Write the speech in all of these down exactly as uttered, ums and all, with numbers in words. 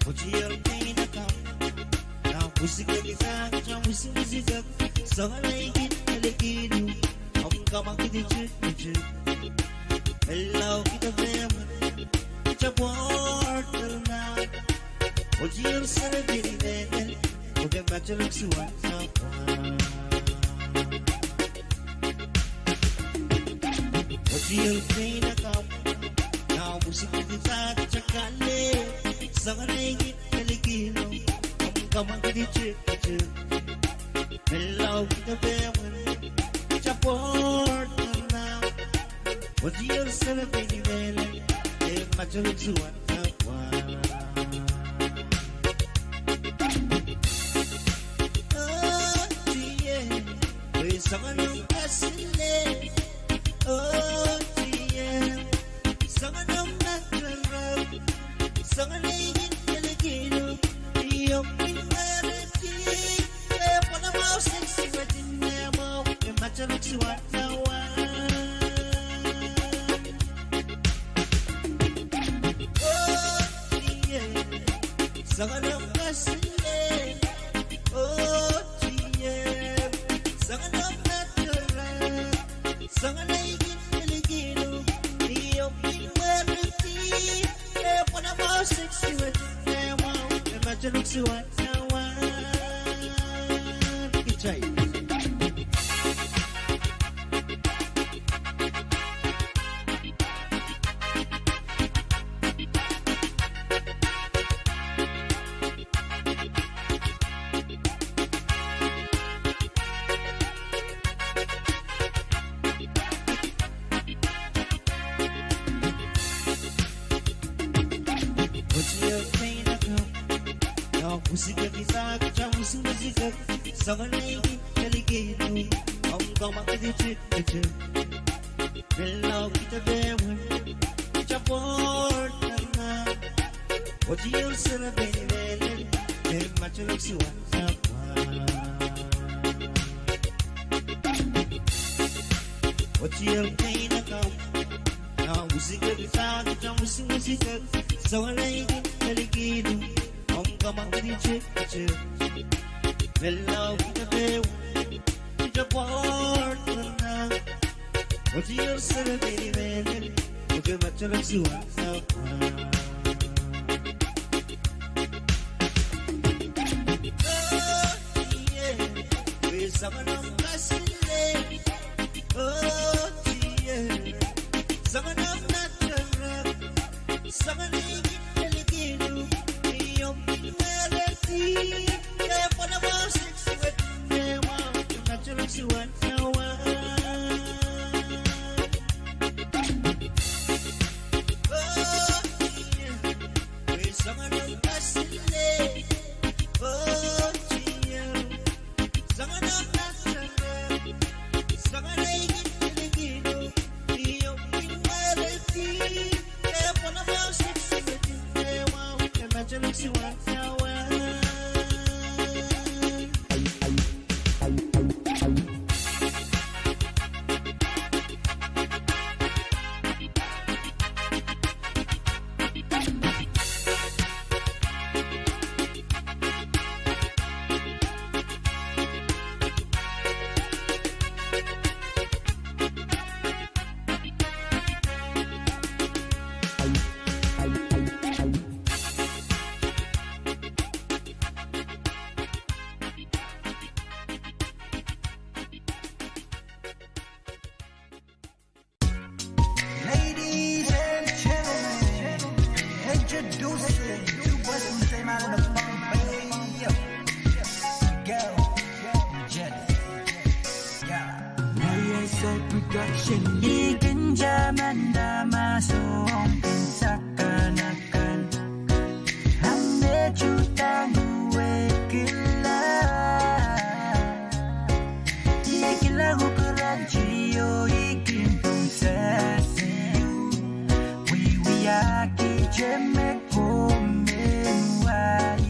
Kotier keinakamw, na wisikekisang, ta wisikesik, soangen lekin, lekin, omw kamwakidi tikitik. Pil lao kitail pehmwen, kitail pwoardo nan. Kotier serepein mehlel, oh ke matalek suwed nan pwuhk. Kotier keinakamw, na wisikekisang, ta kale, soangen lekin, lekin, omw kamwakidi tikitik. Pil lao kitail pehmwen, kitail pwoardo nan. Kotier serepein mehlel, eh, matalek suwed nan pwuhk. Oh, tikitik, pwe soangen omw kasile. Oh, tikitik, soangen omw matalek. Soangen lekin, lekin, oh, io, pil mwerehdi. Eh, pwuhk mwahu siksi wetin me mwahu, eh, matalek suwed nan pwuhk. Oh, tikitik, soangen omw kasile. Oh, tikitik, soangen omw matalek. Soangen lekin, lekin, oh, io, pil mwerehdi. Eh, pwuhk mwahu siksi wetin me mwahu, eh, matalek suwed nan pwuhk. Kitail. Kotier keinakamw, na wisikekisang, ta wisikesik, soangen lekin, lekin, omw kamwakidi tikitik. Pil lao kitail pehmwen, kitail pwoardo nan. Kotier serepein mehlel, eh, matalek suwed nan pwuhk. Kotier keinakamw, na wisikekisang, ta wisikesik, soangen lekin, lekin, omw kamwakidi tikitik. Pil lao kitail pehmwen, kitail pwoardo nan. Kotier serepein mehlel, oh ke matalek suwed nan pwuhk. Oh, tikitik, pwe soangen omw kasile. Oh, tikitik, soangen omw matalek. Soangen lekin, lekin, oh, io, pil mwerehdi. Eh, pwuhk mwahu siksi wetin me mwahu, eh, matalek suwed nan pwuhk. Oh, tikitik, pwe soangen omw kasile. Oh, tikitik, soangen omw matalek. Soangen lekin, lekin, oh, io, pil mwerehdi. Eh, pwuhk mwahu siksi wetin me mwahu, eh, matalek suwed nan pwuhk. Production. I kin tamanda ma soang kin sakanakan. A me tuhdahng wehkihla. I kilang uhk rangio, I kin pwung sehse. Wiwiahki te me komw men wai.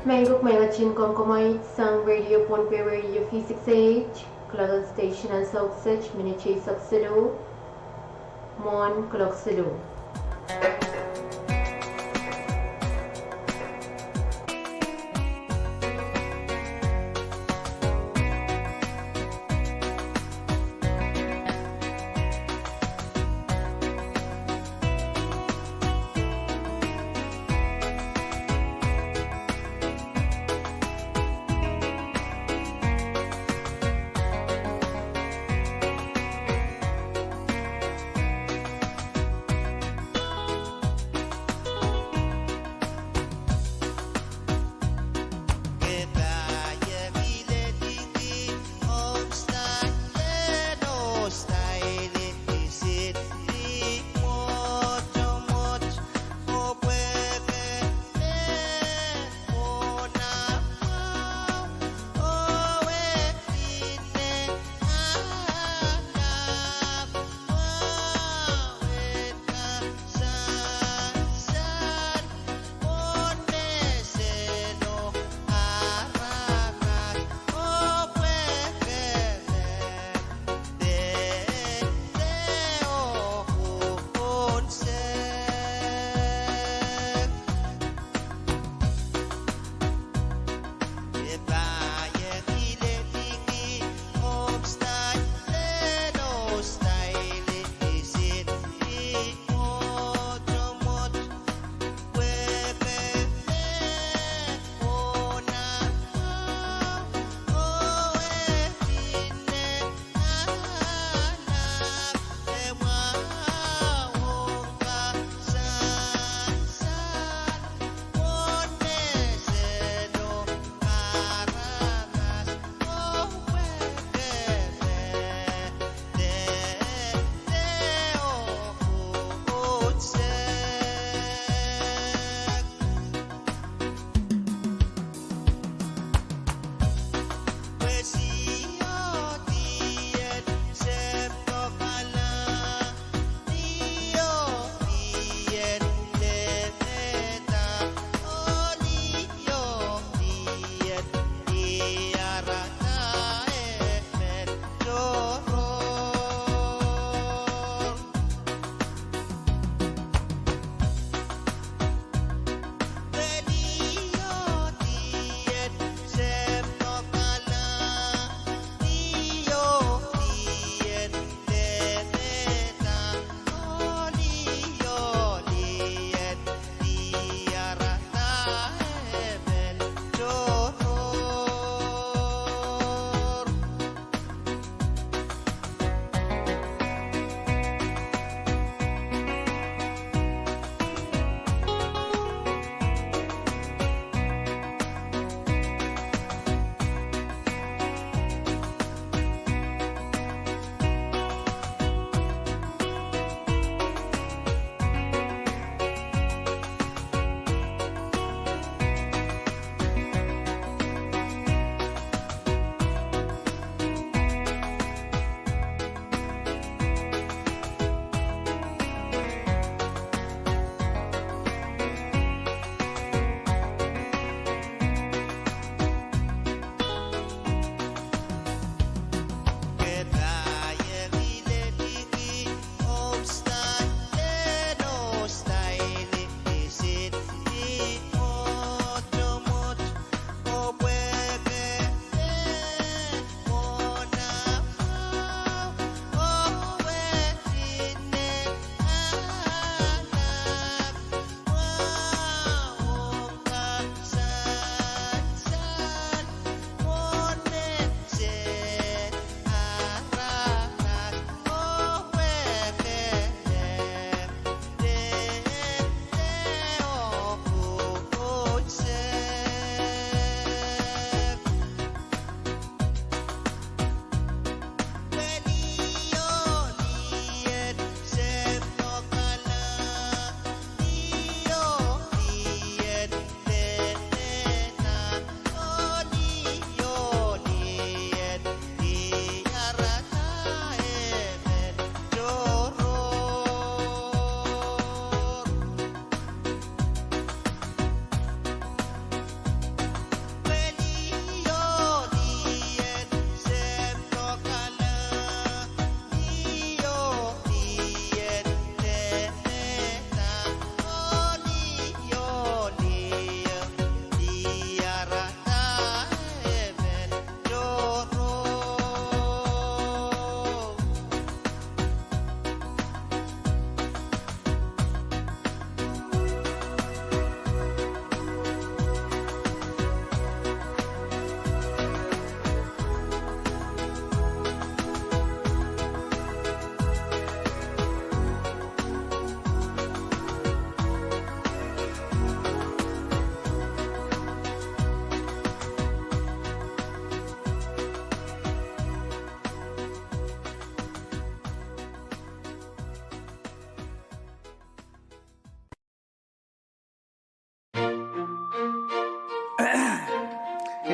Mehn kak me ketin komkomwei sang Radio Pohnpei, Radio V six eight, kuloak en station en South Set, minit eisek siluh mwohn kuloak siluh.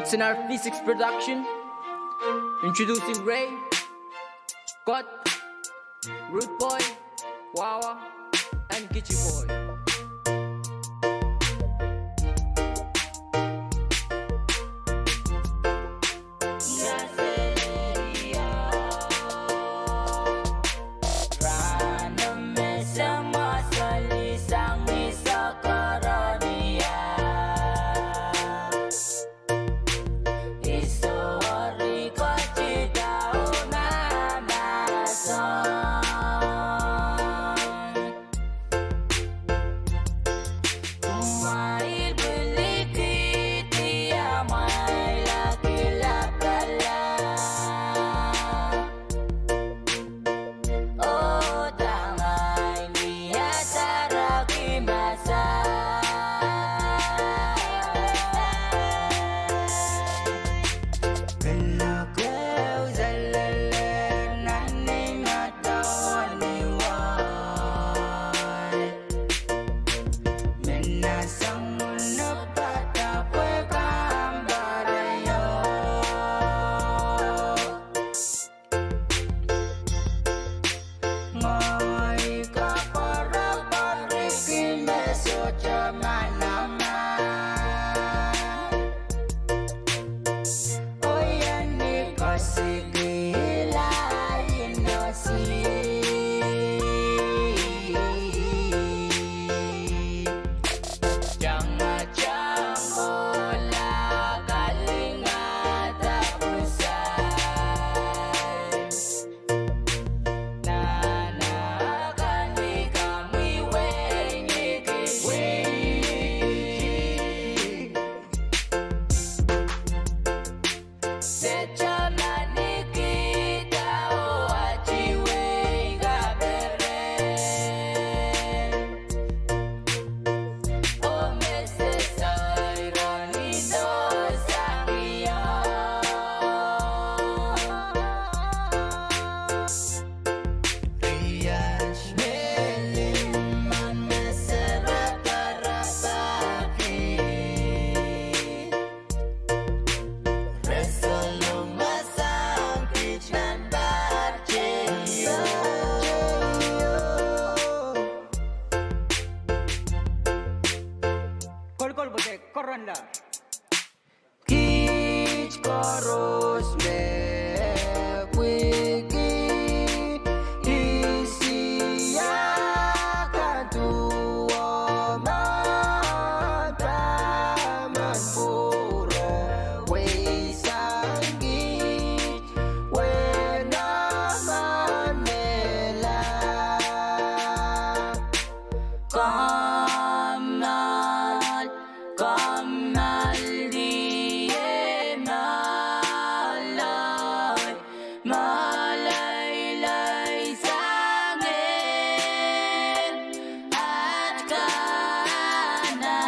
It's another V six production. Introducing Ray, Kot, Rude Boy, Wawa, and Kichi Boy. Kolokol pwe koaros nda. Kiht koaros me pwiki Isia kan duwen taman pwuro weisang kiht, wehi nan mehla. Kommoal, kommoal, die melahr, meleilei sang ehr, at kana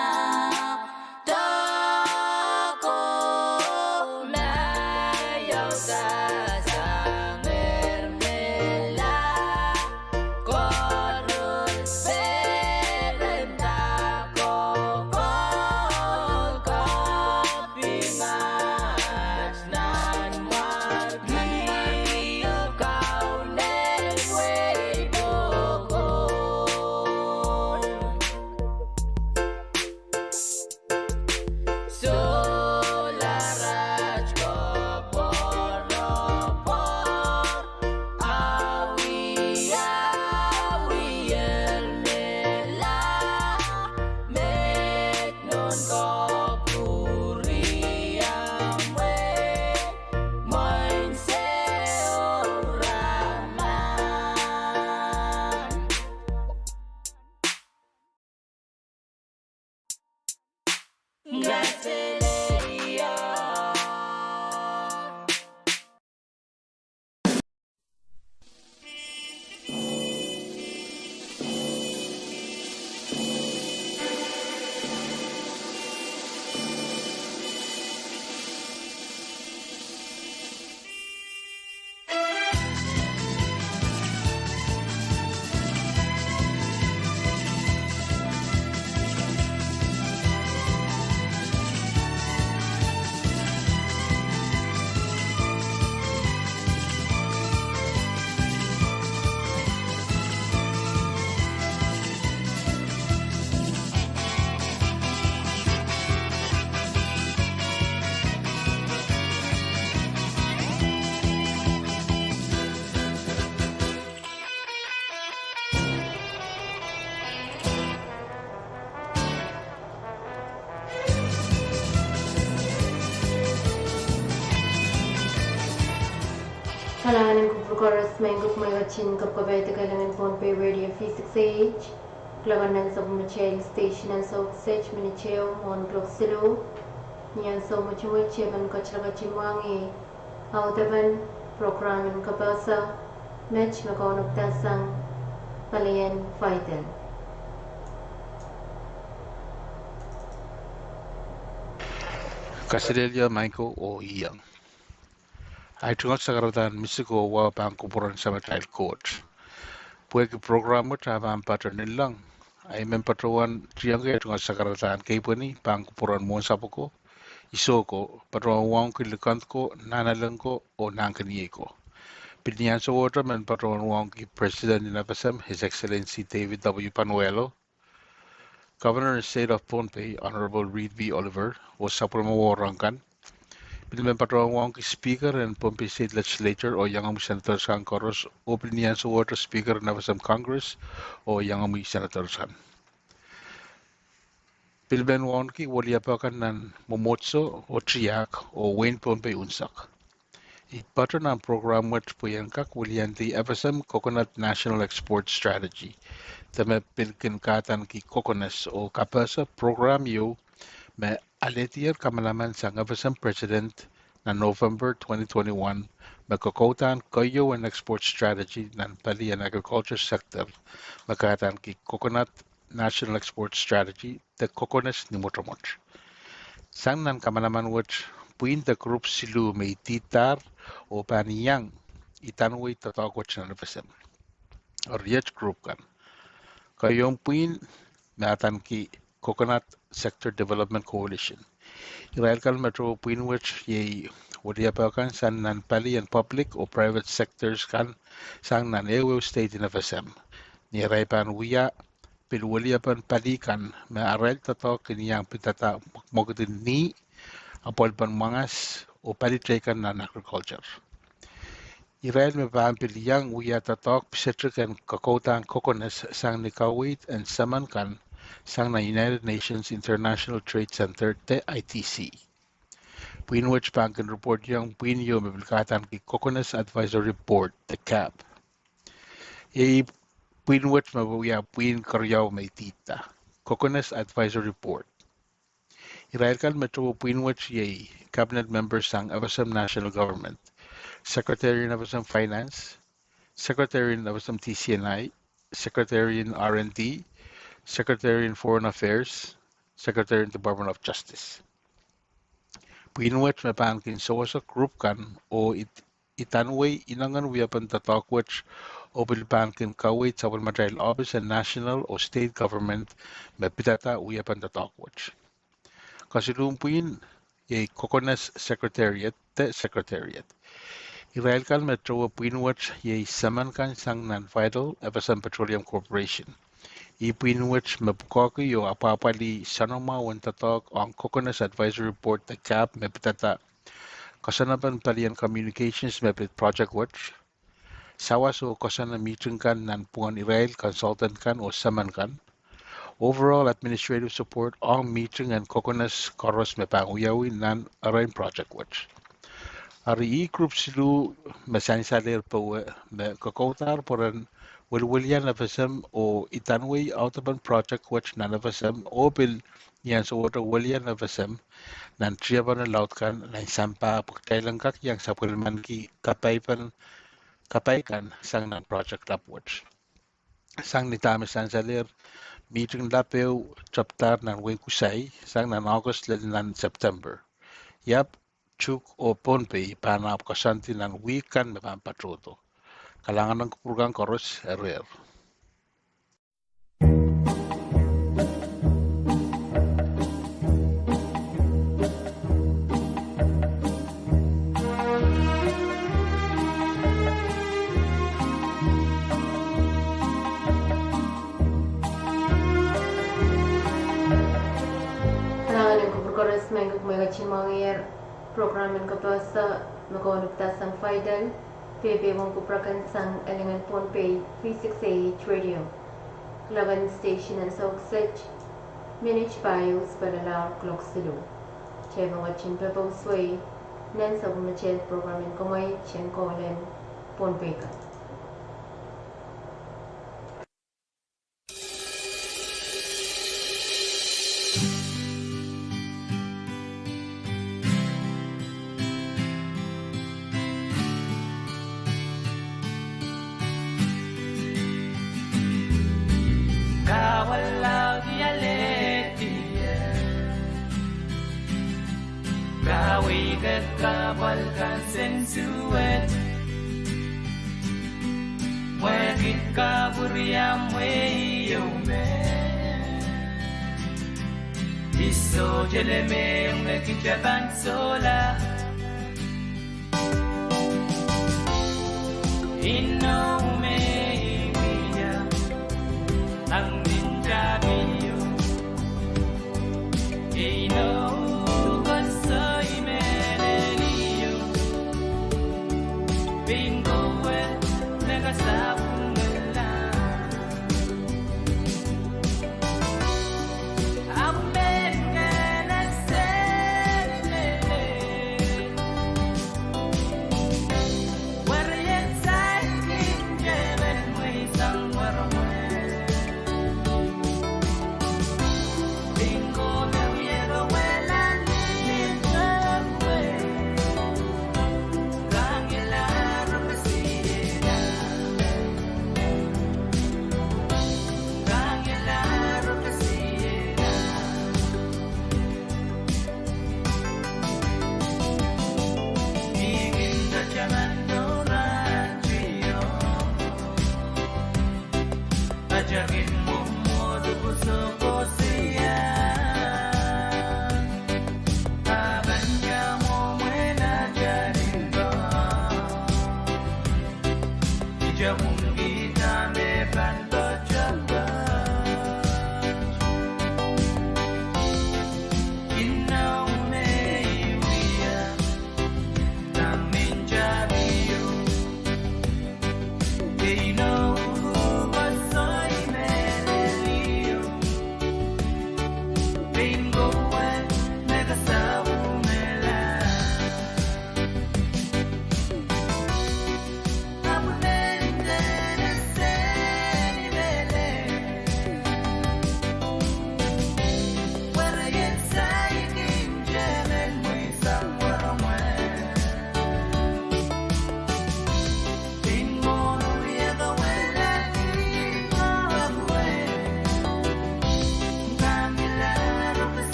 Koaros me kin kupwurki kapwaiada kalingan Pohnpei Radio V six A H, kuloak nan sapwellimatail station en South State minit ehu mwohn kuloak siluh. Ni ansou mwomwen I pahn ketiket mwahngih audepen program en kapehse met me kaunop sang palien Faidel. Kaselehlie Michael oh Iang. Ahi tungoal sakaradahn misiko wahu pahn kupwuren Samatail Koht. Pwehki program wet a pahn patoh nilong, ahi men patohwan tiengki ahi tungoal sakaradahn keipweni pahn kupwuren mwohnsapw ko, iso ko, patohwan wauneki likend ko, nahnalek ko, oh nahnkeniei ko. Pil ni ansou wet men patohwan wauneki President en FSM, His Excellency David W. Panuelo, Governor en State of Pohnpei, Honorable Reed V. Oliver, oh sapwellime wahu rong kan. Pil men patohwan wauneki Speaker en Pohnpei State Legislature oh iangomwi Senators kan koaros, oh pil ni ansou wet Speaker en FSM Congress oh iangomwi Senators kan. Pil men wauneki weliepe kan nan mwomwohdiso oh tiahk oh wehin Pohnpei unsek. I patoh nan program wet pwe I en kak weliandi FSM Coconut National Export Strategy, de me pil kin kahdaneki COCONUS oh kapehse program ieu me alehdier kamanaman sang FSM President nan November twenty twenty-one, me kokoudahn keieu en export strategy nan pali en agriculture sector, me kahdaneki Coconut National Export Strategy, de COCONUS ni mwotomwot. Sang nan kamanaman wet, pwihn de group siluh me idihdahr oh pahn iang idanwei doadoahk wet nan FSM. Eri iet group kan. Keieun pwihn me adaneki Coconut Sector Development Coalition. Irail kan me towe pwihn wet iei weliepe kan sang nan pali en public oh private sectors kan sang nan ehuehu state en FSM. Ni arail pahn wia pil weliepen pali kan me arail doadoahk kin iang pidada mwekmwekid en nih, apwalipen mwangas, oh pali teikan nan agriculture. Irail me pahn pil iang wia doadoahk pisetik en kokoudahn COCONUS sang ni kaweid en semen kan sang nan United Nations International Trade Center de ITC. Pwihn wet pahn kin reportiong pwihn ieu me pil kahdaneki COCONUS Advisory Board de CAB. Iei pwihn wet me wia pwihn keriau me idihda, COCONUS Advisory Board. Irail kan me towe pwihn wet iei cabinet members sang FSM National Government, Secretary en FSM Finance, Secretary en FSM TCNI, Secretary en R and D, Secretary en Foreign Affairs, Secretary en Department of Justice. Pwihn wet me pahn kin sewese group kan oh idanwei inengen wiepen doadoahk wet, oh pil pahn kin kaweid sapwellimatail ohpis en national oh state government me pidada wiepen doadoahk wet. Kesiluhn pwihn iei COCONUS Secretariat de Secretariat. Irail kan me towe pwihn wet iei semen kan sang nan Vitol FSM Petroleum Corporation. Ih pwihn wet me pwukoahki oh apwahpwalih soanamwahu en doadoahk ong COCONUS Advisory Board de CAB me pidada koasoanepen palien communications me pid project wet, sawas oh koasoane mihting kan nan pwuhn irail consultant kan oh semen kan, overall administrative support ong mihting en COCONUS koaros me pahn wiawi nan erein project wet. Eri ih group siluh me sansalehr powe me kokoudahr pwehn weliwelian FSM oh idanwei audepen project wet nan FSM oh pil ni ansou wet welian FSM nan tiepene laud kan nan sampah pwe kitail en kak iang sapwellimaniki kapai kan sang nan project lap wet. Sang ni dahme sansalehr, mihting lap ehu tepdahr nan wehin Kusai sang nan August lel nan September. Iap, Chuuk oh Pohnpei pahn ahpw koasoandi nan wihk kan me pahn patohdo. Kalahngan en kupwur kan koaros, erehr. Kalahngan en kupwur koaros, ma I kin pwukoahki mwohngier program en kapehse me kaunop sang Faidel, pwe pwehn kupwurki sang Elingan Pohnpei V six A H Radio, kuloak en station en Sauk Set, minit pahieu pwelala kuloak siluh. Tepin wet en pepous wei nan sapwellimatail program en kumwail en kohlen Pohnpei kan. Kahpwal laud I alehdi ie. Kaweid kahpwal kan sen suwed. Mwekid kapwuriamwei ieu me I sohte lemehiong me kitail pahn sohla. Inou me I wia, ahng nin tapio. Inou koasoai mehlel ieu, pein kowe me kasapwungala.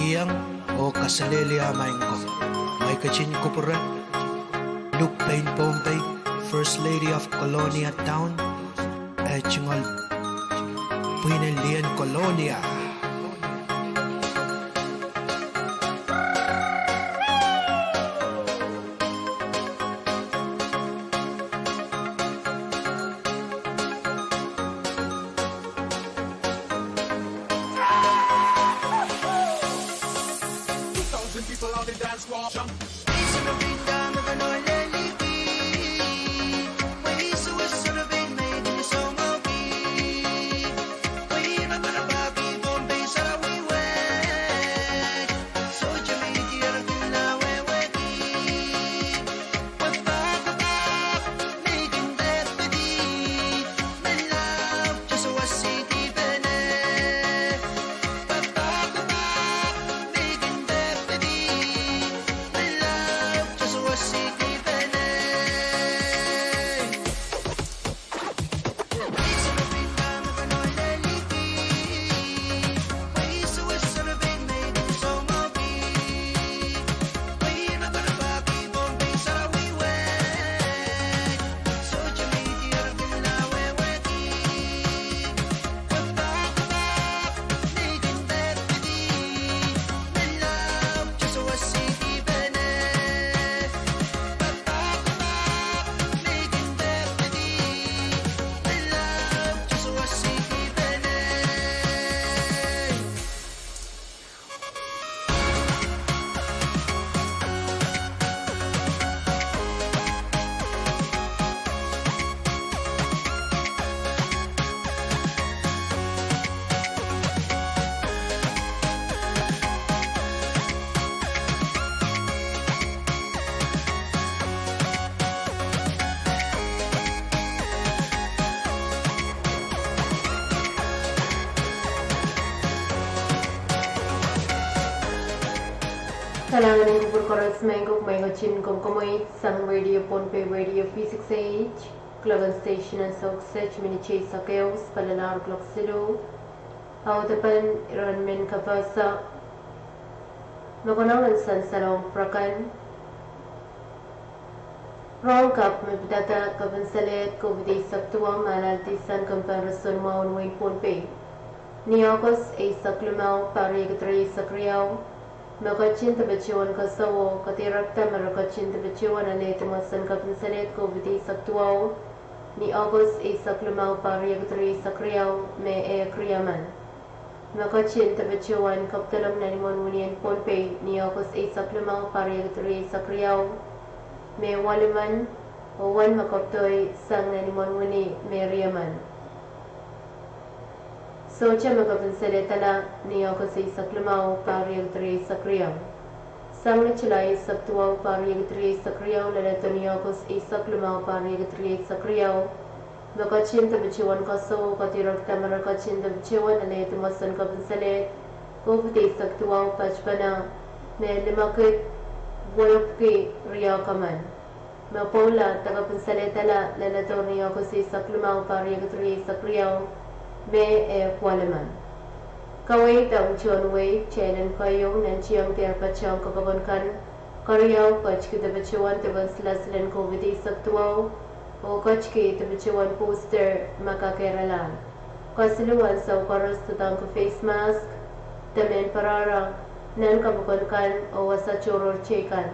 Iang oh kaselehlie maing ko. Mwein ketin kupwure Luke Payne Pohnpei, First Lady of Kolonia Town, eh, tungoal pwihn en lien Kolonia. Two thousand people on the dance floor jump. Kalahngan en kupwur koaros, mehn kak me I ketin komw komwi sang Radio Pohnpei, Radio V six A H, kloak en station en Sohk State, minit eisek ehu, palilahr kloak siluh. Audepen iren mehn kapehse me konehng en sansalohng kupwur akan. Rohng kapw me pidada kapinsalehd COVID eisek duwau me alehdi sang kempoakepahn roson mwahu en wehin Pohnpei ni August eisek limau, pahr riekid rieisek riau, me ketin dipwisou en koasoawo kadirekda me re ketin dipwisou en alehdi mwoasen kapinsalehd COVID eisek duwau ni August eisek limau, pahr riekid rieisek riau, me ehk riemen. Me ketin dipwisou en kapidolong nan imwen wini en Pohnpei ni August eisek limau, pahr riekid rieisek riau, me walimen, oh wen me kapidoi sang nan imwen wini me riemen. Sohte me kapinsalehda ni August eisek limau, pahr riekid rieisek riau. Sang ni Sulai eisek duwau, pahr riekid rieisek riau, leledo ni August eisek limau, pahr riekid rieisek riau, me ketin dipwisou en koasoawo kadirekda me re ketin dipwisou en alehdi mwoasen kapinsalehd COVID eisek duwau patpene me limekid wenepwiki riehk emen. Me pwoula de kapinsalehda leledo ni August eisek limau, pahr riekid rieisek riau, me ehk walimen. Kaweid ong tohn wehi, kitail en keieu nantihong dehr patehng kapokon kan, keriau, ketiki dipwisou en dipwen silasil en COVID eisek duwau, oh ketiki dipwisou en booster me kakehr alehda. Kesiluh, ansou koaros doadoahngki face mask de mehn pwarara nan kapokon kan oh wasa tohrohr teikan.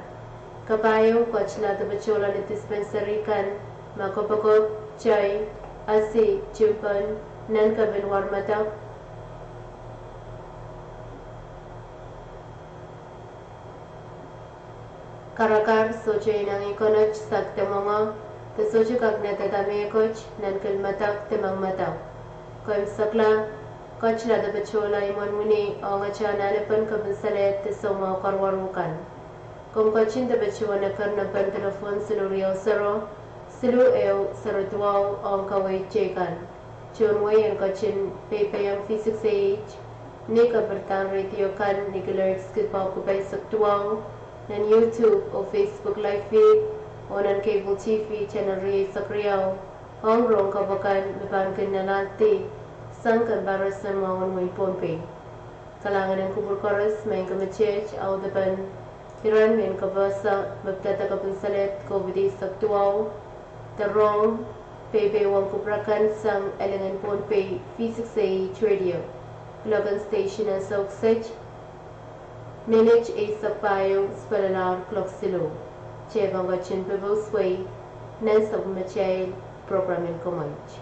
Kapahieu, ketila dipwisoula ni dispensary kan, me kopokop, tai, asi, timpon, nan kepin war medek. Karakar, sohte inengieng konot sak de mwenge, de sohte kak nedada mehkot nan kil medek de mengmedek. Keimwsekla, ketila dipwisoula imwen wini ong atail anahnepen kapinsalehd de soumwahu karuwaru kan. Komw ketin dipwisou en eker nempen telephone siluh riau sero, siluh ehu sero duwau ong kaweid teikan. Tohn wehi en ketin peipehiong V six A H ni kapirdahr radio kan ni kilohertz kid paukupw eisek duwau, nan YouTube oh Facebook live feed, oh nan cable T V channel rieisek riau, ong rohng kapokon me pahn kin alehdi sang kempoakepahn roson mwahu en wehin Pohnpei. Kalahngan en kupwur koaros, mehn kak me tiet audepen iren mehn kapehse me pidada kapinsalehd COVID eisek duwau, de rohng peipeiwong kupwur akan sang Elingan Pohnpei V six A H radio, kloak en station en Sohk State, minit eisek pahieu, palilahr kloak siluh. Kitail pahn ketin pepous wei nan sapwellimatail program en komweit.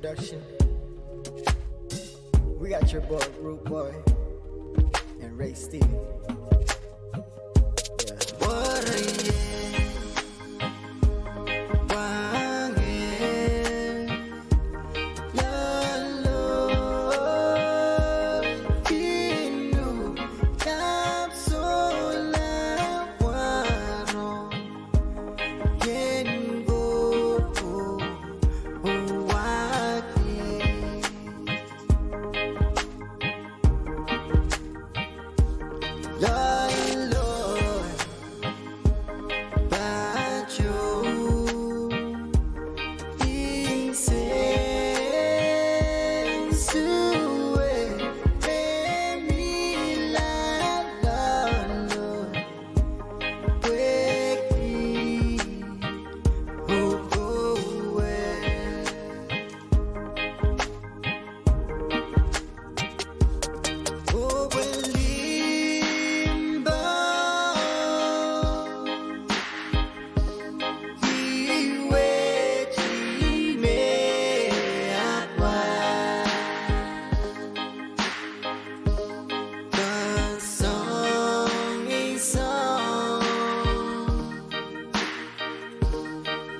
Production. We got your boy, Rude Boy, and Ray Stevie.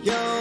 Yeah.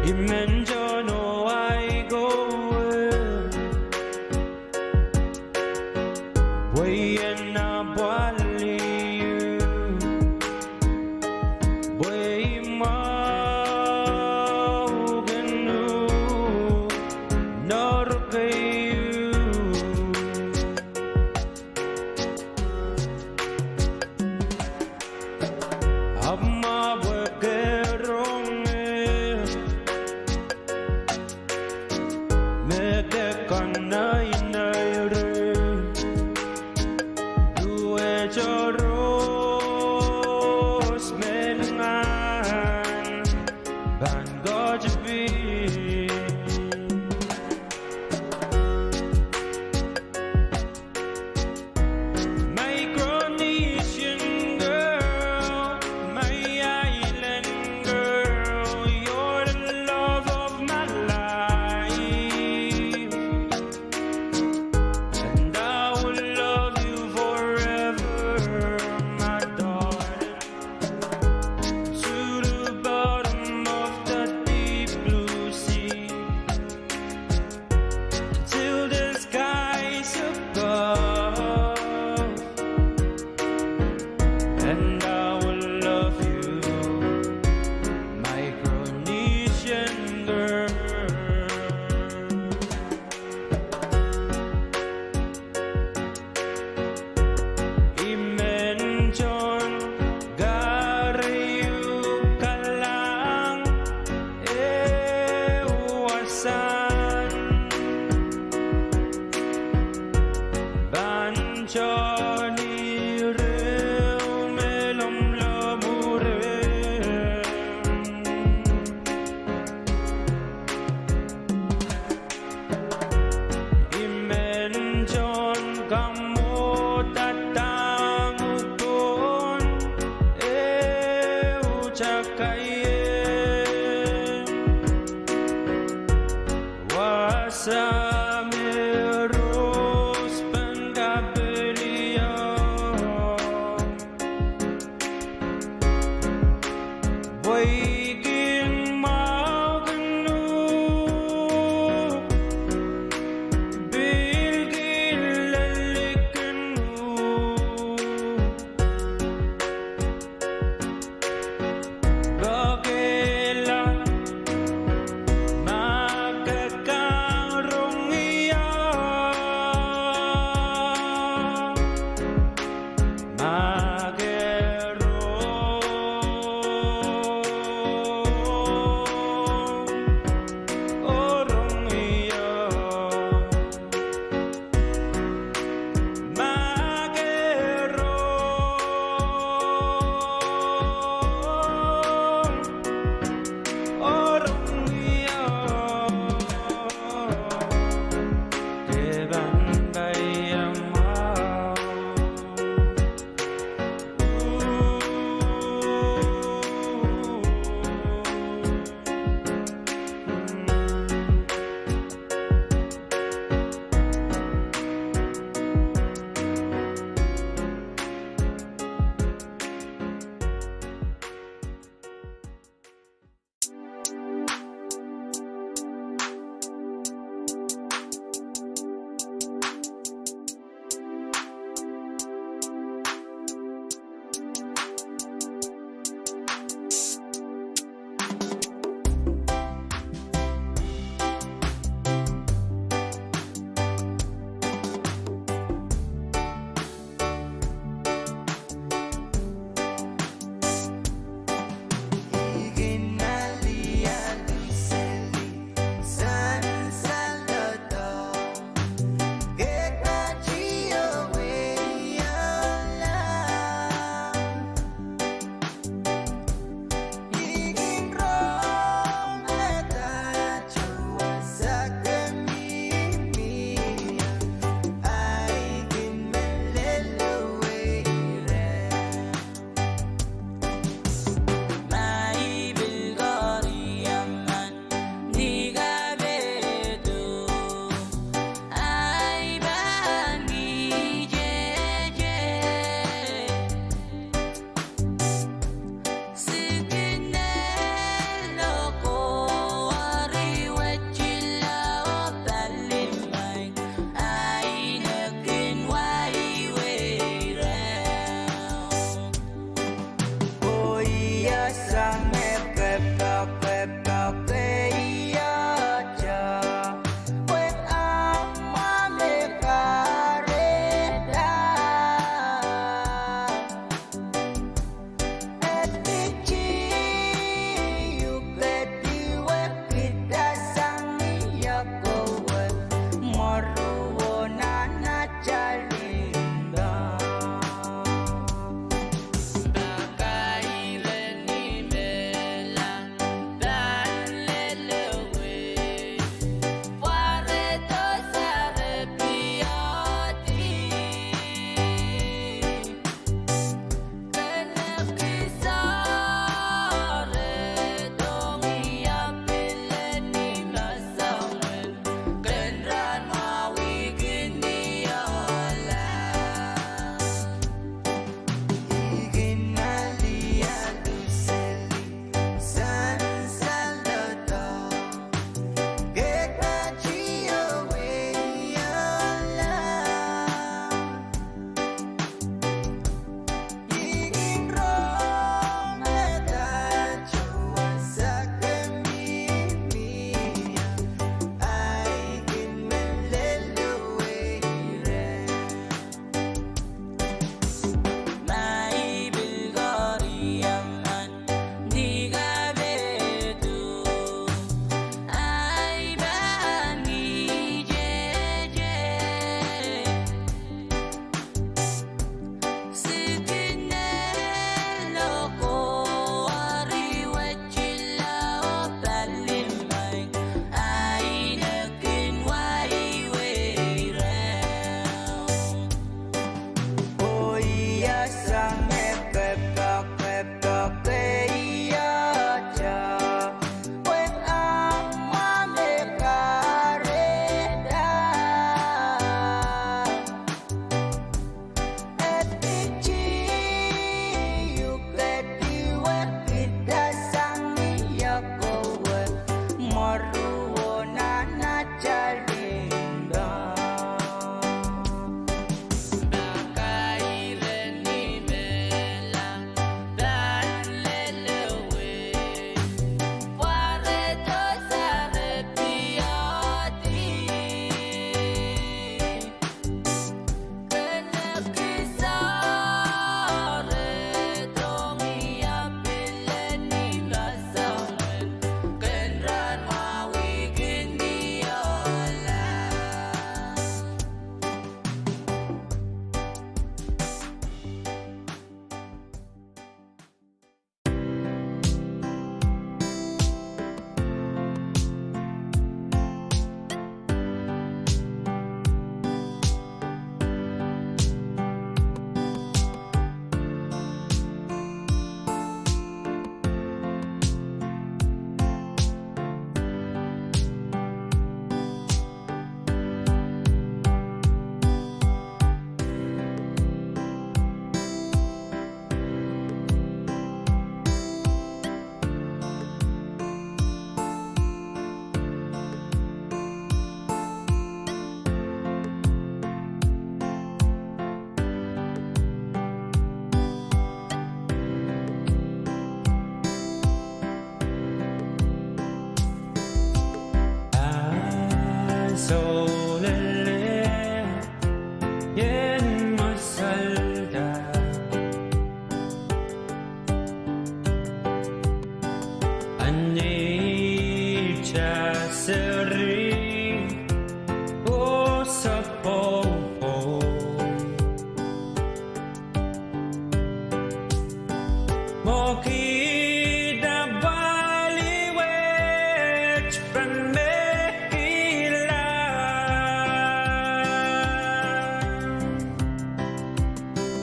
I men tohn oh ahi kowe, pwe I en apwalih ehu, pwe I mwahuki uhk nohn keieu. Ahpw ma pwe ke rong eh, me ke kanainai reh, Tohn ire me lomwlomw reh, I men tohn kamwohd adahngu pohn ehu takai ie. Wasa me rohs pahn kapiliong, pwe I kin mwahuki uhk, pil kin lel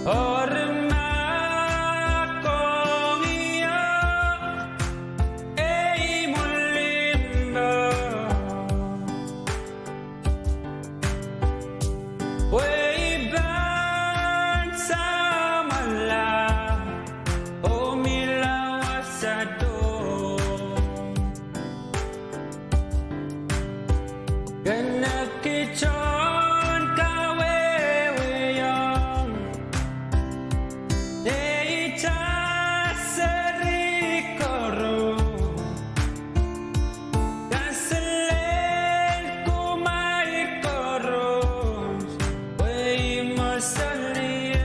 Eri ma koahiek ei mwulimwo, pwe I pahn samwala oh mihla wasa. Kene kitail en kawehwehiong neitail seri koaros, kaselel kumwail koaros, pwe I mwosalier.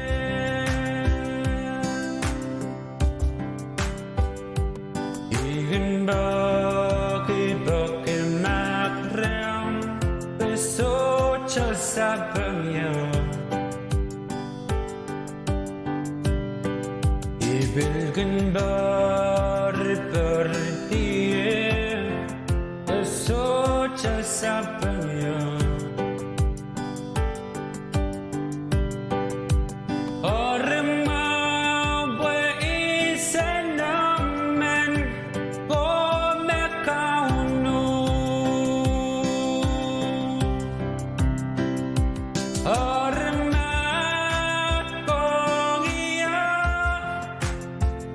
I kin peki peki mahk rehmw, pwe sohte sapeng ie. I pil kin peri peri ie, pwe sohte sapeng ie. Eri mwahu pwe I sehse men ko me Kauno. Eri ma koahiek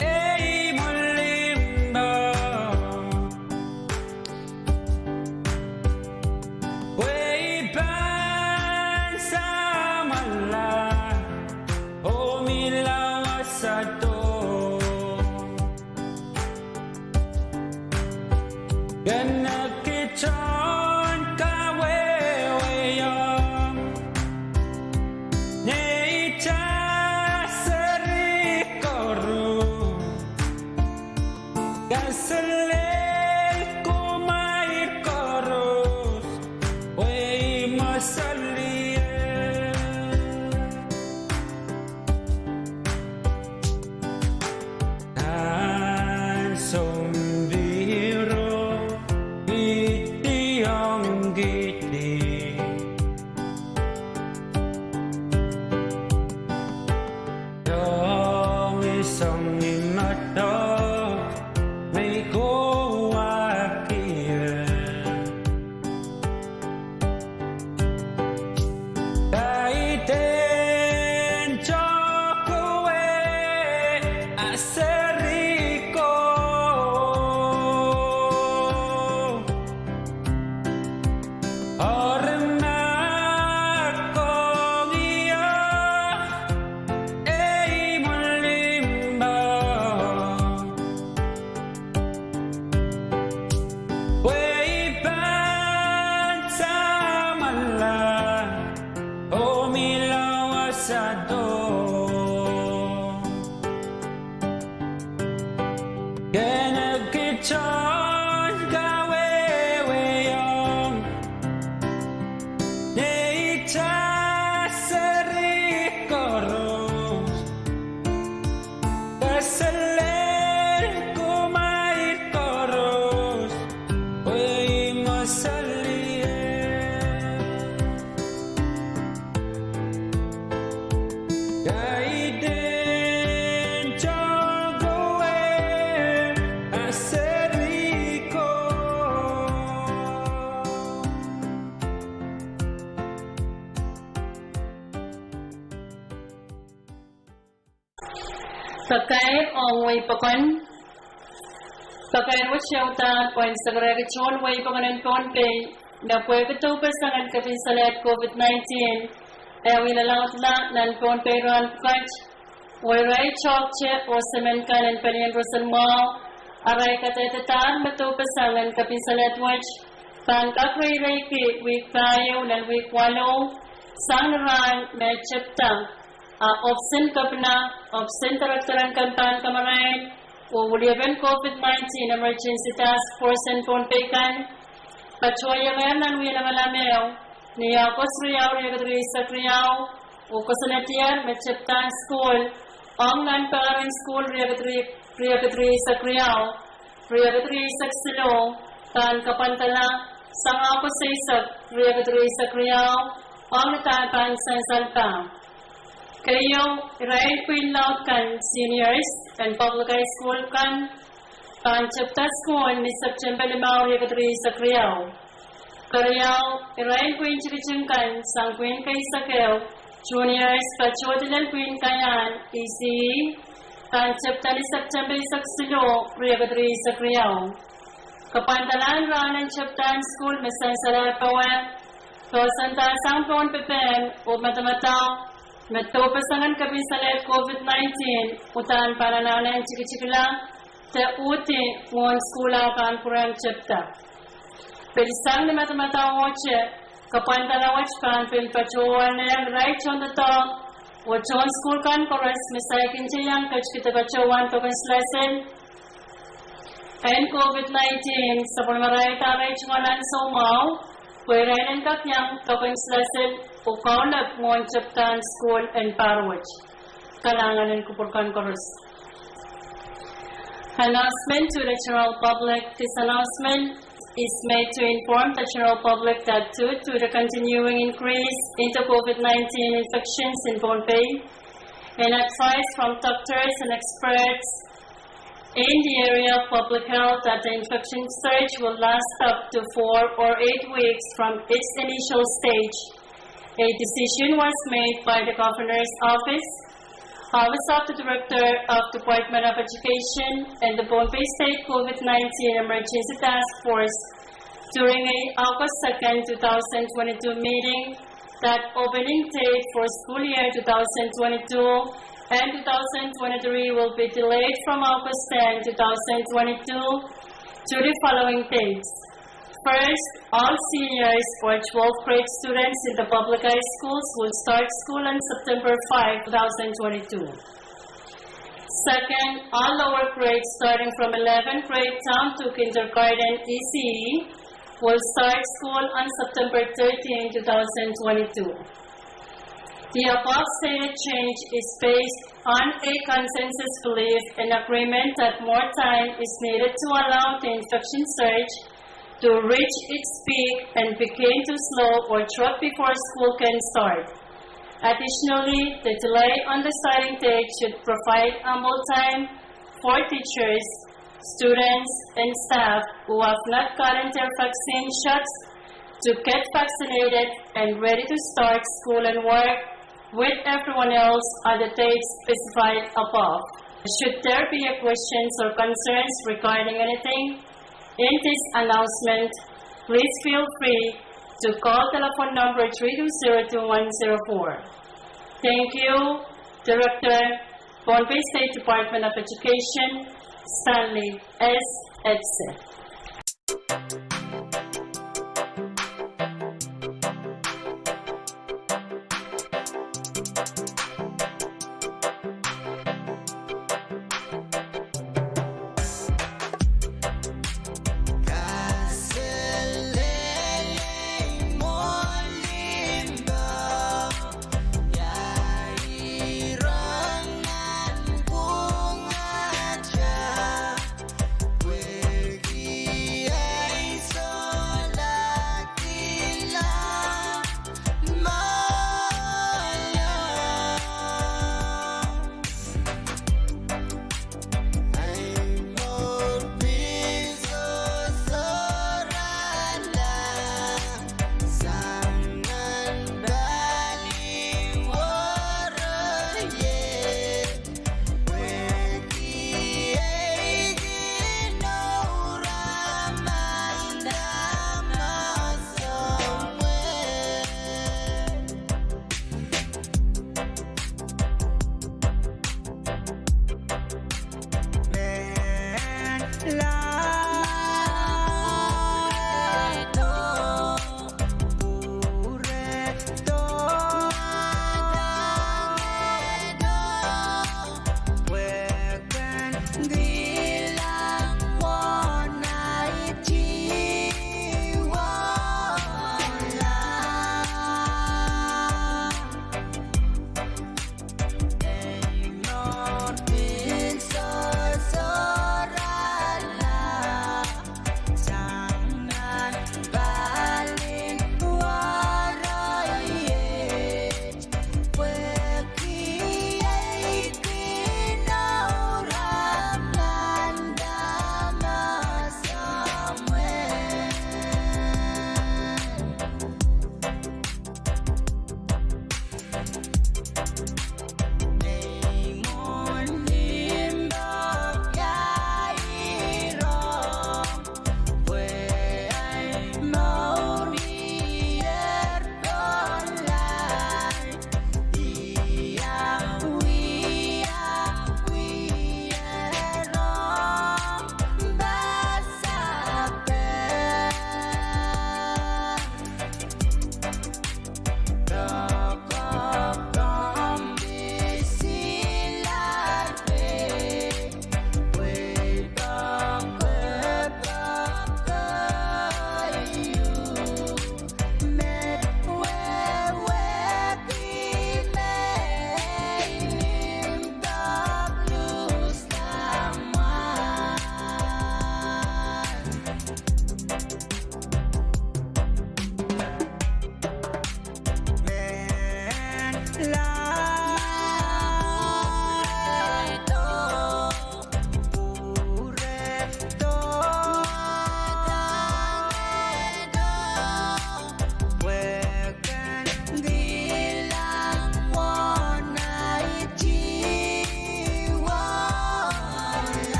ei mwulimwo, pwe I pahn samwala oh mihla wasa. Kene kitail en kawehwehiong neitail seri koaros, kaselel kumwail koaros, pwe I mwosalier. Nan sounpihro I tiongkihdi, soangen soangen mwadok me I kohwahkie. Kaidehn tohkowe a seri ko, eri ma koahiek ei mwulimwo, pwe I pahn samwala oh mihla wasa. Kene kitail en kawehwehiong neitail seri koaros, kaselel kumwail koaros, pwe I mwosalier. Kaidehn tohkowe a seri ko. Pakair ong wehi pokon. Pakair wet ieu uhdahn pwehn sakarehki tohn wehi pokon en Pohnpei me pwehki dohpeseng en kepin salehd COVID nineteen, eh, wialaudla nan Pohnpei rahn pwukat. Irail toahkte oh semen kan en pelien roson mwahu, arail kadehdehdahr me dohpeseng en kepin salehd wet pahn kak reireiki wihk pahieu nan wihk waluh, sang ni rahn me tepda. A ohpis en kepina, ohpis en director en kempan kamarain, oh weliepen COVID nineteen Emergency Task Force en Pohnpei kan patohiengehr nan Wia Lamalam ehu ni August riau, riekid rieisek riau, oh koasoanedier me tepdahn sukuhl ong nan pahn sukuhl riekid rie-, riekid rieisek riau, riekid rieisek siluh, pahn kapwandala sang August eisek, riekid rieisek riau, ong ni pahn sansal pah. Keieu, irail pwihn laud kan, seniors, en public high school kan pahn tepda sukuhl ni September limau, riekid rieisek riau. Keriau, irail pwihn tikitik kan sang pwihn keisek ehu, juniors, patohdi lel pwihn kaiahn, E C E, pahn tepda ni September eisek siluh, riekid rieisek riau. Kapwandalahn rahn en tepdahn sukuhl me sansalehr powe, poahsoandahsang pohn pepehm oh madamadau me dohpesengen kepin salehd COVID nineteen uhdahn pahn anahne tikitikla de uhdi mwohn sukuhl pahn pwurehng tepda. Pil sang ni madamadau wet, kapwandala wet pahn pil patohwanehng irail tohndoadoahk oh tohn sukuhl kan koaros me saikinte iang ketikihda patohwan doken silasil en COVID nineteen, sapwellimarailda arail tungoal ansou mwahu pwe irail en kak iang doken silasil oh kaulap mwohn tepdahn sukuhl en pahr wet. Kalahngan en kupwur kan koaros. Announcement to the general public. This announcement is made to inform the general public that due to the continuing increase in the COVID nineteen infections in Pohnpei, an advice from doctors and experts in the area of public health that the infection surge will last up to four or eight weeks from its initial stage. A decision was made by the Governor's Office, Office of the Director of Department of Education, and the Pohnpei State COVID nineteen Emergency Task Force during a August second, two thousand twenty-two meeting that opening date for school year two thousand twenty-two and two thousand twenty-three will be delayed from August tenth, two thousand twenty-two to the following dates. First, all seniors or twelfth grade students in the public high schools will start school on September five, two thousand twenty-two. Second, all lower grades starting from eleventh grade down to kindergarten, E C E, will start school on September thirteenth, two thousand twenty-two. The above stated change is based on a consensus belief and agreement that more time is needed to allow the infection surge to reach its peak and begin to slow or drop before school can start. Additionally, the delay on the starting date should provide ample time for teachers, students, and staff who have not gotten their vaccine shots to get vaccinated and ready to start school and work with everyone else on the dates specified above. Should there be a questions or concerns regarding anything in this announcement, please feel free to call telephone number three two zero two one zero four. Thank you, Director, Pohnpei State Department of Education, Stanley S. Etze.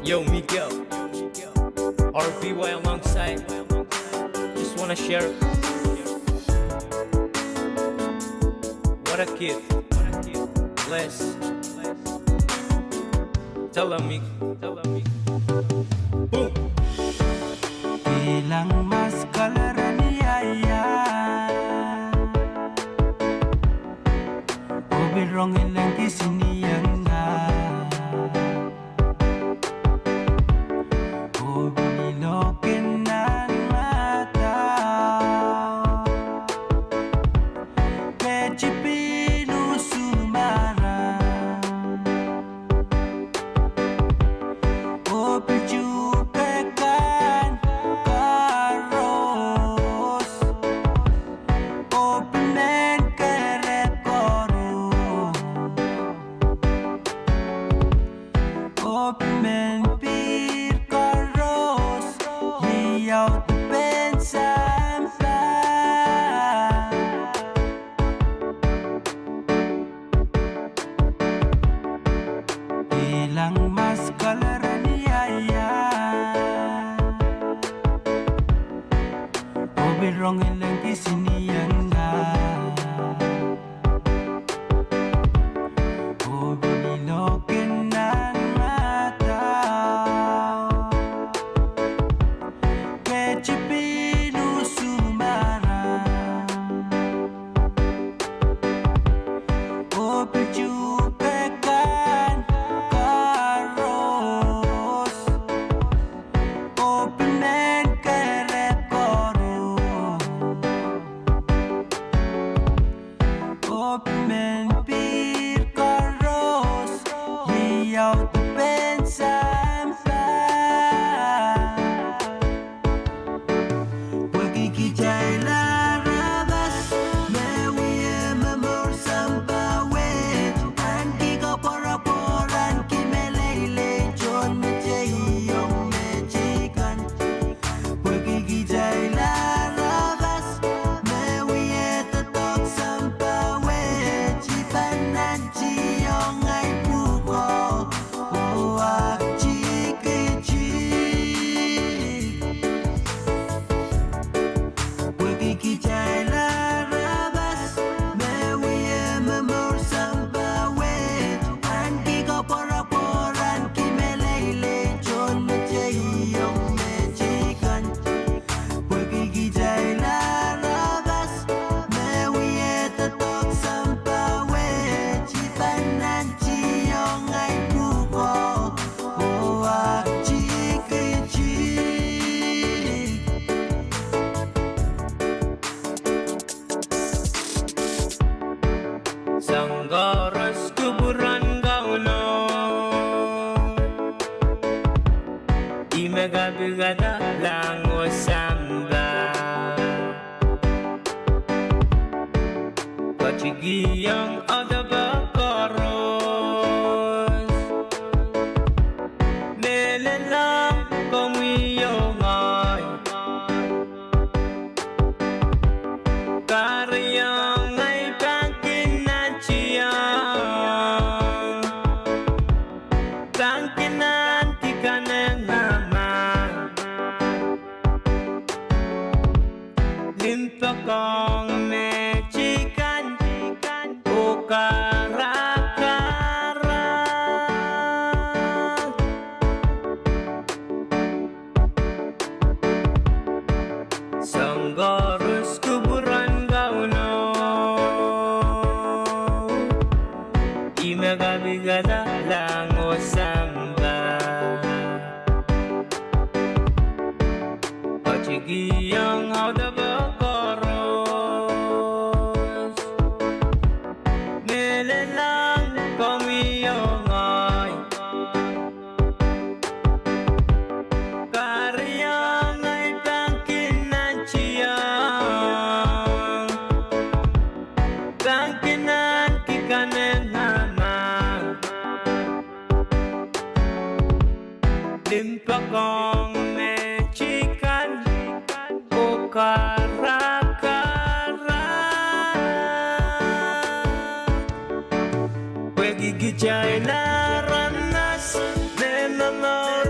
Yo, Miguel, R B Y alongside. Just wanna share. What a kid. Bless. Tell them, Miguel. Boom. Kilang mas kaleren iai, oh pil rong ileng kisinieng ah. Oh pil iloak nan madau. Keti pil usu marain. Oh pil tuhke kan koaros. Oh pil men kerek koaros. Oh pil men pihr koaros. Iau dipen sampah. Kilang mas kaleren iai, oh pil rong ileng kisinieng ah. Oh pil iloak nan madau. Keti pil usu marain. Oh pil tuhke kan koaros. Oh pil men kerek koaros. Oh pil men pihr koaros. Iau dipen sampah. Pwehki kitail aramas me wia momour sampah wet, ahneki koapworopwor, ahneki meleilei, tohnmetehiong mehte kan. Pwehki kitail aramas me wia doadoahk sampah wet, I pahn nantihong ahi pwuhko oh aktikitik. Pwehki kitail aramas me wia momour sampah wet, ahneki koapworopwor, ahneki meleilei, tohnmetehiong mehte kan. Pwehki kitail aramas me wia doadoahk sampah wet, I pahn nantihong ahi pwuhko oh aktikitik. Soang koaros kupwuren Kauno, ih me kapikada lahng oh sampah. Ketikihong audepe koaros, mehlel ong komwi oh ngehi. Kahrehiong ahi pahn kin nantihong, pahn kin ahneki kanengamah. Limpoak ong mehte kan oh karakara. Soang koaros kupwuren Kauno, ih me kapikada lahng oh sampah. Ketikihong audepe koaros, mehlel ong komwi oh ngehi. Kahrehiong ahi pahn kin nantihong, pahn kin ahneki kanengamah. Limpoak ong mehte kan oh karakara. Pwehki kitail aramas me momour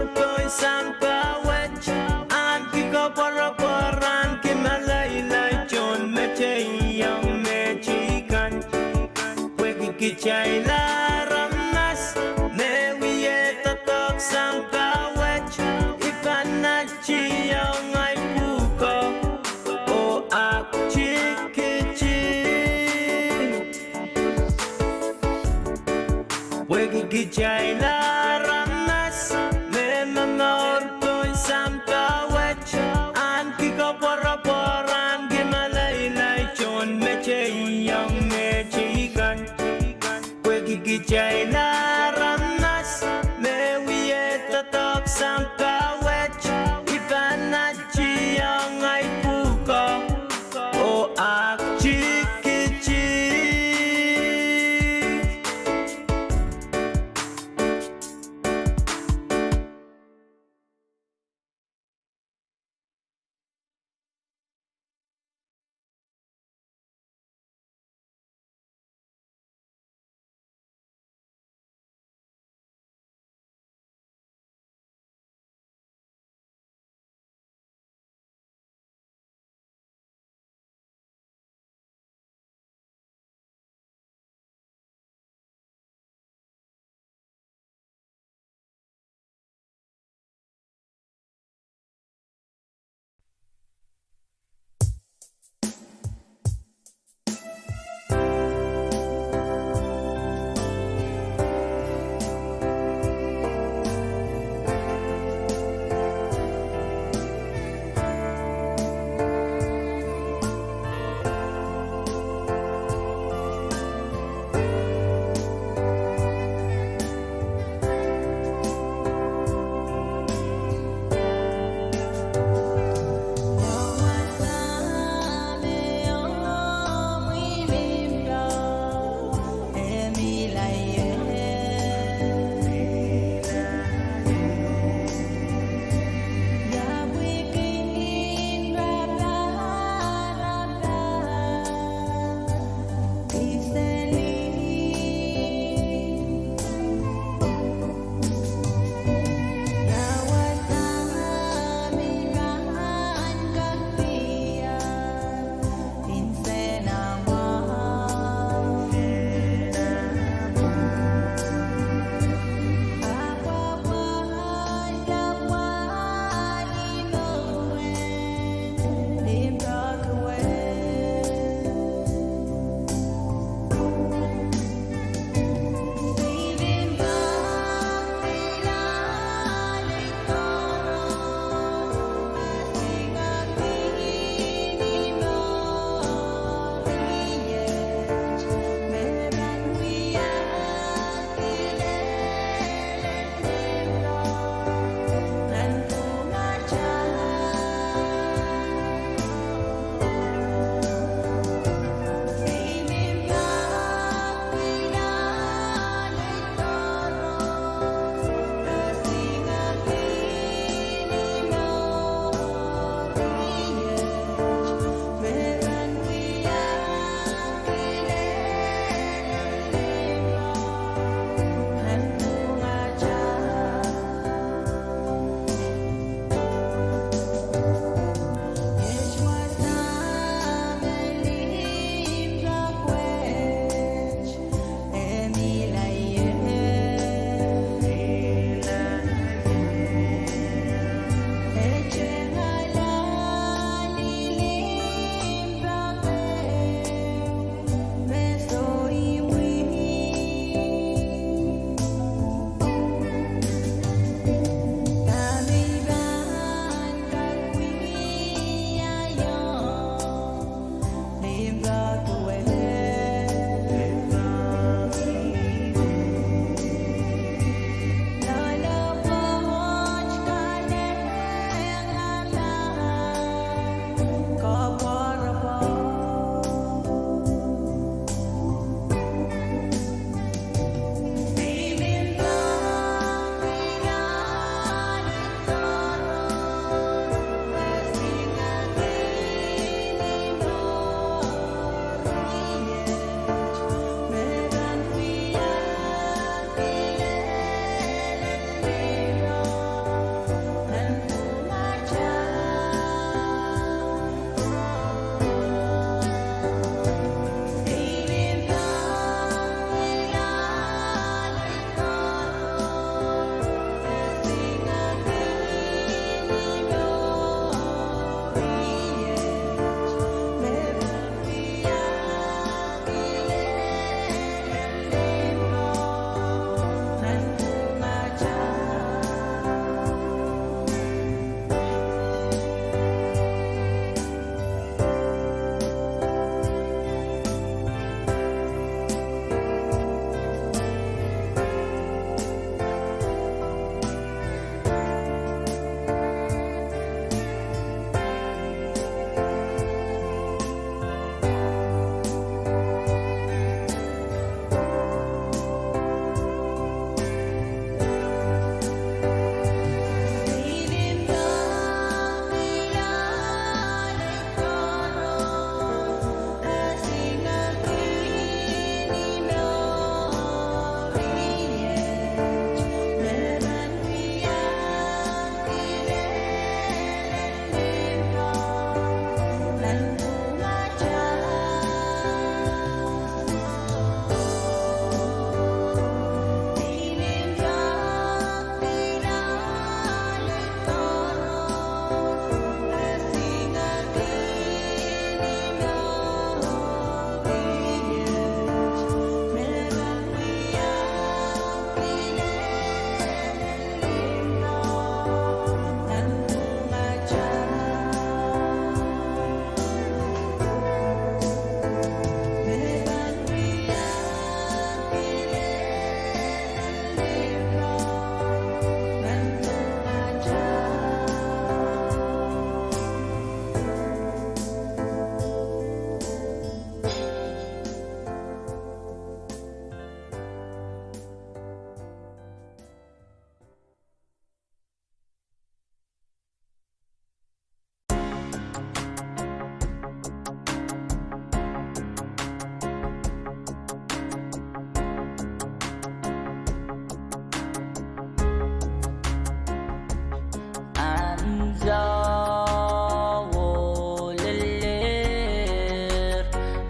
Kitail aramas me wie doadoahk sang kaweid, I pahn ahneki iang ahi pwuhko oh aktikitik. Pwehki kitail aramas me momour pohn sampah wet, ahneki koapworopwor, ahneki meleilei tohn mehteiong mehteikan. Pwehki kitail aramas me wie doadoahk sang kaweid, I pahn ahneki iang ahi pwuhko oh aktikitik.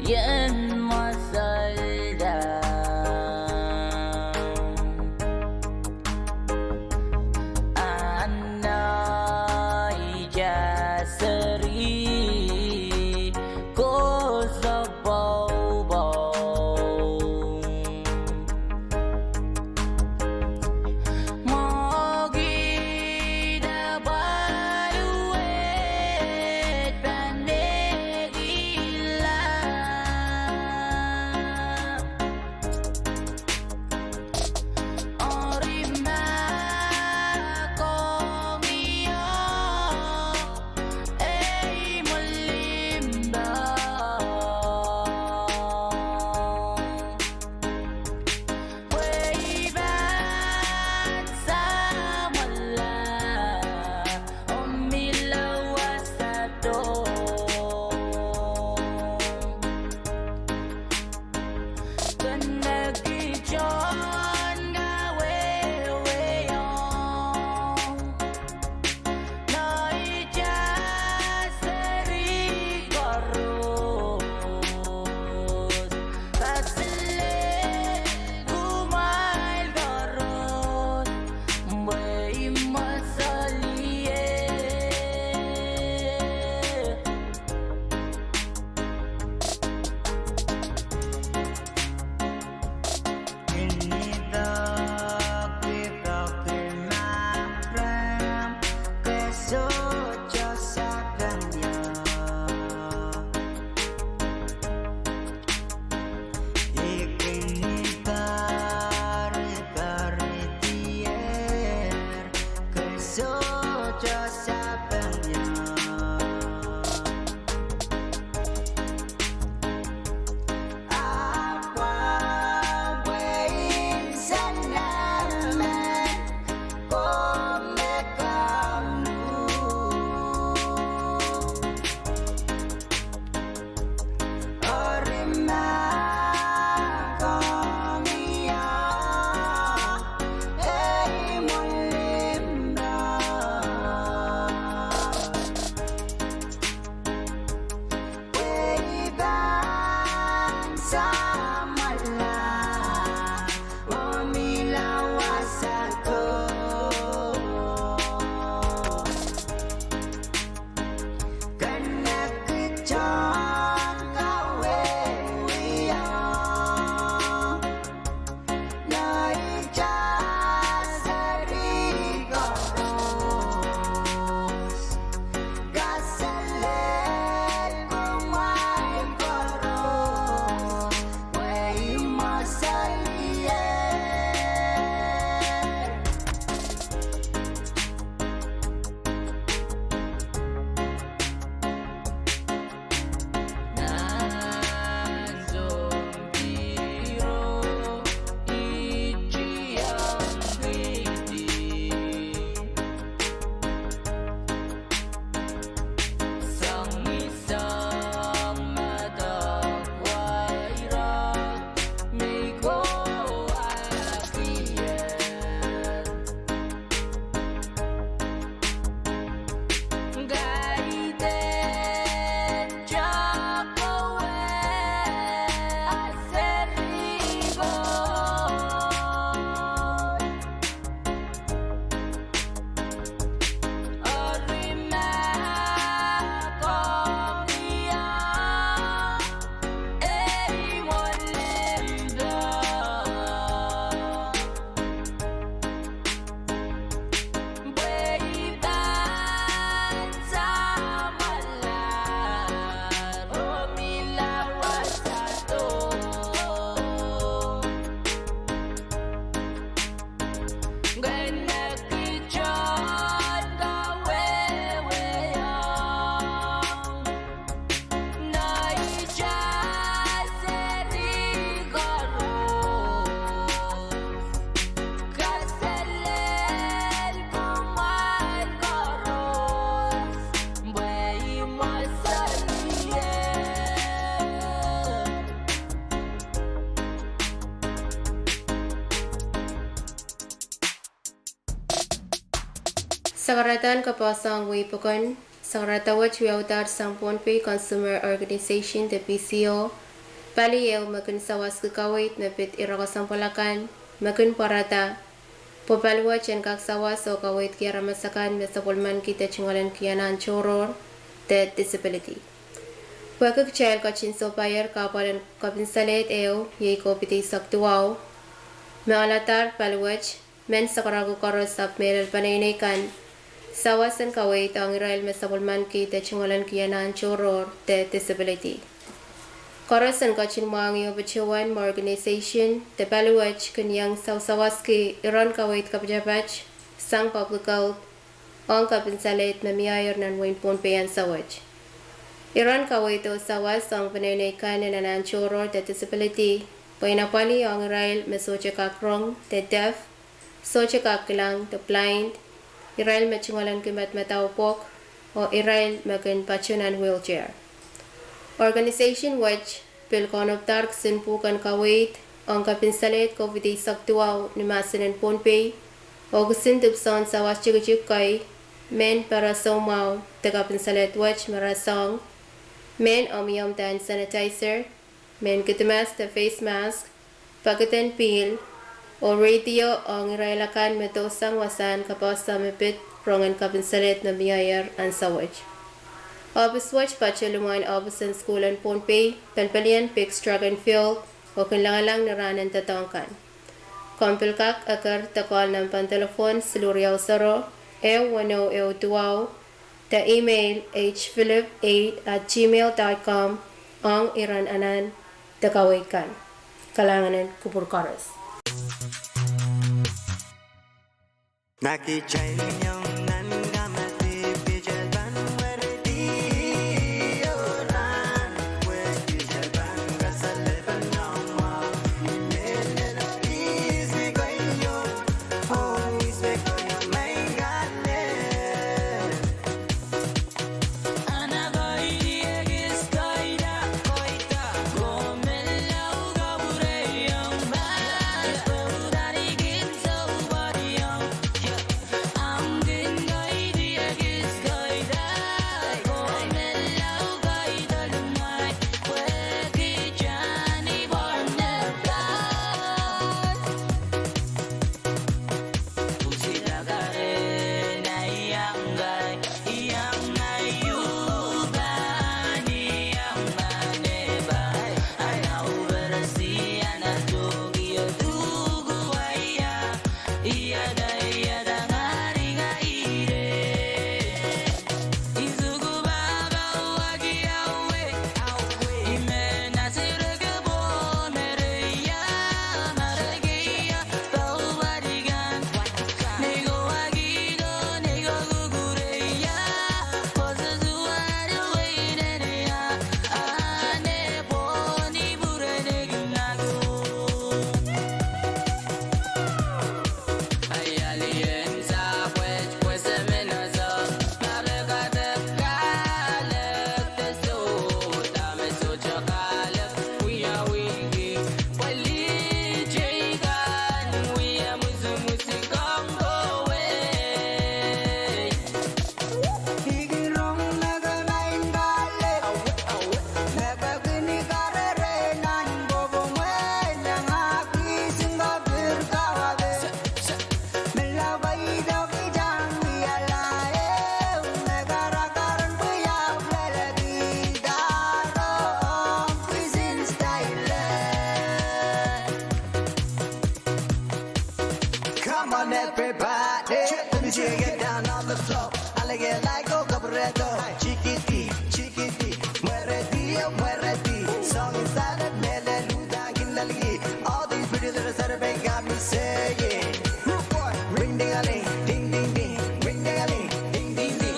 Ien mwasal da. Ana ija seri ko sapwopwou. Mwekid apwal wet pahn ekila. Eri ma komwi oh ei mwulimba, pwe I pahn samwala oh mihla wasa doh. Kene kihong kawehwehiong neitail seri koaros, kaselel kumwail koaros, pwe I mwasal ie. Kin I peki, peki mahpram, ke sohte sapeng ie. I kin I pari, pari dier, ke sohte sapeng ie. Ahpw pwe insenamwen ko me kamlu. Eri ma komwi oh ei mwulimba, pwe I pahn samwala oh mihla wasa doh. Kene kihong kawehwehiong neitail seri koaros, kaselel kumwail koaros, pwe I mwasal ie. Nan sounpiro I tiahk kihdi, sang ni sang madawak waira me I kohwahkier. Kaidehn tohkowe a seri ko, eri ma komwi oh ei mwulimba, pwe I pahn samwala oh mihla wasa doh. Kene kihong kawehwehiong neitail seri koaros, kaselel kumwail koaros, pwe I mwasal ie. Sakaradahn kapohsoan wehi pokon, sakarada wet wiawidahr sang Pohnpei Consumer Organization de P C O, Pali ehu me kin sawaski kaweid me pid ire kesempwal akan me kin pwarada pwe paliwet en kak sawas oh kaweidki aramas akan me sapwellimaniki de tungoalenki anahn tohrohr de disability. Pwehki kitail ketin sohpeier kahpwal en kapinsalehd ehu iei COVID eisek duwau, me aladahr paliwet mehn sakarako koaros ahpw mehlel peneinei kan sawas en kaweid ong irail me sapwellimaniki de tungoalenki anahn tohrohr de disability. Koaros en ketin mwahngih patohwan me organization de paliwet kin iang sawasawaski iren kaweid kapatapat sang public health ong kapinsalehd me mieier nan wehin Pohnpei ansou wet. Iren kaweid oh sawas ong peneinei kan en anahn tohrohr de disability, pwe inapwali ong irail me sohte kak rong de deaf, sohte kak kilang de blind, irail me tungoalenki madamadau pwok, oh irail me kin patoh nan wheelchair. Organization wet pil kaunopada kisin pwuhken kaweid ong kapinsalehd COVID eisek duwau ni mahsen en Pohnpei, oh kisin dipwisoun sawas tikitik kei, mehn pereh soumwahu de kapinsalehd wet me rasehng, mehn omwiomw de hand sanitizer, mehn kidimas de face mask, pekiden pihl, oh radio ong irail akan me dohsang wasahn kapehse me pid rongen kapinsalehd me mieier ansou wet. Ohpis wet patoh limwahn ohpis en sukuhl en Pohnpei, pelipelian Biggs Track and Field, oh kin lamalam ni rahn en doadoahk kan. Komw pil kak eker de call nempehn telephone siluh riau sero, ehu weneu ehu duwau, de email h philip eight at gmail dot com ong iren anahn de kaweid kan. Kalahngan en kupwur koaros. Come on, everybody. Get down on the floor. Alege laiko kabaredo. Chikiti, chikiti. Mweredi, mweredi. Song is started, mele luda kinlali. All these pretty little Saturday got me saying, rude boy, ring ding a ling, ding ding ding, ring ding a ling, ding ding ding.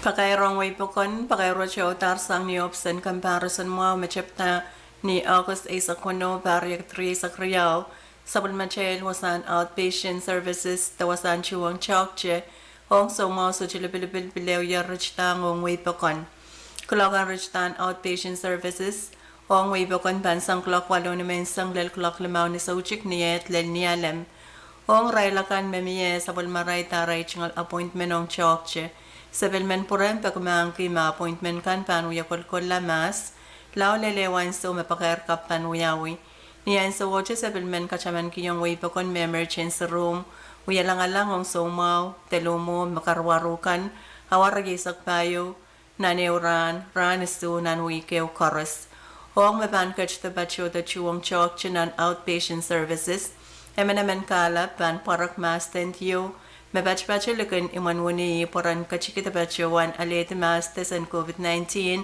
Pakair ong wehi pokon, pakair wet e uhdahn sang ni ohpis en comparison mwahu me tepda ni August eisek weneu, pahr riekid rieisek riau, sapwellimatail wasahn outpatient services de wasahn tuhwong toahkte ong soumwahu sohte lipilipil pil ehu ier ritidahng ong wehi pokon. Kuloak en ritidahn outpatient services ong wehi pokon pahn sang kuloak waluh ni menseng lel kuloak limau ni soutik, ni eid lel ni alem. Ong irail akan me mie sapwellimarail de arail tungoal appointment ong toahkte, sapwellimen pwurehng peki mahkki me appointment kan pahn wie kolkolla mahs lao lel ehu ansou me pakair kapw pahn wiawi. Ni ansowohte sapwellimen katamankihong wehi pokon me emergency room wie langalang ong soumwahu de luhmwohmw me karuwaru kan, awa rieisek pahieu nan ehu rahn, rahn isuh nan wihk ehu koaros. Ong me pahn ketido patohdo tuhwong toahkte nan outpatient services, emenemen kahlap pahn pwarek mahs ten ieu me patopato likin imwen wini pwe ren ketiki dipatohwan alehdi mahs de sen COVID nineteen,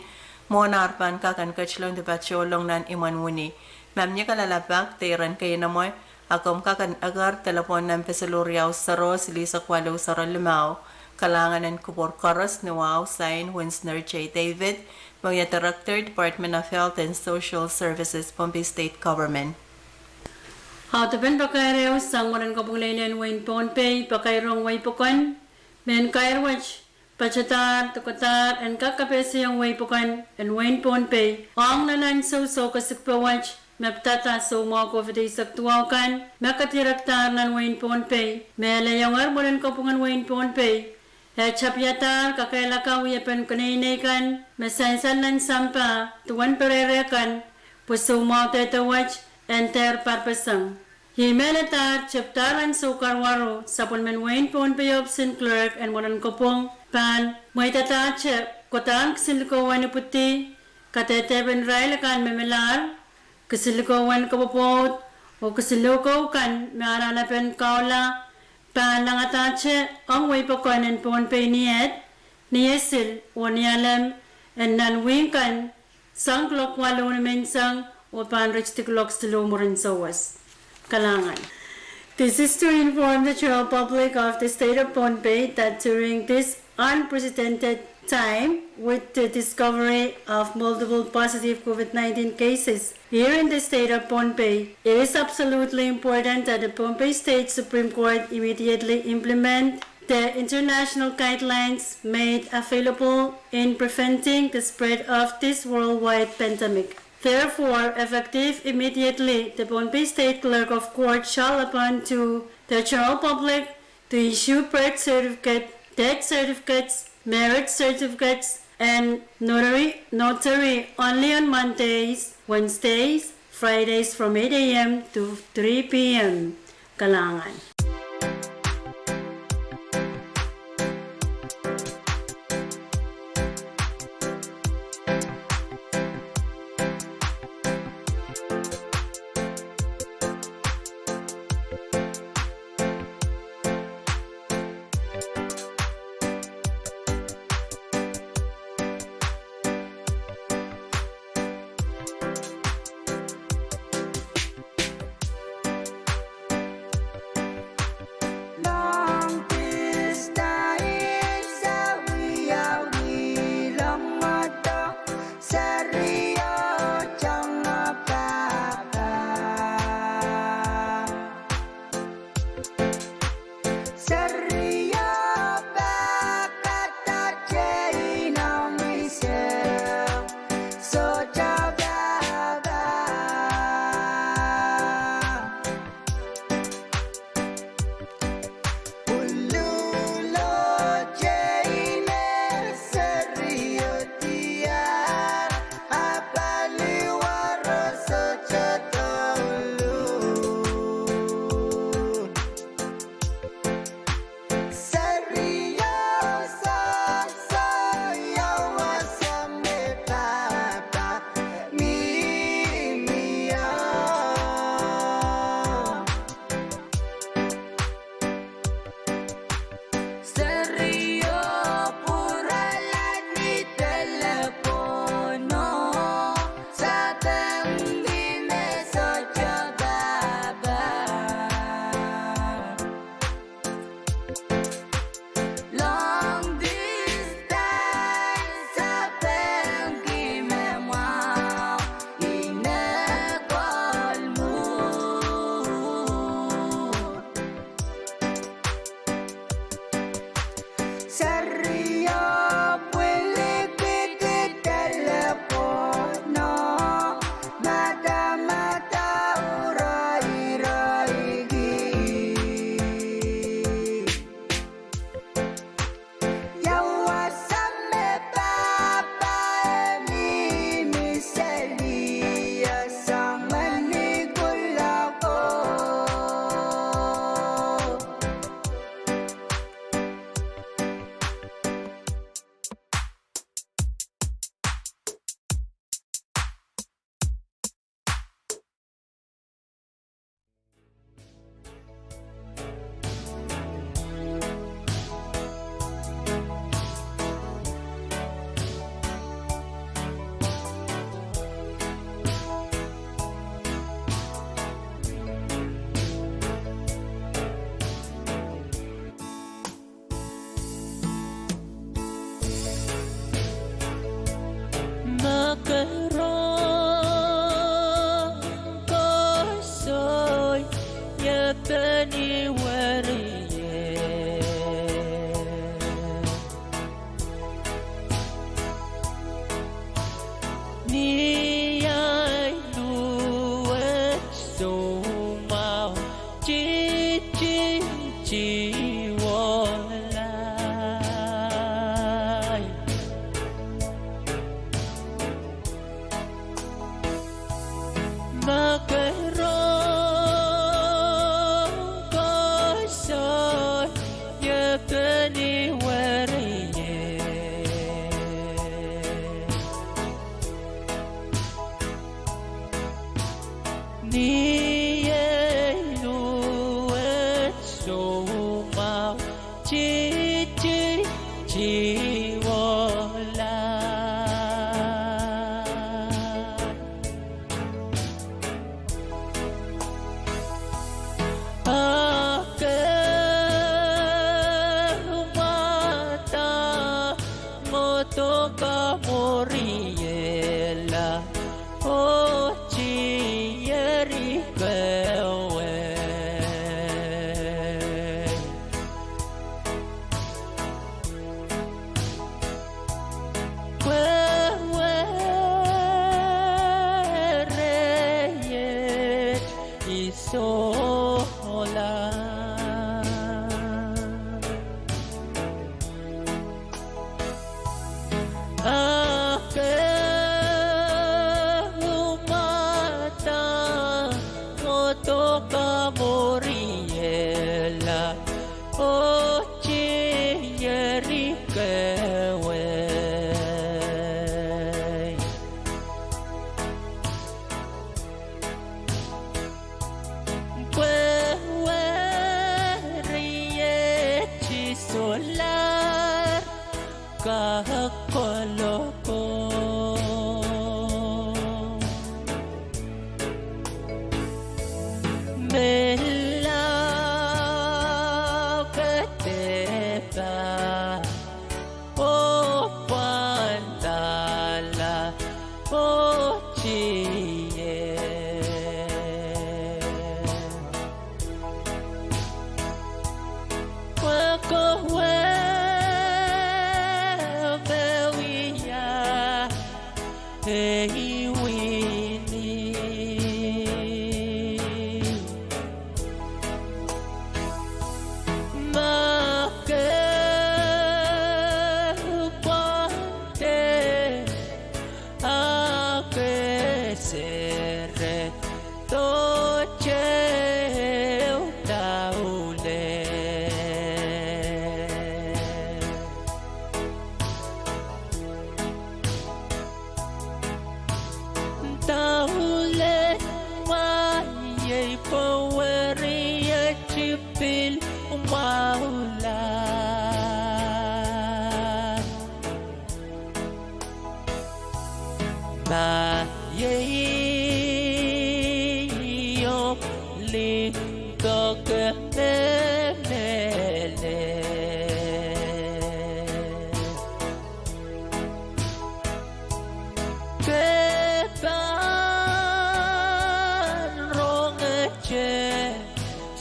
mwohn ar pahn kak en ketilong dipatohlong nan imwen wini. Ma mie kalelapak de iren keinemwe, a komw kak en eker delepwohn nempe siluh riau sero silihsek waluh sero limau. Kalahngan en kupwur koaros ni wahu, sign, Winsner J. David, me wia Director, Department of Health and Social Services, Pohnpei State Government. Audepen pakair ehu sang mwurin kopwung lehn wehin Pohnpei, pakair ong wehi pokon, mehn kair wet patohdahr de kohdahr en kak kapehsehiong wehi pokon en wehin Pohnpei ong nan ansou soukohp wet me pidada soumwahu COVID eisek duwau kan me kadirekdahr nan wehin Pohnpei. Mehleiongehr mwurin kopwungen wehin Pohnpei, e tapiadahr kakehlaka wiepen keneinei kan me sansal nan sampah duwen perehre kan pwe soumwahu dehde wet en dehr parpeseng. Ih mehledahr tepdahr ansou karuwaru sapwellimen wehin Pohnpei ohpisin Clerk en mwurin kopwung pahn mweidadahte kohdahn kisinlikou en ipwidi, kadehdepen irail akan me melahr, kisinlikou en kopwopwoud, oh kisinlikou kan me anahnepen kahula pahn langadahte ong wehi pokon en Pohnpei ni eid, ni esil oh ni alem en nan wihk kan sang kuloak waluh ni menseng oh pahn ritidi kuloak siluh mwurin souwas. Kalahngan. This is to inform the general public of the state of Pohnpei that during this unprecedented time with the discovery of multiple positive COVID nineteen cases here in the state of Pohnpei, it is absolutely important that the Pohnpei State Supreme Court immediately implement the international guidelines made available in preventing the spread of this worldwide pandemic. Therefore, effective immediately, the Pohnpei State Clerk of Court shall appoint to the general public to issue birth certificate, death certificates, marriage certificates, and notary, notary only on Mondays, Wednesdays, Fridays from eight a m to three p m. Kalahngan. Ni ei luwet soumwahu titi tiwohla. Ake mada ngodo kamwuriela, oh tieri kewe. Pwe wereie I sohla. Ake mada ngodo kamwuriela, oh tieri kewe. Pwe wereie I sohla kak kolokol. Menlau kadehde pah, oh pwandala, oh tier. Pwe kowe me wia ei wini. Ma ke pwande, a ke sere, dohte ehu daulel. Daulel mwahiei pwe wereie I pil mwahula. Ma iei omw limpoak me mehlel, ke pahn rongete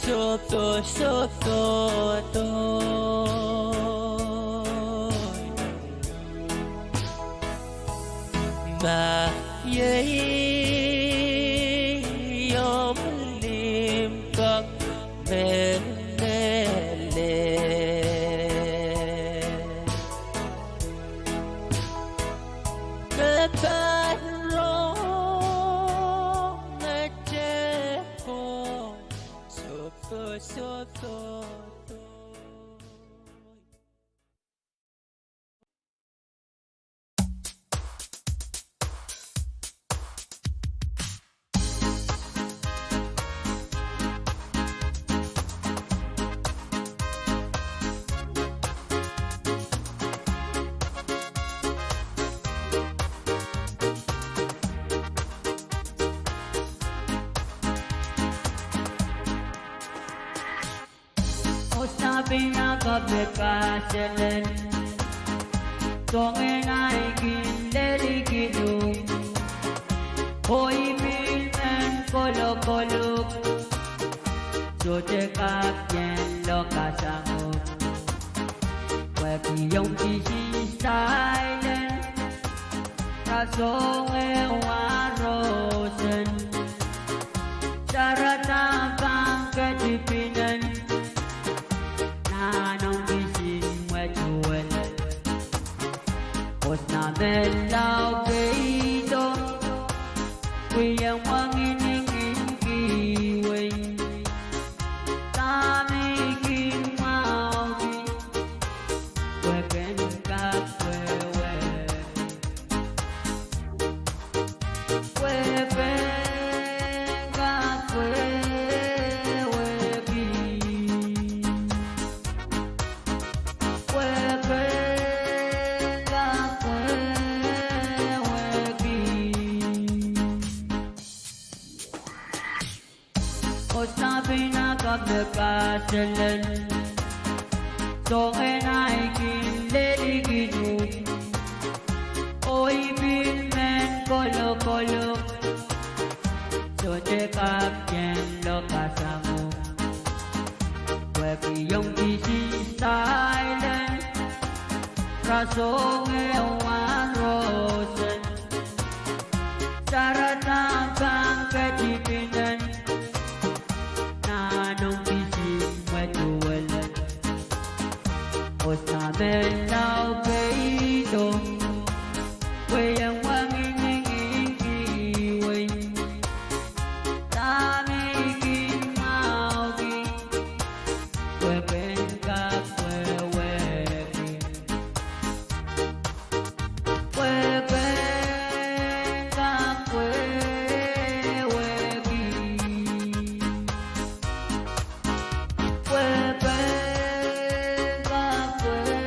sohte sohte. Ma iei omw limpoak me mehlel, ke pahn rongete sohte sohte. Osapw en akapw me kaselel, soangen ahi kin lel kilu. Oh I pil men kolokoluk, sohte kak ien lokasang uhk. Pwehki omw kisin silent, a soangen warosen. Sarada pahn ketipinen, nan omw kisin mwetuwel. Osapw me lao keido, wie mwengin ing kihwei. Dahme I kin mwahuki, pwe ken kak wehwehki. Pwe pil Oh sapwna kak me kaselen, soangen ahi kin lelikinuhk. Oh I pil men kolokolok, sohte kak kin lokasang uhk. Pwehki ong kisin style en, rasehng ehu rosen. Sarada pahn ketipin en, nan ong kisin mwetuwel en. Oh samen lao peido, pwe ong wangin ing ing kihwei. Dahme I kin mwahuki, pwe ken kak wehwehki. Pwe ken kak wehwehki. Pwe ken kak wehwehki.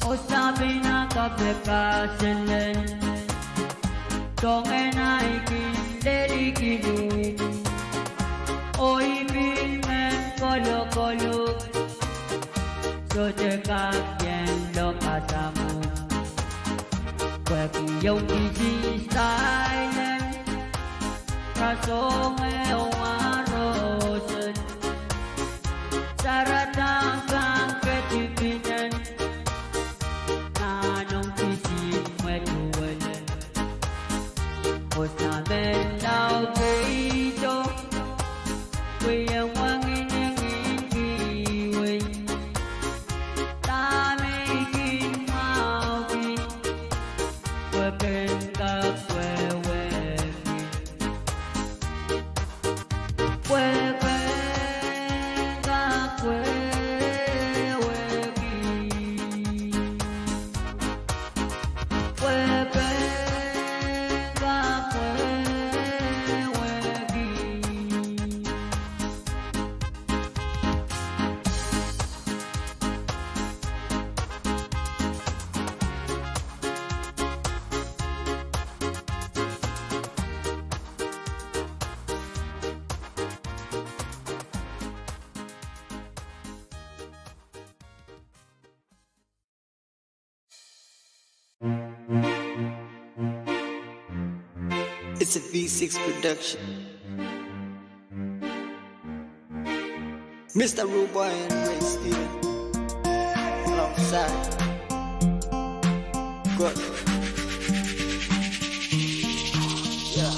Oh sapwna kak me kaselen, soangen ahi kin lelikinuhk. Oh I pil men kolokolok, sohte kak kin lokasang uhk. Pwehki ong kisin style en, rasehng ehu rosen. Sarada pahn ketipin en, nan ong kisin mwetuwel en. Oh samen lao peido, pwe ong wangin ing ing kihwei. Dahme I kin mwahuki, pwe ken kak wehwehki. Pwe ken kak wehwehki. Pwe ken kak wehwehki. It's a V six production. Mister Rude Boy and Ray Steven. Alongside. Good. Yeah.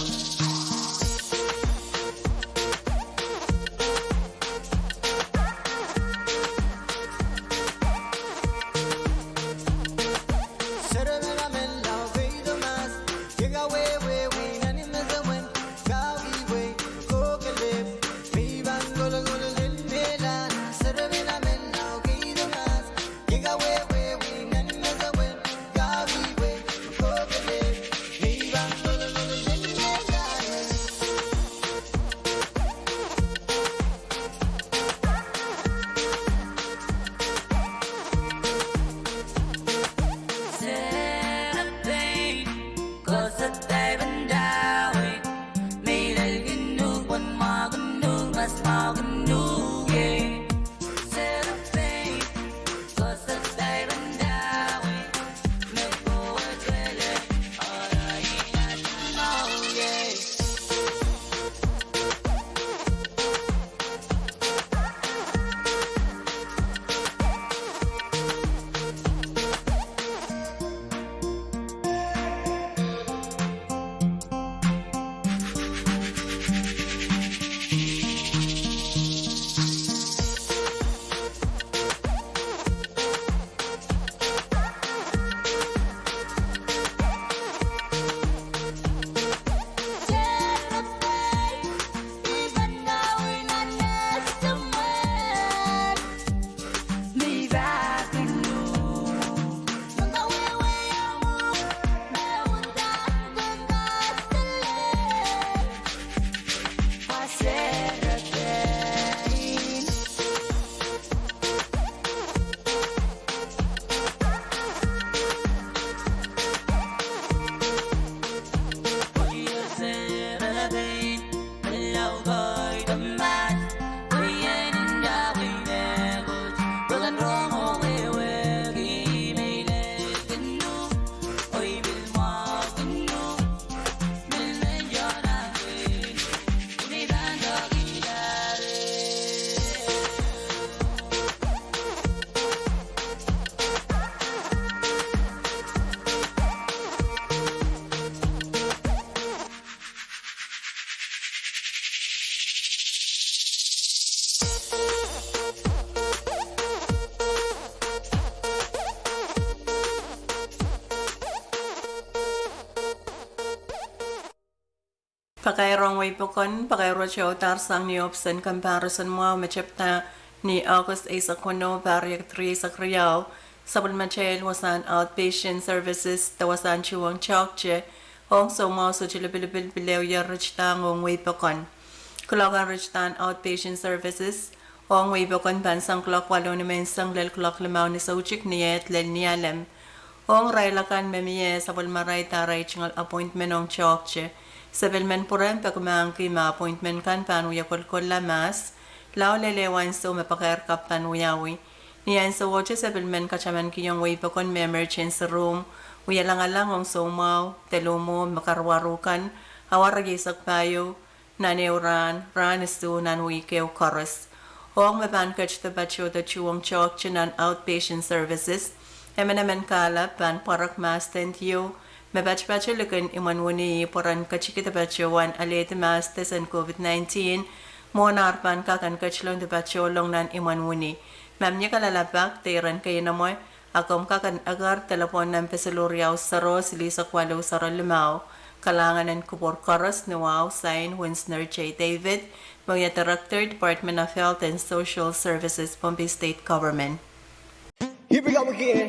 Pakair ong wehi pokon, pakair wet e uhdahn sang ni ohpis en comparison mwahu me tepda ni August eisek weneu, pahr riekid rieisek riau. Sapwellimatail wasahn outpatient services de wasahn tuhwong toahkte ong soumwahu sohte lipilipil pil ehu ier ritidahng ong wehi pokon. Kuloak en ritidahn outpatient services ong wehi pokon pahn sang kuloak waluh ni menseng lel kuloak limau ni soutik ni eht lel Nialem. Ong irail akan me mie sapwellimarail da arail tungoal appointment ong toahkte, se pil men pwurehng peki mahkki ma appointment kan pahn wie kolkolla mahs, lao lel ehu ansou me pakair kapw pahn wiawi. Ni ansowohte se pil men katamankihong wehi pokon me emergency room wie langalang ong soumwahu de luhmwohmw me karuwaru kan, awa rieisek pahieu nan ehu rahn, rahn isuh nan wihk ehu koaros. Ong me pahn ketida patohdo tuhwong toahkte nan outpatient services, emenemen kahlap pahn pwarek mahs ten dieu me patopato likin imwen wini pwe ren ketikihda patohwan alehdi mahs test en COVID nineteen mwohn ar pahn kak en ketilong de patohlong nan imwen wini. Ma mie kalelapak de iren keinemwe, a komw kak en eker delepwohn nempe siluh riau sero silihsek waluh sero limau. Kalahngan en kupwur koaros ni wahu, sain Winsner J. David, me wia Director, Department of Health and Social Services, Pohnpei State Government. Here we go again.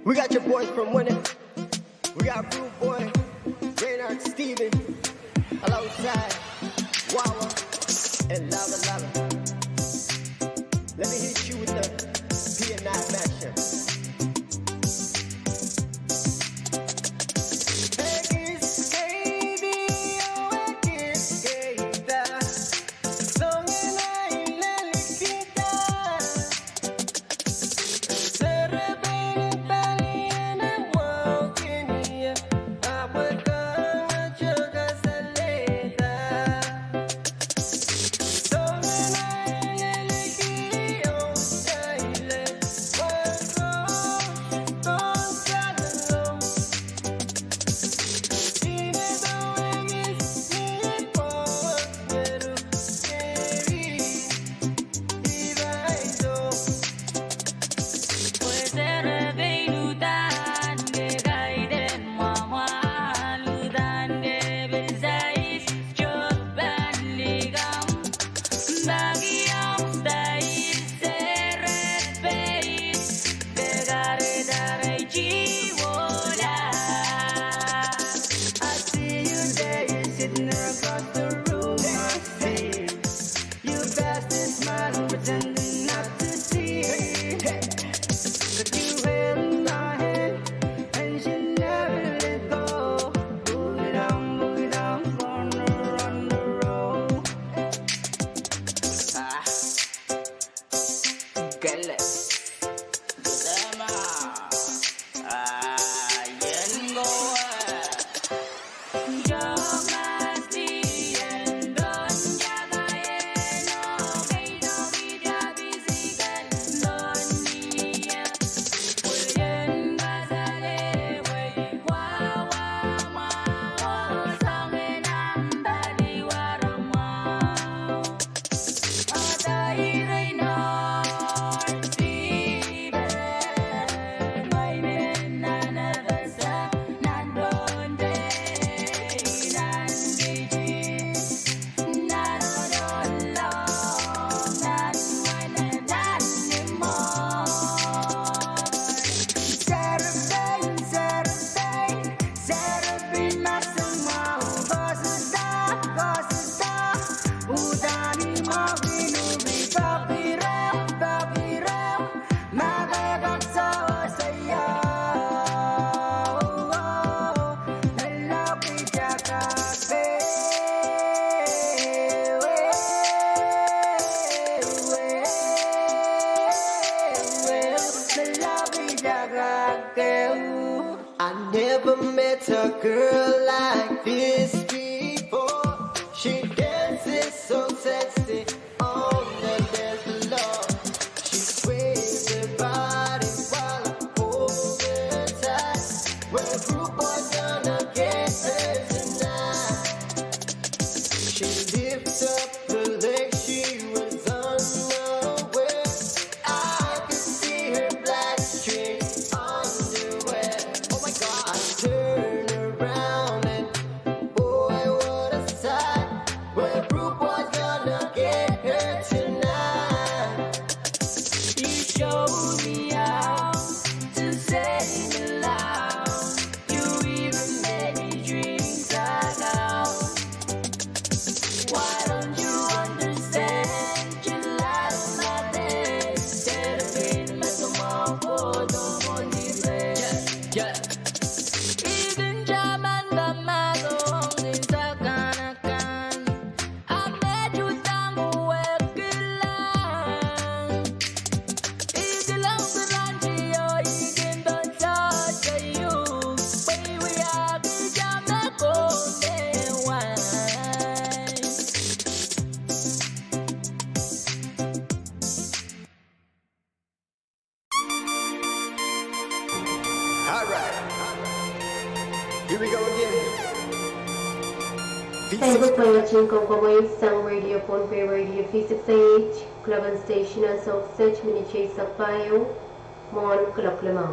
We got your boys from Winner. We got Rude Boy, Reynard Stephens, alongside Wawa and Lava Lava. Let me hit you with the P N I mashup. Here we go again. Eri pwehn ketin kaukaweid sang Radio Pohnpei, Radio V six A H, Klapan Station, ansou kiset minit eisek pahieu mwohn kuloak limau.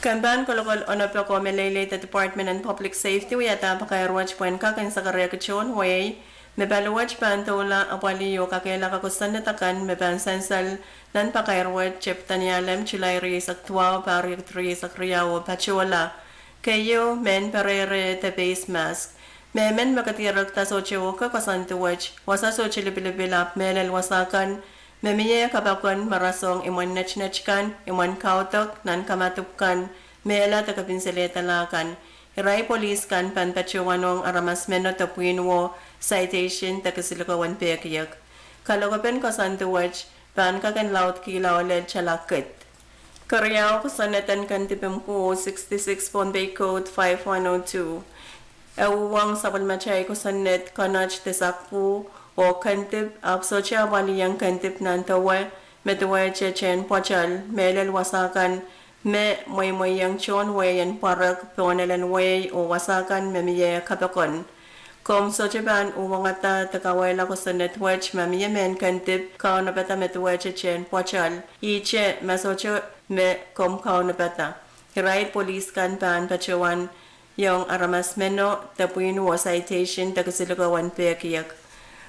Kempahn kolokol onopeko me leleida Department en Public Safety wiahda pakair wet pwehn kak en sakarehki tohn wehi me paliwet pahn doula apwalih oh kakehlaka kosonned akan me pahn sansal nan pakair wet tepda ni Alem, July rieisek duwau, pahr riekid rieisek riau oh patohla. Keieu, mehn perehre de face mask. Mehmen me kedirekda sohte ohke koasoandi wet, wasa sohte lipilipil ahpw mehlel wasa kan me mie kapakon me rasehng imwen netinet kan, imwen kaudok, nan kamadipw kan, mehla de kepinselehda kan. Irail polis kan pahn patohwanohng aramas meno de pwihn wo citation de kisinlikou en pehkiek. Kalokopen koasoandi wet pahn kak en laudkihla oh lel talakid. Keriau, kosonned en kendipimku, sixty-six Pohnpei Code five one oh two. E uhwong sapwellimatail kosonned, konot de sakpu oh kendip, ahpw sohte apwalihong kendip nan dewe me duwehte tehn pwoatal, mehlel wasa kan me mweimweiong tohn wehi en pwarek, pohnel en wehi oh wasa kan me mie kapokon. Komw sohte pahn uhwongada de kawehla kosonned wet ma mie mehn ken dip kaunopada me duwehte tehn pwoatal. Ihte ma sohte me komw kaunopada. Irail polis kan pahn patohwan iong aramas meno de pwihn oh citation de kisiluko wen pehkiek.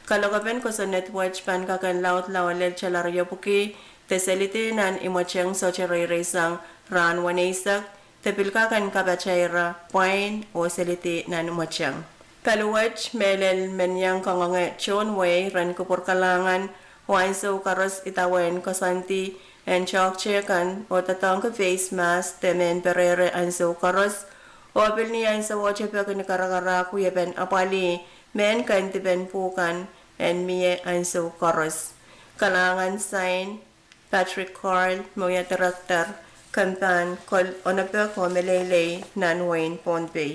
Kalokapen kosonned wet pahn kak en laud lao lel tala rio pwuki de selidi nan imweteng sohte reireisang rahn weneisek, de pil kak en kapataira pwain oh selidi nan imweteng. Paliwet mehlel men iang kangoange tohn wehi ren kupwur kalahngan oh ansou koaros idawehn koasoandi en toahkte kan oh doadoahngki face mask de mehn perehre ansou koaros, oh pil ni ansowohte peki ni karakarahk wiepen apwalih mehn ken dipen pwuhkan en mie ansou koaros. Kalahngan sain, Patrick Carl, me wia director, kempahn kol onopek oh meleilei nan wehin Pohnpei.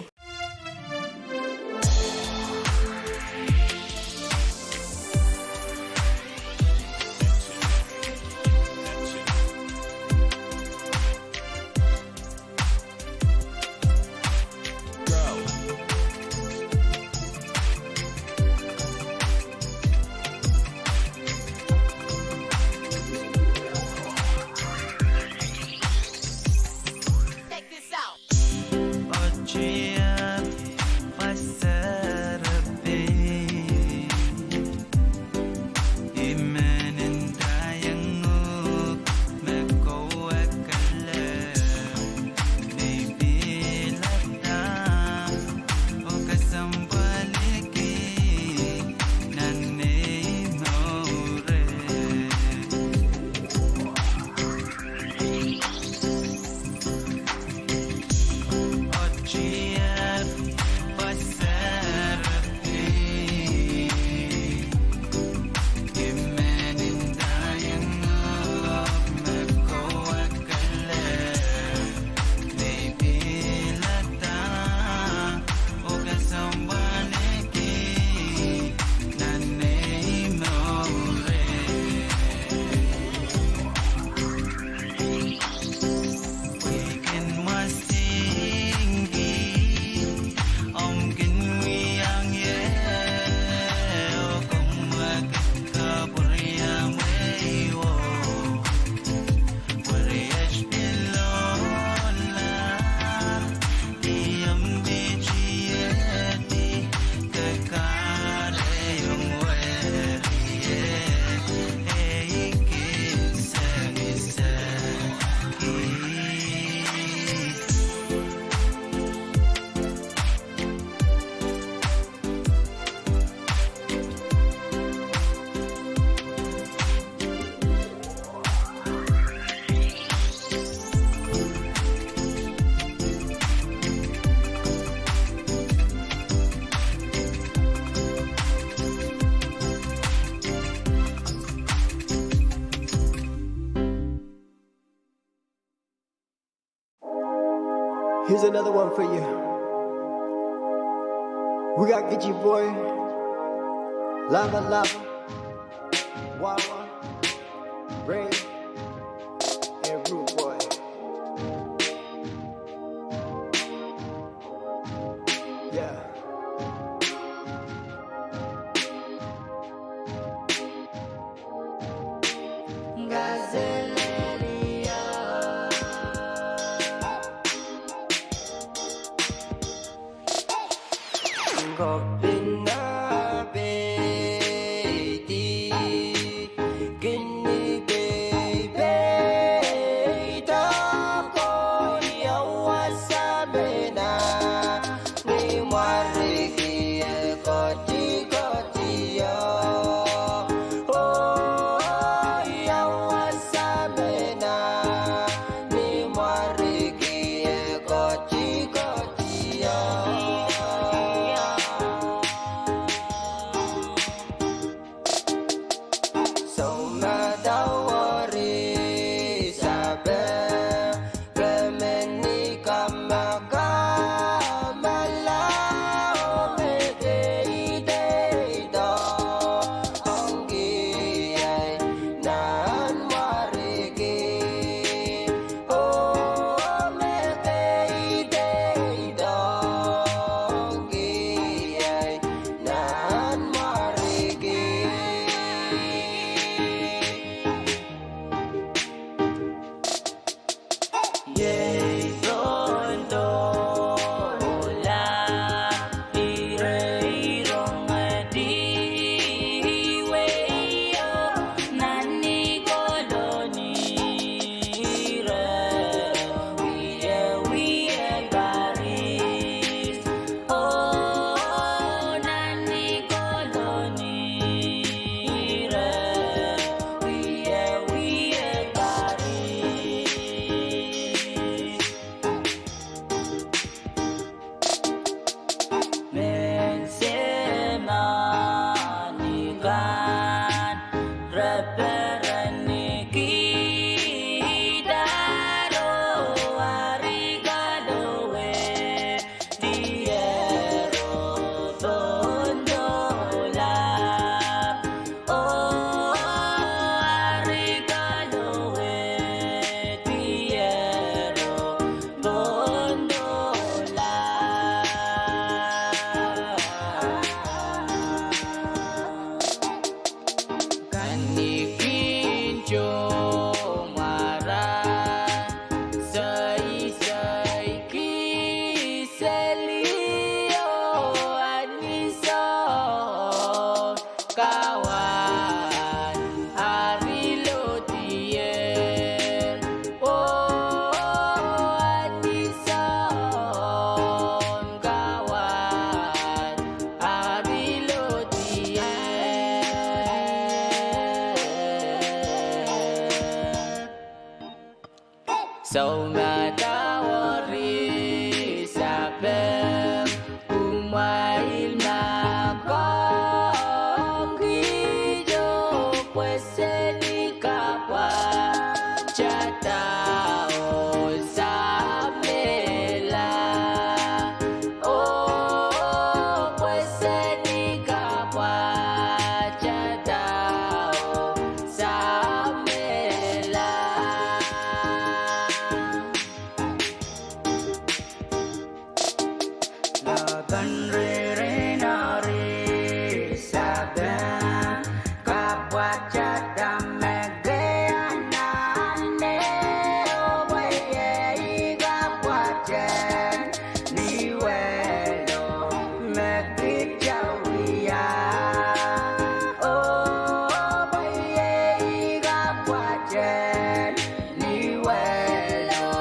Here's another one for you. We got Gitchy Boy, Lava Lava, Wawa, Ray, and Rude Boy. Yeah. Menseng mani kan reperenki daro ari kalowe diero tondola. Oh, ari kalowe diero tondola. Kanikin Soumwara, seiseiki seli oh ansoun kawan ari lo dier. Oh ansoun kawan ari lo dier. Soumwadau oh Risapeng, kumwail me kongkido pwe seli kapwatehda oh samehla. Oh pwe seli kapwatehda oh samehla. Lapalap en ririn oh Risapeng, kapwatehda me ke anahne oh pwe iei kapwatehn ni wehlo me kitail wia. Oh pwe iei kapwatehn ni wehlo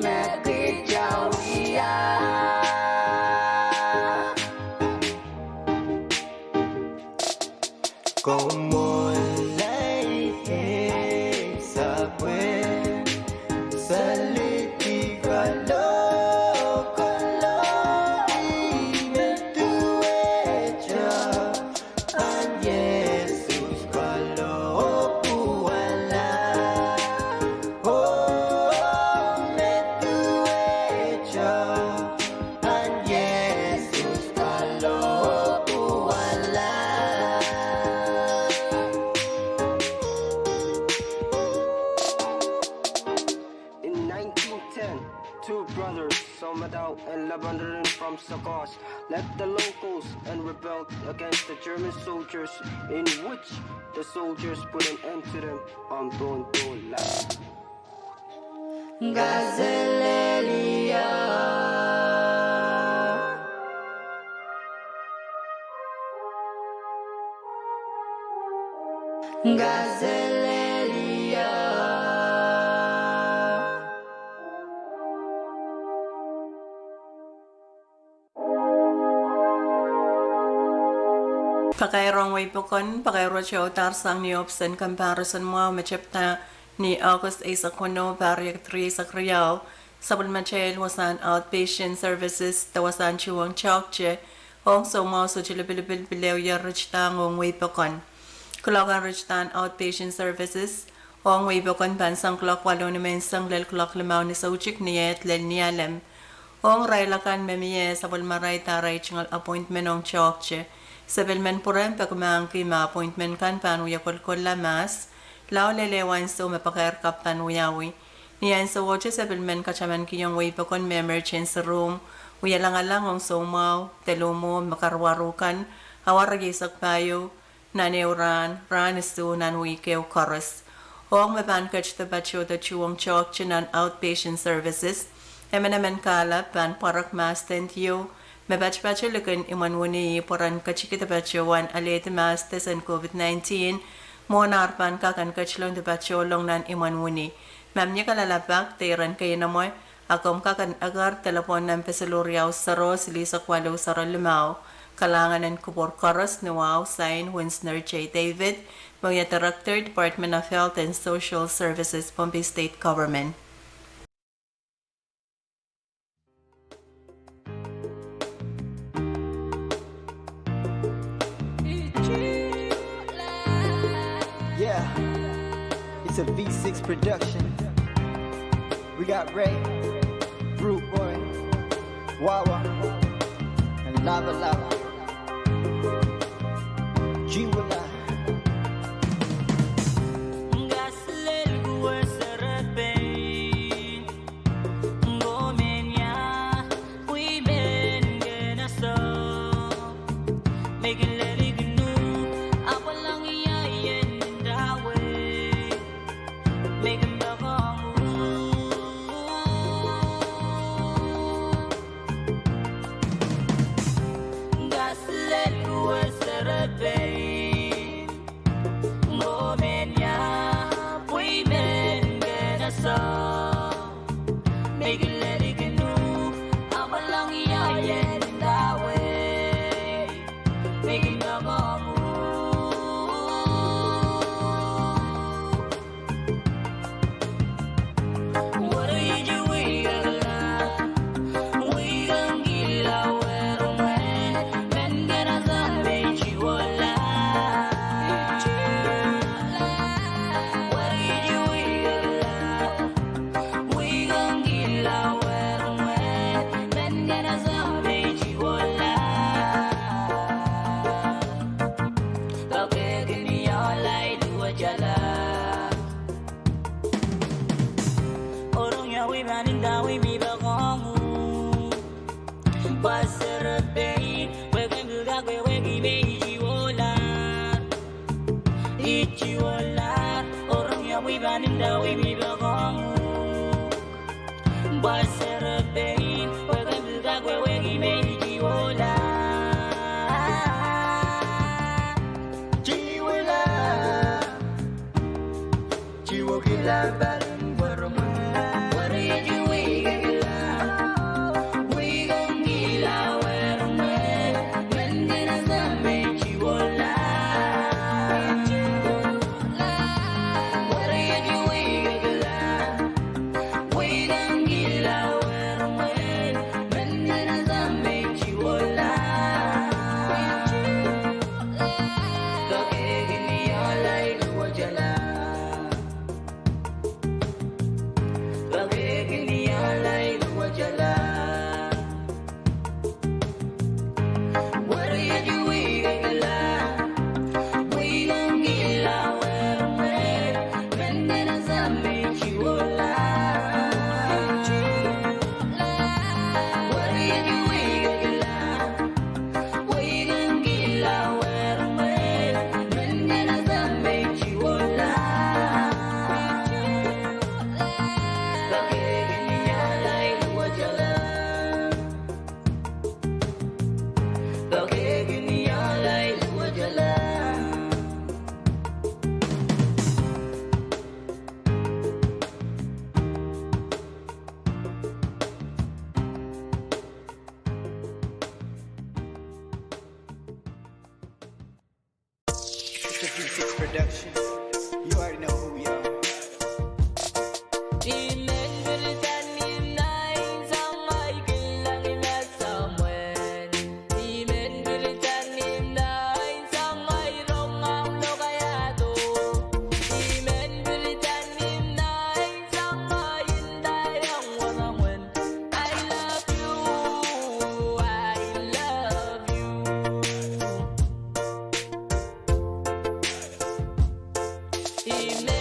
me kitail wia. Komoulaite sapwe saliti kalokalo, ih me duwehte ahn Yesus kalohpwuwala. Oh me duwehte ahn Yesus kalohpwuwala. In nineteen ten, two brothers, Soumwadau and Lapalap en ririn from Sakos, led the locals and rebelled against the German soldiers, in which the soldiers put an end to them on Pohnpei. Ngazelelio. Ngazelelio. Pakair ong wehi pokon, pakair wet e uhdahn sang ni ohpis en comparison mwahu me tepda ni August eisek weneu, pahr riekid rieisek riau. Sapwellimatail wasahn outpatient services de wasahn tuhwong toahkte ong soumwahu sohte lipilipil pil ehu ier ritidahng ong wehi pokon. Kuloak en ritidahn outpatient services ong wehi pokon pahn sang kuloak waluh ni menseng lel kuloak limau ni soutik ni eht lel nialem. Ong irail akan me mie sapwellimarail de arail tungoal appointment ong toahkte, sapwellimen pwurehng peki mahkki ma appointment kan pahn wie kolkolla mahs lao lel ehu ansou me pakair kapw pahn wiawi. Ni ansowohte sapwellimen katamankihong wehi pokon me emergency room wie langalang ong soumwahu de luhmwohng me karuwaru kan awa rieisek pahieu nan ehu rahn, rahn isuh nan wihk ehu koaros. Ong me pahn ketidi patohdo tuhwong toahkte nan outpatient services, emenemen kahlap pahn pwarek mahsdent ieu me patopato likin imwen wini pwehn ketikihdi patohwan alehdi mahs en COVID nineteen, mwohn ar pahn kak en ketilongdi patohlong nan imwen wini. Ma mie kalelapak de iren keinemwe, a komw kak en eker delepwohn nempe siluh riau sero silihsek waluh sero limau. Kalahngan en kupwur koaros ni wahu, sign Winsner J David, me wia Director, Department of Health and Social Services, Pohnpei State Government. Yeah, it's a V six production. We got Ray, Rude Boy, Wawa, and Lava Lava. Jiwala. Ngas lel kuwe serepein. Ngo men ia, pwe men kena so. Mekin lel ikinu, apwalong ia ien ndawei. Mekin pokong u. Ngas lel kuwe serepein. Ngo men ia, pwe men kena so. Mekin lel ikinu, apwalong ia ien ndawei. Mekin pokong u. Orong ia wi paninda wi mi pokong u. Pwe serepein, pwe ken pil kak wehwehki me ijiwola. Ijiwola, orong ia wi paninda wi mi pokong u. Pwe serepein, pwe ken pil kak wehwehki me ijiwola. Jiwala. Jiwokila balin warumwe. Wari jiwikila. Wikangila warumwe. Mendina same jiwola. Wari jiwikila. Wikangila warumwe. Mendina same jiwola. Kakekini ala iluwajala. It's a V six production. You already know who we are. I love you, I love you. Ime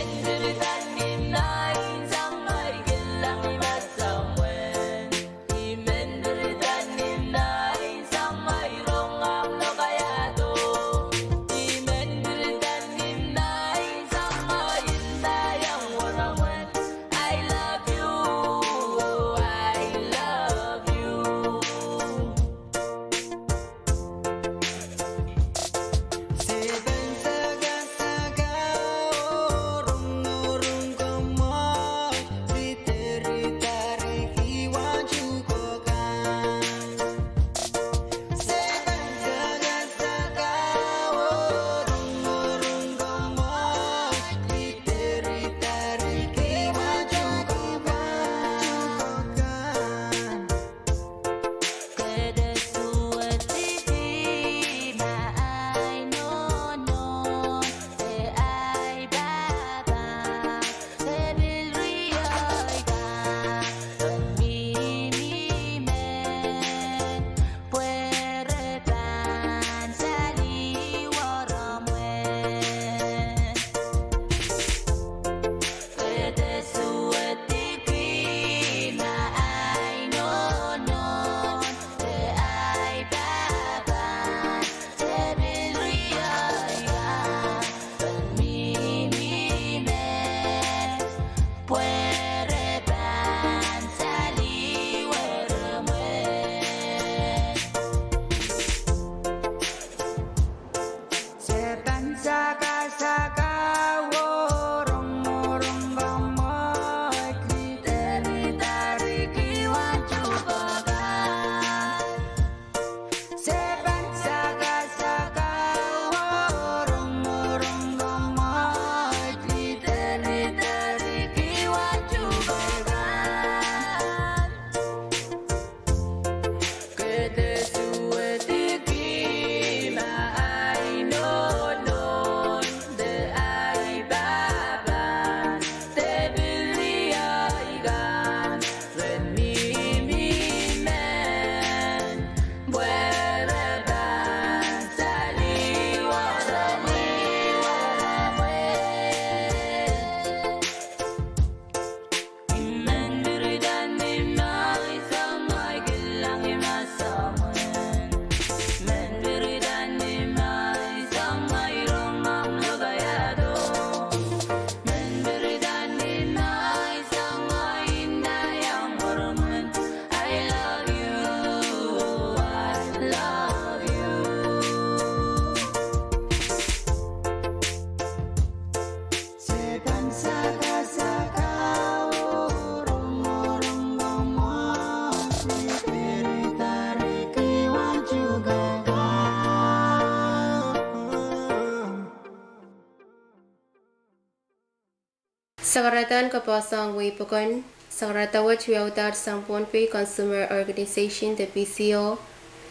Sakaradahn kapehsang wehi pokon, sakarada wet wiawidahr sang Pohnpei Consumer Organization de P C O,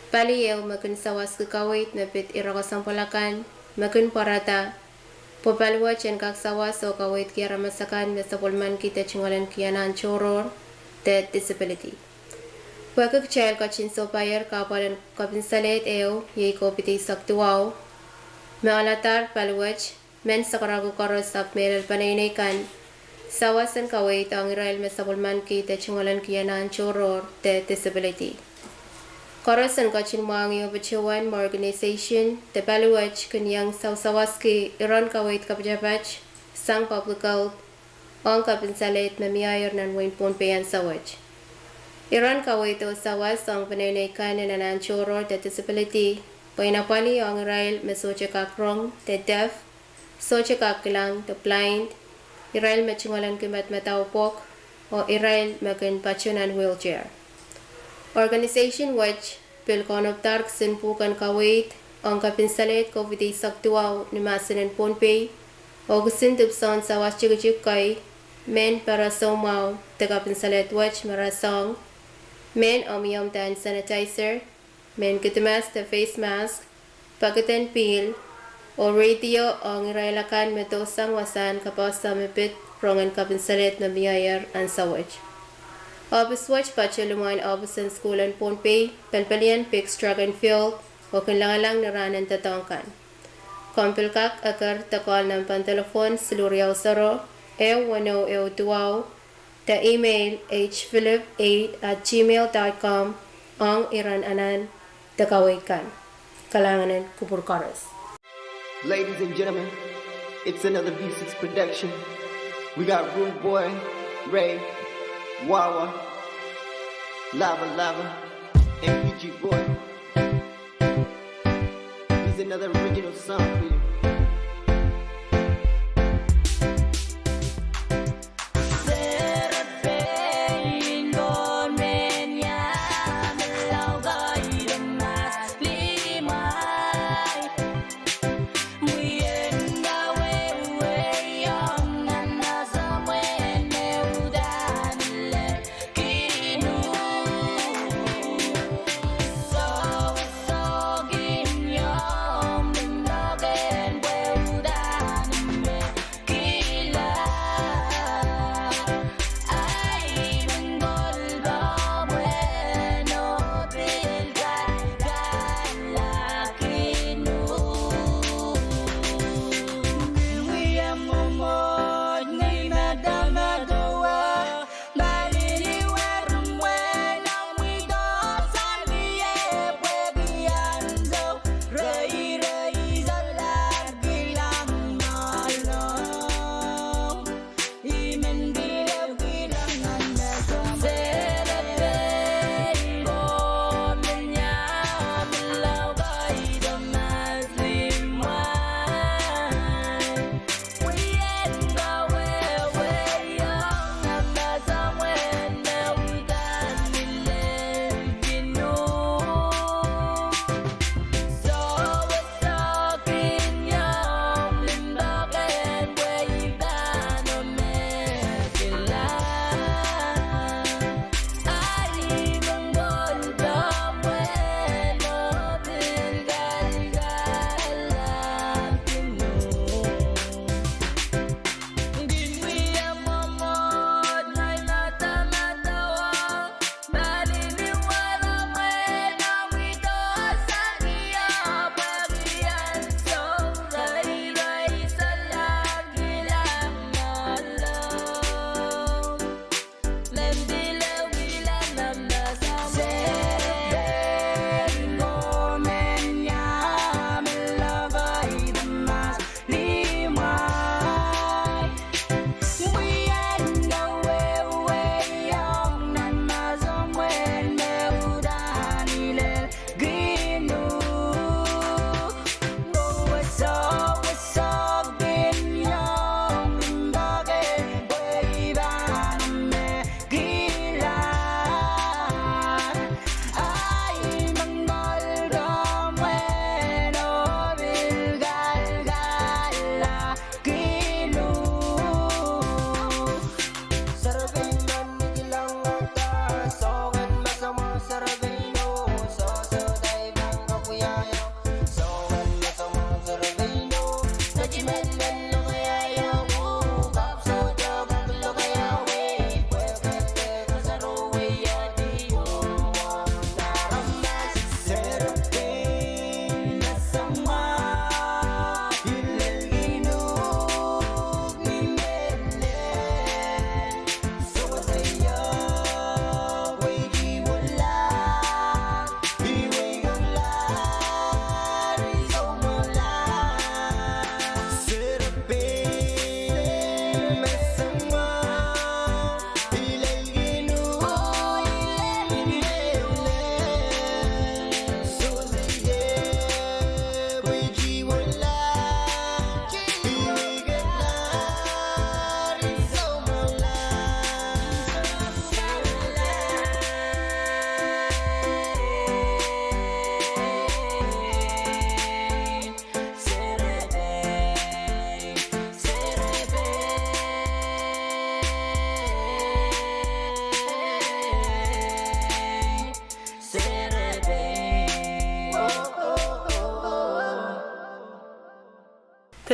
pali ehu me kin sawaski kaweid me pid ire kesempwal akan me kin pwarada, pwe pali wet en kak sawas oh kaweidki aramas akan me sapwellimaniki de tungoalenki anahn tohrohr de disability. Pwehki kitail ketin sohpeier kahpwal en kapinsalehd ehu iei COVID eisek duwau, me aladahr pali wet, mehn sakarako koaros ahpw mehlel peneinei kan, sawas en kaweid ong irail me sapwellimaniki de tungoalenki anahn tohrohr de disability. Koaros en ketin mwahngih patohwan me organization de pali wet kin iang sawasawaski iren kaweid kapatapat sang public health ong kapinsalehd me mieier nan wehin Pohnpei ansou wet. Iren kaweid oh sawas ong peneinei kan en anahn tohrohr de disability, pwe inapwali ong irail me sohte kak rong de deaf, sohte kak kilang de blind, irail me tungoalenki madamadau pwok, oh irail me kin patoh nan wheelchair. Organization wet pil kaunopada kisin pwuhken kaweid ong kapinsalehd COVID eisek duwau ni mahsen en Pohnpei, oh kisin dipwisoun sawas tikitik kei, mehn pere soumwahu de kapinsalehd wet me rasehng, mehn omwiomw de hand sanitizer, mehn kidimas de face mask, pekiden pihl, oh radio ong irail akan me dohsang wasahn kapehse me pid rongen kapinsalehd me mieier ansou wet. Ohpis wet patoh limwahn ohpis en sukuhl en Pohnpei, pelipelien Biggs Track and Field, oh kin langalang ni rahn en doadoahk kan. Komw pil kak eker de call nempehn telephone siluh riau sero, ehu weneu ehu duwau, de email H Philip eight at gmail dot com ong iren anahn de kaweid kan. Kalahngan en kupwur koaros. Ladies and gentlemen, it's another V six production. We got Rude Boy, Ray, Wawa, Lava Lava, and P G Boy. Here's another original song for you.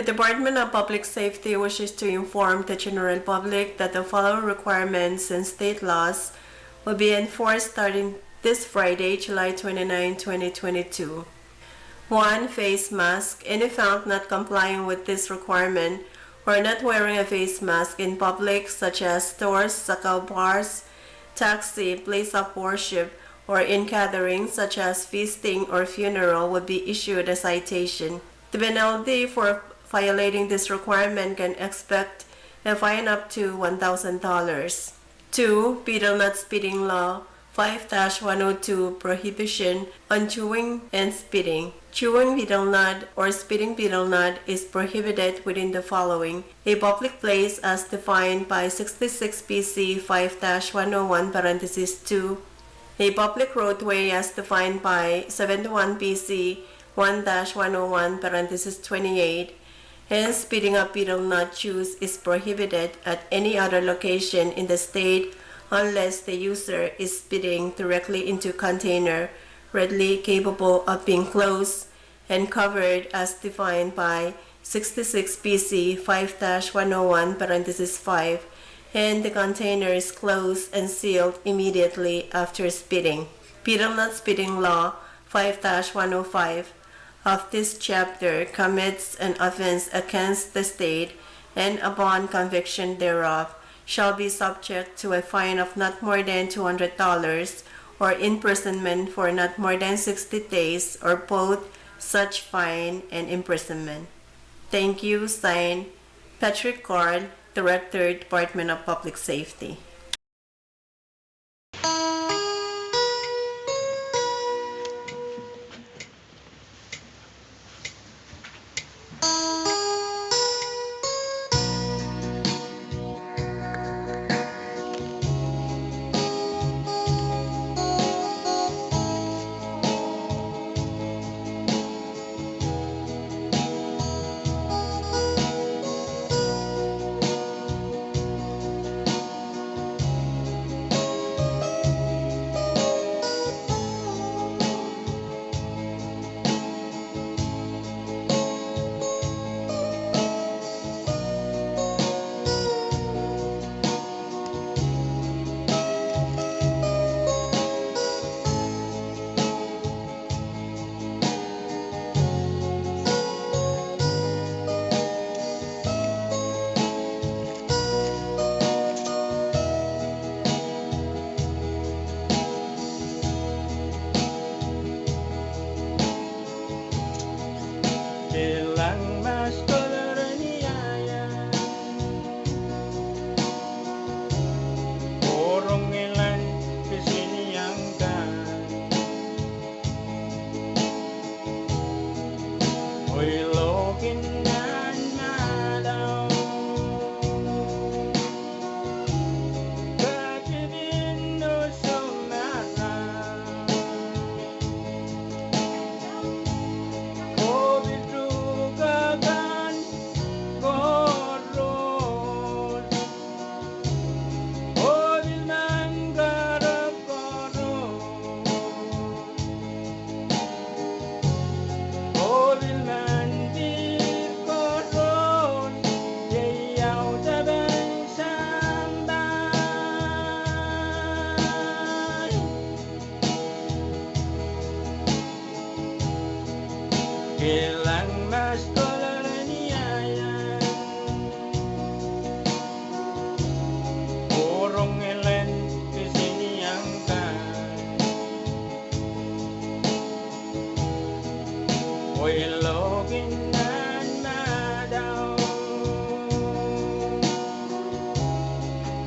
The Department of Public Safety wishes to inform the general public that the following requirements and state laws will be enforced starting this Friday, July twenty-ninth, twenty twenty-two. One, face mask. Any found not complying with this requirement or not wearing a face mask in public, such as stores, sakau bars, taxi, place of worship, or in gatherings such as feasting or funeral, will be issued a citation. The penalty for violating this requirement can expect a fine up to one thousand dollars. Two, betel nut speeding law, five dash one oh two, prohibition on chewing and spitting. Chewing betel nut or spitting betel nut is prohibited within the following: a public place as defined by sixty-six B C five dash one oh one, parenthesis two, a public roadway as defined by seventy-one B C one dash one oh one, parenthesis twenty-eight, and spitting up betel nut juice is prohibited at any other location in the state unless the user is spitting directly into container readily capable of being closed and covered as defined by sixty-six B C five dash one oh one, parenthesis five, and the container is closed and sealed immediately after spitting. Betel nut spitting law five dash one oh five of this chapter commits an offense against the state and, upon conviction thereof, shall be subject to a fine of not more than two hundred dollars or imprisonment for not more than sixty days or both such fine and imprisonment. Thank you. Signed, Patrick Card, Director, Department of Public Safety. Kilang maskol reniaia, oh rong ilan kisiniang kan. Oilokin nan madau, katipin oh soumahla, oh pil tuhke kan koaros, oh pil men kahrepen koaros, oh pil men dihp koaros, iei audepen sampah. Kilang maskol reniaia, oh rong ilan kisiniang kan. Oilokin nan madau,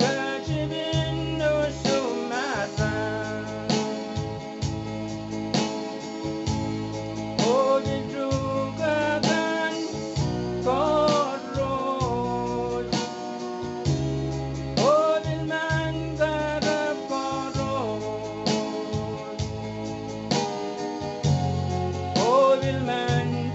katipin oh soumahla, oh pil tuhke kan koaros, oh pil men kahrepen koaros, oh pil men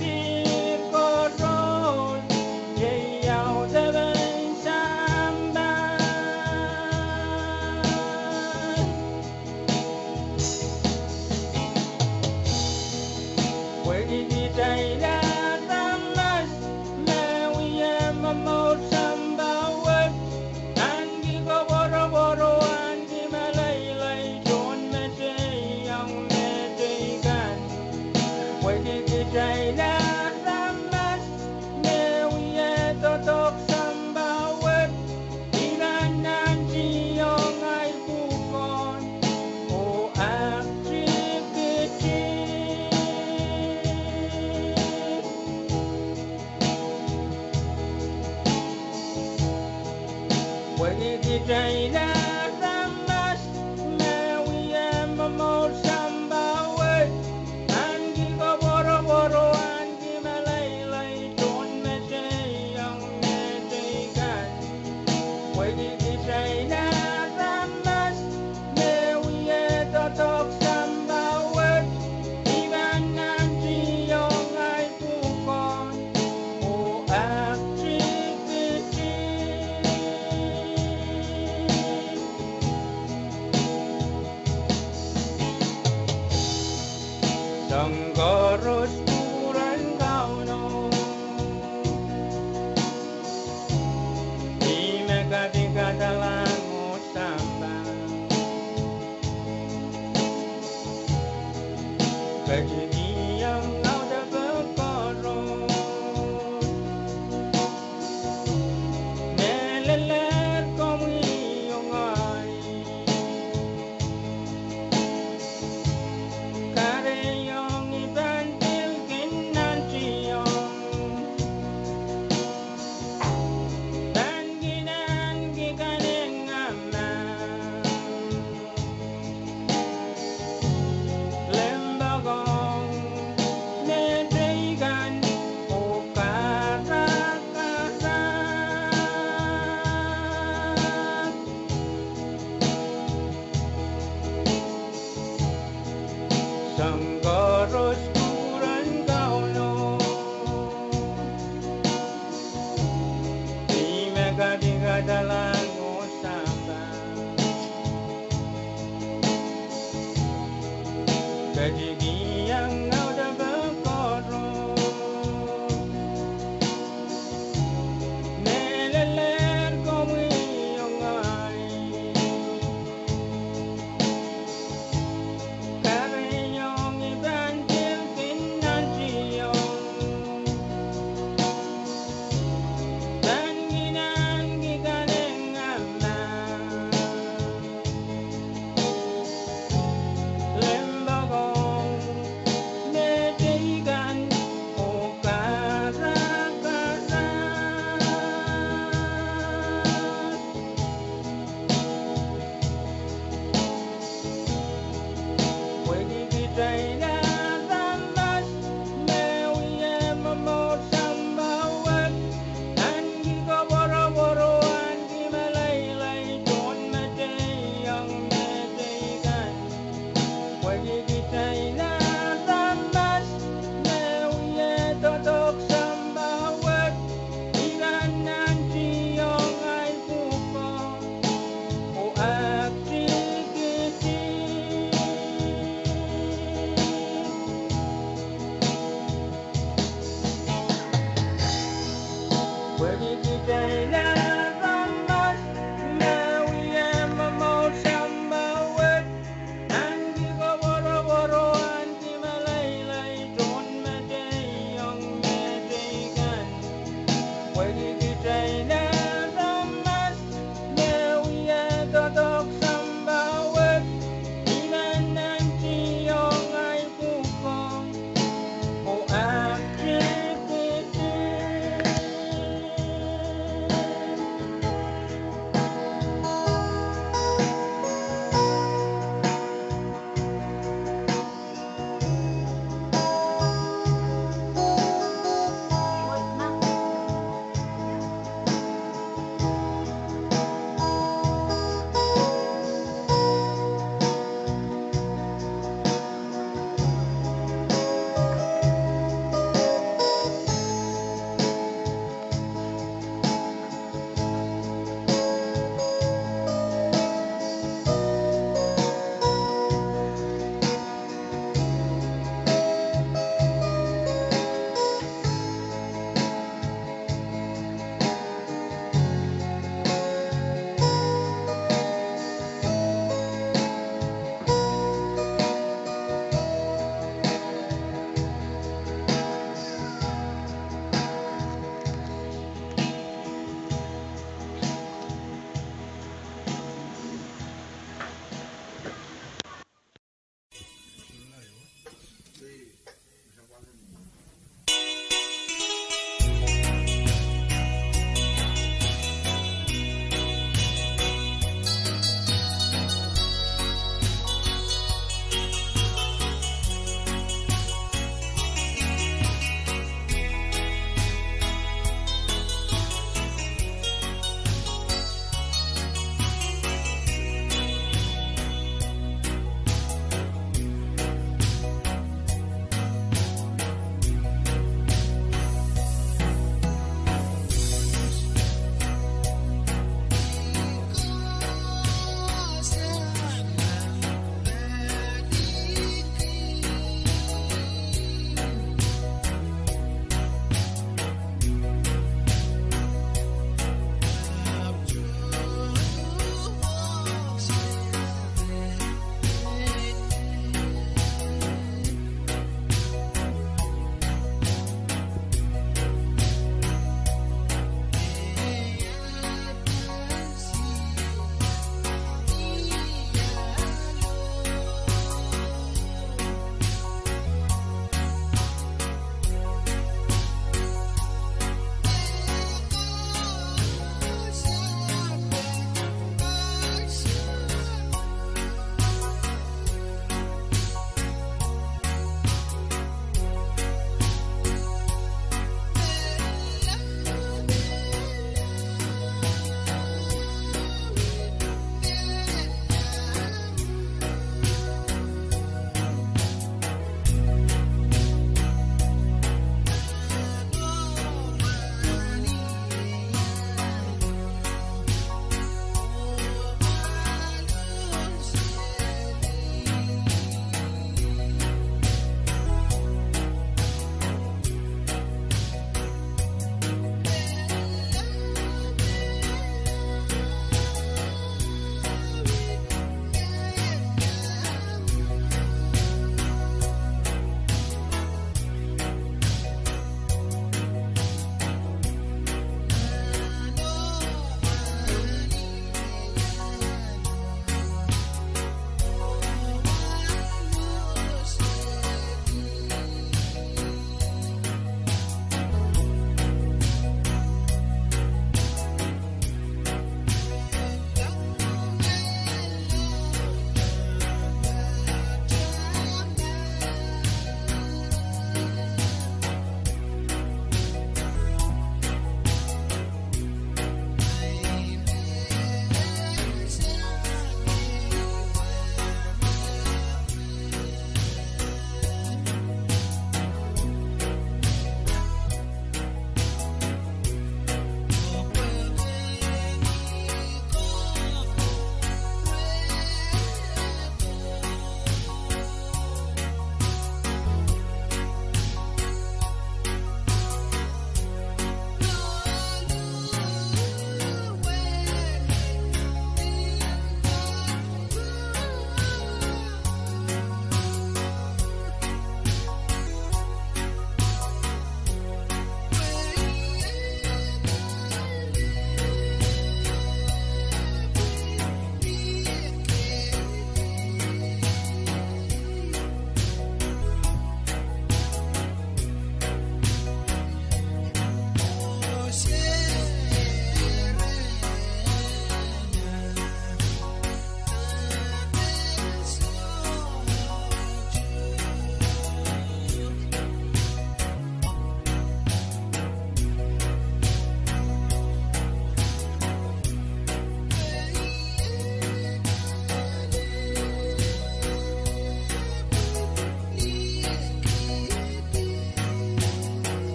Ketikihong audepe koaros, me lelehr komwi oh ngehi. Kahrehiong I pahn pil kin nantihong, pahn kin ahneki kanengamah. Limpoak ong me teikan oh karakara. Soang koaros kupwuren Kauno, ih me kadikadalahng oh sampah. Ketikihong audepe koaros, me lelehr komwi oh ngehi. Kahrehiong I pahn pil kin nantihong, pahn kin ahneki kanengamah. Limpoak ong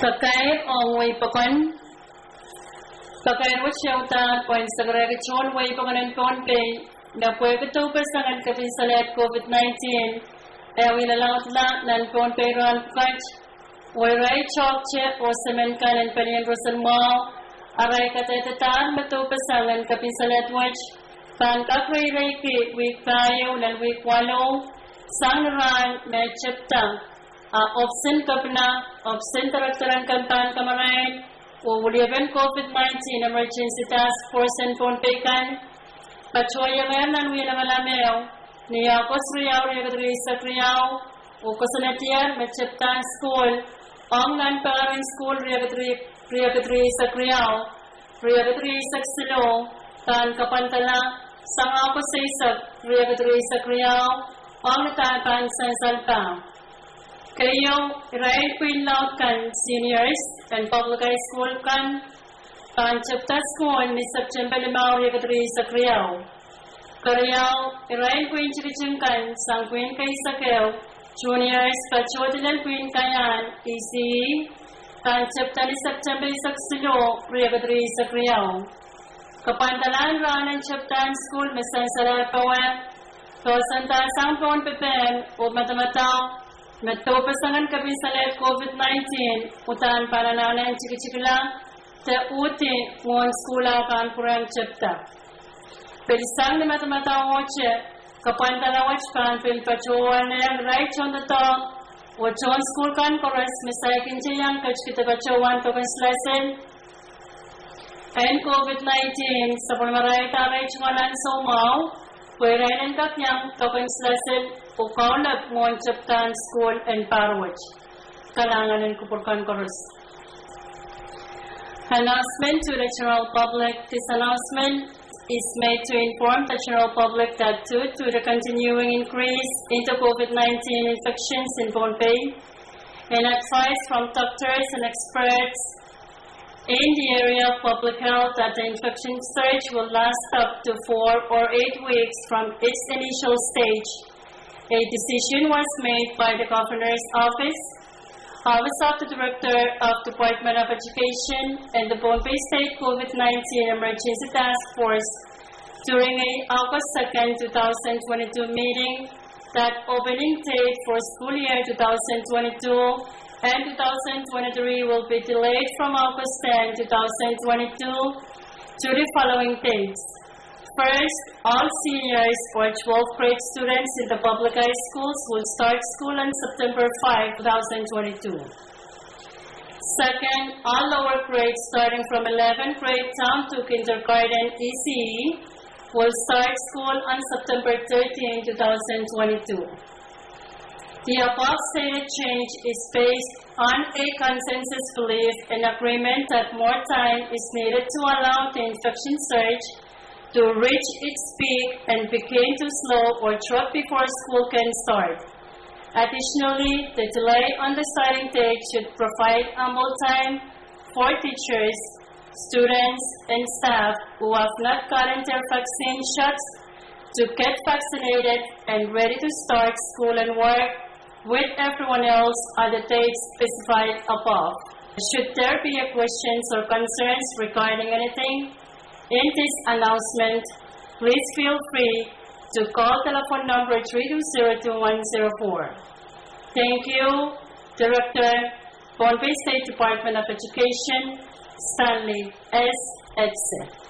Pakair ong wehi pokon. Pakair wet ieu uhdahn pwehn sakarehki tohn wehi pokon en Pohnpei me pwehki doupeseng en kepin salehd COVID nineteen, eh wialaudla nan Pohnpei rahn pwukat, oh irail toahkte oh semen kan en pelien roson mwahu, arail kadehdedahr me doupeseng en kepin salehd wet pahn kak reireiki wihk pahieu lel wihk waluh, sang ni rahn me tepda, a ohpis en kepina, ohpis en director en kempe en kamarain, oh weliepen COVID nineteen Emergency Task Force en Pohnpei kan patohiengehr nan wia lamalam ehu ni August riau, riekid rieisek riau, oh koasoanehdier me tepdahn sukuhl ong nan pahrin sukuhl riekid rie-, riekid rieisek riau, riekid rieisek siluh, pahn kapwandala sang August eisek, riekid rieisek riau, ong ni dahn pahn sansal pah. Keieu, irail pwihn laud kan, seniors en public high school kan, pahn tepda sukuhl ni September limau, riekid rieisek riau. Keriau, irail pwihn tikitik kan sang pwihn keisek ehu, juniors, patohdo lel pwihn kaiahn, E C E, pahn tepda ni September eisek siluh, riekid rieisek riau. Kapwandalahn rahn en tepdahn sukuhl me sansalehr powe, poahsoanda sang pohn pepehm oh madamadau me doupeseng en kepin salehd COVID nineteen uhdahn pahn anahne tikitikla de uhdi mwohn sukuhl ah pahn pwurehng tepda. Pil sang ni madamadauhte, kapwandala wet pahn pil patohwanehr irail tohndoadoahk oh tohn sukuhl kan koaros me saikinte iang ketikihda patohwan doken silasil en COVID nineteen, sapwellimarailda arail tungoal ansou mwahu pwe irail en kak iang doken silasil oh kaulap mwohn tepdahn sukuhl en pahr wet. Kalahngan en kupwur kan koaros. Announcement to the general public. This announcement is made to inform the general public that due to the continuing increase in the COVID nineteen infections in Pohnpei, an advice from doctors and experts in the area of public health that the infection surge will last up to four or eight weeks from its initial stage. A decision was made by the Governor's Office, Office of the Director of Department of Education, and the Pohnpei State COVID nineteen Emergency Task Force during a August second, two thousand twenty-two meeting that opening date for school year two thousand twenty-two and two thousand twenty-three will be delayed from August ten, two thousand twenty-two to the following dates. First, all seniors or twelfth grade students in the public high schools will start school on September five, two thousand twenty-two. Second, all lower grades starting from eleventh grade down to kindergarten E C E will start school on September thirteenth, two thousand twenty-two. The above stated change is based on a consensus belief and agreement that more time is needed to allow the infection surge to reach its peak and begin to slow or drop before school can start. Additionally, the delay on the starting date should provide ample time for teachers, students, and staff who have not gotten their vaccine shots to get vaccinated and ready to start school and work with everyone else on the dates specified above. Should there be a questions or concerns regarding anything in this announcement, please feel free to call telephone number three two zero two one zero four. Thank you, Director, Pohnpei State Department of Education, Stanley S. Etze.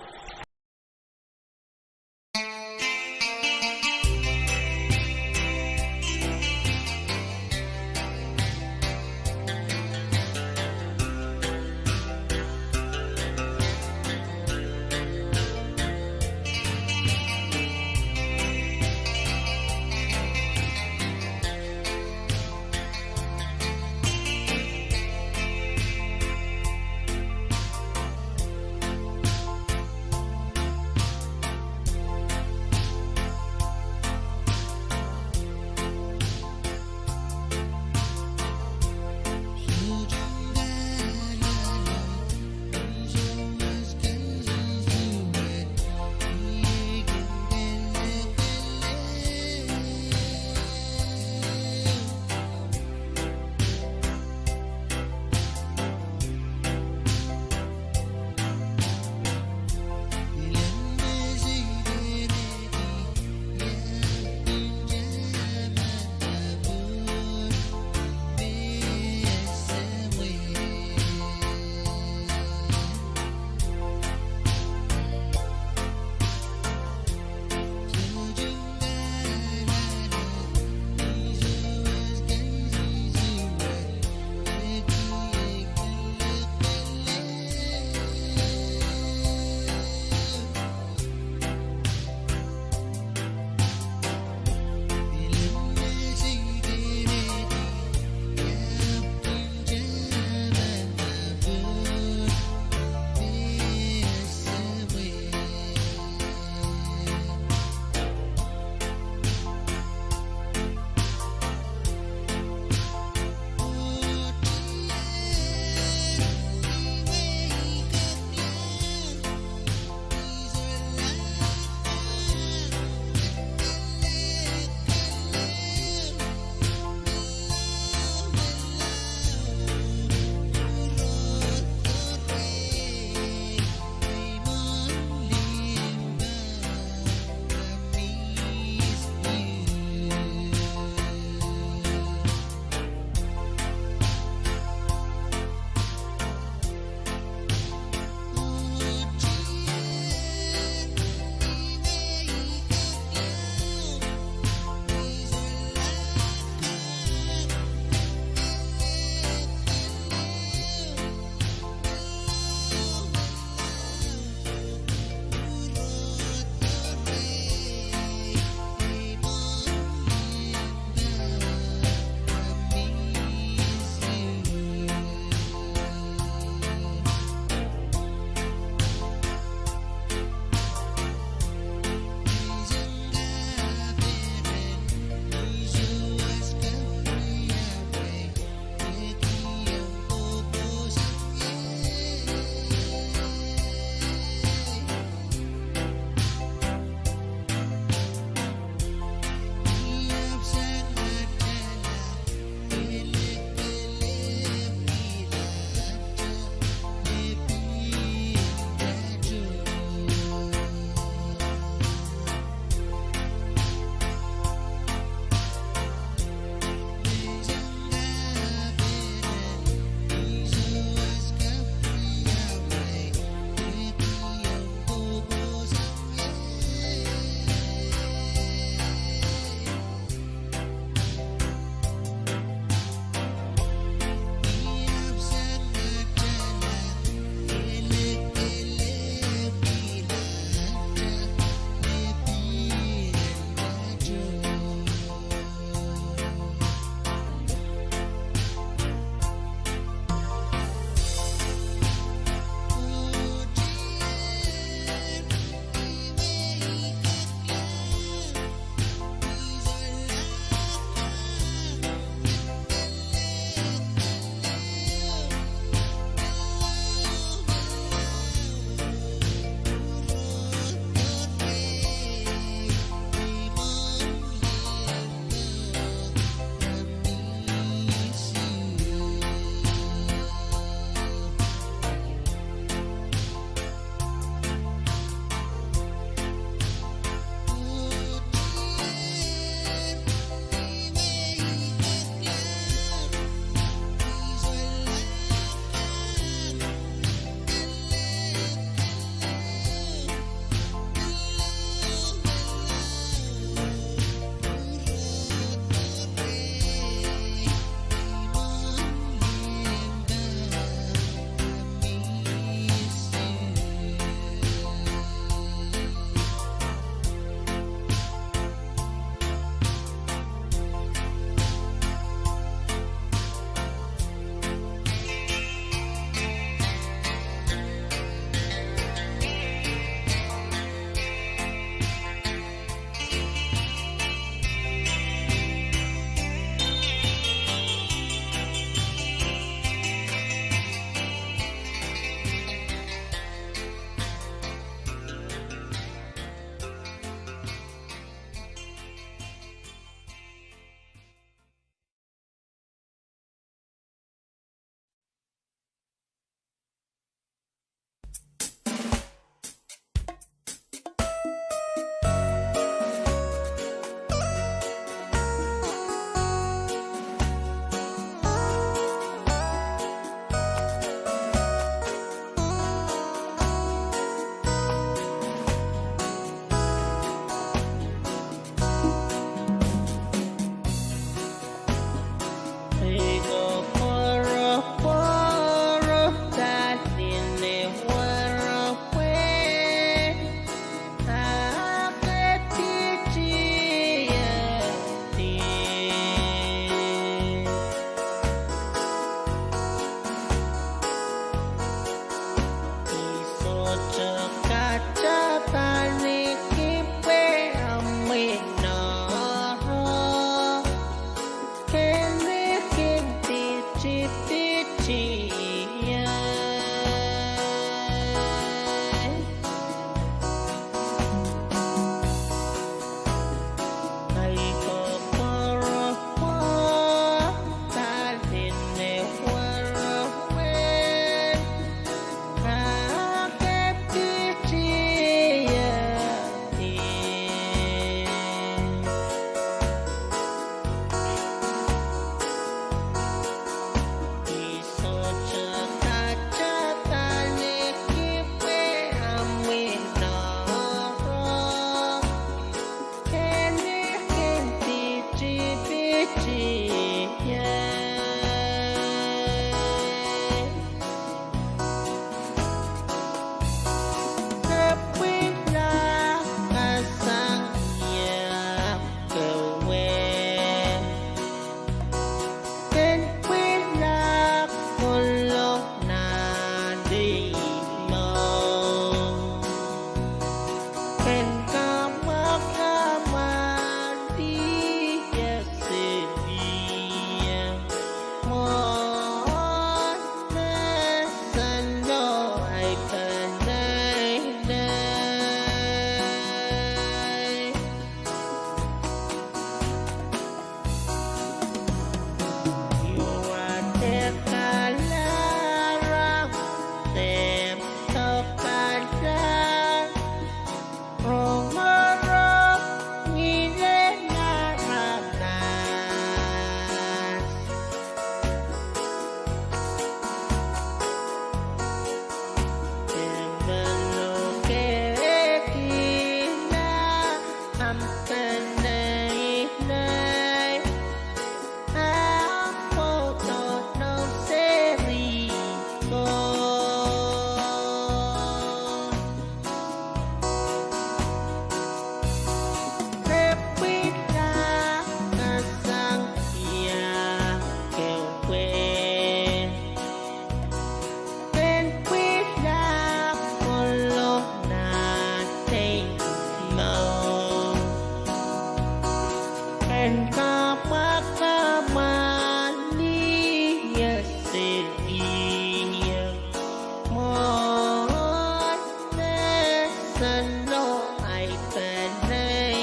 Sano ahi peneinei.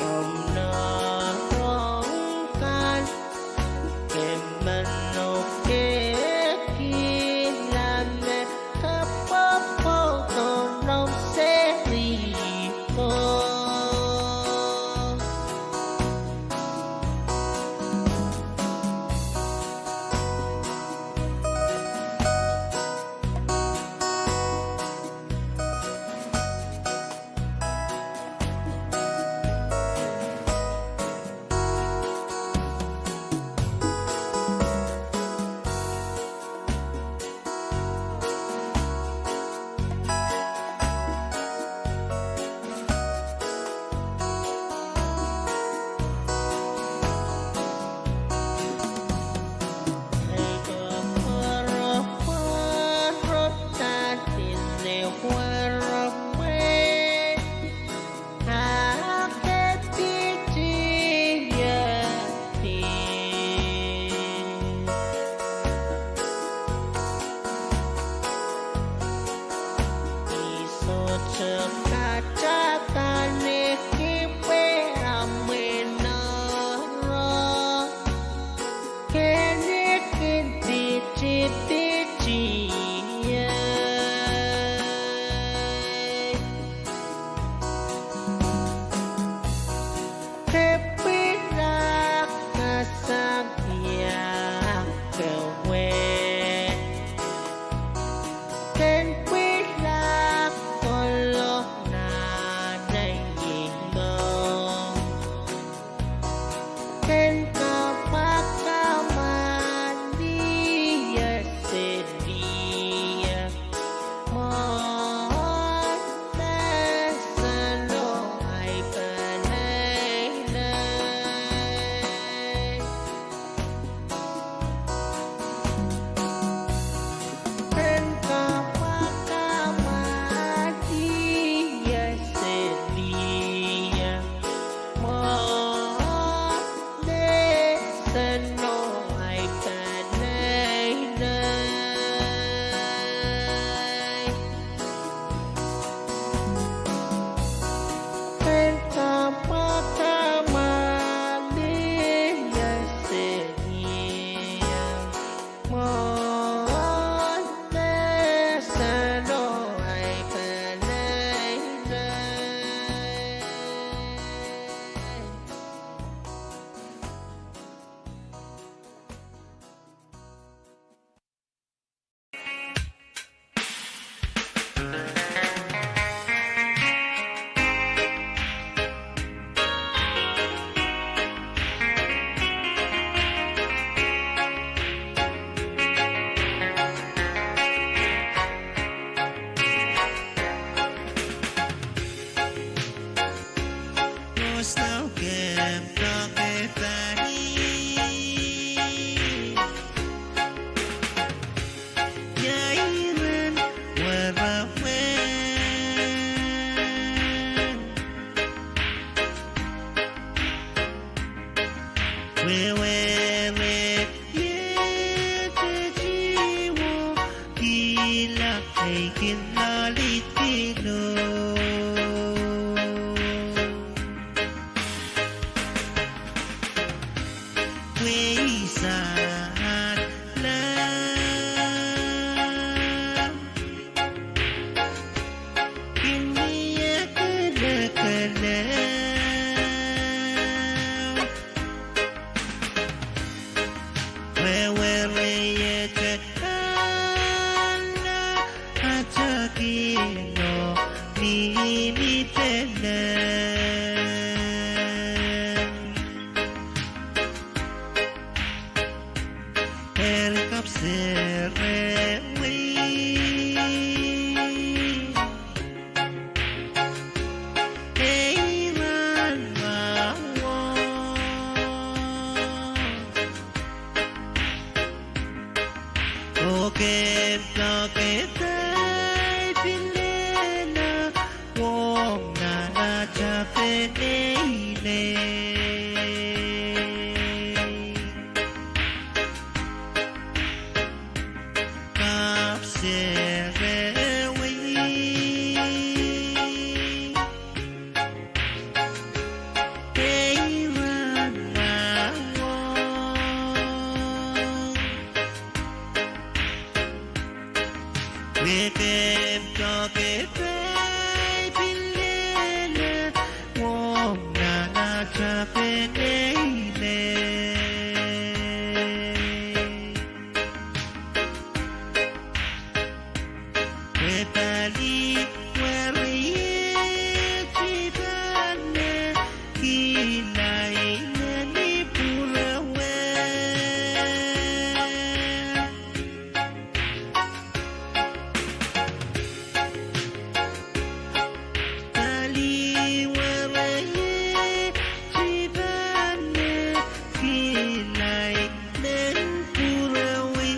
Omw nohn rong kan, ke meno kehkihla me ke popohdo noumw seri ko. I sohte kahrehda ni kihpwe amwin oro, ke ni kin pitipiti ie. Ke pwilahng sang ia kewe, ken pwilahng kohla nan ei ino. Ken kamwakamwahl ie seri ie. Mwohn me sano ahi peneinei. Ken kamwakamwahl ie seri ie. Mwohn me sano ahi peneinei. Ken kamwakamwahl ie seri ie. Mwohn me sano ahi peneinei. Wehwehwe iei tetiwo, kihla ei kin loalehdi lo. Pweisang lahng, kin mie kelekelehng. Wehwehwe iei te ala atakiloh mihmi peleng. Eri kapw sere wei, ei rahn mwahu. Oh ken lokehdahi pilehla wong nan atail peneinei. Ahi men pwurewei.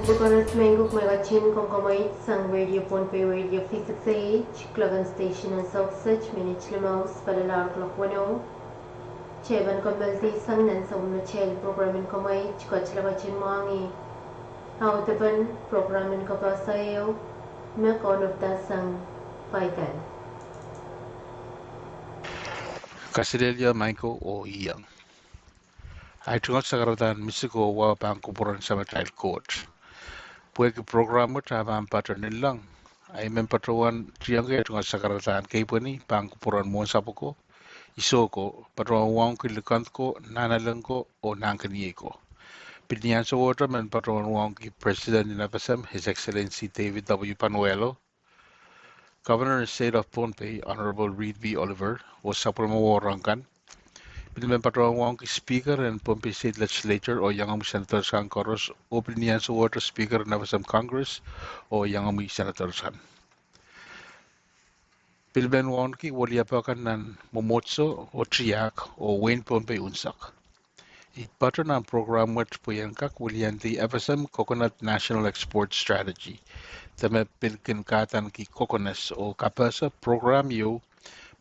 Koaros me ih kuk me ketin komw komoit sang Radio Pohnpei, Radio V six A H, kloak en station en Sohp Set, minit limau pali lahr kloak weneu. Tepen kompoaldi sang nan sapwellimatail program en komoit, koaros ketin mwahngih audepen program en kapehse ieu me kaunopdahsang paikan. Kaselehlie Michael oh Iang. Ahi tungoal sakaradahn misiko wa pahn kupwuren Samatail Koht. Pwehki program wet ah pahn patoh nilong, ahi men patohwan tiengki tungoal sakaradahn keipweni pahn kupwuren mwohnsapw ko, iso ko, patohwan wauneki likend ko, nahnalek ko, oh nahnkeniei ko. Pil ni ansou wet men patohwan wauneki President en F S M, His Excellency David W. Panuelo, Governor and State of Pohnpei, Honorable Reed V. Oliver, oh sapwellimomwi kan. Pil men patohwan wauneki Speaker en Pohnpei State Legislature oh iangomwi Senators kan koaros, oh pil ni ansou wet Speaker en F S M Congress oh iangomwi Senators kan. Pil men wauneki weliepe kan nan mwomwohdiso oh tiahk oh wehin Pohnpei unsek. I patoh nan program wet pwe I en kak wiliandi F S M Coconut National Export Strategy, de me pil kin kahdaneki kokones oh kapehse program ieu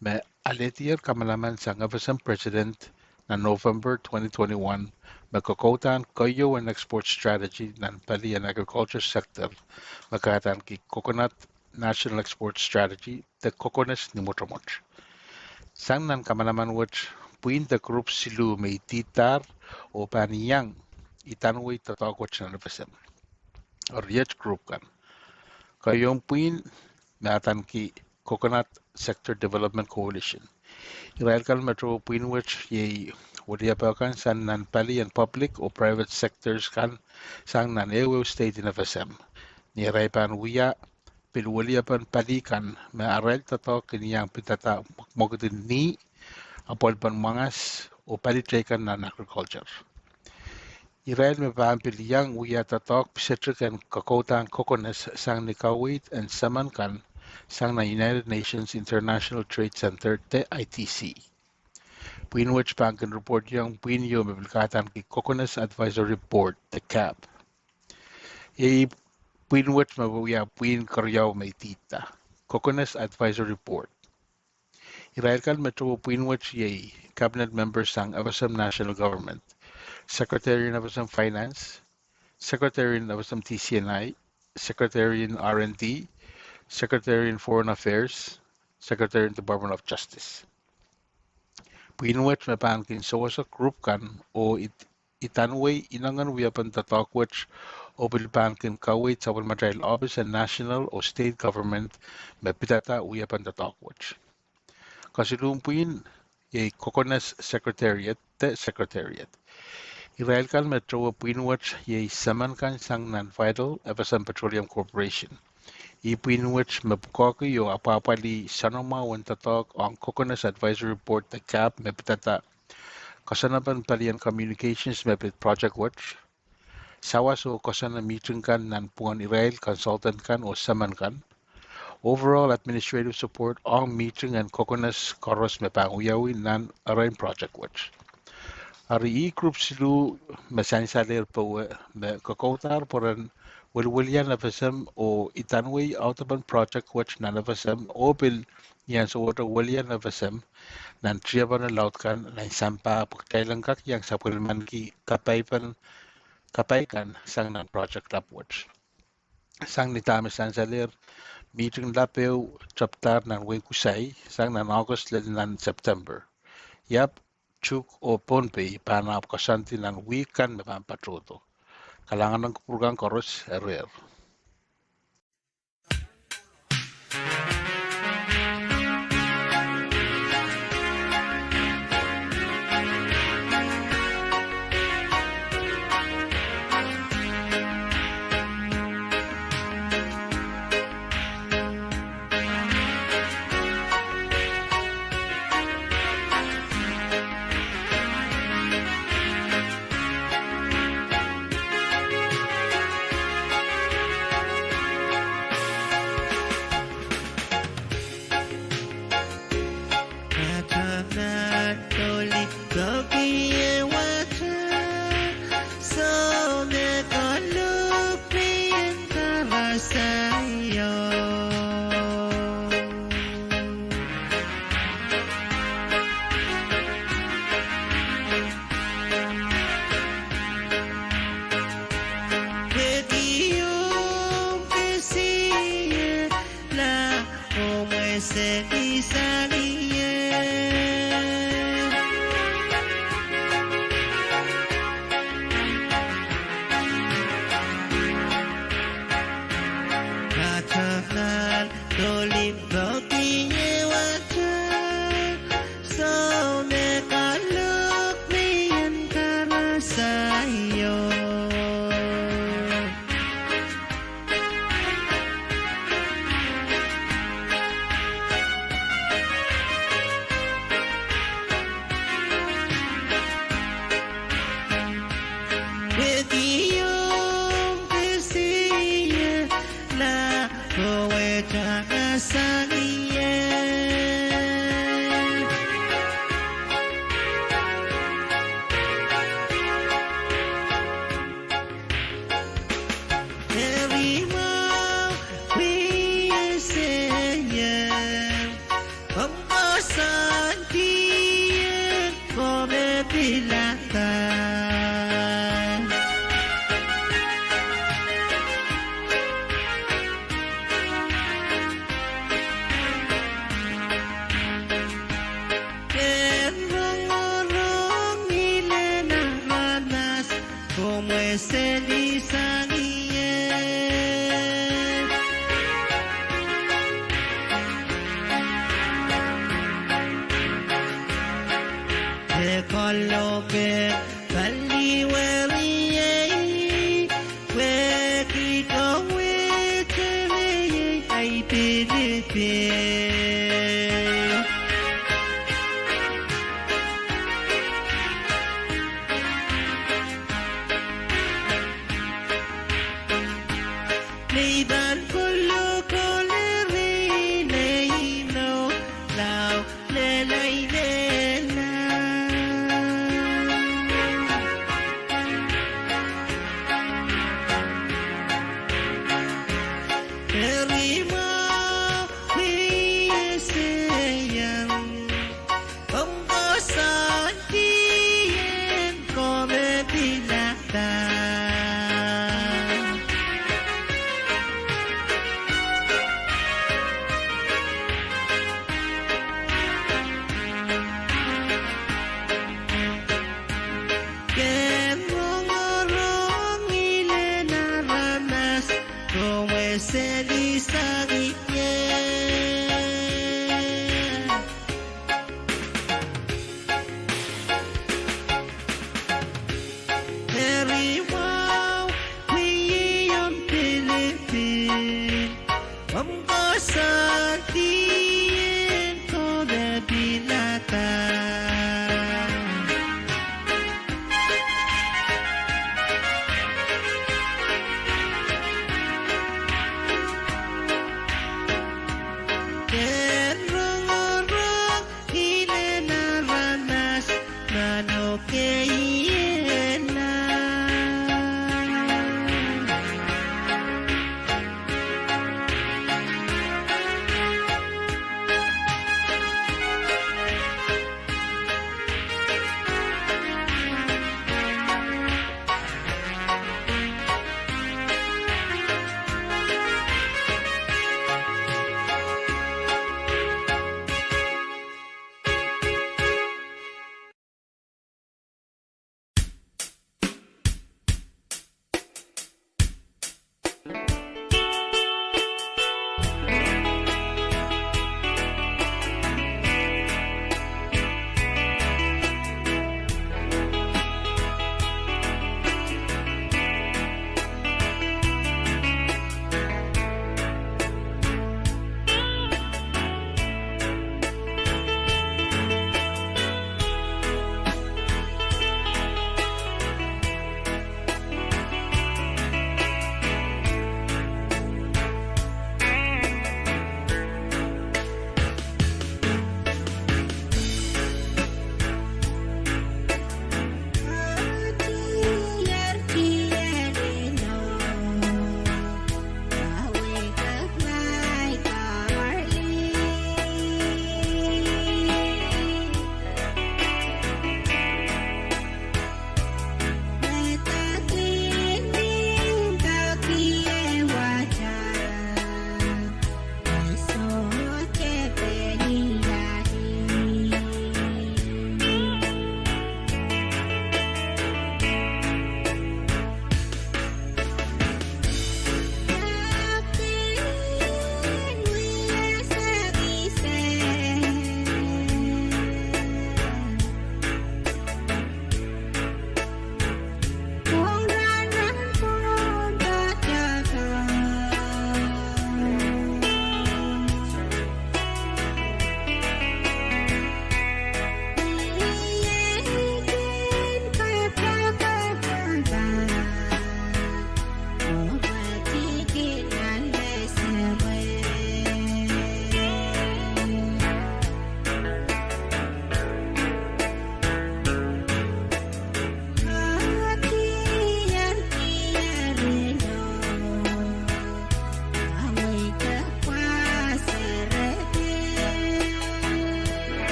me alehdier kamanaman sang F S M President nan November twenty twenty-one, me kokoudahn keieu en export strategy nan pali en agriculture sector, me kahdaneki Coconut National Export Strategy, de kokones ni mwotomwot. Sang nan kamanaman wet, pwihn de group siluh me idihdahr oh pahn iang idanwei doadoahk wet nan F S M. Eri iet group kan. Keieun pwihn me adaneki Coconut Sector Development Coalition. Irail kan me towe pwihn wet iei weliepe kan sang nan pali en public oh private sectors kan sang nan ehuehu state en F S M. Ni arail pahn wia pil weliepen pali kan me arail doadoahk kin iang pidada mwekmwekid en nih, apwalipen mwangas, oh pali teikan nan agriculture. Irail me pahn pil iang wia doadoahk pisetiken kokoudahn kokones sang ni kaweid en semen kan sang nan United Nations International Trade Center de I T C. Pwihn wet pahn kin reportiong pwihn ieu me pil kahdaneki Coconuts Advisory Board de cap. Iei pwihn wet me wia pwihn keriau me idihda, Coconuts Advisory Board. Irail kan me towe pwihn wet iei Cabinet Members sang F S M National Government, Secretary en F S M Finance, Secretary en F S M D C and I, Secretary en R and D, Secretary en Foreign Affairs, Secretary en Department of Justice. Pwihn wet me pahn kin sewese group kan oh idanwei inengen wiepen doadoahk wet oh pil pahn kin kaweid sapwellimatail ohpis en national oh state government me pidada wiepen doadoahk wet. Kesiluhn pwihn iei Coconuts Secretariat de Secretariat. Irail kan me towe pwihn wet iei semen kan sang nan Vitol, F S M Petroleum Corporation. Ih pwihn wet me pwukoahki oh apwahpwalih soanamwahu en doadoahk ong Coconuts Advisory Board de cap me pidada koasoanepen palien communications me pid project wet, sawas oh koasoane mihting kan nanpwungen irail consultant kan oh semen kan, overall administrative support ong mihting en kokones koaros me pahn wiawi nan erein project wet. Eri ih group siluh me sansalehr powe me kokoudahr pwehn weliwelian F S M oh idanwei audepen project wet nan F S M oh pil ni ansou wet welian F S M nan tiepene laud kan nan sampah pwe kitail en kak iang sapwellimaniki kapai kan sang nan project lap wet. Sang ni dahme sansalehr, mihting lap ehu tepdahr nan wehin Kusai sang nan August lel nan September. Iap, Chuuk oh Pohnpei pahn ahpw koasoandi nan wihk kan me pahn patohdo. Kalahngan en kupwur kan koaros, eri. sang ie. Katongal doh limpoak ie wasa, soh me kalohk mie karasaio. Pwehki omw kesieh, nah, kowe tangahsang ie. Eri mwahu pwe I esehie, omw koasoandien komw me pilada. Ken rongorong ilel aramas, komw esehni sang ie. E koalopen pali weriei, pwehki komw wehte riei ahi pilipil. Ni pahn kolokol eri neimou lao lelai lelah.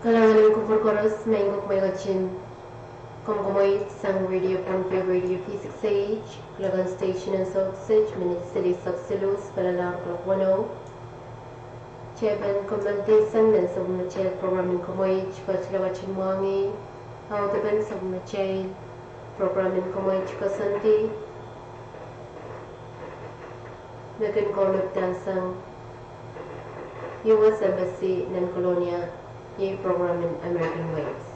Kalahngan en kupwur koaros, mehn kak mwein ketin komokomwei sang Radio Pohnpei, Radio V six A H, Logan Station en Sauk State, minit silihsek siluh, paliwar kuloak weneu. Tepin kommoal dihsang nan sapwellimatail program en komwei, Ketiket Lewet en Mwahngih, audepen sapwellimatail program en komwei, Koasoandi, me kin kaunopada sang U S Embassy nan Kolonia, iei program en American Waves.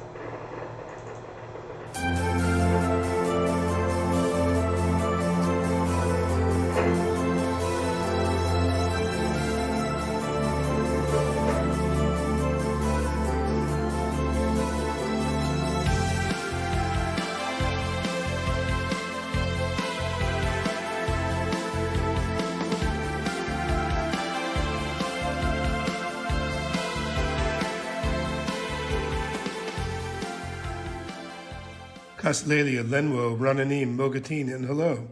Kaselehlie, Lenwo, Ranini, Mogatine, and hello.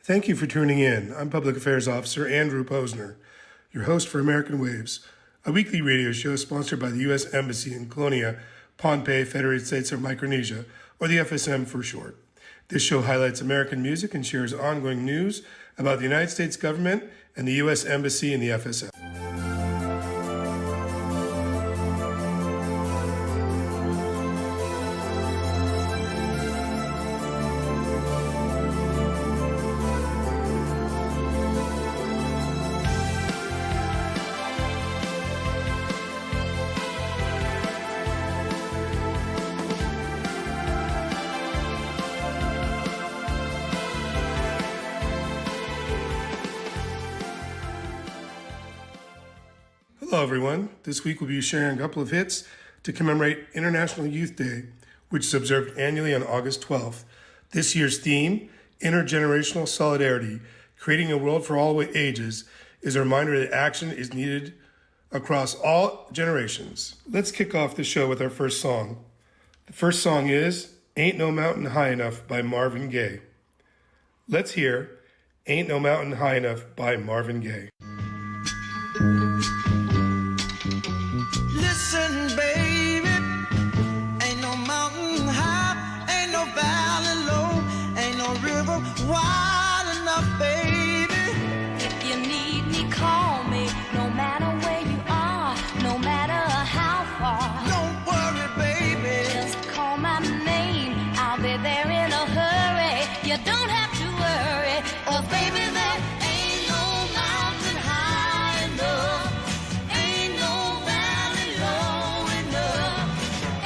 Thank you for tuning in. I'm Public Affairs Officer Andrew Posner, your host for American Waves, a weekly radio show sponsored by the U S Embassy in Kolonia, Pohnpei, Federated States of Micronesia, or the F S M for short. This show highlights American music and shares ongoing news about the United States government and the U S Embassy in the F S M. Hello, everyone. This week we'll be sharing a couple of hits to commemorate International Youth Day, which is observed annually on August twelfth. This year's theme, Intergenerational Solidarity, Creating a World for All Ages, is a reminder that action is needed across all generations. Let's kick off the show with our first song. The first song is Ain't No Mountain High Enough by Marvin Gaye. Let's hear Ain't No Mountain High Enough by Marvin Gaye. Listen, baby, ain't no mountain high, ain't no valley low, ain't no river wide enough, baby. If you need me, call me, no matter where you are, no matter how far. Don't worry, baby. Just call my name, I'll be there in a hurry. You don't have to worry, 'cause baby, there ain't no mountain high enough, ain't no valley low enough,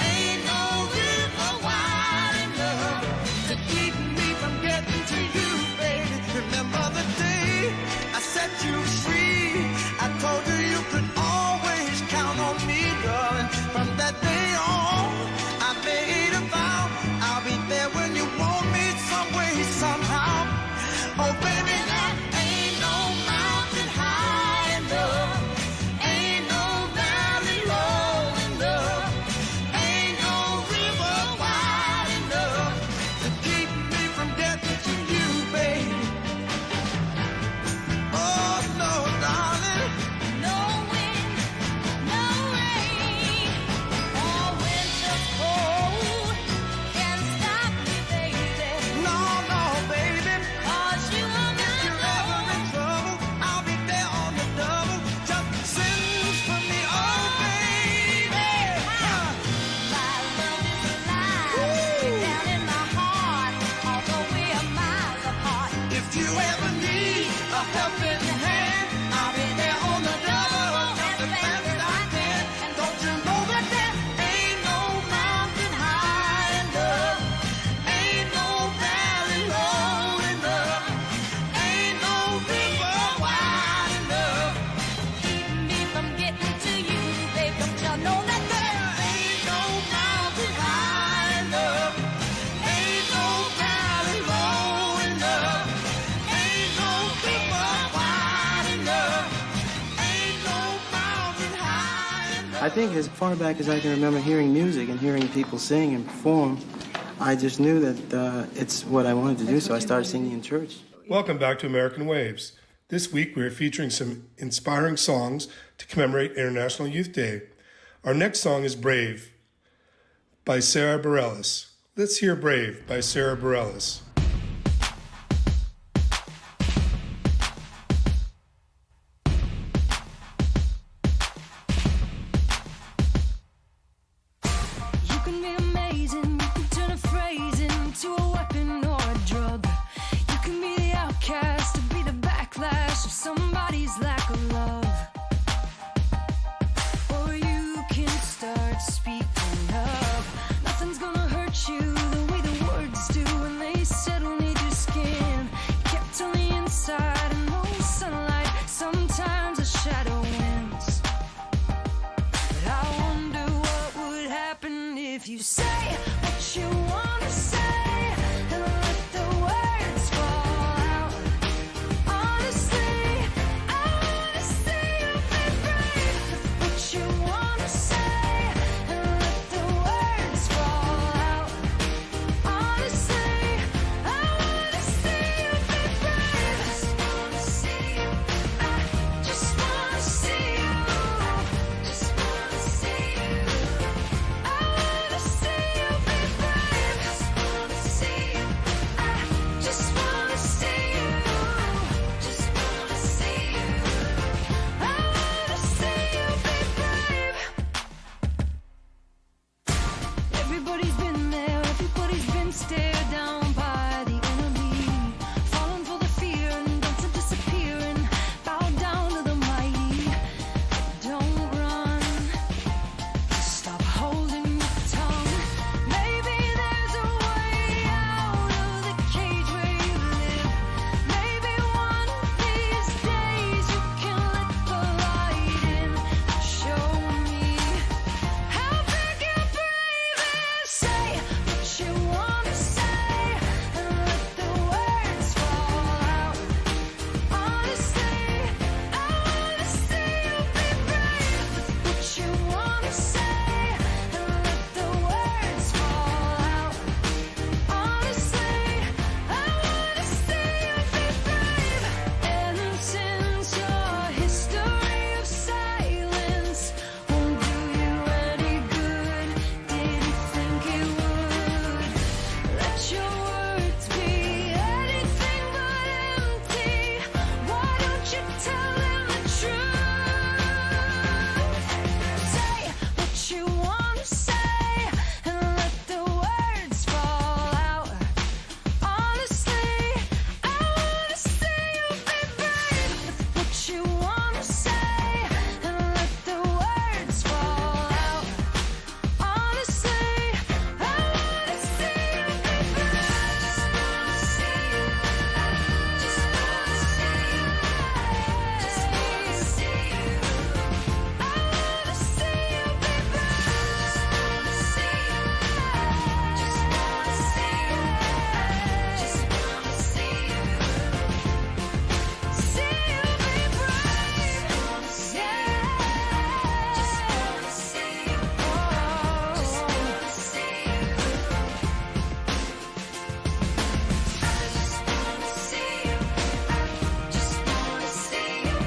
ain't no river wide enough to keep me from getting to you, baby. Remember the day I set you free. I told you you could always count on me, darling. From that day on, I made a vow. I'll be there when you want me, some way, somehow. Oh, baby, there ain't no mountain high enough, ain't no valley low enough, ain't no river wide enough to keep me from getting to you, baby. Oh, no, darling. No wind, no rain, or winter's cold can stop me, baby. No, no, baby. 'Cause you are my love. If you're ever in trouble, I'll be there on the double. Just send for me, oh, baby. My love is alive, deep down in my heart, although we are miles apart. If you ever need a helping hand, I'll be there on the double as fast as I can. And don't you know that there ain't no mountain high enough, ain't no valley low enough, ain't no river wide enough to keep me from getting to you, babe. Don't you know that there ain't no mountain high enough, ain't no valley low enough, ain't no river wide enough, ain't no mountain high enough. I think as far back as I can remember hearing music and hearing people sing and perform, I just knew that, uh, it's what I wanted to do, so I started singing in church. Welcome back to American Waves. This week we are featuring some inspiring songs to commemorate International Youth Day. Our next song is Brave by Sara Bareilles. Let's hear Brave by Sara Bareilles. You can be amazing, you can turn a phrase into a weapon or a drug. You can be the outcast, to be the backlash of somebody's lack of love. Or you can start speaking up. Nothing's gonna hurt you the way the words do when they settle neath your skin. Kept on the inside and no sunlight, sometimes a shadow wins. But I wonder what would happen if you say what you wanna say and let the words fall out. Honestly, I wanna see you be brave with what you wanna say and let the words fall out. Honestly, I wanna see you be brave. Just wanna see you. I just wanna see you. Just wanna see you. I wanna see you be brave. Just wanna see you. I just wanna see you. Just wanna see you. I wanna see you be brave. Everybody's been there, everybody's been stared down by the enemy. Falling for the fear and dancing, disappearing, bow down to the mighty. Don't run, stop holding your tongue. Maybe there's a way out of the cage where you live. Maybe one of these days you can let the light in. Show me how big your brave is. Say what you wanna say and let the words fall out. Honestly, I wanna see you be brave with what you wanna say and let the words fall out. Honestly, I wanna see you be brave. And since your history of silence won't do you any good, did you think it would? Let your words be anything but empty. Why don't you tell them the truth? Say what you wanna say and let the words fall out. Honestly, I wanna see you be brave with what you wanna say and let the words fall out. Honestly, I wanna see you be brave. Just wanna see you. Just wanna see you. I wanna see you be brave. Just wanna see you. Just wanna see you. Just wanna see you. See you be brave. Yeah. Just wanna see you. Oh. Just wanna see you. I just wanna see you. I just wanna see you.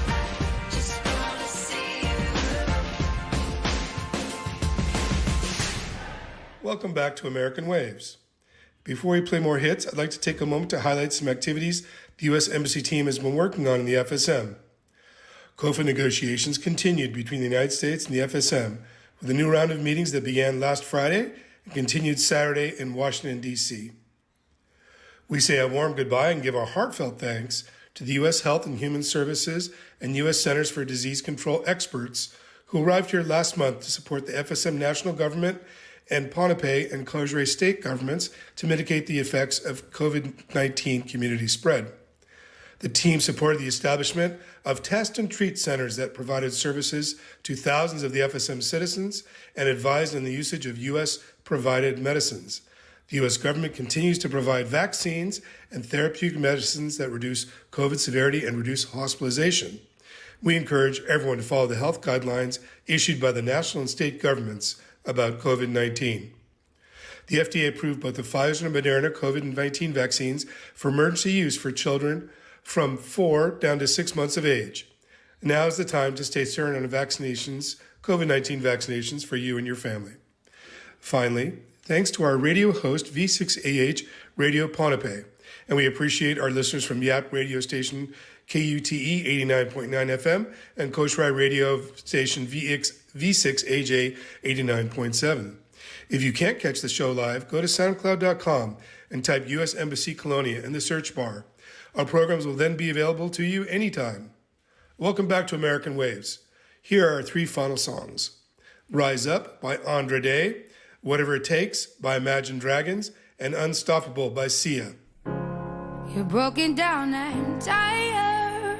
I just wanna see you. Welcome back to American Waves. Before we play more hits, I'd like to take a moment to highlight some activities the U S Embassy team has been working on in the F S M. COFA negotiations continued between the United States and the F S M, with a new round of meetings that began last Friday and continued Saturday in Washington, D C. We say a warm goodbye and give our heartfelt thanks to the U S Health and Human Services and U S Centers for Disease Control experts who arrived here last month to support the F S M national government and Pohnpei and Kosrae state governments to mitigate the effects of COVID nineteen community spread. The team supported the establishment of test and treat centers that provided services to thousands of the F S M citizens and advised on the usage of U S provided medicines. The U S government continues to provide vaccines and therapeutic medicines that reduce COVID severity and reduce hospitalization. We encourage everyone to follow the health guidelines issued by the national and state governments about COVID nineteen. The F D A approved both the Pfizer and Moderna COVID nineteen vaccines for emergency use for children from four down to six months of age. Now is the time to stay certain on vaccinations, COVID nineteen vaccinations for you and your family. Finally, thanks to our radio host, V six A H Radio Pohnpei, and we appreciate our listeners from Yap radio station K U T E eighty-nine point nine F M and Koshrai radio station V X, V six A J eighty-nine point seven. If you can't catch the show live, go to soundcloud dot com and type U S Embassy Colonia in the search bar. Our programs will then be available to you anytime. Welcome back to American Waves. Here are our three final songs: Rise Up by Andra Day, Whatever It Takes by Imagine Dragons, and Unstoppable by Sia. You're broken down and tired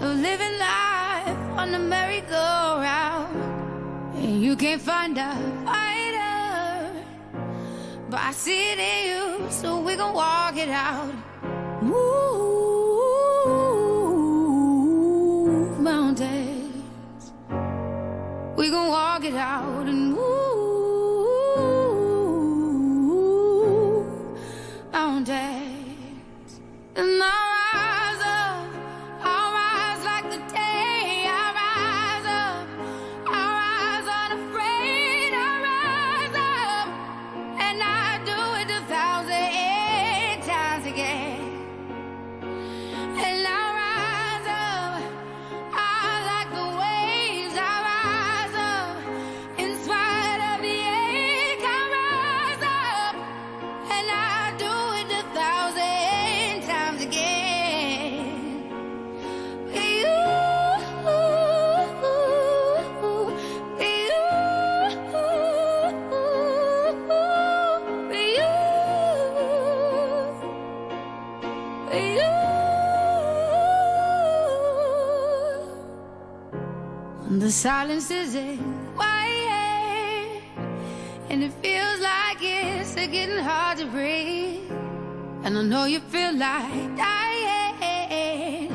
of living life on the merry-go-round. And you can't find a fighter, but I see it in you, so we gon' walk it out. Move mountains. We gon' walk it out and move mountains. And I'll rise up, I'll rise like the day. I'll rise up, I'll rise unafraid. I'll rise up, and I'll do it a thousand times again. And I'll rise up, I like the waves. I'll rise up, in spite of the ache. I'll rise up, and I'll do it a thousand times again. You, you, you. The silence isn't quiet, and it feels like it's getting hard to breathe. And I know you feel like dying,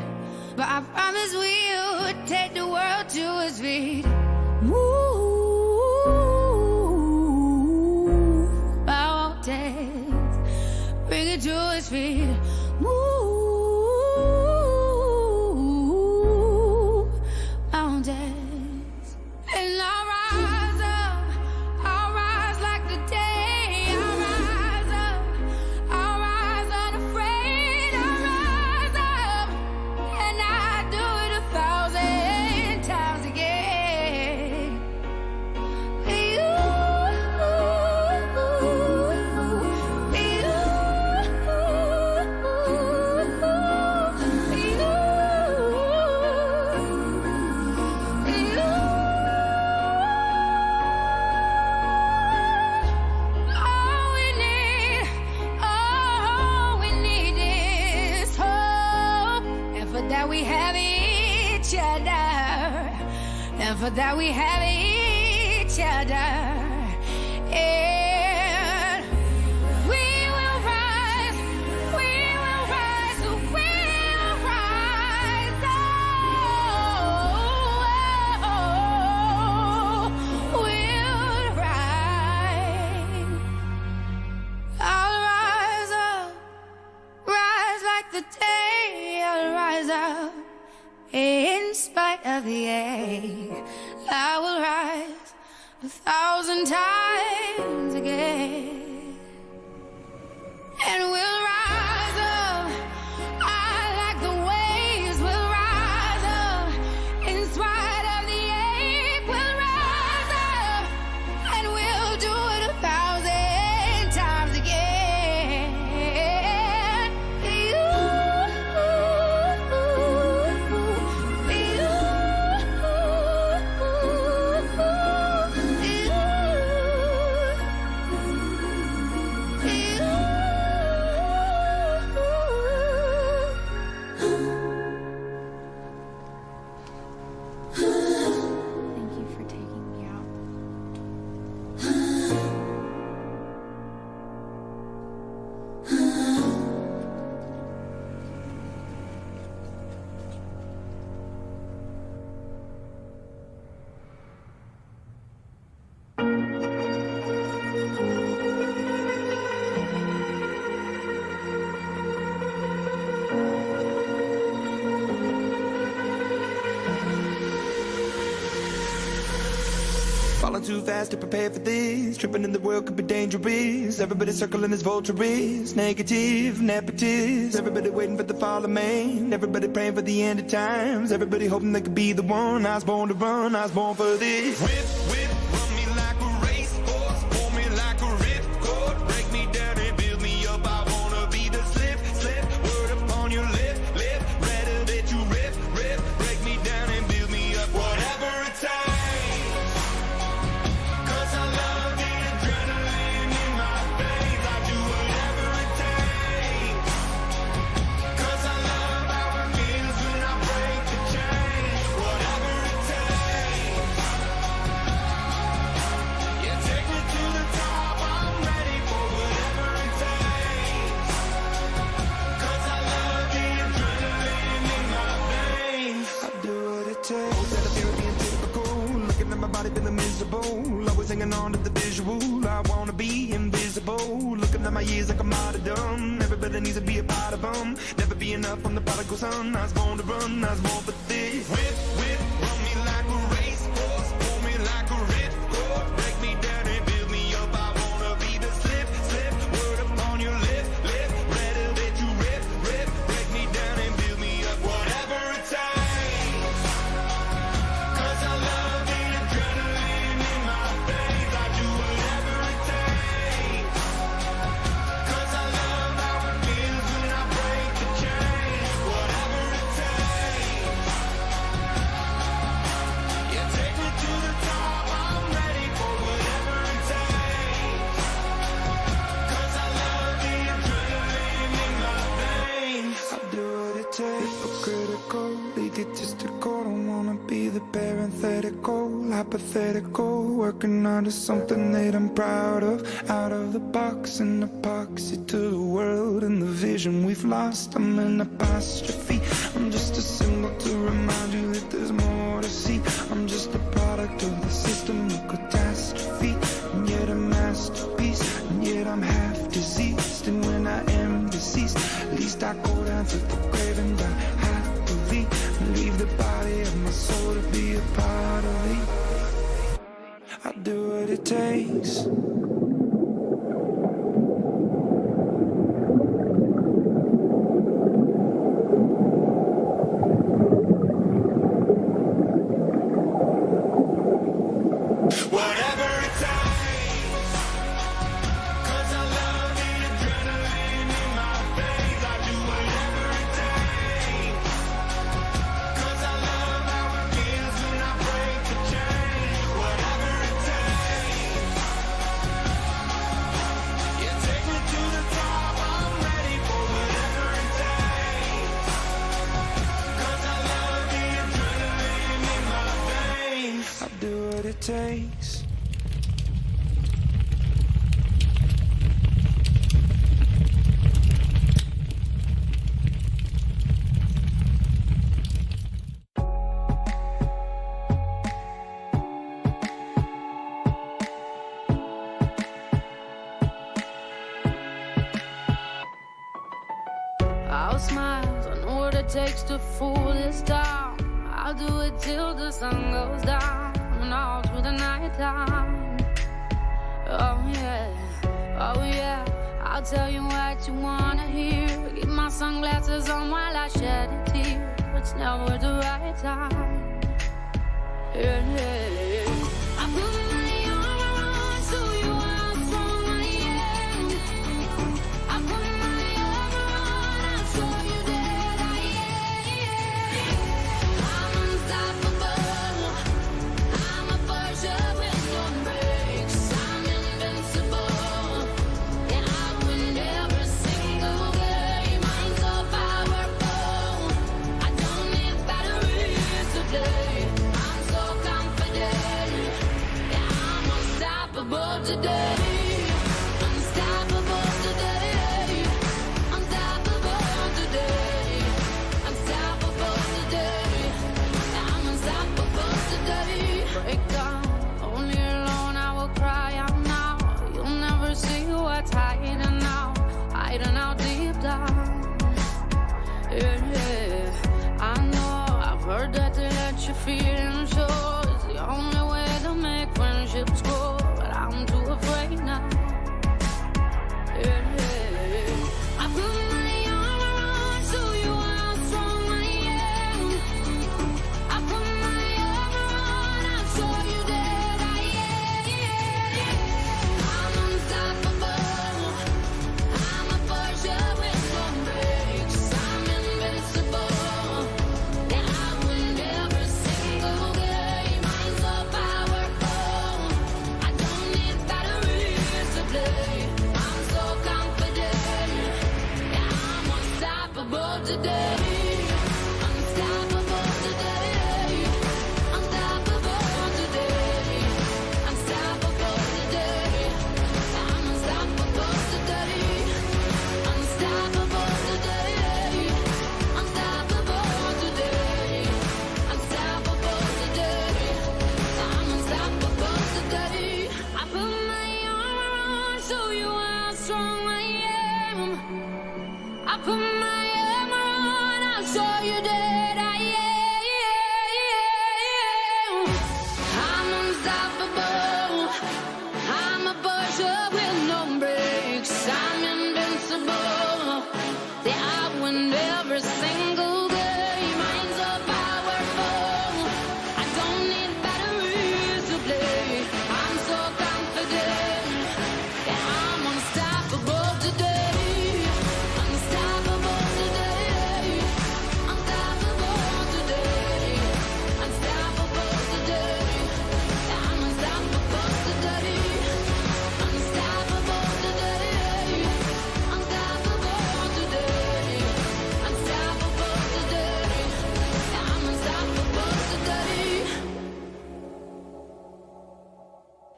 but I promise we will take the world to its feet. Move mountains, bring it to its feet. Move mountains. And I'll rise up, I'll rise like the day. I'll rise up, I'll rise unafraid. I'll rise up, and I'll do it a thousand times again. All we need, all we need is hope. And for that we have each other. And for that we have each other. And we will rise, we will rise, we'll rise up. We'll rise. I'll rise up, rise like the day. I'll rise up in spite of the ache. I will rise a thousand times again. And we'll rise up, I like the waves. We'll rise up, in spite of the ache. We'll rise up, and we'll do it a thousand times again. Falling too fast to prepare for this. Tripping in the world could be dangerous. Everybody circling as vultures. Negative, nepotist. Everybody waiting for the fall of man. Everybody praying for the end of times. Everybody hoping they could be the one. I was born to run. I was born for this. Whip, whip, run me like a racehorse. Pull me like a ripcord. Break me down and build me up. I wanna be the slip, slip. Word upon your lip, lip. Rather that you rip, rip. Break me down and build me up. Whatever it takes. 'Cause I love the adrenaline in my veins. I do whatever it takes. 'Cause I love how it feels when I break the chains. Whatever it takes. Yeah, take me to the top. I'm ready for whatever it takes. 'Cause I love the adrenaline in my veins. I do what it takes. Tired of being typical. Looking at my body feeling miserable. Always hanging on to the visual. I wanna be invisible. Looking at my years like a martyrdom. Everybody needs to be a part of 'em. Never be enough, I'm the prodigal son. I was born to run, I was born for this. Whip, whip, run me like a racehorse. Pull me like a ripcord. Break me down and build me up. I wanna be the slip, slip. Word upon your lip, lip. Rather that you rip, rip. Break me down and build me up. Whatever it takes. 'Cause I love the adrenaline in my veins. I do whatever it takes. 'Cause I love how it feels when I break the chains. Whatever it takes. Yeah, take me to the top. I'm ready for whatever it takes. 'Cause I love the adrenaline in my veins. I'll do what it takes. Hypocritical, egotistical. Don't wanna be the parenthetical, hypothetical. Working out of something that I'm proud of. Out of the box, an epoxy to the world and the vision we've lost. I'm an apostrophe. I'm just a symbol to remind you that there's more to see. I'm just a product of the system of catastrophe, and yet a masterpiece, and yet I'm half diseased. And when I am deceased, at least I go down to the grave and die happily, and leave the body of my soul to be a part of me. I'll do what it takes. Whatever it takes. 'Cause I love the adrenaline in my veins. I do whatever it takes. 'Cause I love how it feels when I break the chains. Whatever it takes. Yeah, take me to the top. I'm ready for whatever it takes. 'Cause I love the adrenaline in my veins. I'll do what it takes. All smiles, I know what it takes to fool this town. I'll do it till the sun goes down and all through the night time. Oh yeah, oh yeah, I'll tell you what you wanna hear. Keep my sunglasses on while I shed a tear. It's never the right time. Yeah, yeah. I put my armor on so you are strong, I am. I put my armor on, I show you that I am. I'm unstoppable. I'm a force with no brakes. I'm invincible. Yeah, I win every single game. I'm so powerful. I don't need batteries to play. I'm so confident. Yeah, I'm unstoppable today. Unstoppable today. Unstoppable today. Unstoppable today. Yeah, I'm unstoppable today. Break down. Only alone I will cry out now. You'll never see what's hiding out, hiding out deep down. Yeah, yeah. I know I've heard that they let your feelings show. It's the only way to make friends.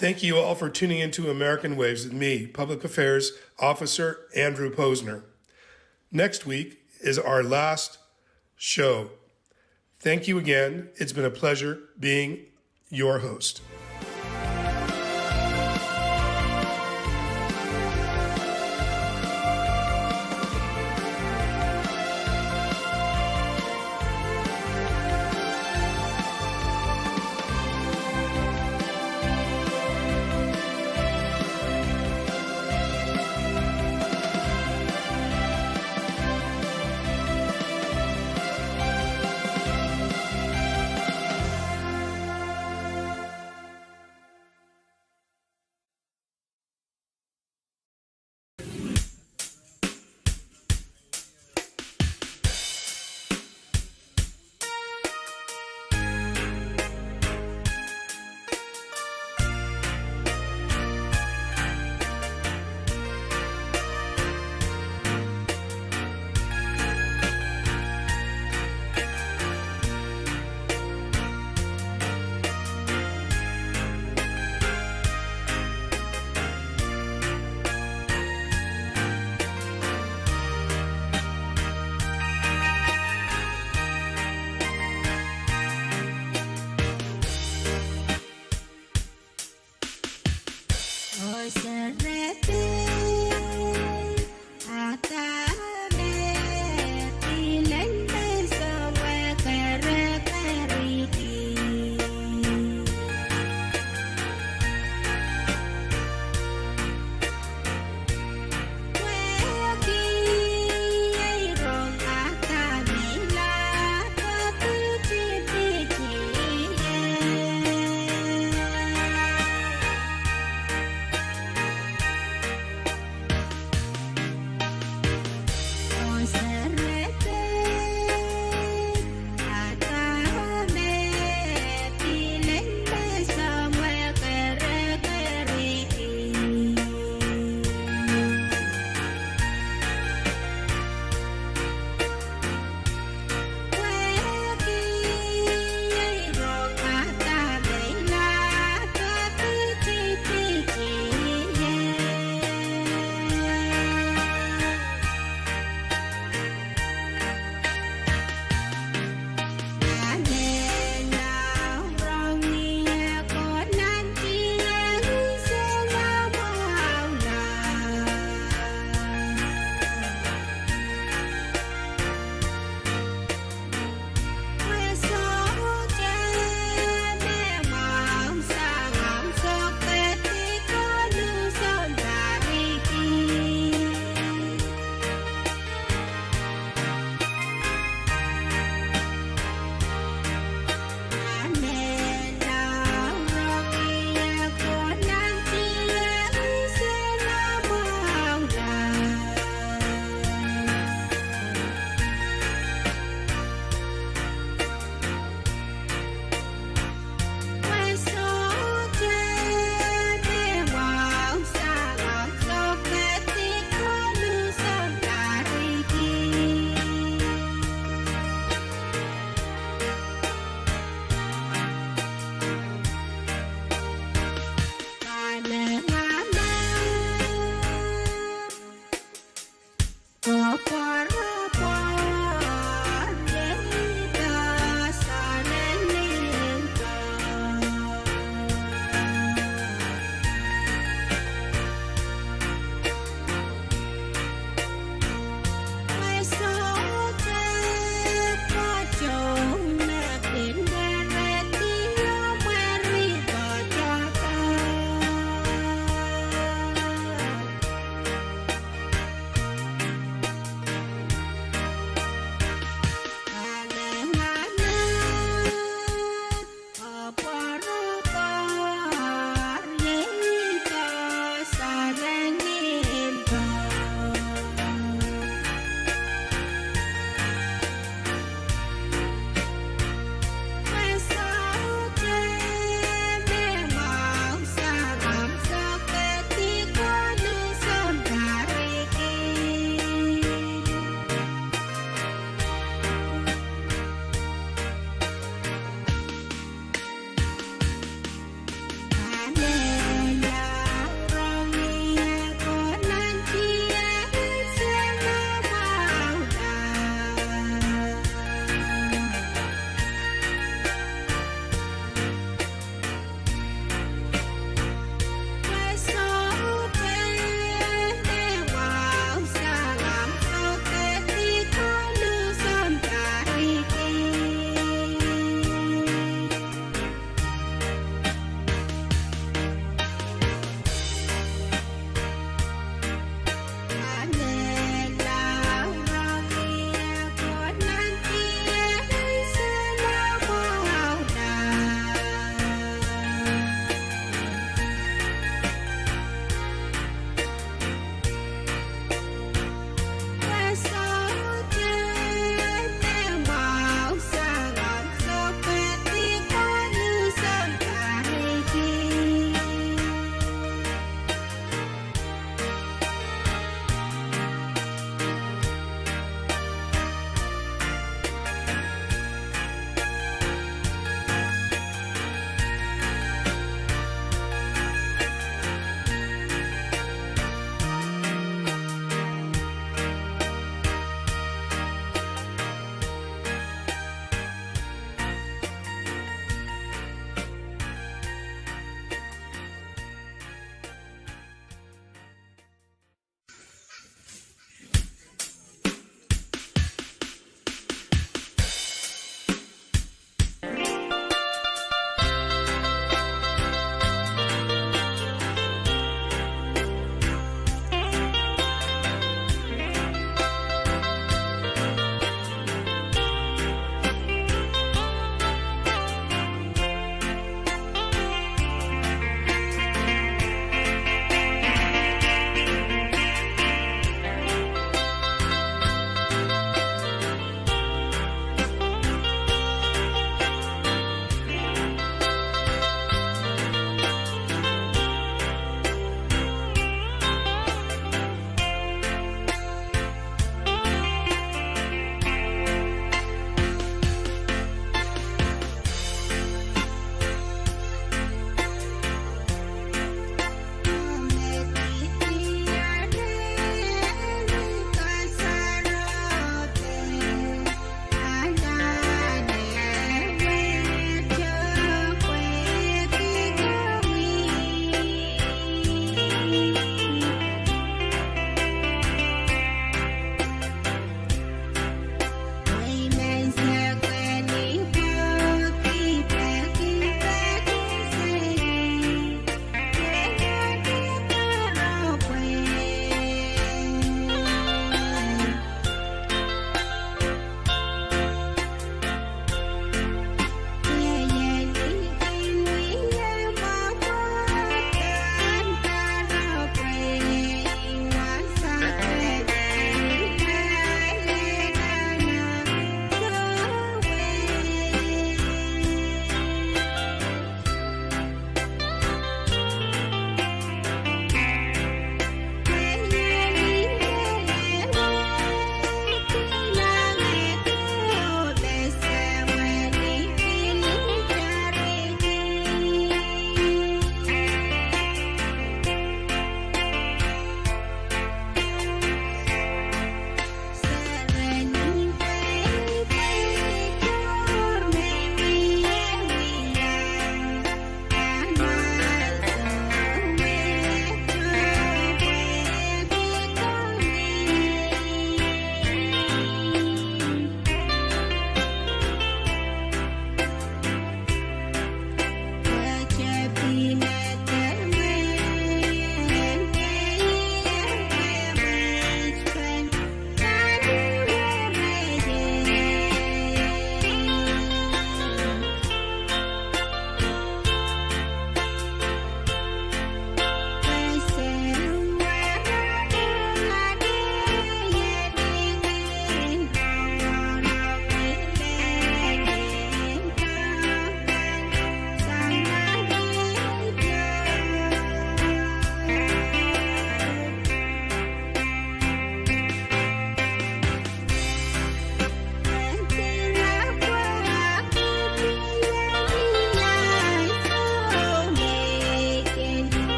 Thank you all for tuning into American Waves with me, Public Affairs Officer Andrew Posner. Next week is our last show. Thank you again. It's been a pleasure being your host.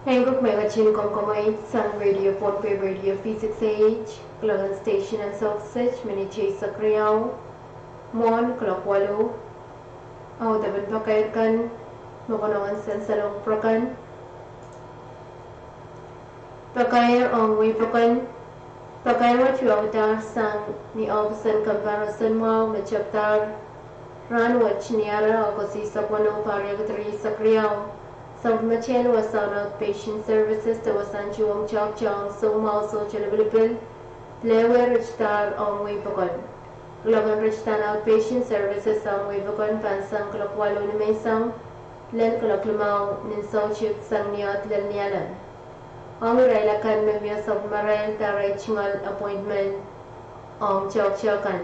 Ehu kak me ketin komw komoit sang Radio Pohnpei, Radio V six A H, kuloak en station en Sohp State, minit eisek riau mwohn kuloak waluh. Audepen pakair kan me konehng en sansalohng pwurekan. Pakair ong wehi pokon. Pakair wet wiawihdahr sang ni ohpis en Kemparason mwahu me tepdahr rahnwet ni Ara, August eisek weneu, pahr riekid rieisek riau. Sapwellimatail wasahn outpatient services de wasahn tuhwong toahkte ong soumwahu sohte lipilipil, pil ehu ritdahr ong wehi pokon. Kuloak en ritdahn outpatient services ong wehi pokon pahn sang kuloak waluh ni menseng lel kuloak limau ni soutik sang ni aht lel Nialem. Ong irail akan me mie sapwellimarail de arail tungoal appointment ong toahkte kan,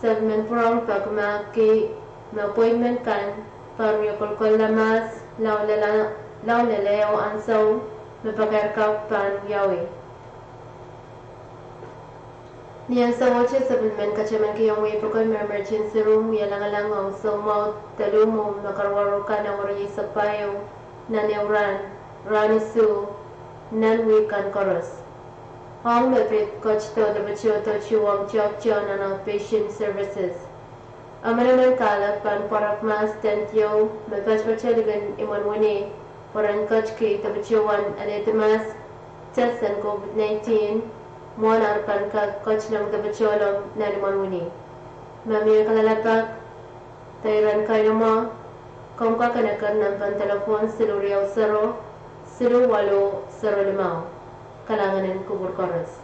se men pwurehng peki mahkki me appointment kan pahn wie kolkola mahs lao lel, lao lel ehu ansou me pakair kak pahn wiawi. Ni ahnsowohte sapwellimen katamankihong wehi pokon me emergency room wie langalang ong soumwahu de luhmwuhr me karuwaru kan, awa rieisek pahieu nan ehu rahn, rahn isuh nan wihk kan koaros. Ong me pid ketido depitodo tuhwong toahkte nan outpatient services. Emenemen kahlap pahn pwarek mahs tent ieu me patopato likin imwen wini, pwe ren ketiki depitohwen alehdi mahs test en COVID nineteen mwohn ar pahn kak ketilong depitohlong nan imwen wini. Ma mie kalelapak de iren kainamwo, komw kak kin eker nempehn delepwohn siluh riau sero, siluh waluh sero limau. Kalahngan en kupwur koaros.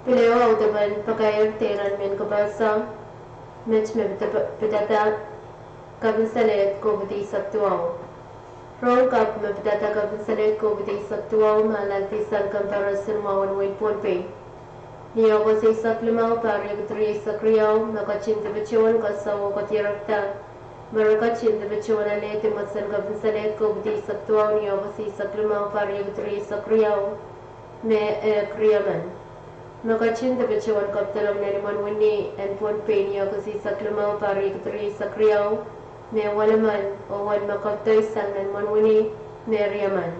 Pil ehu audepen pakair de iren mehn kapehse met me pidada, pidada kapinsalehd COVID eisek duwau. Rohng kapw me pidada kapinsalehd COVID eisek duwau me alaldi sang Kemparason mwahu en wehin Pohnpei. Ni August eisek limau, pahr riekid rieisek riau, me ketin depitohwen koasoi oh kadierekda me re ketin depitohwen alehdi mwesen kapinsalehd COVID eisek duwau ni August eisek limau, pahr riekid rieisek riau, me ehk riemen. Me ketin depitohwen kapidolong nan imwen wini en Pohnpei ni August eisek limau, pahr riekid rieisek riau, me welimen, oh wen me kapidoi sang nan imwen wini, me riemen.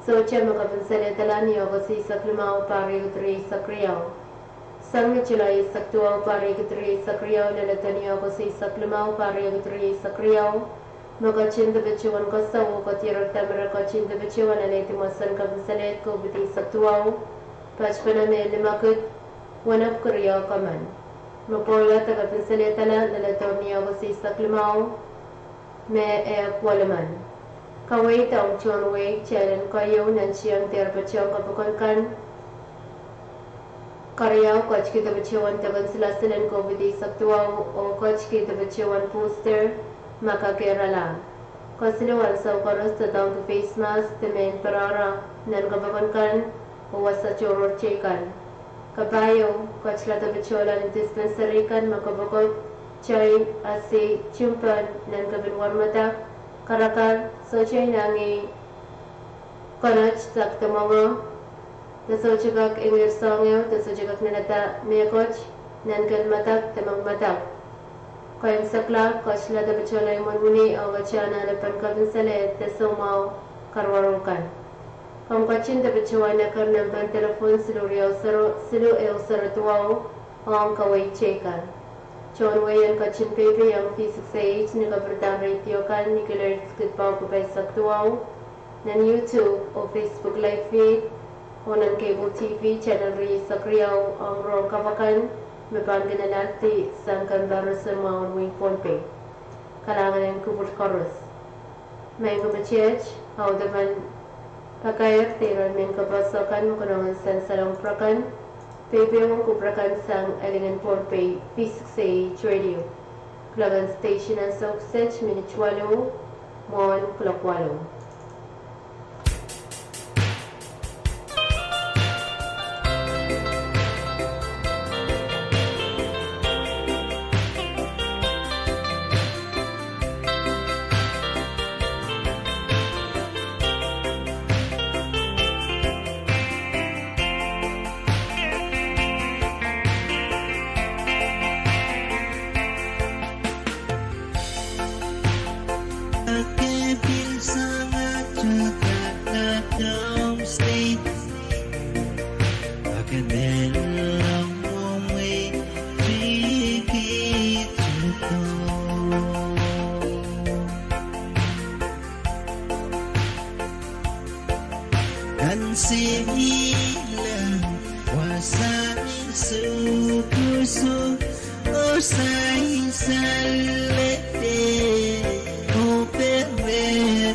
Sohte me kapinsalehda ni August eisek limau, pahr riekid rieisek riau. Sang ni July eisek duwau, pahr riekid rieisek riau, leledo ni August eisek limau, pahr riekid rieisek riau, me ketin depitohwen koasoi oh kadierekda me re ketin depitohwen alehdi mwesen kapinsalehd COVID eisek duwau, patpene me limekid wenepwiki riau komen. Me pwoula de kapinsalehda leledo ni August eisek limau, me ehk welimen. Kaweid ong tohn wehi, kitail en keieu nantihong dehr patohng kapokon kan. Keriau, ketiki depitohwen deken silasil en COVID eisek duwau oh ketiki depitohwen booster ma kakehrala. Kesiluh, ansou koaros doadoahngki face mask de mehn perahra nan kapokon kan oh wasa tohrohr teikan. Kapahieu, ketila depitohlahn dispensary kan me kopokop, tai, asi, timpon, nan kepin warmadek, karakar, sohte inangih konoto de mwenge, de sohte kak inger soahng ehu, de sohte kak nanada mehkot nan kel madek de mengmedek. Keimwseklahn ketila depitohlahn imwen wini ong katahnehn lepin kapinsalehd de soumwahu karuwaru kan. Komw ketin depitohwen eker nempehn delepwohn siluh riau sero, siluh ehu sero duwau ong kaweid teikan. Tohn wehi en ketin peipehiong V six A H ni kapwuradahn radio kan ni kilohertz kid pahu ko paisek duwau, nan YouTube oh Facebook live feed, oh nan cable T V channel rieisek riau ong rohng kapokon me pahn kin alaldi sang Kemparason mwahu en wehin Pohnpei. Kalahngan en kupwur koaros. Maing ko, met iet audepen pakair de iren mehn kapehse kan me konehng en sansalohng pwurekan, peipehiong kupwurekan sang Elingen Pohnpei V six A H Radio. Kuloak en station en Sohp State minit waluh mwohn kuloak waluh. Ke pil sang atail data nan Oum State, a ke menlau mwohmwi tikitik. Kansile, wasa ni sukusu, oh sansal lete, oh pere pere.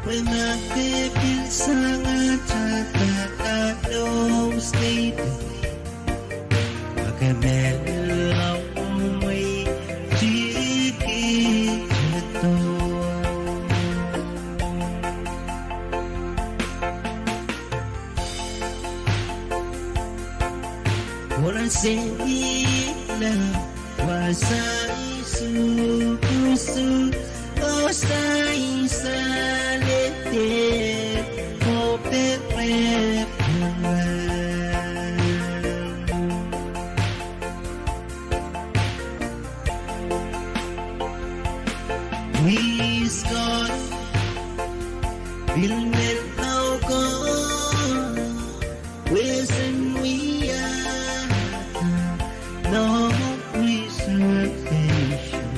Pwe ma ke pil sang atail data nan Oum State, a ke menlau mwohmwi tikitik. Kansile, wasa ni sukusu, oh sansal lete, oh pere pere. Pwiskon, pil menlau kan, pwe sen wiahda noumw reservation,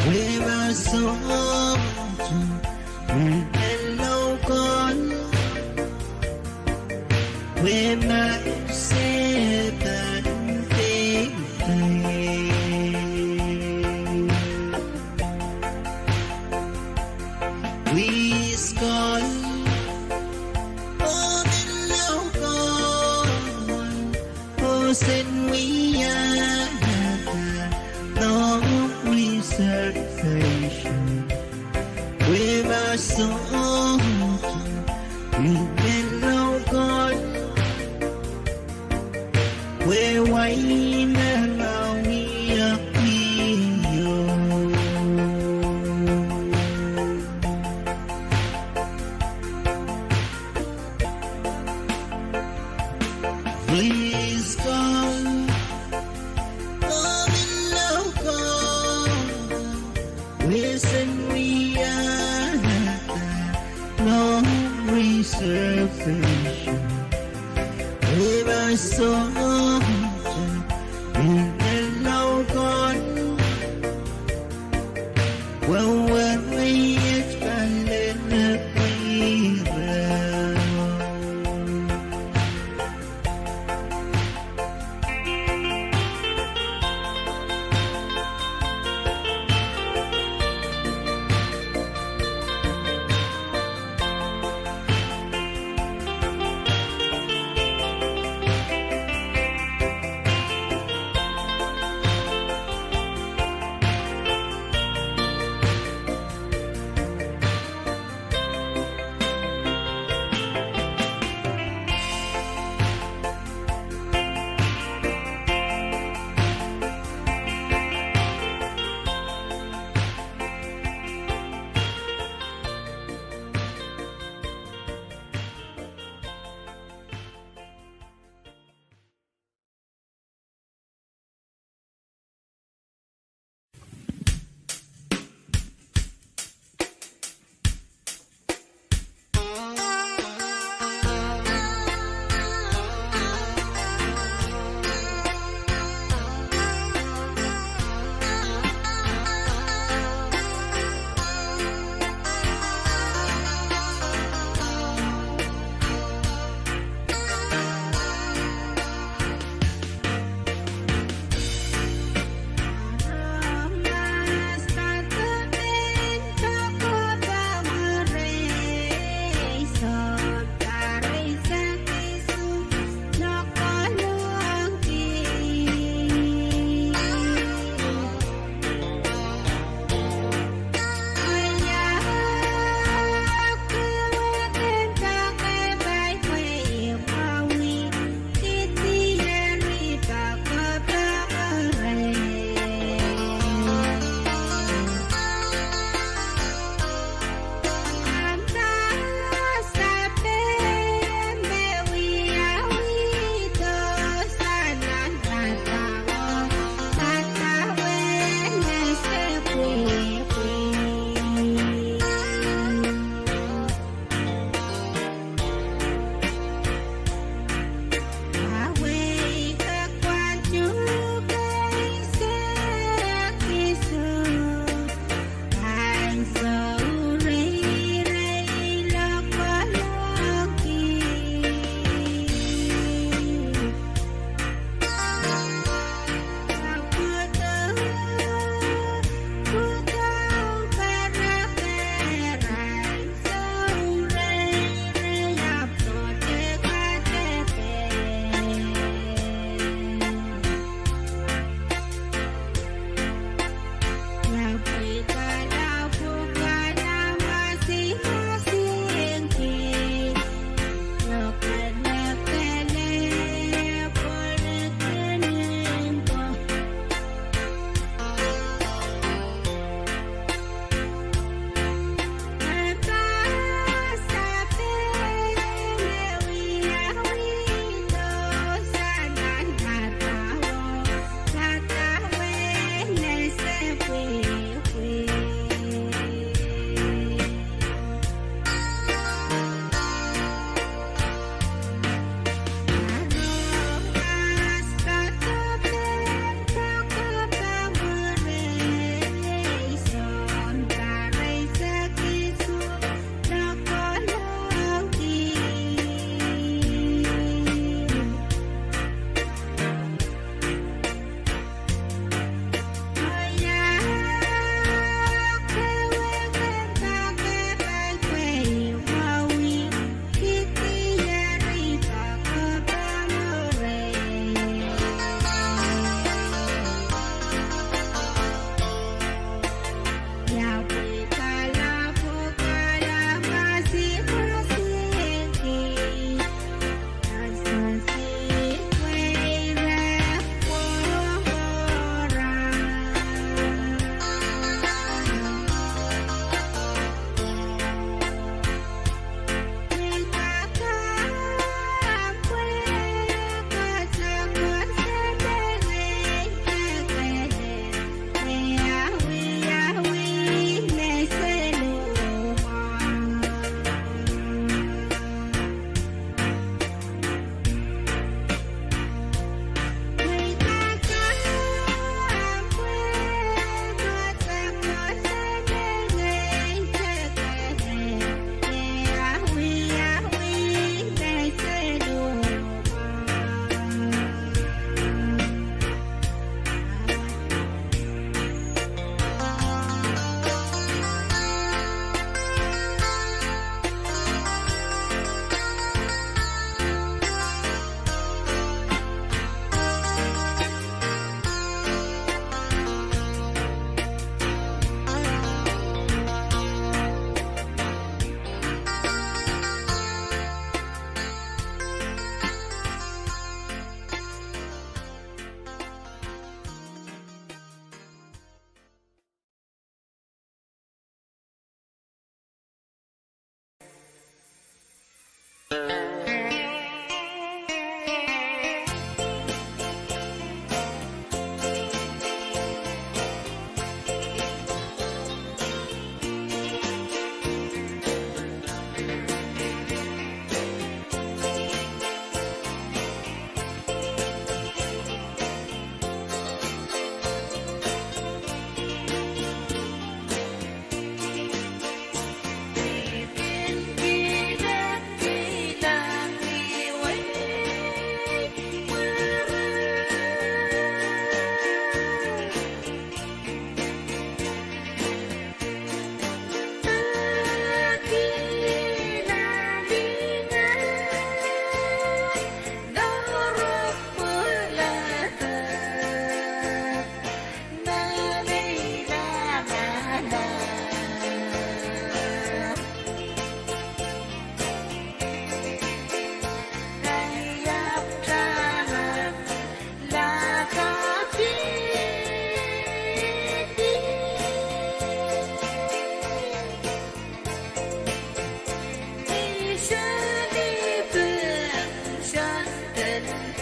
pwe ma sohte pil menlau kan, pwe ma se pahn deidei. Pwiskon, oh menlau kan, pwe sen wiahda noumw reservation, pwe ma sohte pil menlau kan, pwe wai me ma wiahkio. Pwiskon, oh menlau kan, pwe sen wiahda noumw reservation, pwe ma sohte pil menlau kan, pwe weriet kalelehpw ira.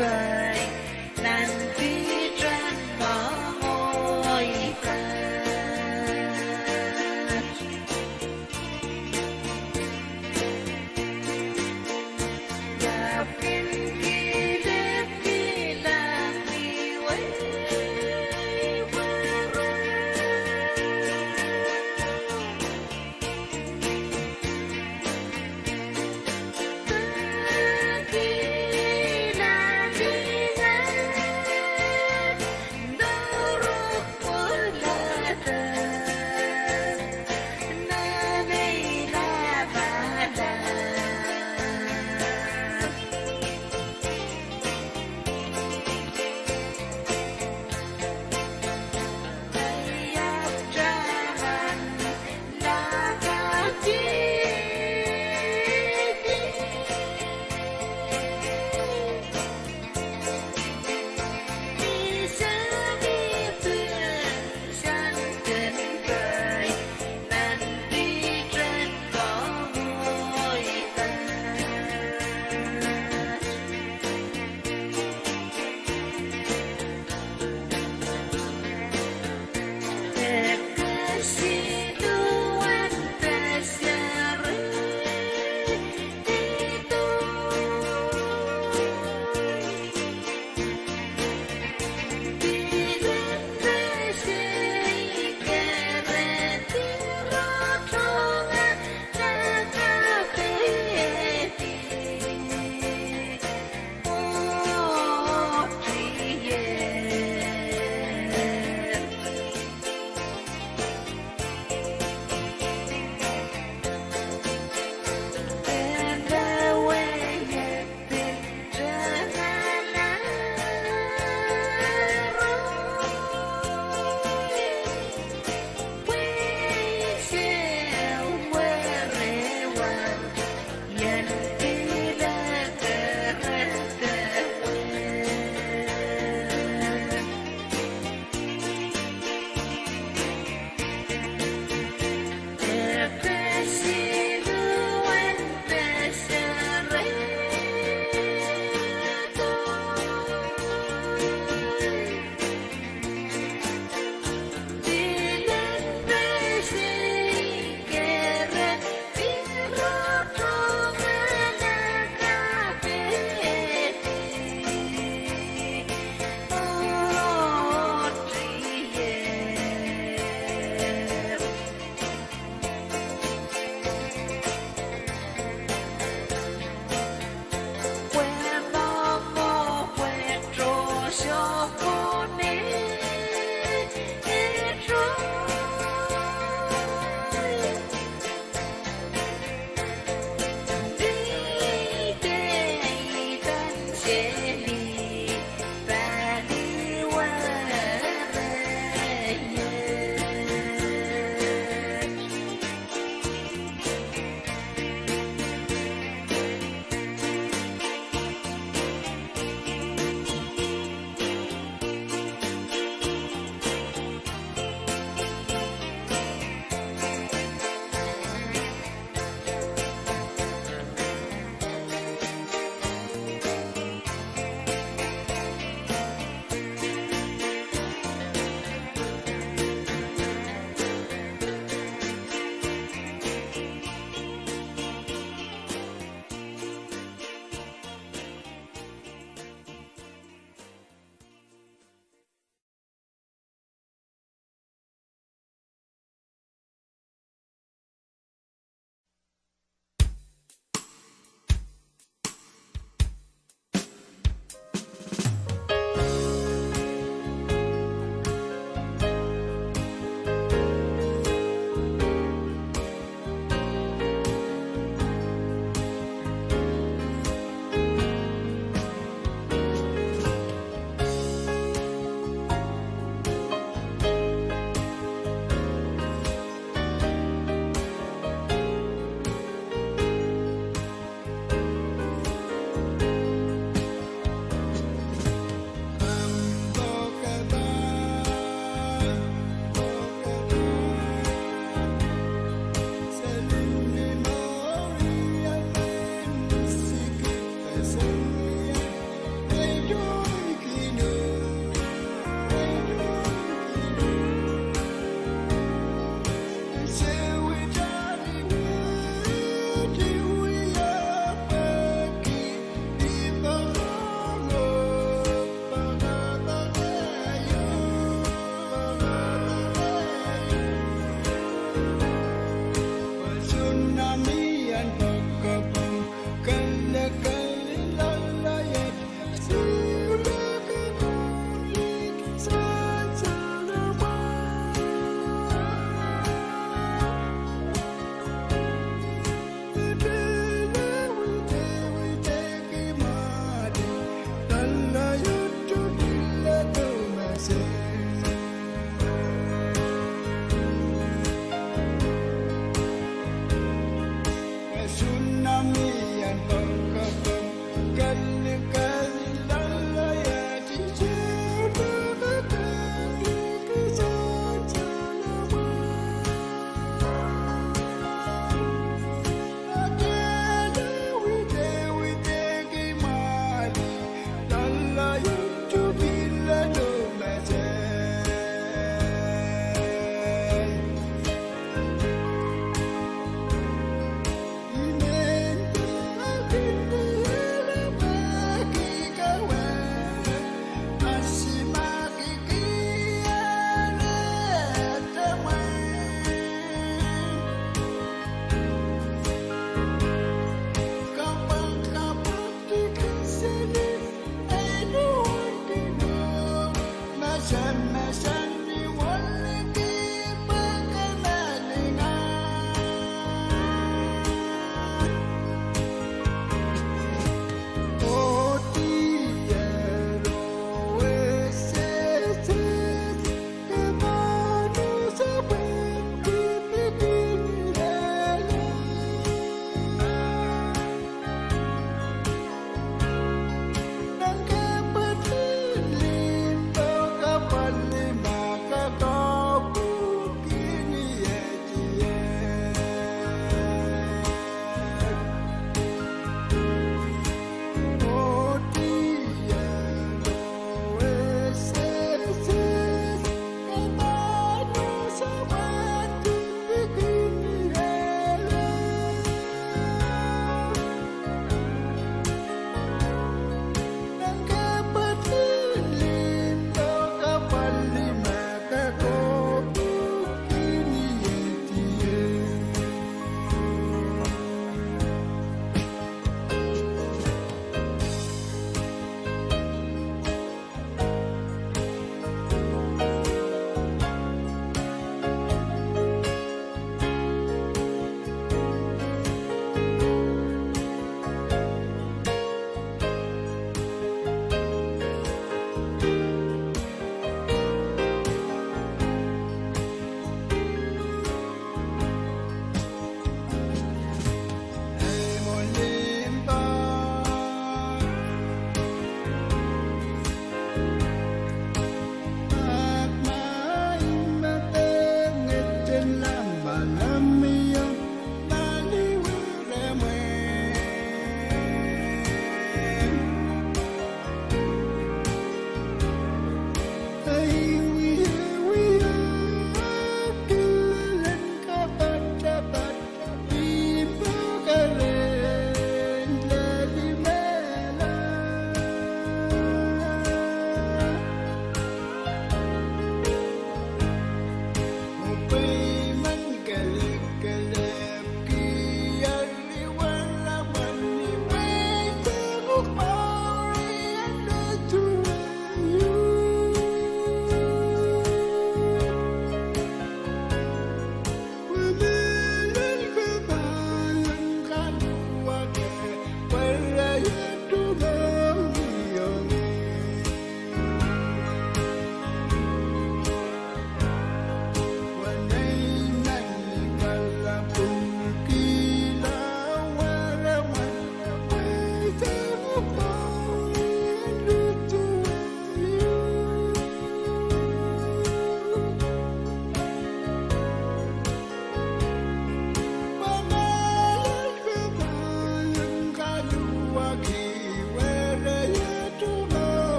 Nan pihten moangoipe.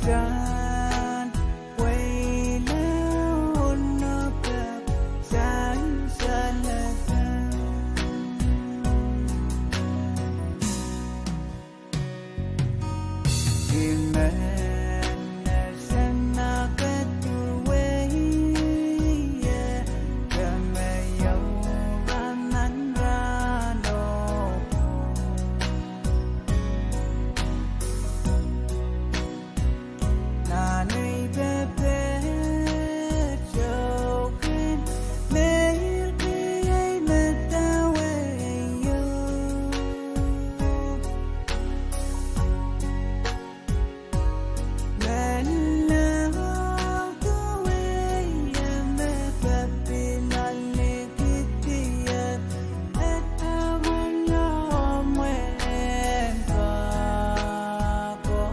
Wehkihda pweila onopek sansal eden. I men ese ma ke duwei ie, ke me iou rahnwet nan rahno. Nan ei pepet sokin, mehlel kei ei medewei ie. Menlau duwei ie me pepin alikidi ie, edawen omwen pahpa.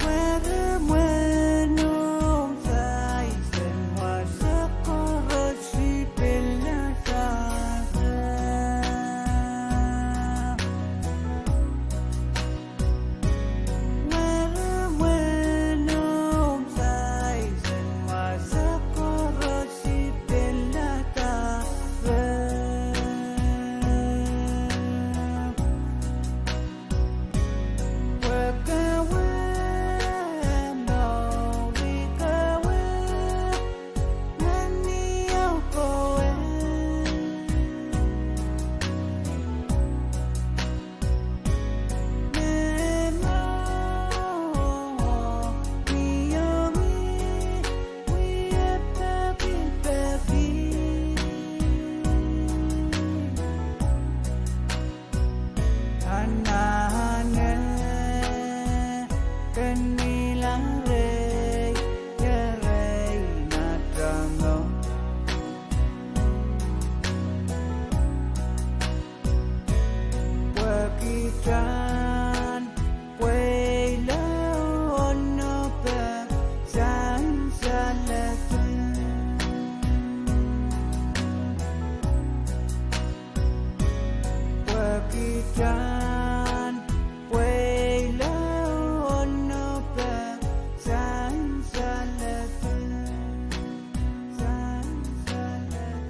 Weri mwein omw saisen wasa koaros I pil adahr. Weri mwein omw saisen wasa koaros I pil adahr. Wehkihda mour I kawehwe nan iou kowe. Me mwahu ni iomi wie peki peki. Anahne kin milang rehi, rehi nan tano. Wehkihda pweila onopek sansal eden. Wehkihda pweila onopek sansal eden, sansal eden.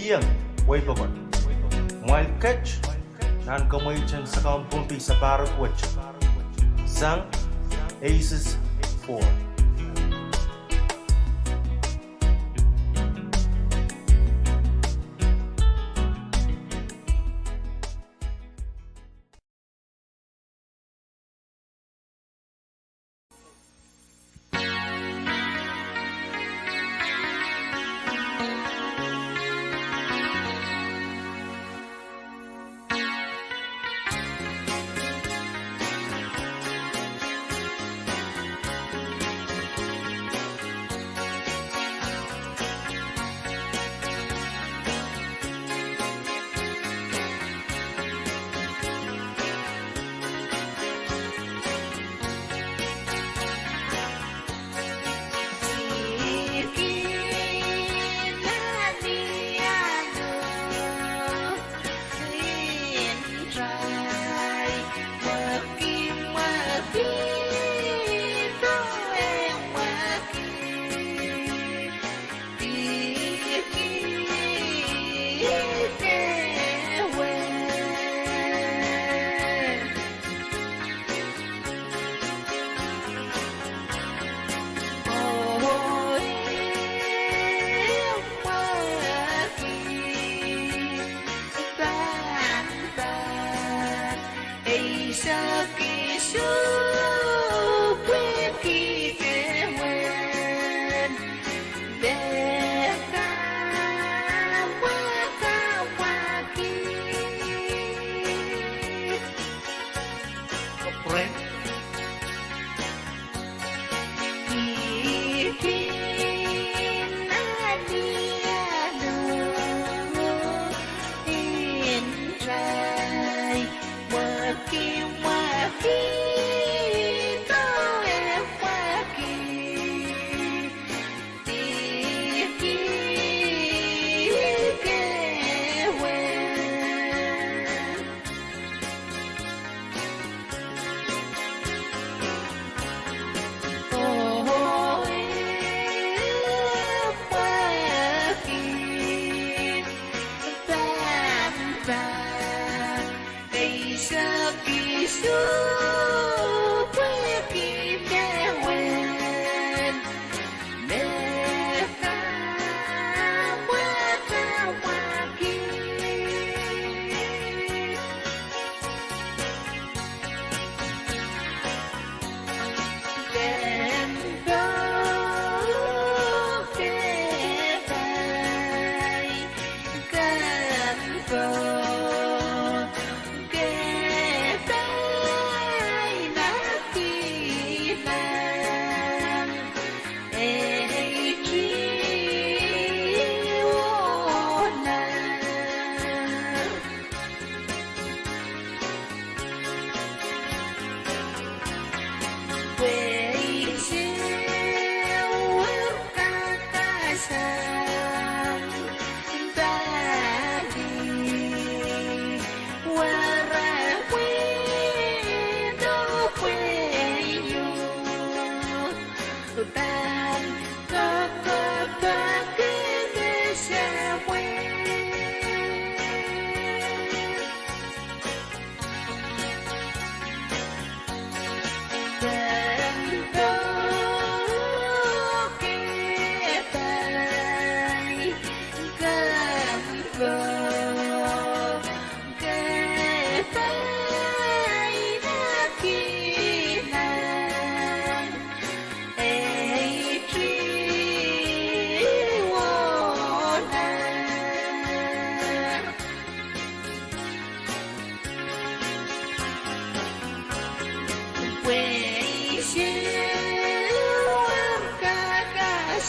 Iang, wehi pokon. Mwail ket, nan kamweitin Sakaun Pohnpei sapahrek wet, sang Aces four.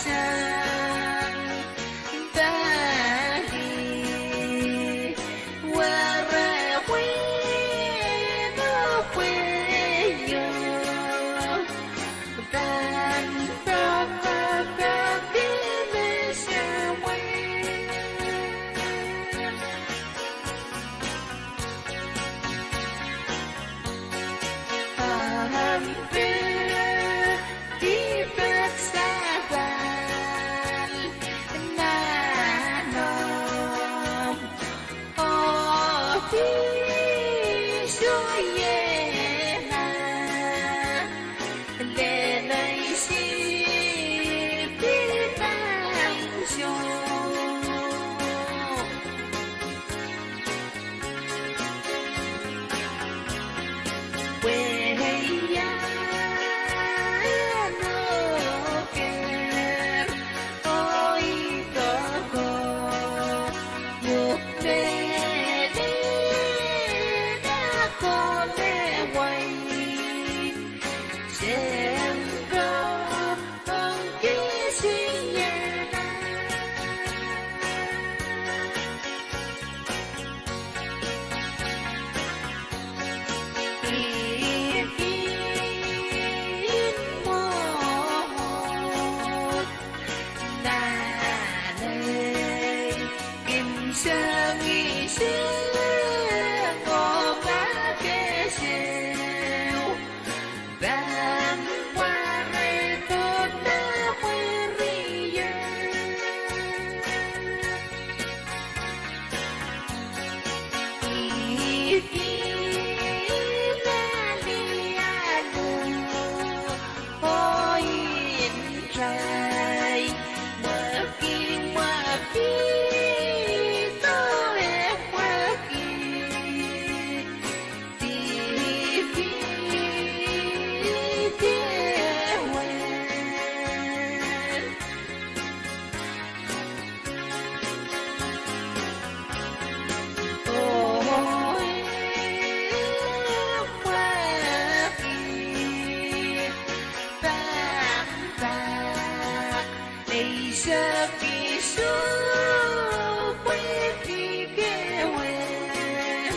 sang pali, were wei no pweio, pahn pahpahki me sewese. Ahmw pil dipek sapahl nan omw ohpis oh iei ma leleisih pil pahn soh. Pwe ia noker oh idoko, uhk me lel ako me wai, sehmwo ong kisiena. Ih kin mwomwohd nan ei kin song ih sehng oh kakehseu, pahn pwarehdo nan mwurin ie. Ih kin alialu oh ntahi, mwekimwekid oh epwekid, dipidi ewen. Oh, epwekid, pahn pak eisek isuh pwehki kewen.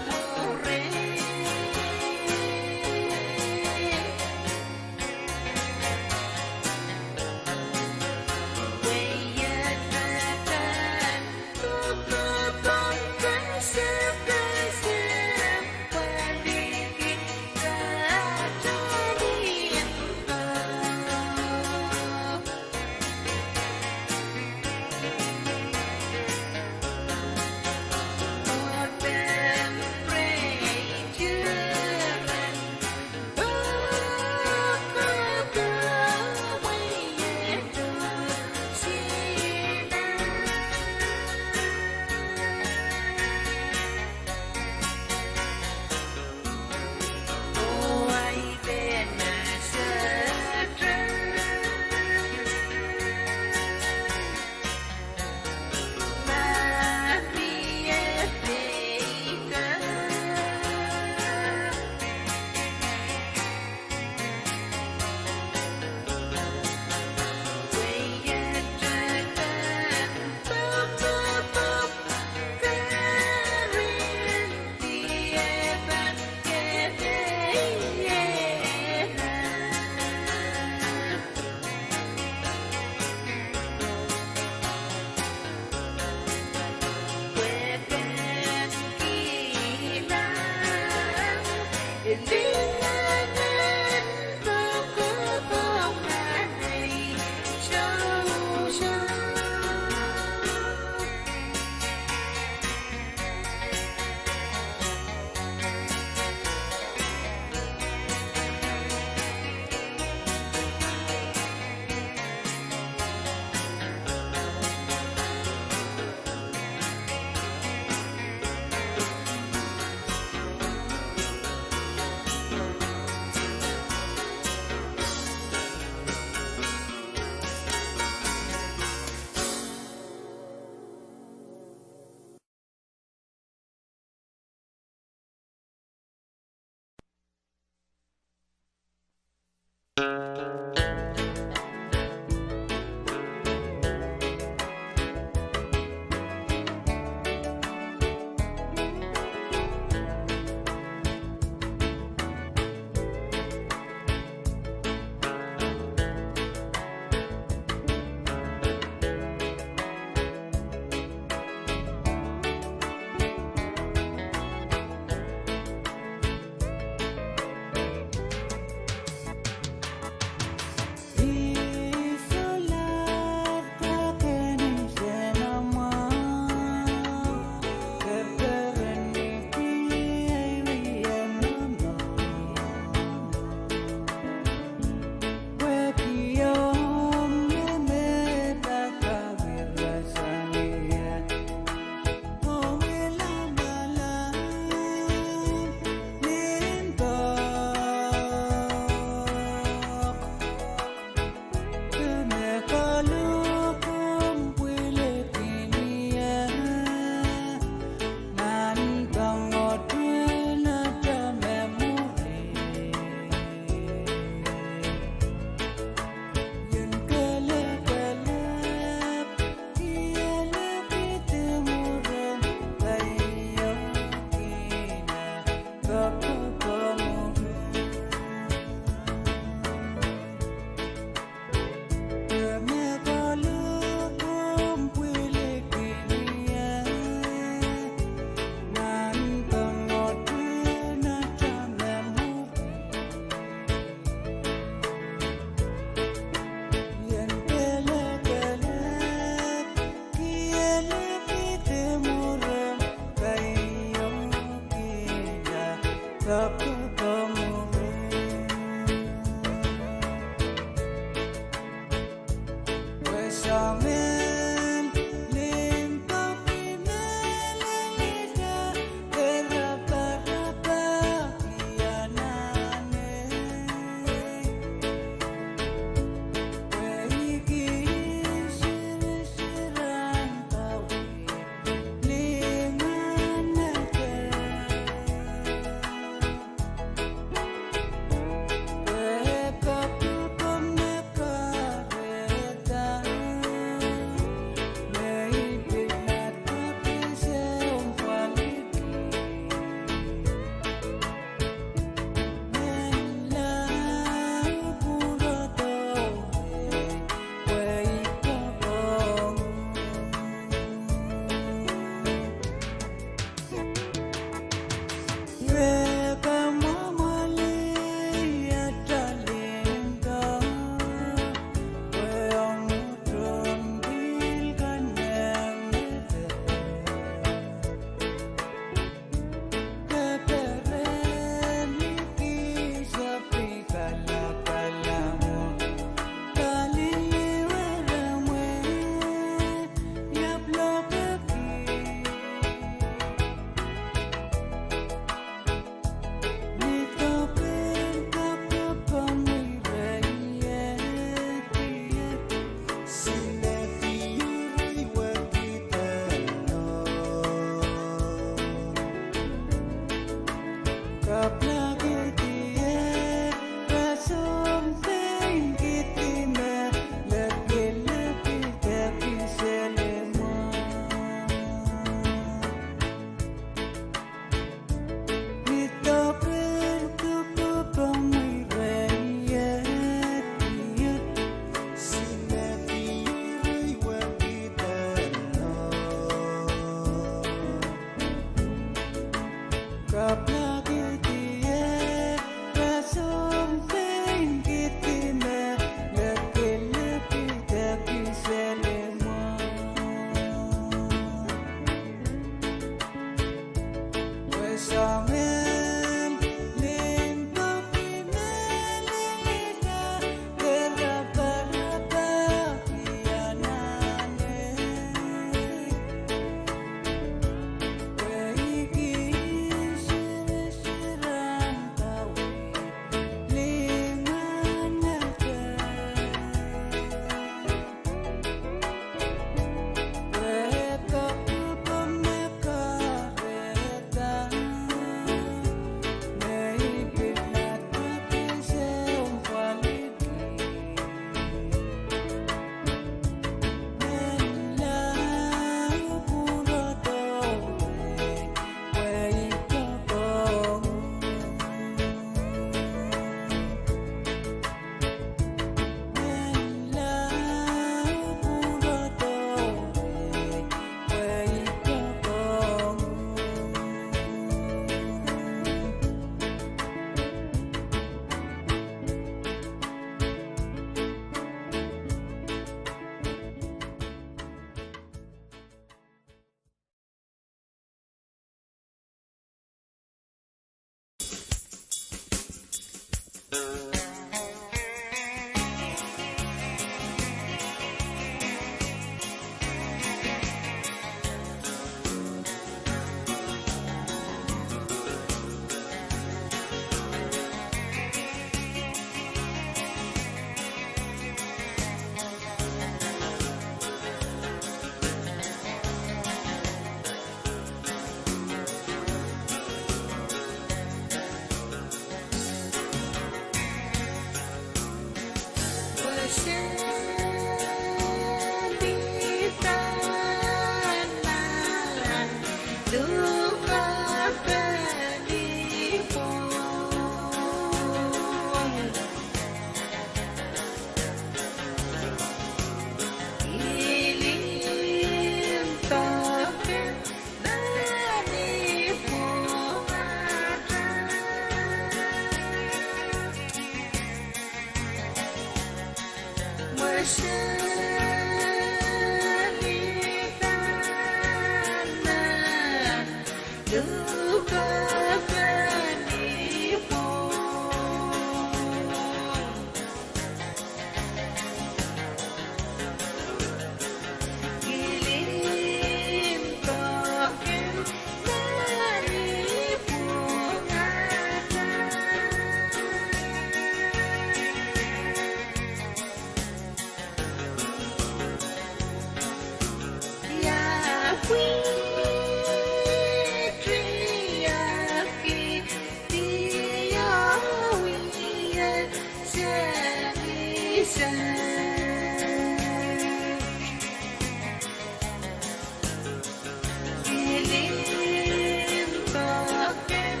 Kilim poaken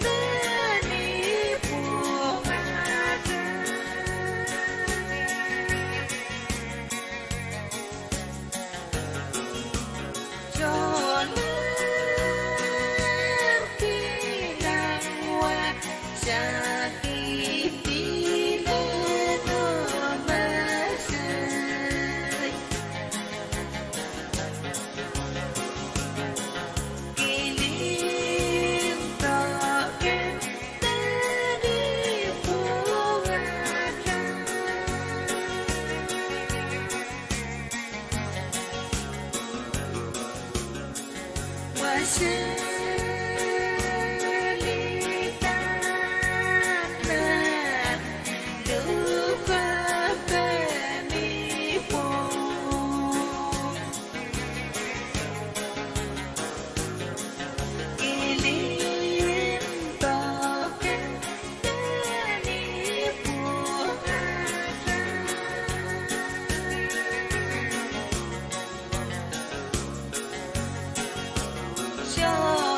nan ipwongada. Tohn ehr kilang wasa, kihdi pil ehu masai. Kilim poaken nan ipwongada. Wasa lidak nan luhkepen ipwong. Kilim poaken nan ipwongada. Soh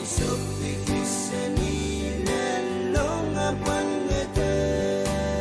Isopw pitsang ni lel ong apwal ngeder.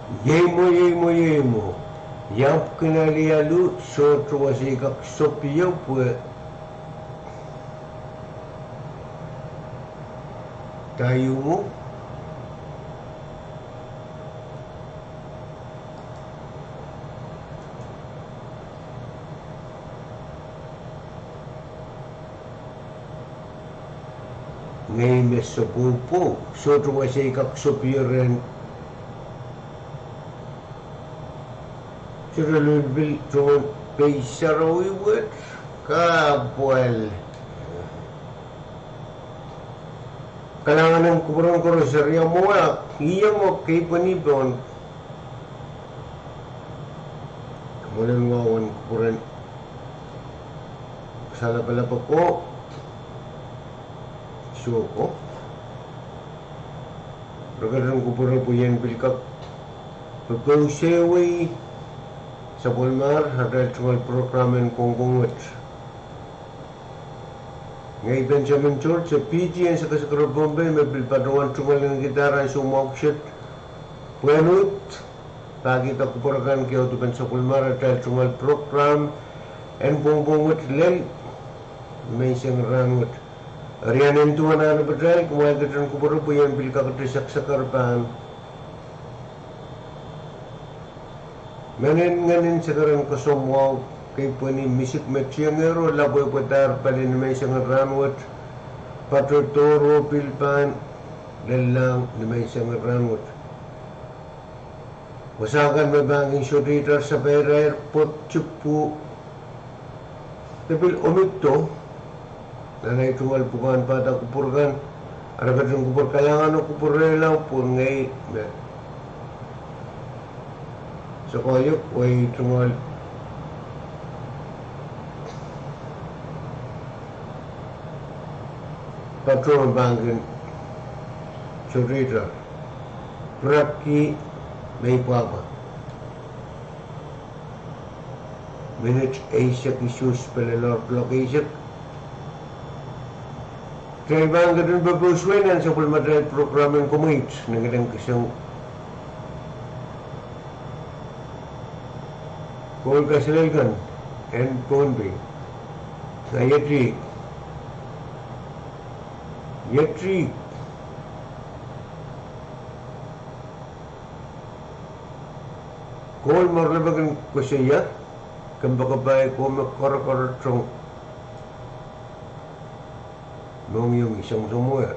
Iei mwo, iei mwo, iei mwo. Iap kin alialu, sohte wasa I kak sopio pwe daiumu. Ngehi me sopwopwo, sohte wasa I kak sopio rehn sohte lulpil tohn pei sarawi wet, kahpwal. Kalahngan en kupwuren koaros, eri mwo, iei mwo, keipweni pohn. Mwoalen wahu en kupwuren salapalap ko, soh ko. Re ketin kupwure pwe I en pil kak popousewei sapwellimar atail tungoal program en pwongpwong wet. Ngehi Benjamin George, se P T en Sekesek reh Pohnpei, me pil patohwan tungoal en kihda ansou mwahu kiset pwehn uhd pahkihda kupwur kan ki audepen sapwellimar atail tungoal program en pwongpwong wet lel menseng rahn wet. Eri nan duwen ahn apatail, kumwail ketin kupwure pwe I en pil kakete seksekar pahn mehnen ngehnen sekeren koasoamwahu, keipweni misik me tiengehro lapwehpwedahr pali ni menseng rahn wet, patohdo oh pil pahn lellahng ni menseng rahn wet. Wasa kan me pahn kin sohte itar sapairair pwehk tipwu de pil omwido nan ei tungoal pwukoahn pahda kupwur kan, ara ketin kupwur kalahngan oh kupwurehla pwe ngehi me sokoahiek oh ei tungoal patohwan pahn kin sohte itar. Piraki me I pwapwa. Minit eisek isuhs pelelohr kuloak eisek. Kitail pahn ketin popousewei nan sapwellimatail program en komweit, ni kilang kisong koul kaselel kan en Pohnpei. Sa iet, iet. Koul me re lepin koasoia, kompoakepahi, koul me koaroakoaroahrong, mohngiong, I song somewhere.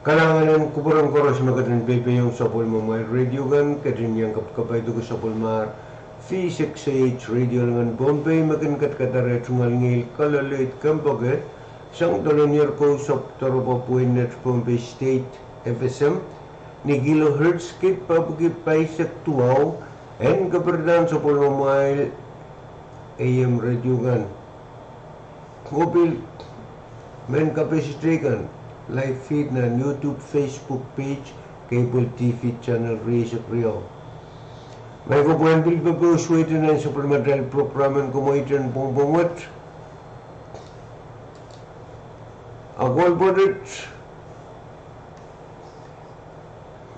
Kalahngan en kupwuren koaros me ketin peipehiong sapwellimamwail radio kan, ketin iang kapkapaiduki sapwellimomwail V six A H radio lingan Pohnpei me kin kadkadahr tungoal ngihl kaloleid kempoake sang doadoahk en ire kousapw doaropwe pweinen Pohnpei State F S M ni kilohertz kid papwiki pahisek duwau, en kapaiadahn sapwellimamwail A M radio kan. Oh pil mehn kapasite kan live feed nan YouTube, Facebook page, cable T V channel rieisek riau. Maing ko, pwehn pil pepehm suwed nan sapwellimatail program en Kamweiten Pwongpwong wet. A kolpwutet,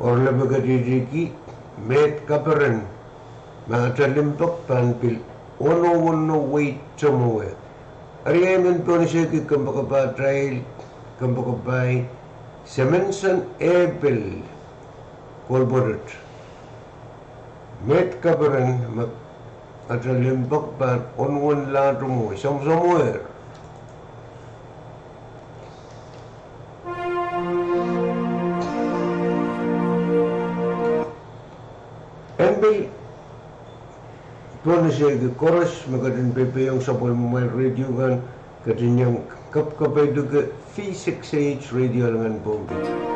oaralap e ketikihdi, meid kaperen me atail limpoak pahn pil wonowono wehi tomwo. Eri I men pohnese ki kempoakepahtail, kempoakepahi Semensen Epel, kolpwutet. Meid kaperen me atail limpoak pahn wonowonola tomwo, samwsamwer. En pil pohnese ki koaros me ketin peipehiong sapwellimamwail radio kan, ketin iang kapkapaiduki V six A H radio lingan Pohnpei.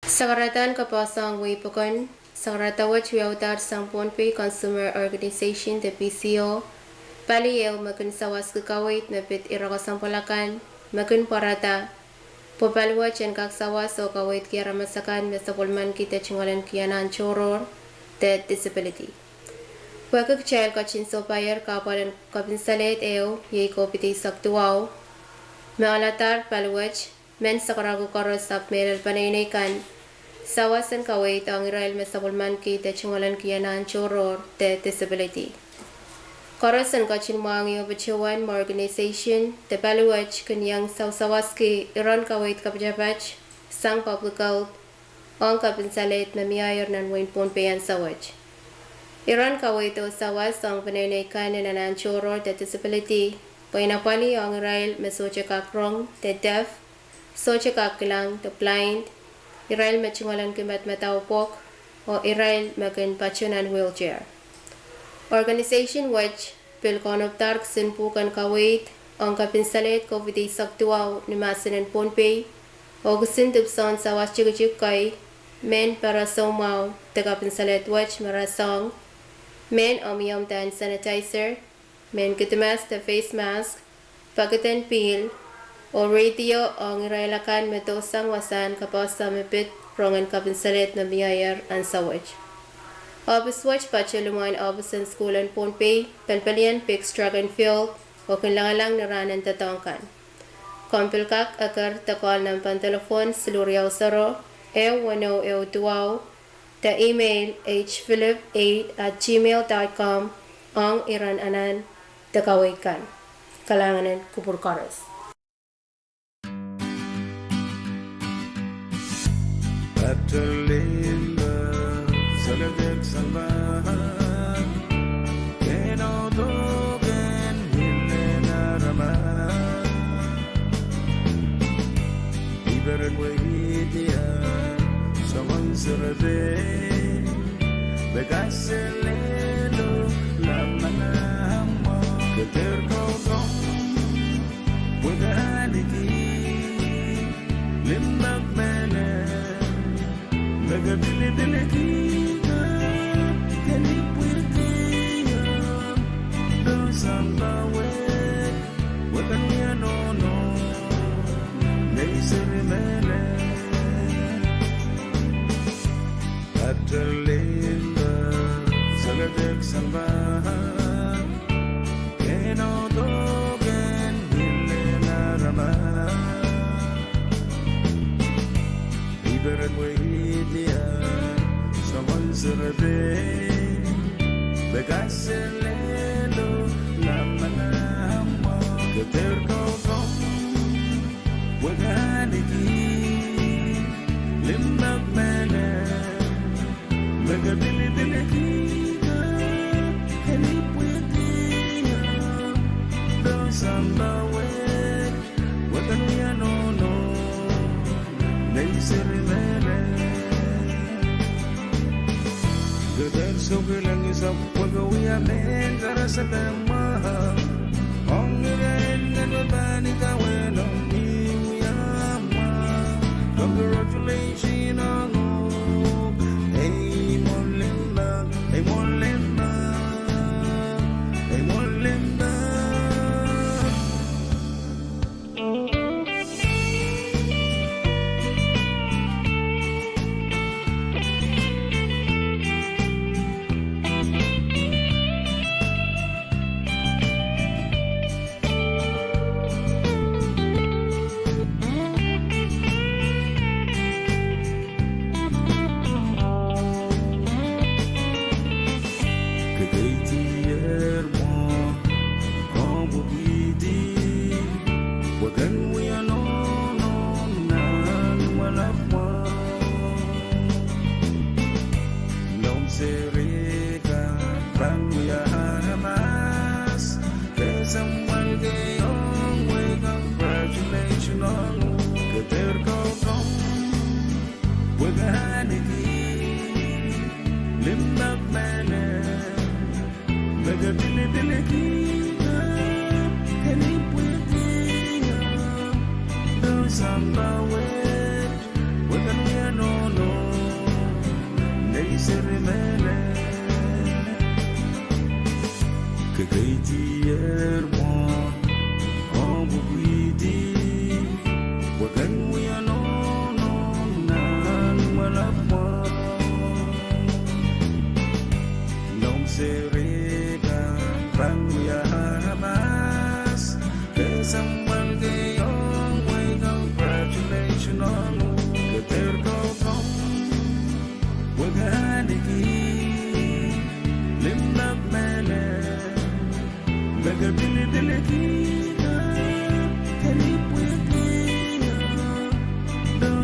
Sakaradahn kapehse ong wehi pokon, sakarada wet wiawidahr sang Pohnpei Consumer Organization de P C O, pali ehu me kin sawaski kaweid me pid ire kesempwal akan me kin pwarada, pwe pali wet en kak sawas oh kaweidki aramas akan me sapwellimaniki de tungoalenki anahn tohrohr de disability. Pwehki kitail ketin sohpeier kahpwal en kapinsaled ehu iei COVID eisek duwau, me aladahr pali wet mehn sakarako koaros ahpw mehlel peneinei kan sawas en kaweid ong irail me sapwellimaniki de tungoalenki anahn tohrohr de disability. Koaros en ketin mwahngih oh patohwan me organization de pali wet kin iang sawasawaski iren kaweid kapatapat sang public health ong kapinsaled me mieier nan wehin Pohnpei ansou wet. Iren kaweid oh sawas ong peneinei kan en anahn tohrohr de disability, pwe inapwali ong irail me sohte kak rong de deaf, sohte kak kilang de blind, irail me tungoalenki madamadau pwok, oh irail me kin patoh nan wheelchair. Organization wet pil kaunopada kisin pwuhken kaweid ong kapinsaled COVID eisek duwau ni mahsen en Pohnpei, oh kisin dipwisoun sawas tikitik kei, mehn pere soumwahu de kapinsaled wet me rasehng, mehn omwiomw de hand sanitizer, mehn kidimas de face mask, pekiden pihl, oh radio ong irail akan me dohsang wasahn kapehse me pid rongen kapinsaled me mieier ansou wet. Ohpis wet patoh limwahn ohpis en sukuhl en Pohnpei, pelipelien Biggs Track and Field, oh kin langalang ni rahn en doadoahk kan. Komw pil kak eker de call nempehn telephone siluh riau sero, ehu weneu ehu duwau, de email H Philip eight at gmail dot com ong iren anahn de kaweid kan. Kalahngan en kupwur koaros.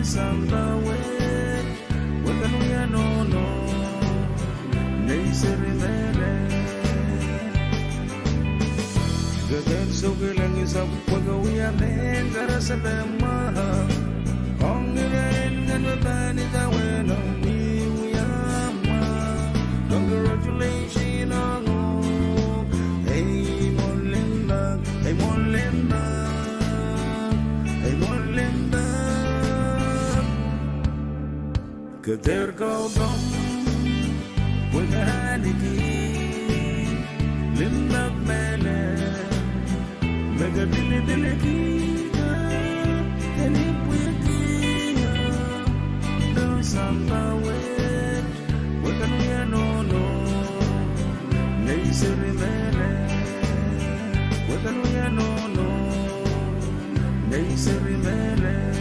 Sampah wet, wehwehn wia nohno, nei seri mehlel. Keder sohte kilang isap wehwehn wia mehn karasepe mwahu. Ong irail ngehi pahn idawehn ong ni wia mwahu. Congratulations ong oh. Ei mwohn limpoak, ei mwohn limpoak, ei mwohn limpoak. Keder kaudok, pwe ke ahniki limpoak mehlel. Me ke dilidilikihda, ke nipwikihda, oh sampah wet, wehwehn wia nohno, nei seri mehlel, wehwehn wia nohno, nei seri mehlel.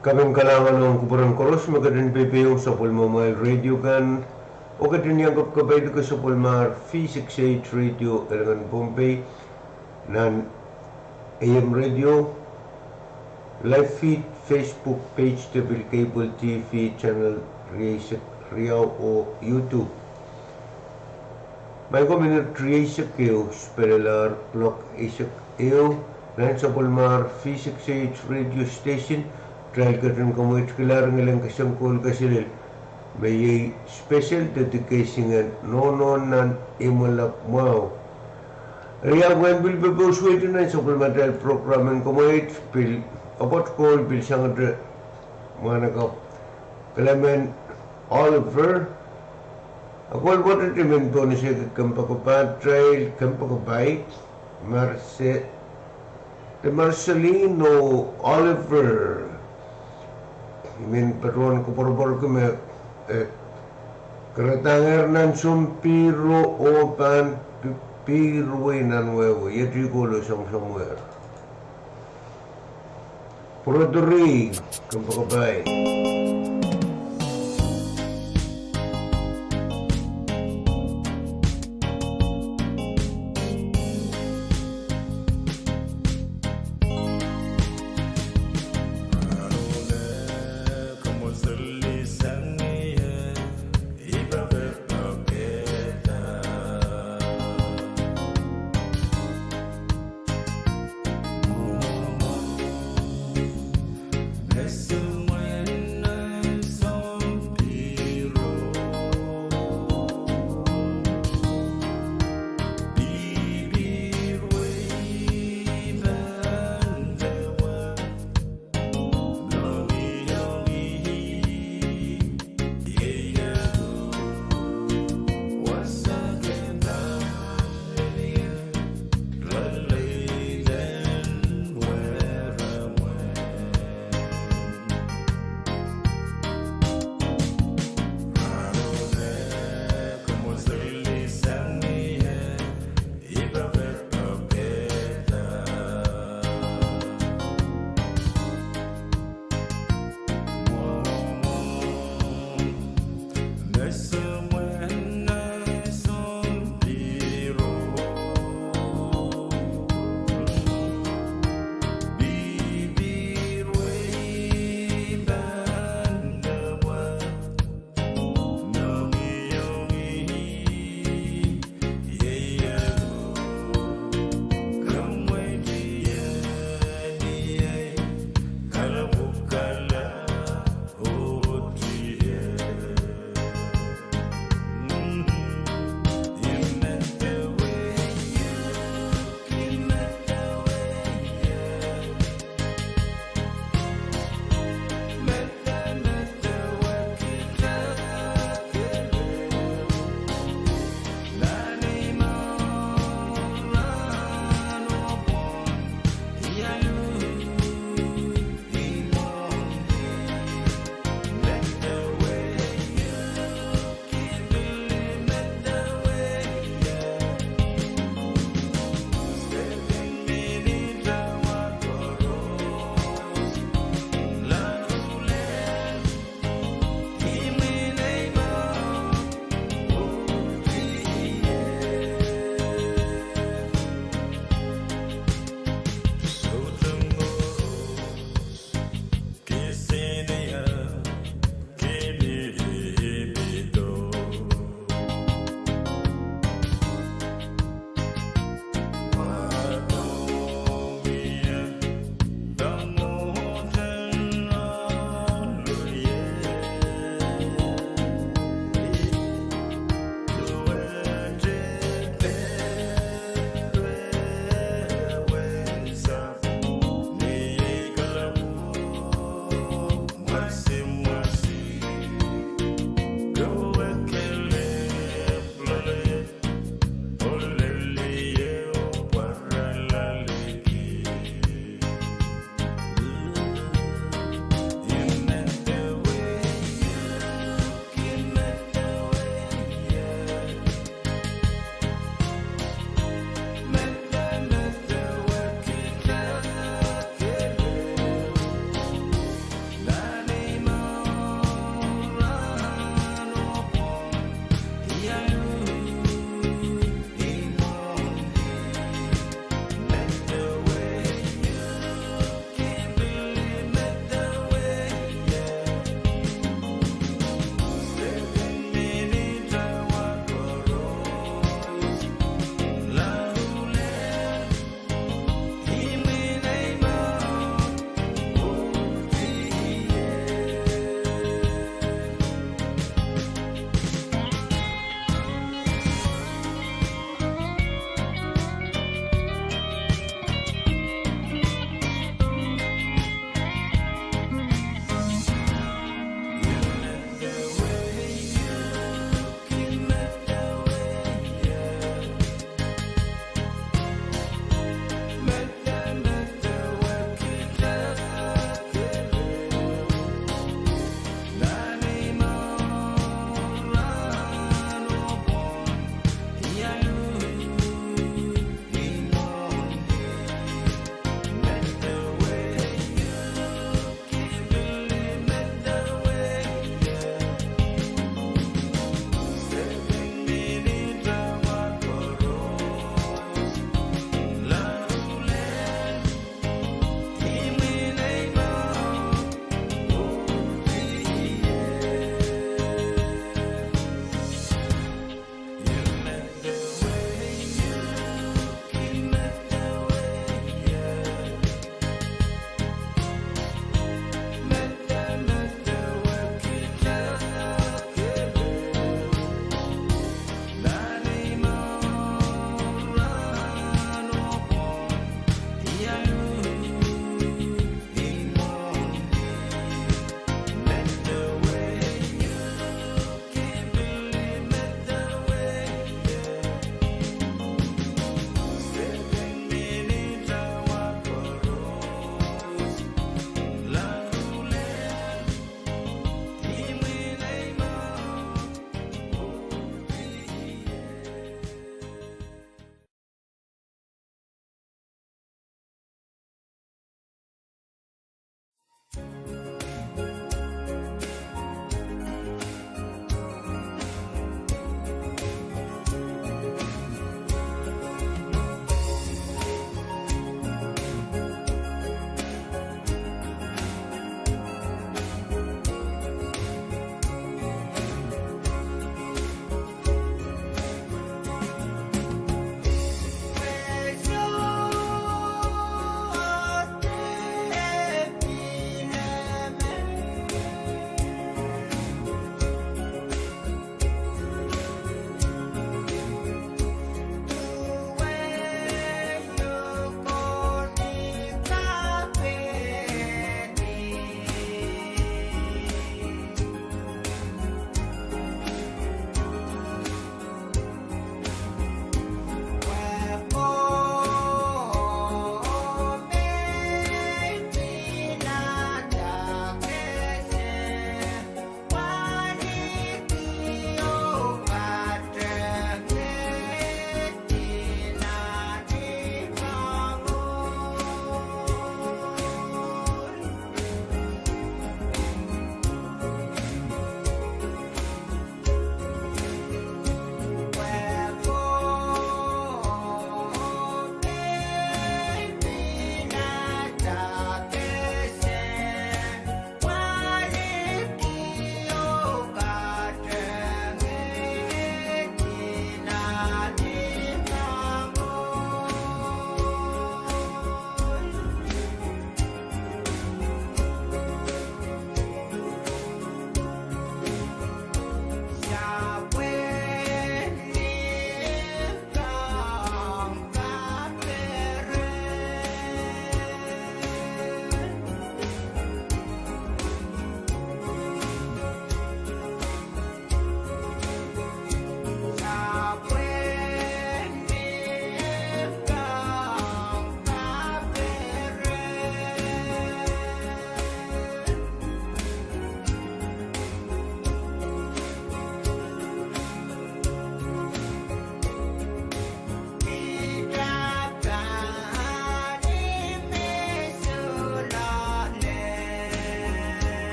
Kaping kalahngan ong kupwuren koaros me ketin pepehiong sapwellimamwail radio kan, oh ketin iang kapkapai de sapwellimomwail V six eight radio Elengen Pohnpei, nan A M radio, live feed, Facebook page, de pil cable T V channel rieisek riau oh YouTube. Maing ko, minit rieisek ehu, spelelahr klok eisek ehu, nan sapwellimomwail V six eight radio station, kitail ketin kamweitkihla ngilen kesempwal kaselel me iei special dedication en Nohno nan Imwilap Mwahu. Eri ahpw en pil pepeusuwedi nan sapwellimatail program en kamweit, pil apwoat koul pil sangete mwahnakapw Clement Oliver, a koul pwoatete men Pohnese, kempoakepatail, kempoakepahi, Marse- de Marcelino Oliver, I men patohwan koapworopworki me, eh, keradahngehr nan sounpihro oh pahn pi- pihro wei nan wehwe, iet ih kohlo soangsoang wehwe. Pwurodo ri, kempoakepahi.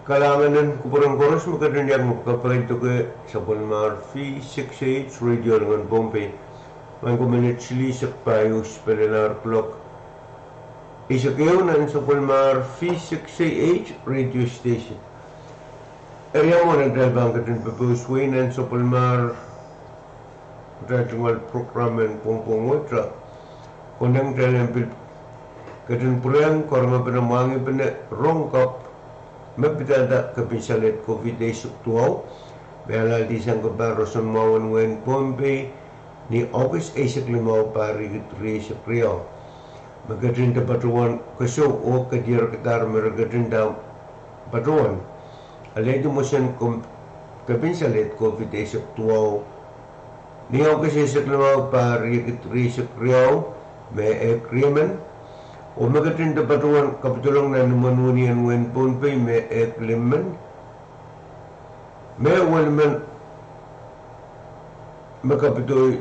Kalahngan en kupwuren koaros me ketin iang kapwaiada sapwellimar V six H Radio Lingan Pohnpei. Maing ko, minit silihsek pahieu sipelelahr klok eisek ehu nan sapwellimar V six H Radio Station. Eri, mwohn atail pahn ketin pepous wei nan sapwellimar atail tungoal prokram en pwongpwong wet, re konehng kitail en pil ketin pwurehng karongpene, mwahngihpene rong kapw me pidada kepin salehd COVID eisek duwau, me alahldi sang kempa roson mwahu en wehin Pohnpei ni August eisek limau, pahr riekid rieisek riau. Me ketin de patohwan kesou oh kediarkadahr me re ketin de patohwan alehdi mwomwen kepin salehd COVID eisek duwau ni August eisek limau, pahr riekid rieisek riau, me ehk riemen. Oh me ketin de patohwan kapidolong nan imwen wini en wehin Pohnpei, me ehk limmen. Me welimen me kapitoi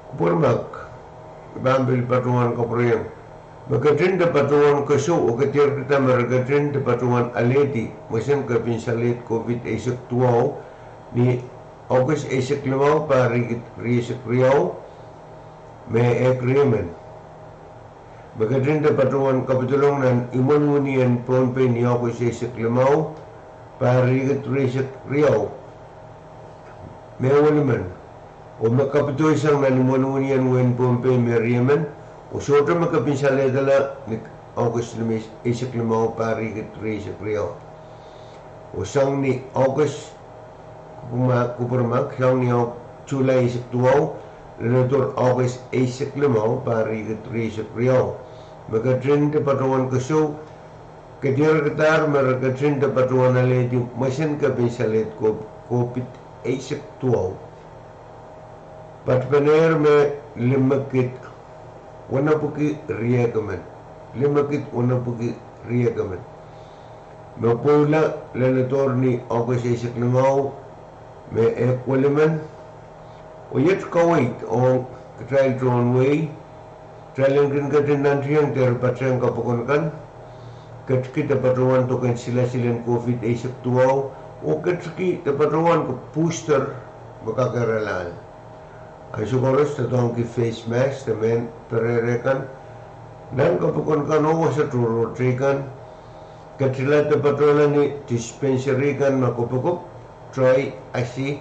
kupwurmak, pahn pil patohwan kapwuriong. Me ketin de patohwan kesou oh kediarkada me re ketin de patohwan alehdi mwomwen kepin salehd COVID eisek duwau ni August eisek limau, pahr riekid rieisek riau, me ehk riemen. Me ketin de patohwan kapidolong nan imwen wini en Pohnpei ni August eisek limau, pahr riekid rieisek riau, me welimen. Oh me kapitoi sang nan imwen wini en wehin Pohnpei, me riemen. Oh sohte me kepin salehdala ni August eisek limau, pahr riekid rieisek riau. Oh sang ni August, kupwurmak, sang ni July eisek duwau, leledohr August eisek limau, pahr riekid rieisek riau. Me ketin de patohwan kesou, kediarkadahr me re ketin de patohwan alehdi mwomwen kepin salehd COVID eisek duwau, patpene me limekid wenepwiki riehk emen, limekid wenepwiki riehk emen. Me pwoula leledohr ni August eisek limau, me ehk welimen. Oh iet kaweid ong kitail tohn wehi, kitail en kin ketin nantiong dehr patehng kapokon kan, ketiki de patohwan doken silasil en COVID eisek duwau, oh ketiki de patohwan booster me kakehr alahl. Ansou koaros doadoahngki face mask de mehn perehre kan nan kapokon kan oh wasa tohrohr teikan. Ketila de patohla ni dispensary kan me kopokop, toi, asi,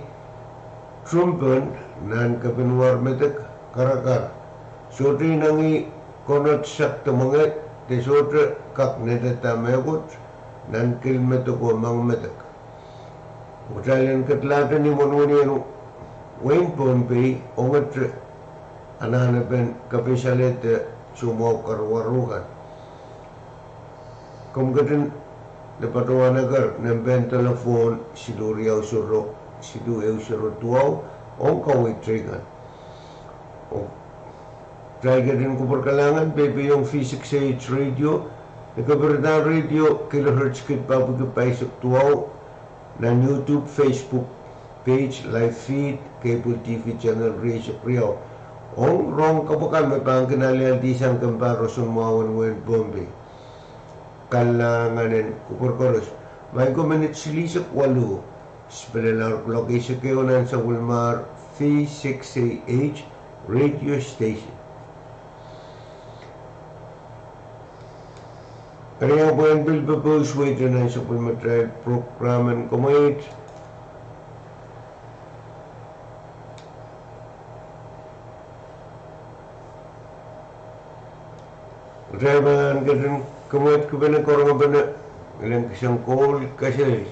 tumpon, nan kepinwar medek, karakar. Sohte inengi konot sak de mwenge, de sohte kak nenneda mehkot nan kil medek oh moang medek. Kitail en ketilahte ni imwen wini en wehin Pohnpei ongete anahnepen kepin salehd de soumwahu karuwaru kan. Komw ketin de patohwan eker nempen telephone siluh riau zero, siluh ehu zero duwau, ong kaweid teikan. Kitail ketin kupwur kalahngan peipeiohng V six H Radio, ni kapirda radio kilohertz kid papwiki pahisek duwau, nan YouTube, Facebook page, live feed, cable T V channel rieisek riau. Ong rong kapw akan me pahn kin alealdihsang kempa roson mwahu en wehin Pohnpei. Kalahngan en kupwur koaros. Maing ko, minit silihsek waluh sipelelahr klok eisek ehu nan sapwellimar V six H Radio Station. Eri, ahpw en pil pepous weite nan sapwellimatail prokram en komweit, kitail pahn ketin komweit kipene, karongpene, ngilen kisang koul kesei.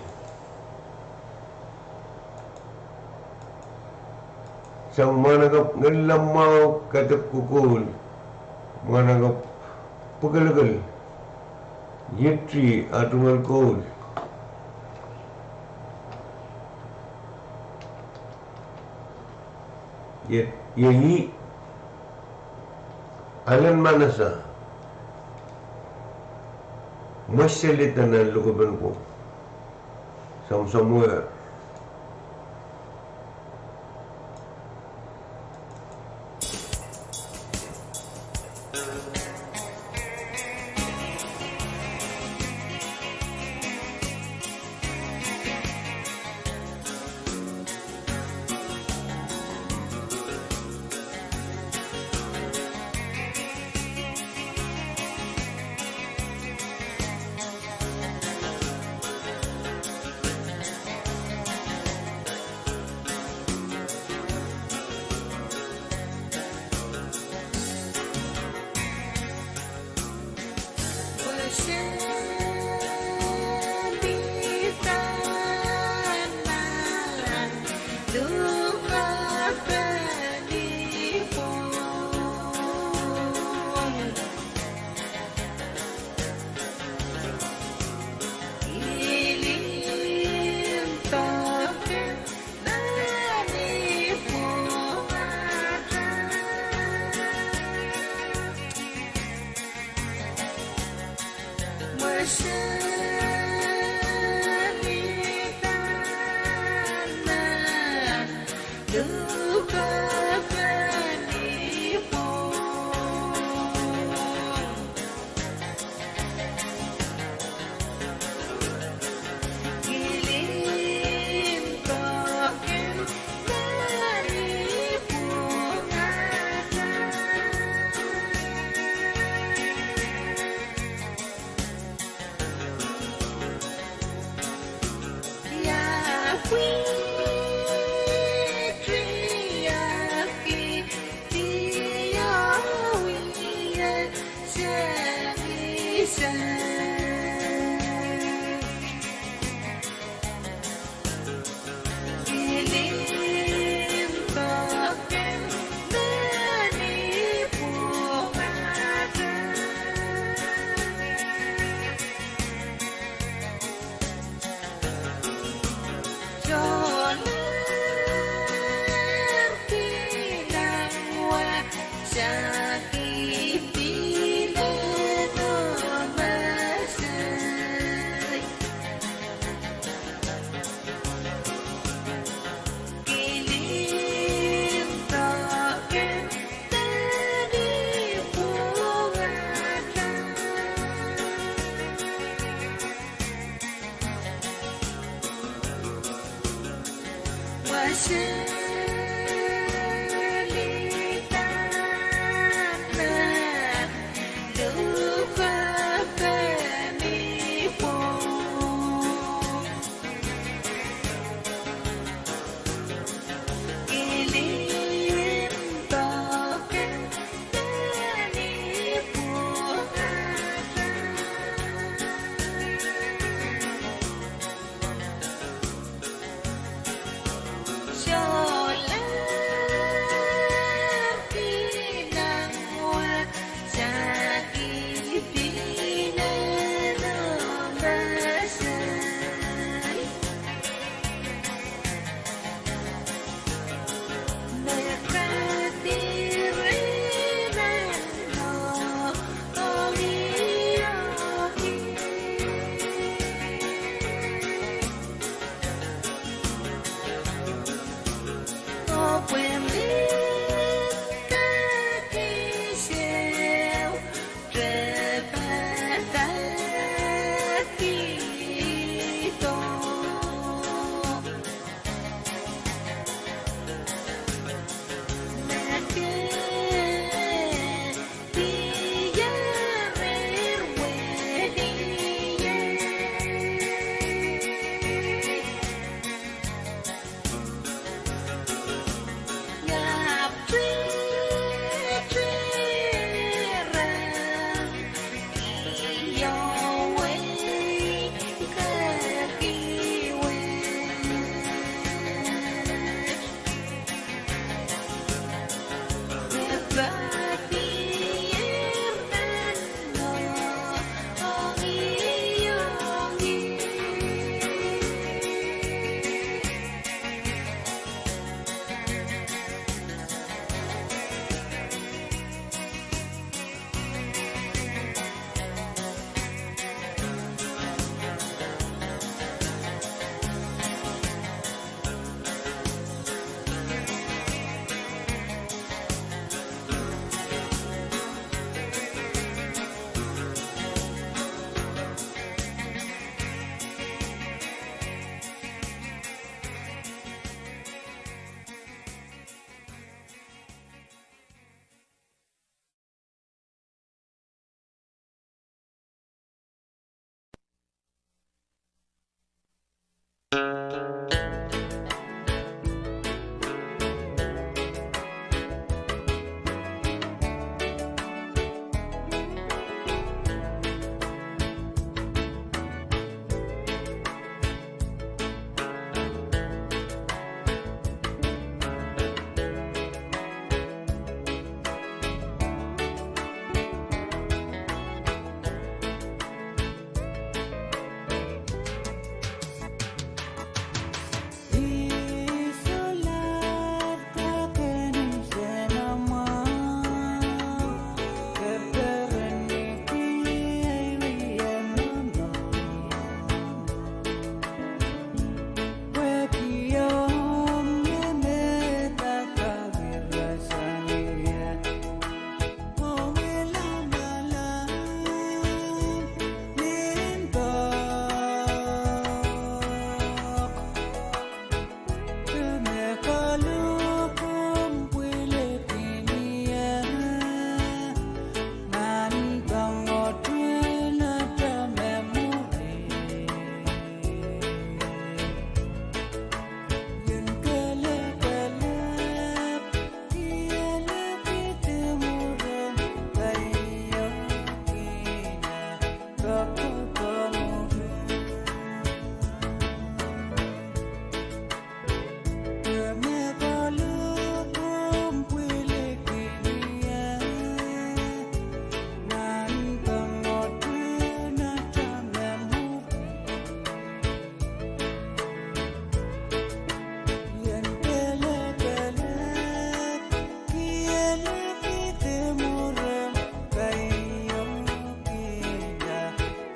Sang mwahnakapw ngilemwahu kadek kokoul, mwahnakapw pwekelekel, iet ih ah tungoal koul, iet, iet ih alen manasa, mweseli de nan lukepen ko. Somsomwe.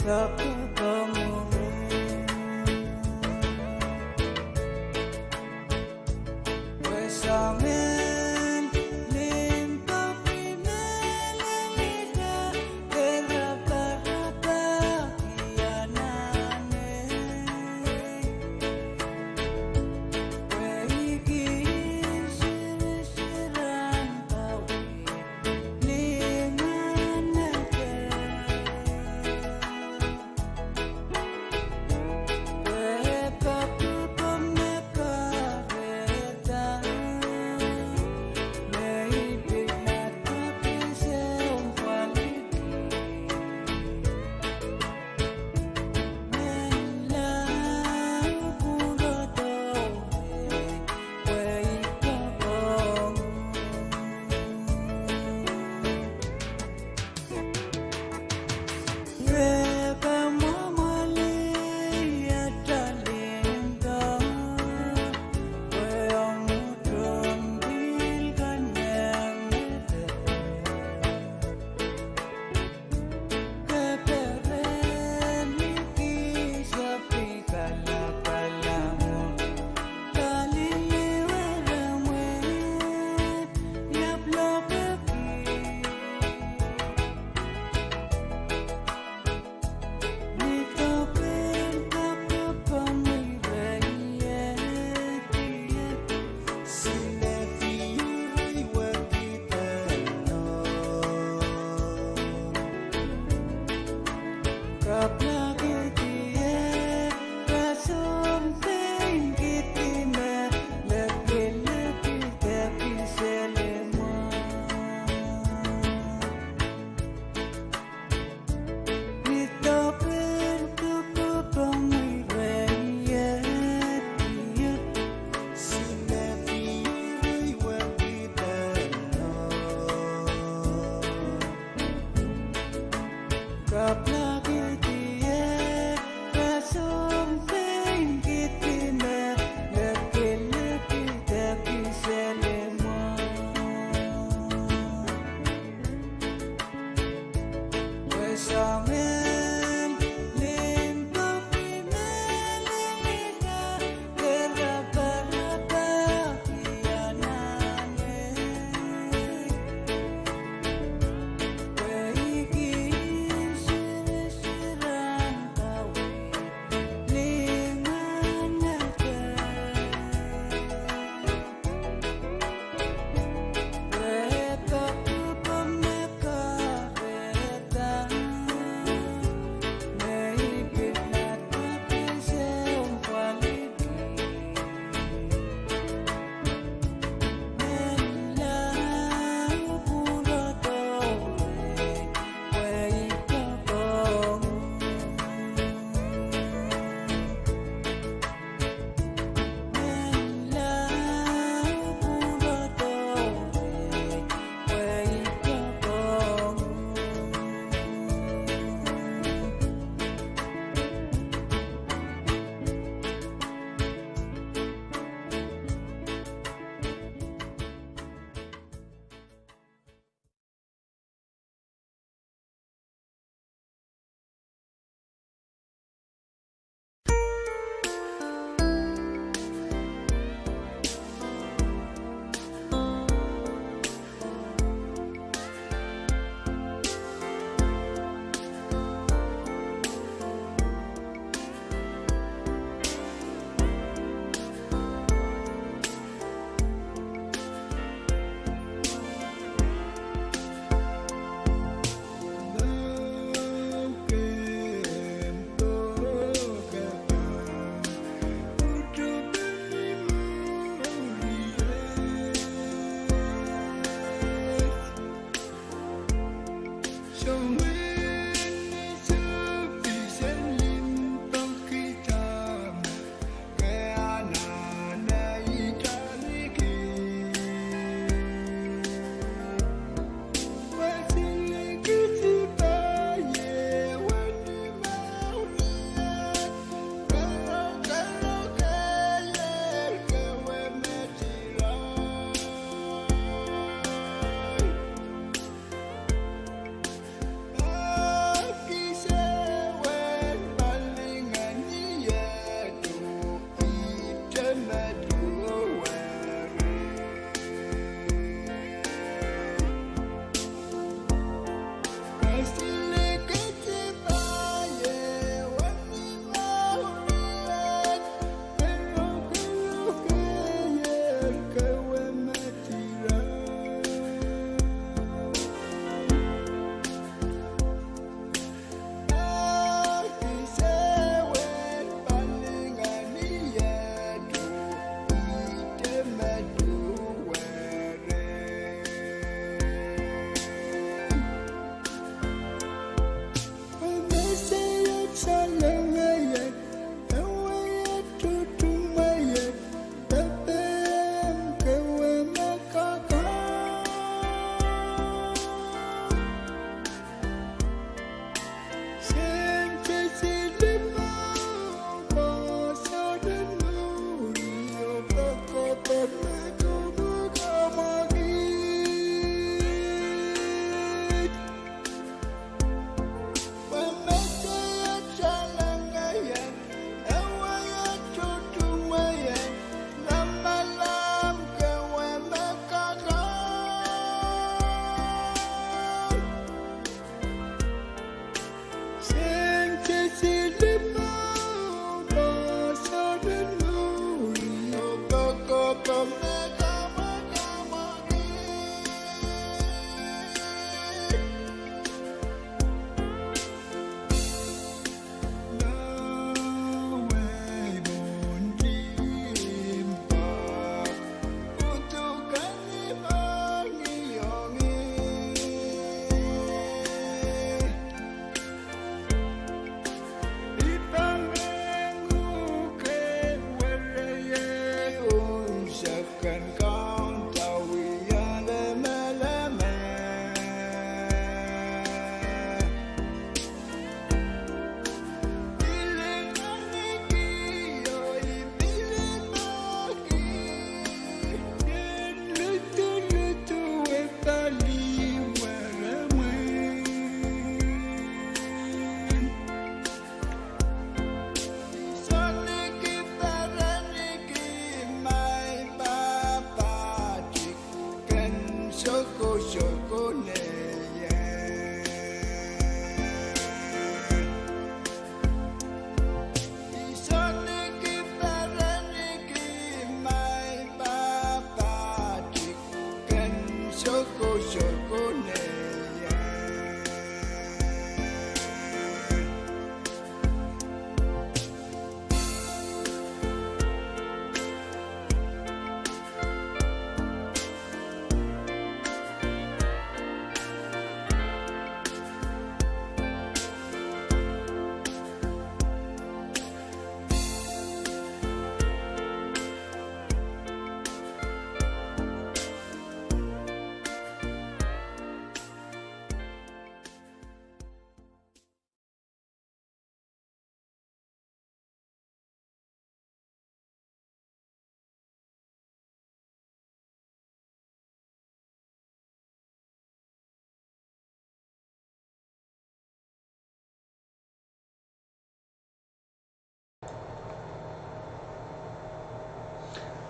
Pwe pahpa me kahrehda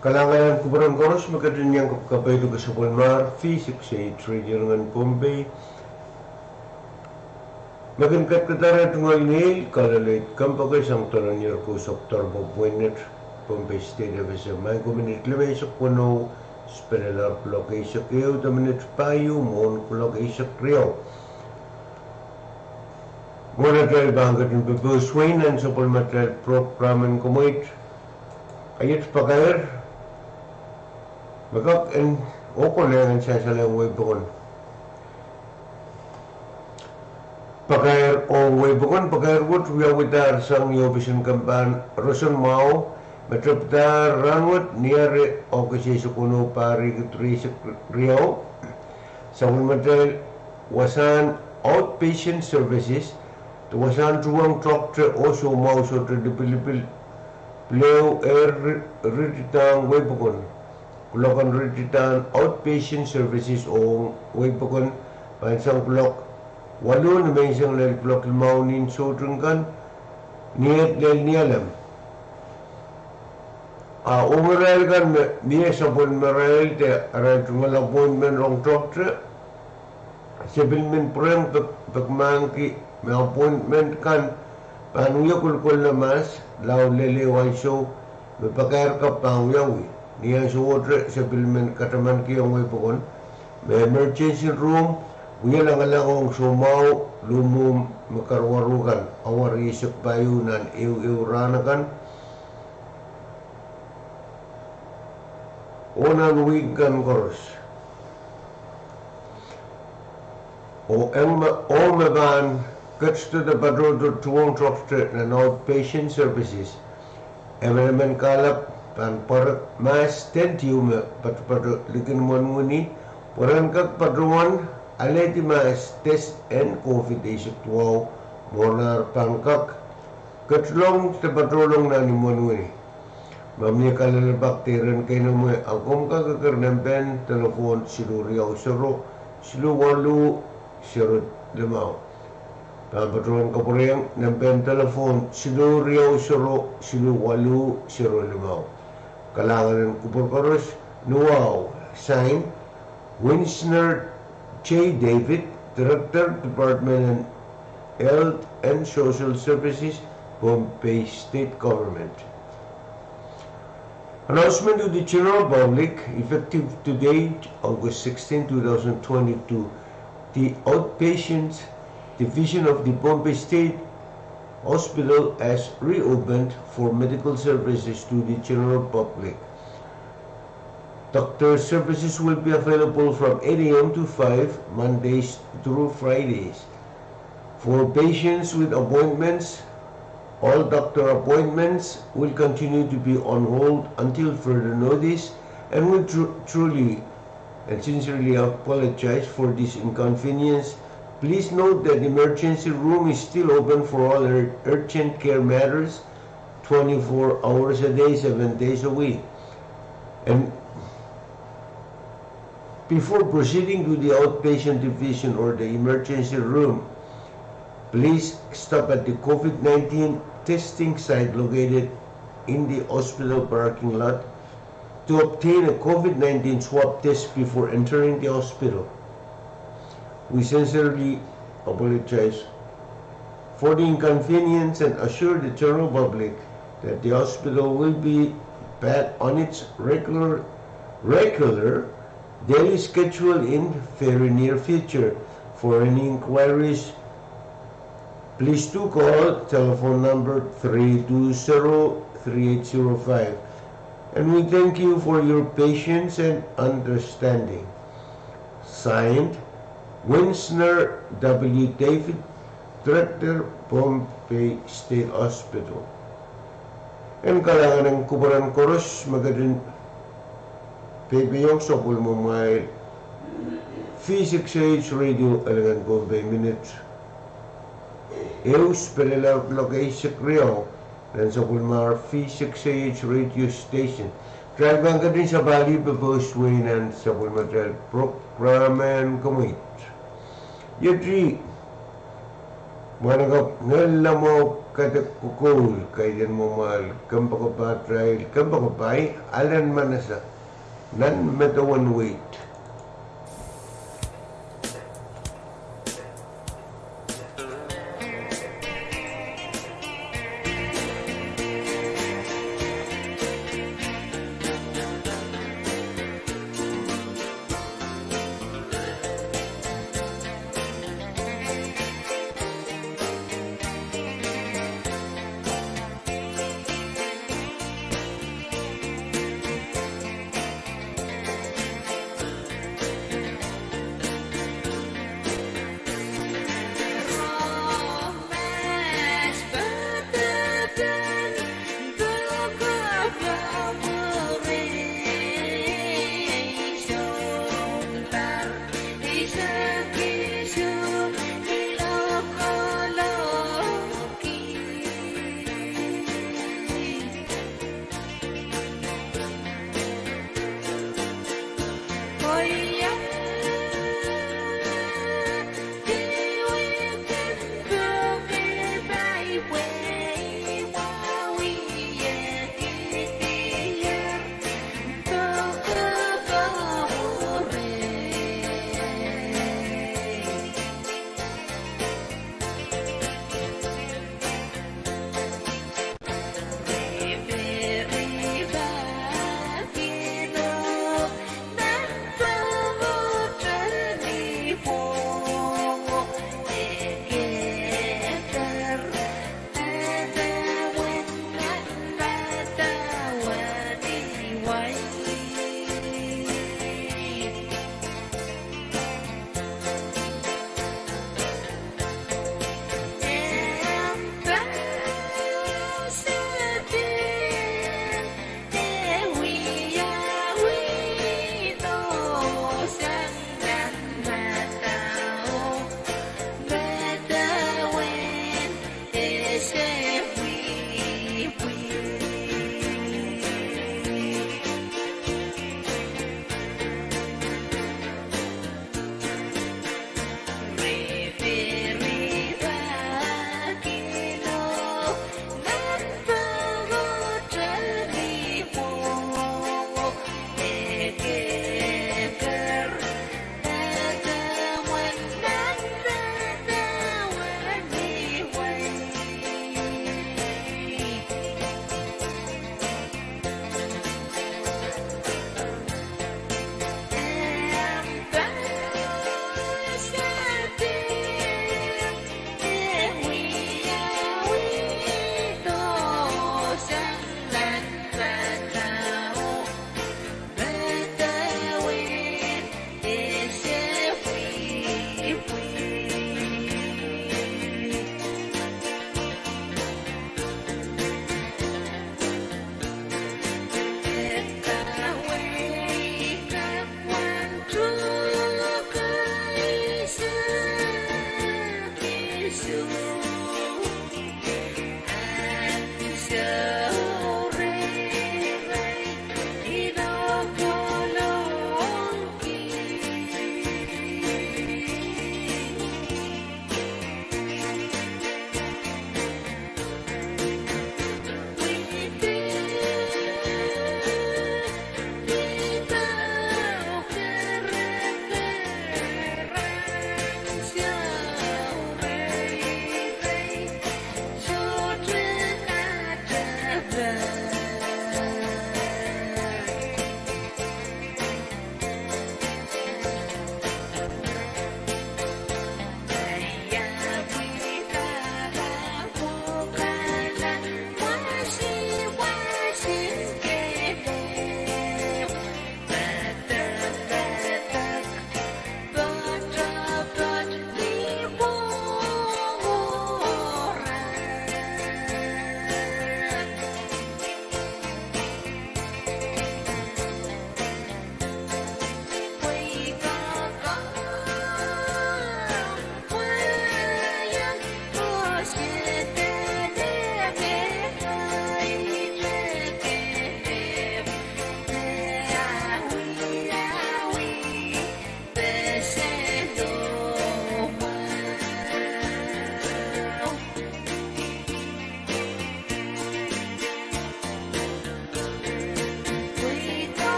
Kalahngan en kupwuren koaros me ketin iang kap- kapeidek sapwellimomwi, V six eight Radio Ringen Pohnpei. Me kin ketiket ire tungoal ngehi, Colonel Ed Kempaka, sang Tolonier Kousapw Doaropwe Pwunet, Pohnpei State F S M. Maing ko, minit limeisek weneu, spelel ar kuloak eisek ehu de minit pahieu mwohn kuloak eisek riau. Mwohn atail pahn ketin pepehswei nan sapwellimatail program en komweit, iet pakair me kak en okoleng en sansalehng wehi pokon. Pakair ong wehi pokon, pakair wet wiawidahr sang iohpisen kempahn roson mwahu, me tepdahr rahnwet ni ahr Ohkis eisek weneu, pahr riekid rieisek riau. Sapwellimatail wasahn outpatient services, de wasahn tuhwong tokte oh soumwahu sohte lipilipil, pil ehu ehr ri- ritidahng wehi pokon. Kuloak en ritidahn outpatient services ong wehi pokon pahn sang kuloak waluh nimenseng lel kuloak limau nin soutik kan, ni et lel Nialem. A ong irail kan me mie sapwellimarail de arail tungoal appointment rong tokte, se pil men pwurehng pek- pekmahkki me appointment kan pahn wie kolokol lamask lao lel ehu ansou me pakair kapw pahn wiawi. Ni ansou wet se pil men katamankiong wei pokon me emergency room wia lamalam ong soumwahu luhmwuhmw me karuwaru kan, awa rieisek pahieu nan ehuehu rahn akan oh nan wihk kan koaros. Oh ong me, ong me pahn ketido de patohdo tuhwong tohkte nan outpatient services, emenemen kalap pahn pwarek mahs tentiw me patopato likin imwen wini, pwe ren kak patohwan alehdi mahs test en COVID eisek duwau, mwohn ar pahn kak ketilong de patohlong nan imwen wini. Ma mie kalelapak de iren keinemwe, a komw kak eker nempehn telephone siluh riau sero, siluh waluh, sero limau. Pahn patohwan kapwurehiong nempehn telephone siluh riau sero, siluh waluh, sero limau. Kalahngan en kupwur koaros, ni wahu. Sign, Winsner J David, Director, Department of Health and Social Services, Pohnpei State Government. Announcement to the general public, effective today, August sixteen, two thousand twenty-two. The outpatient division of the Pohnpei State Hospital has reopened for medical services to the general public. Doctor services will be available from eight a m to five, Mondays through Fridays. For patients with appointments, all doctor appointments will continue to be on hold until further notice, and we tru-, truly and sincerely apologize for this inconvenience. Please note that emergency room is still open for all ur-, urgent care matters twenty-four hours a day, seven days a week. And before proceeding to the outpatient division or the emergency room, please stop at the COVID nineteen testing site located in the hospital parking lot to obtain a COVID nineteen swab test before entering the hospital. We sincerely apologize for the inconvenience and assure the general public that the hospital will be back on its regular, regular daily schedule in very near future. For any inquiries, please do call telephone number three two zero three eight zero five. And we thank you for your patience and understanding. Signed, Winsner W David, Director, Pohnpei State Hospital. En kalahngan en kupwuren koaros me ketin peipehiong sapwellimamwail V six A H Radio elingan Pohnpei minit ehu, spelelak lokaisek riau, nan sapwellimar V six A H radio station. Kitail pahn ketin sapahlih pepose wei nan sapwellimatail program en kemweit. Iet ih, mwahnakapw, ngehi lamau kadek kokoul, kaidehn mwomwahl, kempoakepatail, kempoakepahi, alen manasa, nan medewen wehi.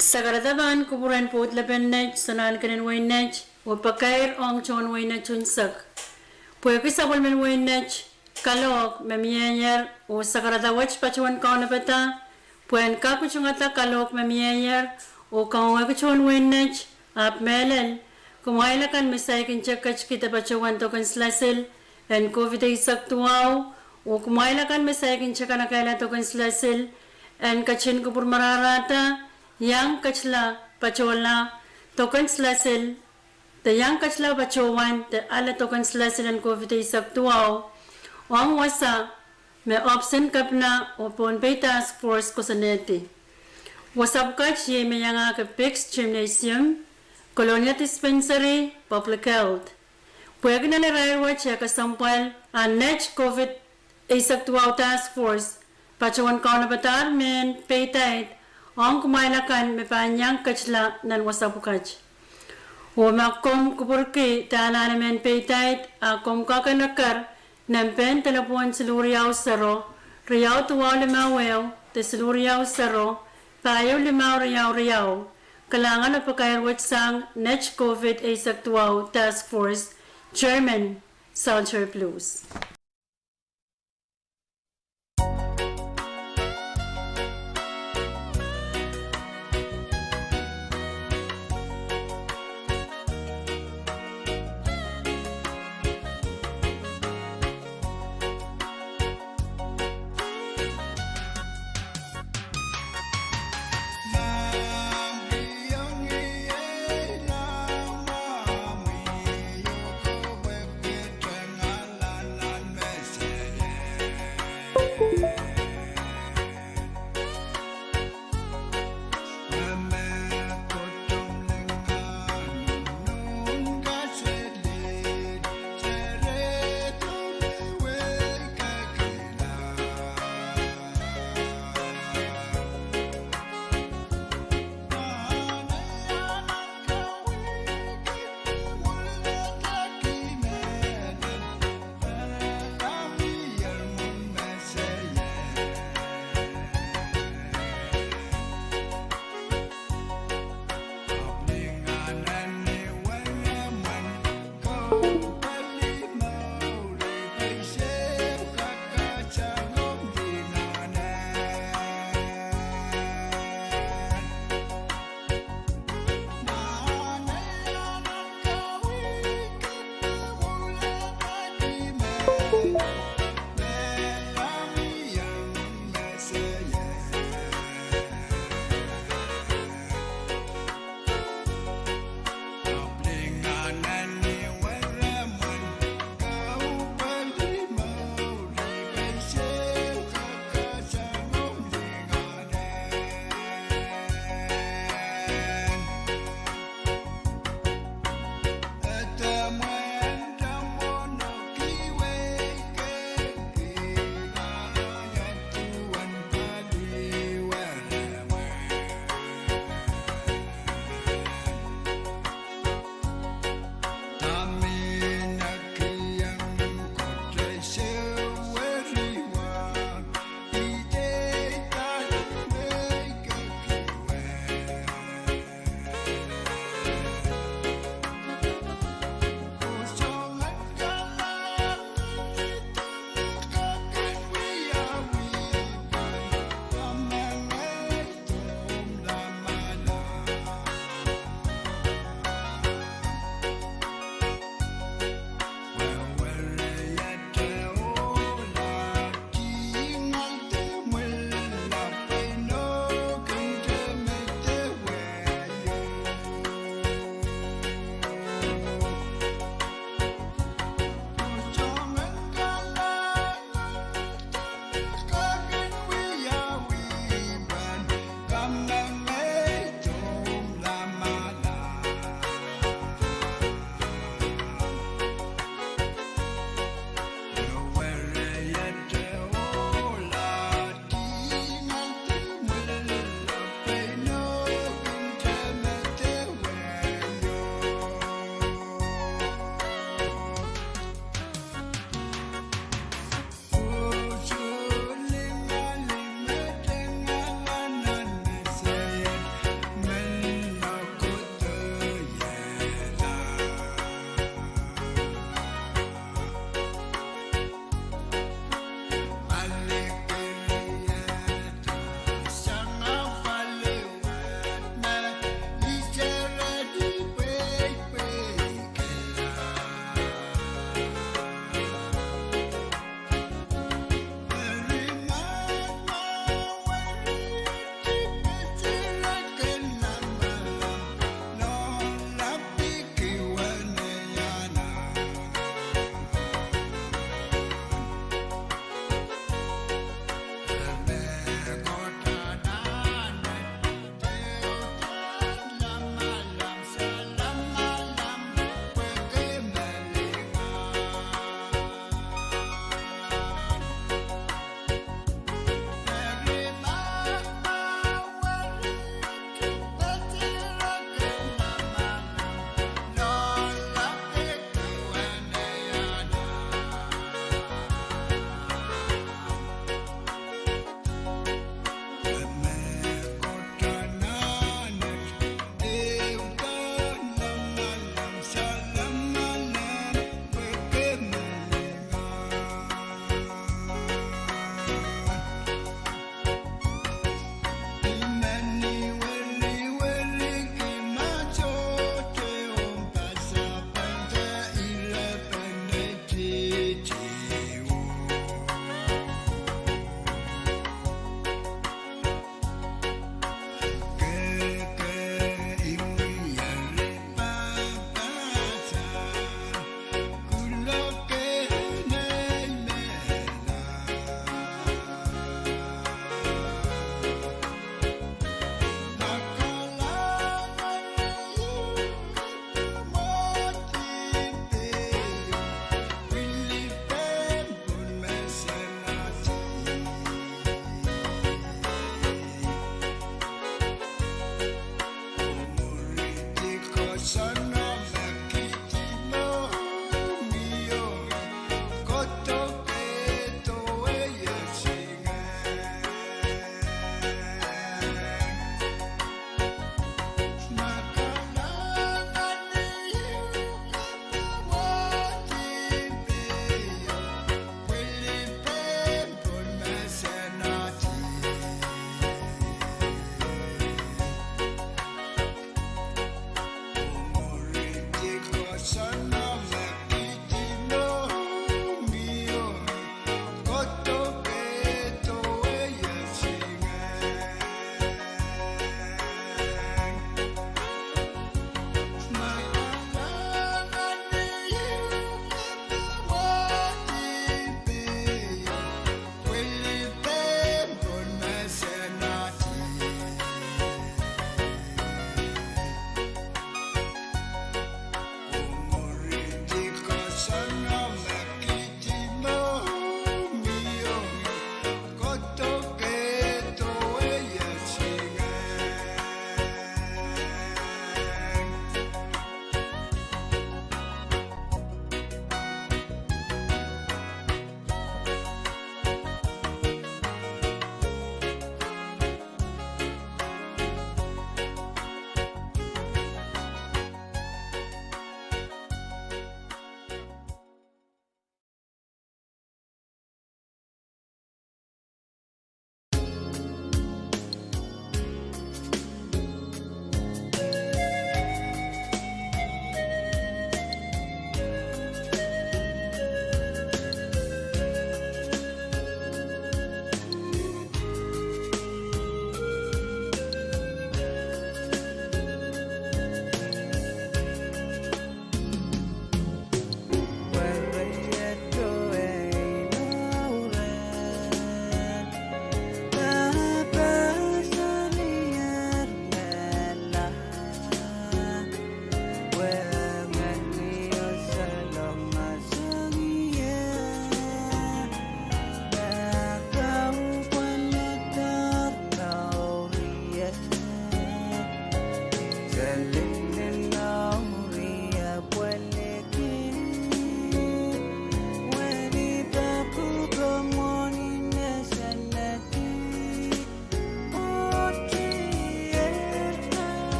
Sakarada pahn kupwuren pwoud lepen net, soangen kenen wehi net, oh pakair ong tohn wehi net unsek. Pwehki sapwellimen wehi net kalohk me mieier, oh sakarada wet patohwen kaunopada pwehn kak utungada kalohk me mieier, oh kawehwehki tohn wehi net, ahpw mehlel, kumwail akan me saikinte ketikihda patohwan doken silasil en COVID eisek duwau, oh kumwail akan me saikinte kanekehla doken silasil en ketin kupwur marahrahda, iang ketila patohla doken silasil, de iang ketila patohwan de ale doken silasil en COVID eisek duwau, ong wasa me ohpis en kepina oh Pohnpei Task Force koasoanehdi. Wasa pwukat iei me iangahki Biggs Gymnasium, Colonia Dispensary, Public Health. Pwehki nan irair wet eh kesempwal, a net COVID eisek duwau Task Force patohwan kaunopadahr mehn peidaid ong kumwail akan me pahn iang ketila nan wasa pwukat. Oh ma komw kupwurki de anahne mehn peidaid, a komw kak en eker nempehn delepwohn siluh riau sero, riau duwau limau ehu, de siluh riau sero, pahieu limau riau riau. Kalahngan oh pakair wet sang net COVID eisek duwau Task Force, Chairman, Salter Blues.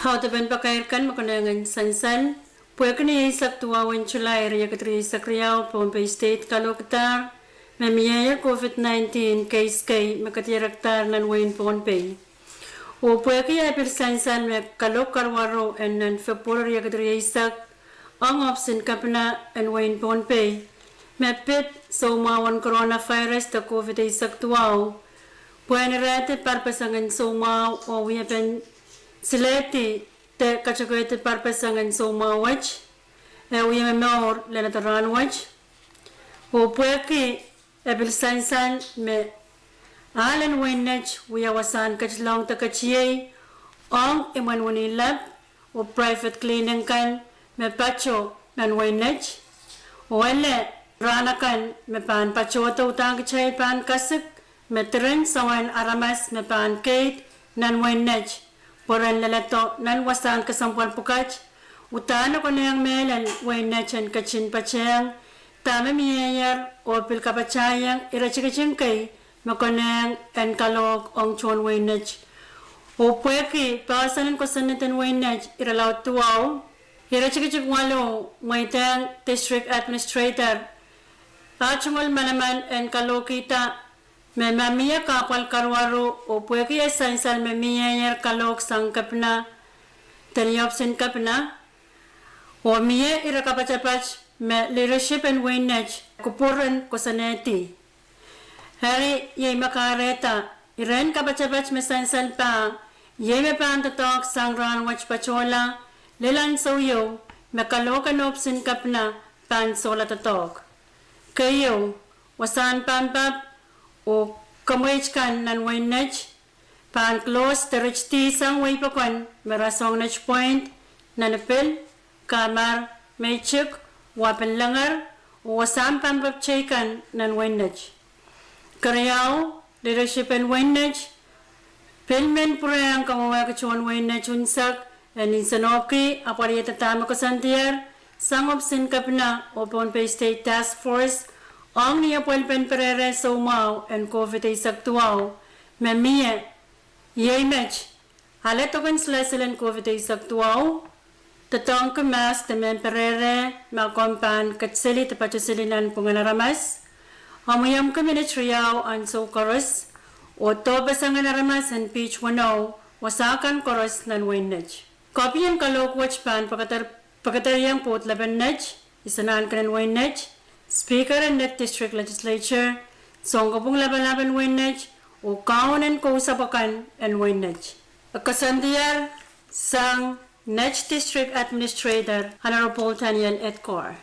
Audepen pakair kan me konehng en sansal: Pwehki ni eisek duwau en Sulai, riekid rieisek riau, Pohnpei State kalohkidahr me mieier COVID nineteen case kei me kedirekdahr nan wehin Pohnpei. Oh pwehki eh pil sansal me kalohk karuwaru en nan February riekid rieisek, ong ohpis en kepina en wehin Pohnpei me pid soumwahu en coronavirus de COVID eisek duwau, pwehn irehdi parpeseng en soumwahu oh wiepen silehdi de katekeidi parpeseng en soumwahu wet, eh wie momour leledo rahn wet. Oh pwehki eh pil sansal me ahl en wehin Net wia wasahn ketilong de ketiei ong imwen wenihla oh private clinic kan me pato nan wehin Net, oh ele rahn akan me pahn patohdo, udahn kitail pahn kasik me diren soangen aramas me pahn keid nan wehin Net pwe ren leledo nan wasahn kesempwal pwukat. Udahn e konehng mehlel wehin Net en ketin patehng dahme mieier oh pil kapatahieng iretikitik kei me konehng en kalohk ong tohn wehin Net. Oh pwehki poahsoan en kosonned en wehin Net irelaud duwau, iretikitik waluh mweidehng District Administrator ah tungoal manaman en kalohkihda me ma mie kahpwal karuwaru oh pwehki eh sansal me mieier kalohk sang kepina, de ni ohpis en kepina, oh mie ire kapatapat me leadership en wehin Net kupwuren kosonnedi. Eri iei me kahrehda, iren kapatapat me sansal pah, iei me pahn doadoahk sang rahn wet patohla lel ansou ieu me kalohk en ohpis en kepina pahn sohla doadoahk. Keieu, wasahn pampap oh kemweid kan nan wehin Net pahn close de ritidi sang wehi pokon me rasehng Net Point, Nanipil, Kamar, Meitik, Wapen Lenger, oh wasahn pampap teikan nan wehin Net. Keriau, leadership en wehin Net pil men pwurehng kawehwehki tohn wehin Net unsek en nsenohki apwalihada dahme koasoandier sang ohpis en kepina oh Pohnpei State Task Force ong ni apwalipen perehre soumwahu en COVID eisek duwau me mie. Iei met: ale doken silasil en COVID eisek duwau, doadoahngki mask de mehn perehre ma komw pahn ketiseli de patoseli nanpwungen aramas, omwiomwki minit riau ansou koaros, oh dohpesengen aramas en piht weneu wasa kan koaros nan wehin Net. Kopien kalohk wet pahn pekeder-, pekederhiong Pwoud Lepen Net, isonahnken en wehin Net, Speaker en Net District Legislature, sounkopwung lapalap en wehin Net, oh kaun en kousapw akan en wehin Net. E koasoandier sang Net District Administrator Honorable Daniel Edgar.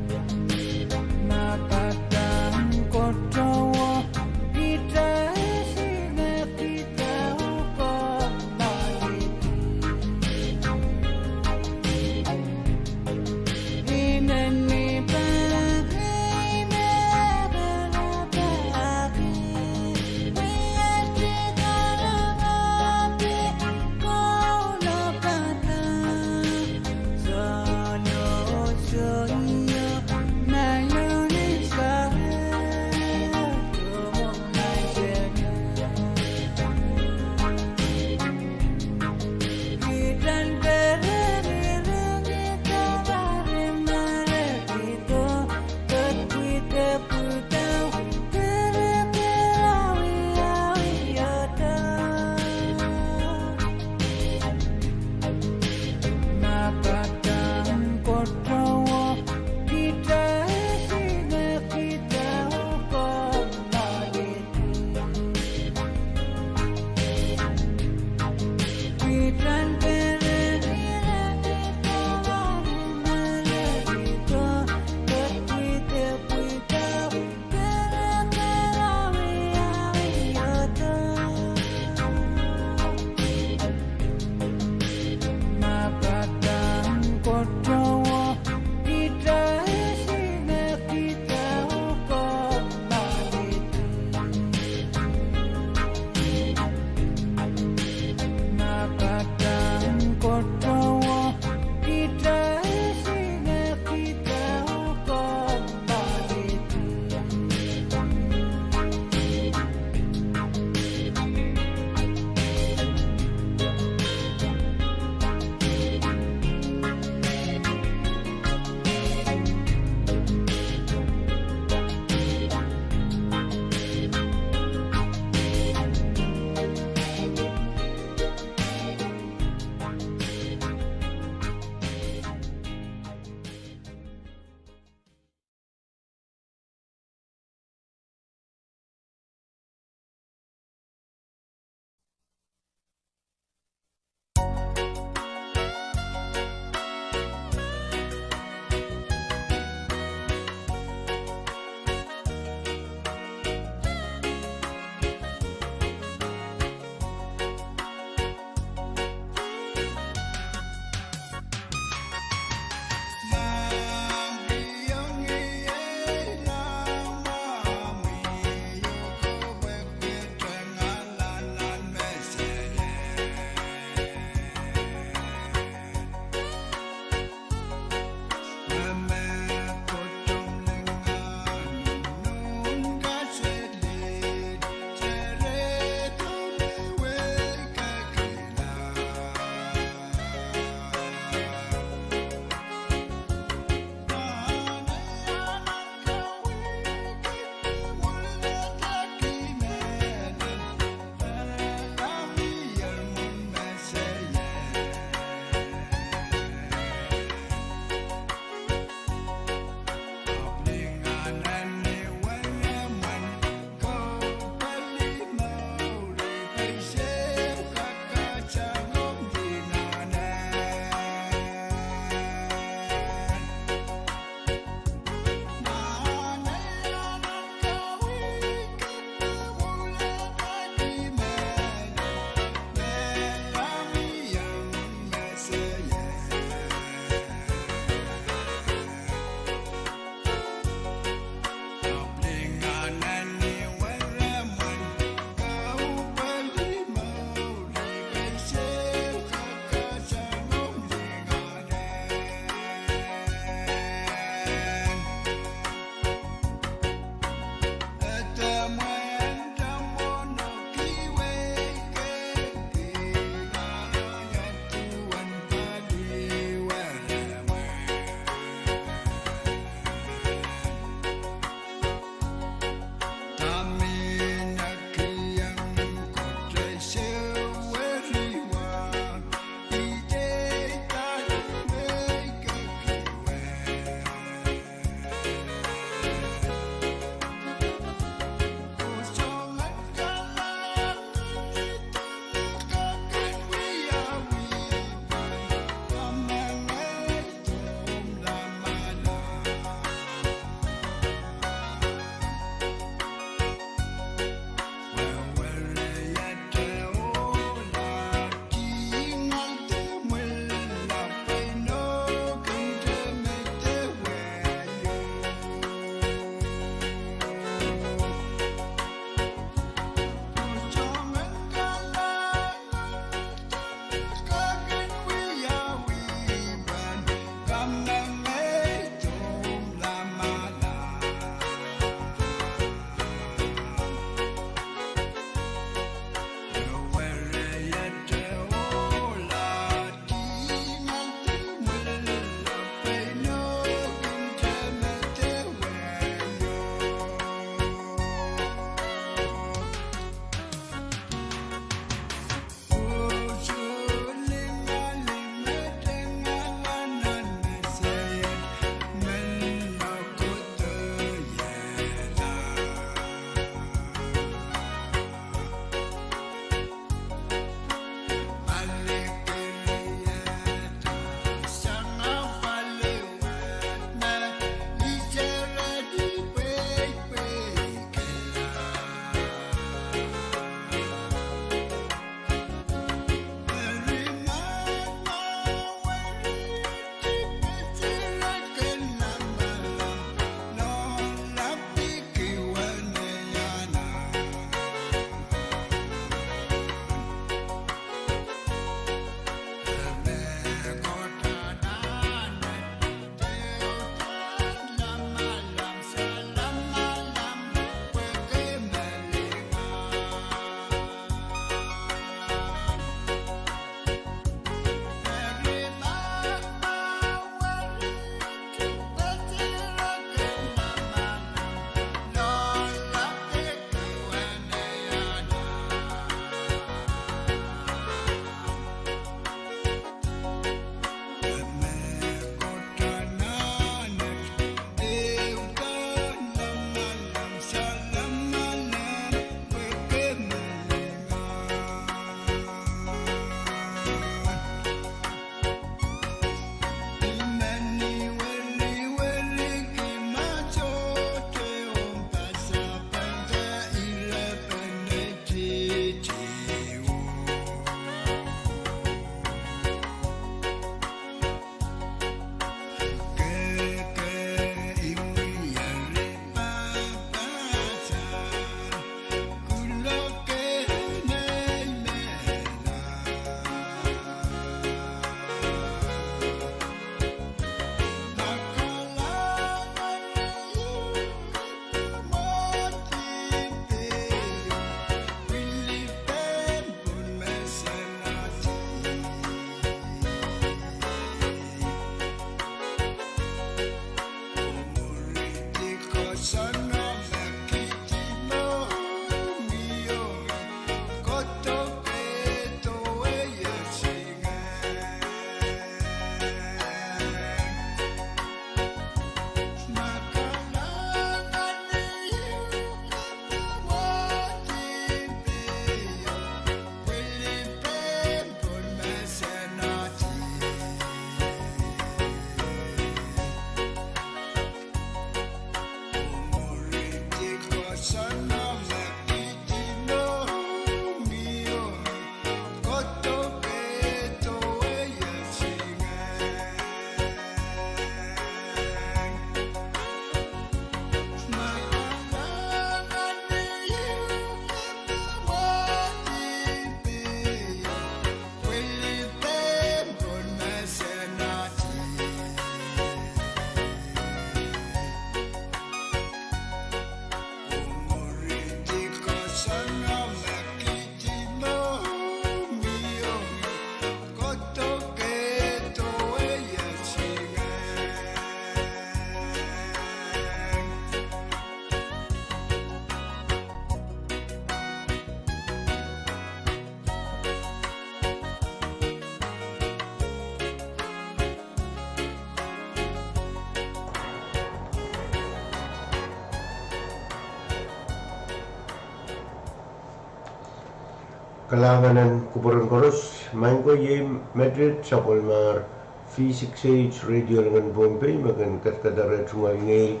Kalahngan en kupwuren koaros, maing ko, iei met sapwellimar V six A H Radio Lingan Pohnpei me kin kadkada rehn tungoal ngehi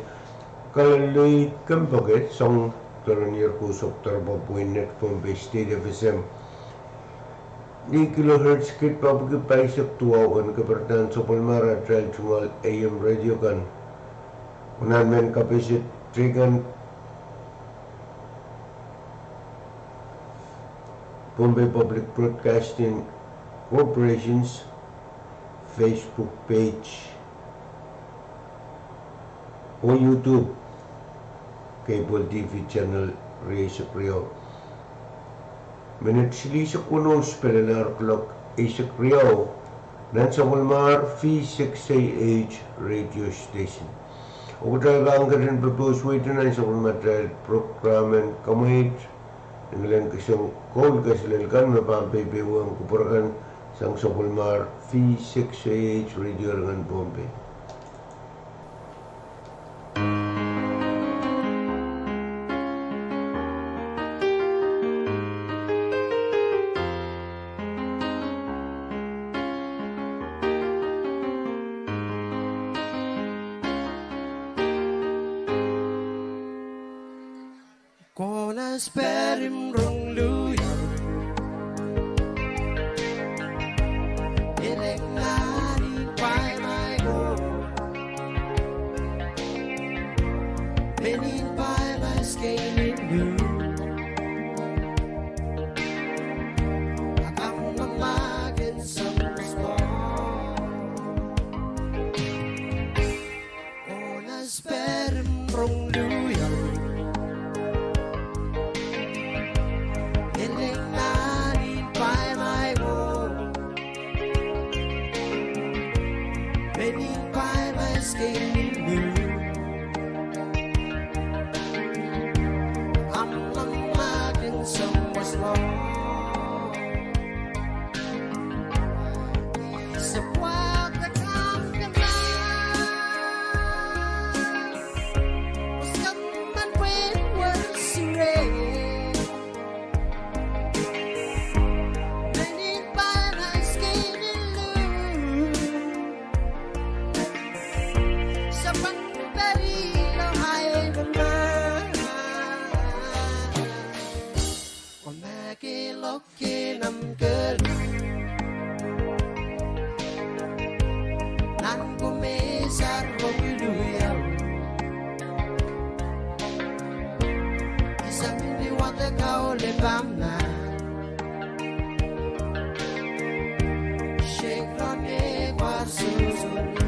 Kaleleit Kempeke, soang doadoahk en ier kousapw delepwohpw wehin Net Pohnpei State F S M. Ni kilohertz kid papiki paisek duwau en keperda sapwellimar atail tungoal A M radio kan. Unan mehn kapehse teikan Pohnpei Public Broadcasting Corporation's Facebook page oh YouTube, cable T V channel rieisek riau. Minit silihsek weneu, spelel ar kuloak eisek riau, nan sapwellimar V six A H radio station. Oh kitail pahn ketin pepehs weite nan sapwellimatail program en Kamweit, ni ngilen kisehn koul keselel kan me pahn peipeiwehng kupwur kan sang sapwellimar V six A H Radio Lingan Pohnpei. Konehng sperim rong luhio, eleng nan ih paimai ko, menin paimai skein luh. Akan mamakin soang spo. Konehng sperim rong luhio, eleng nan ih paimai ko, menin paimai skein luh. Akan mamakin soang spo. Komake loke nan kehl. Nan kumehsar rong luhio. Ihs me pil wahdo kaun lepamna. Shek rong me pahn sohsohlo.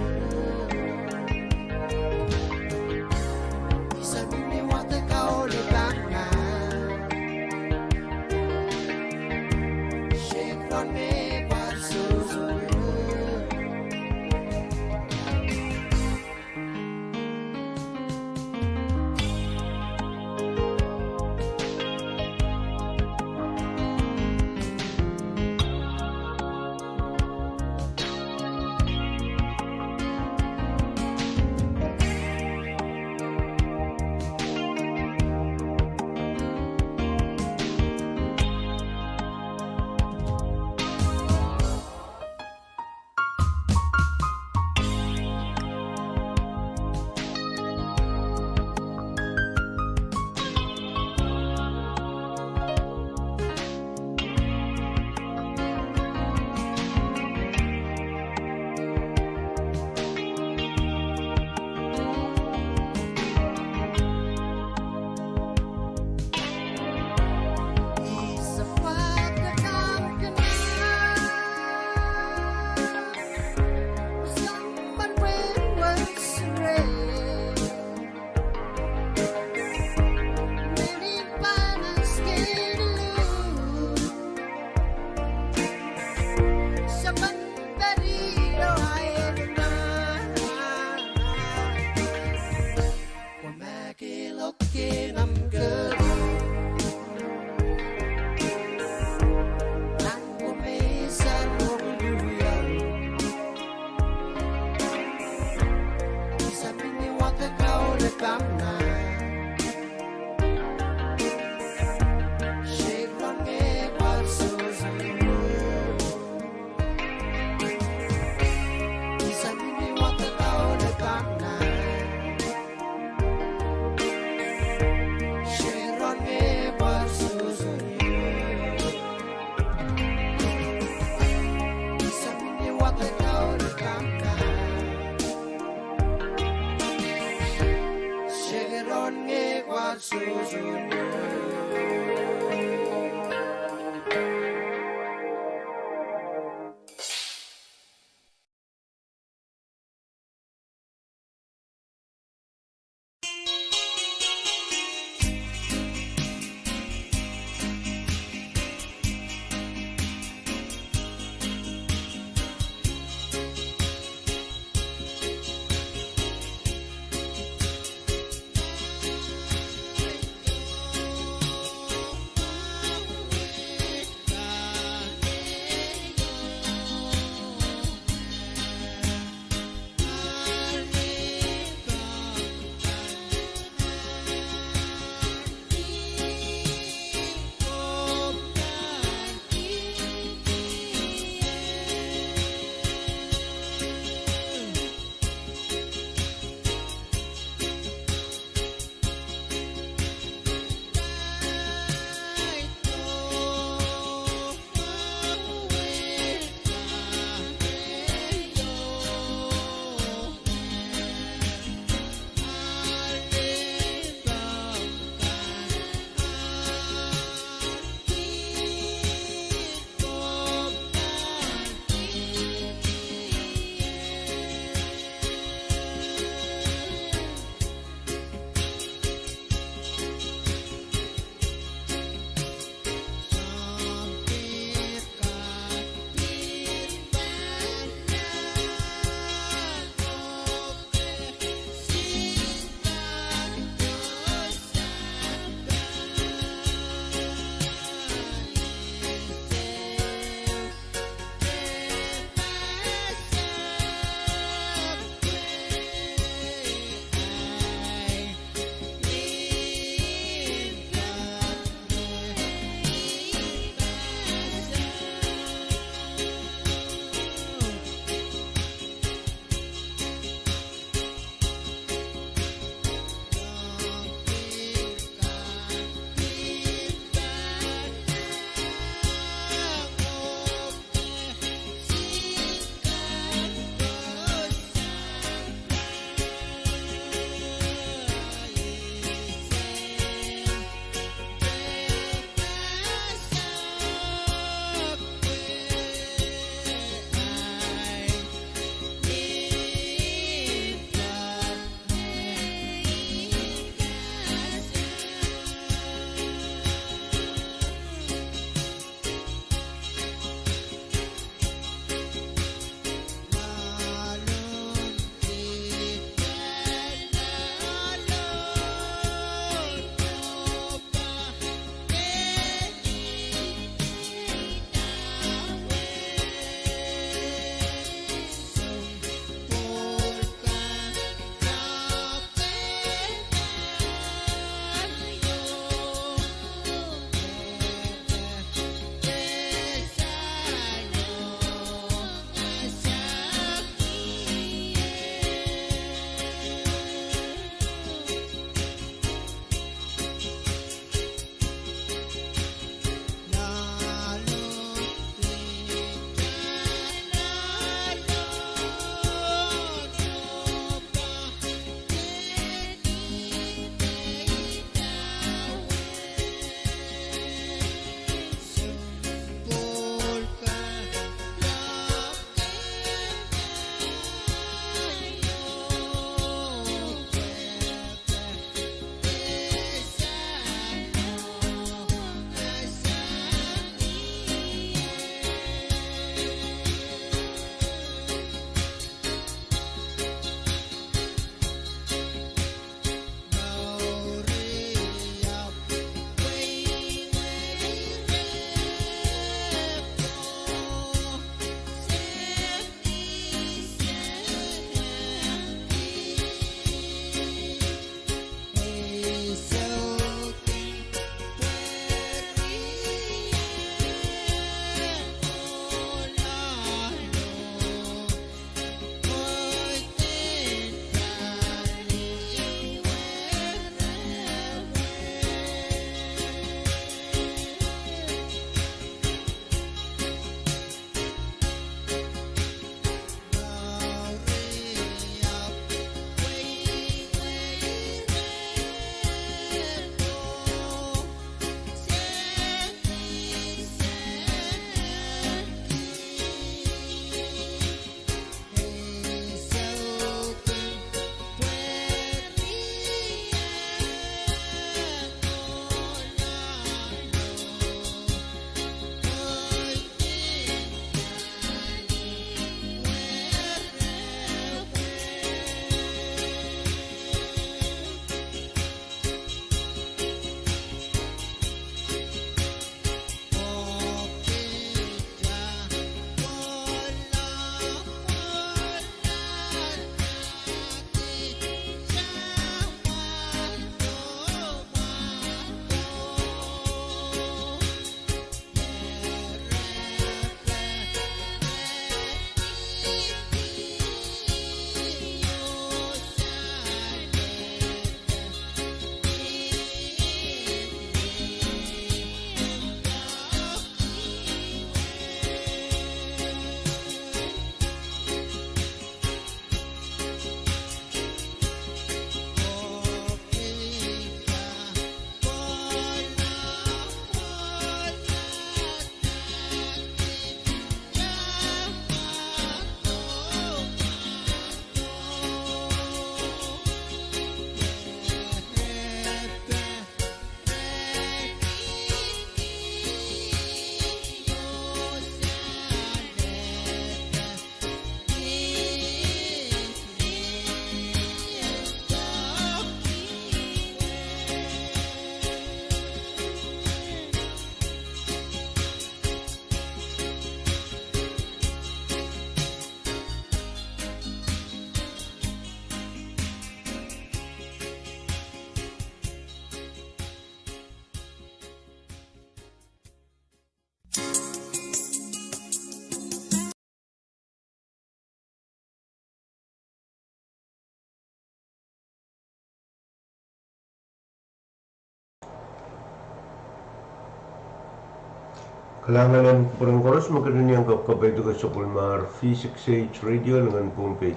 Kalahngan en kupwuren koaros me ketin iang kapwaiada sapwellimar V six H Radio lingan Pohnpei.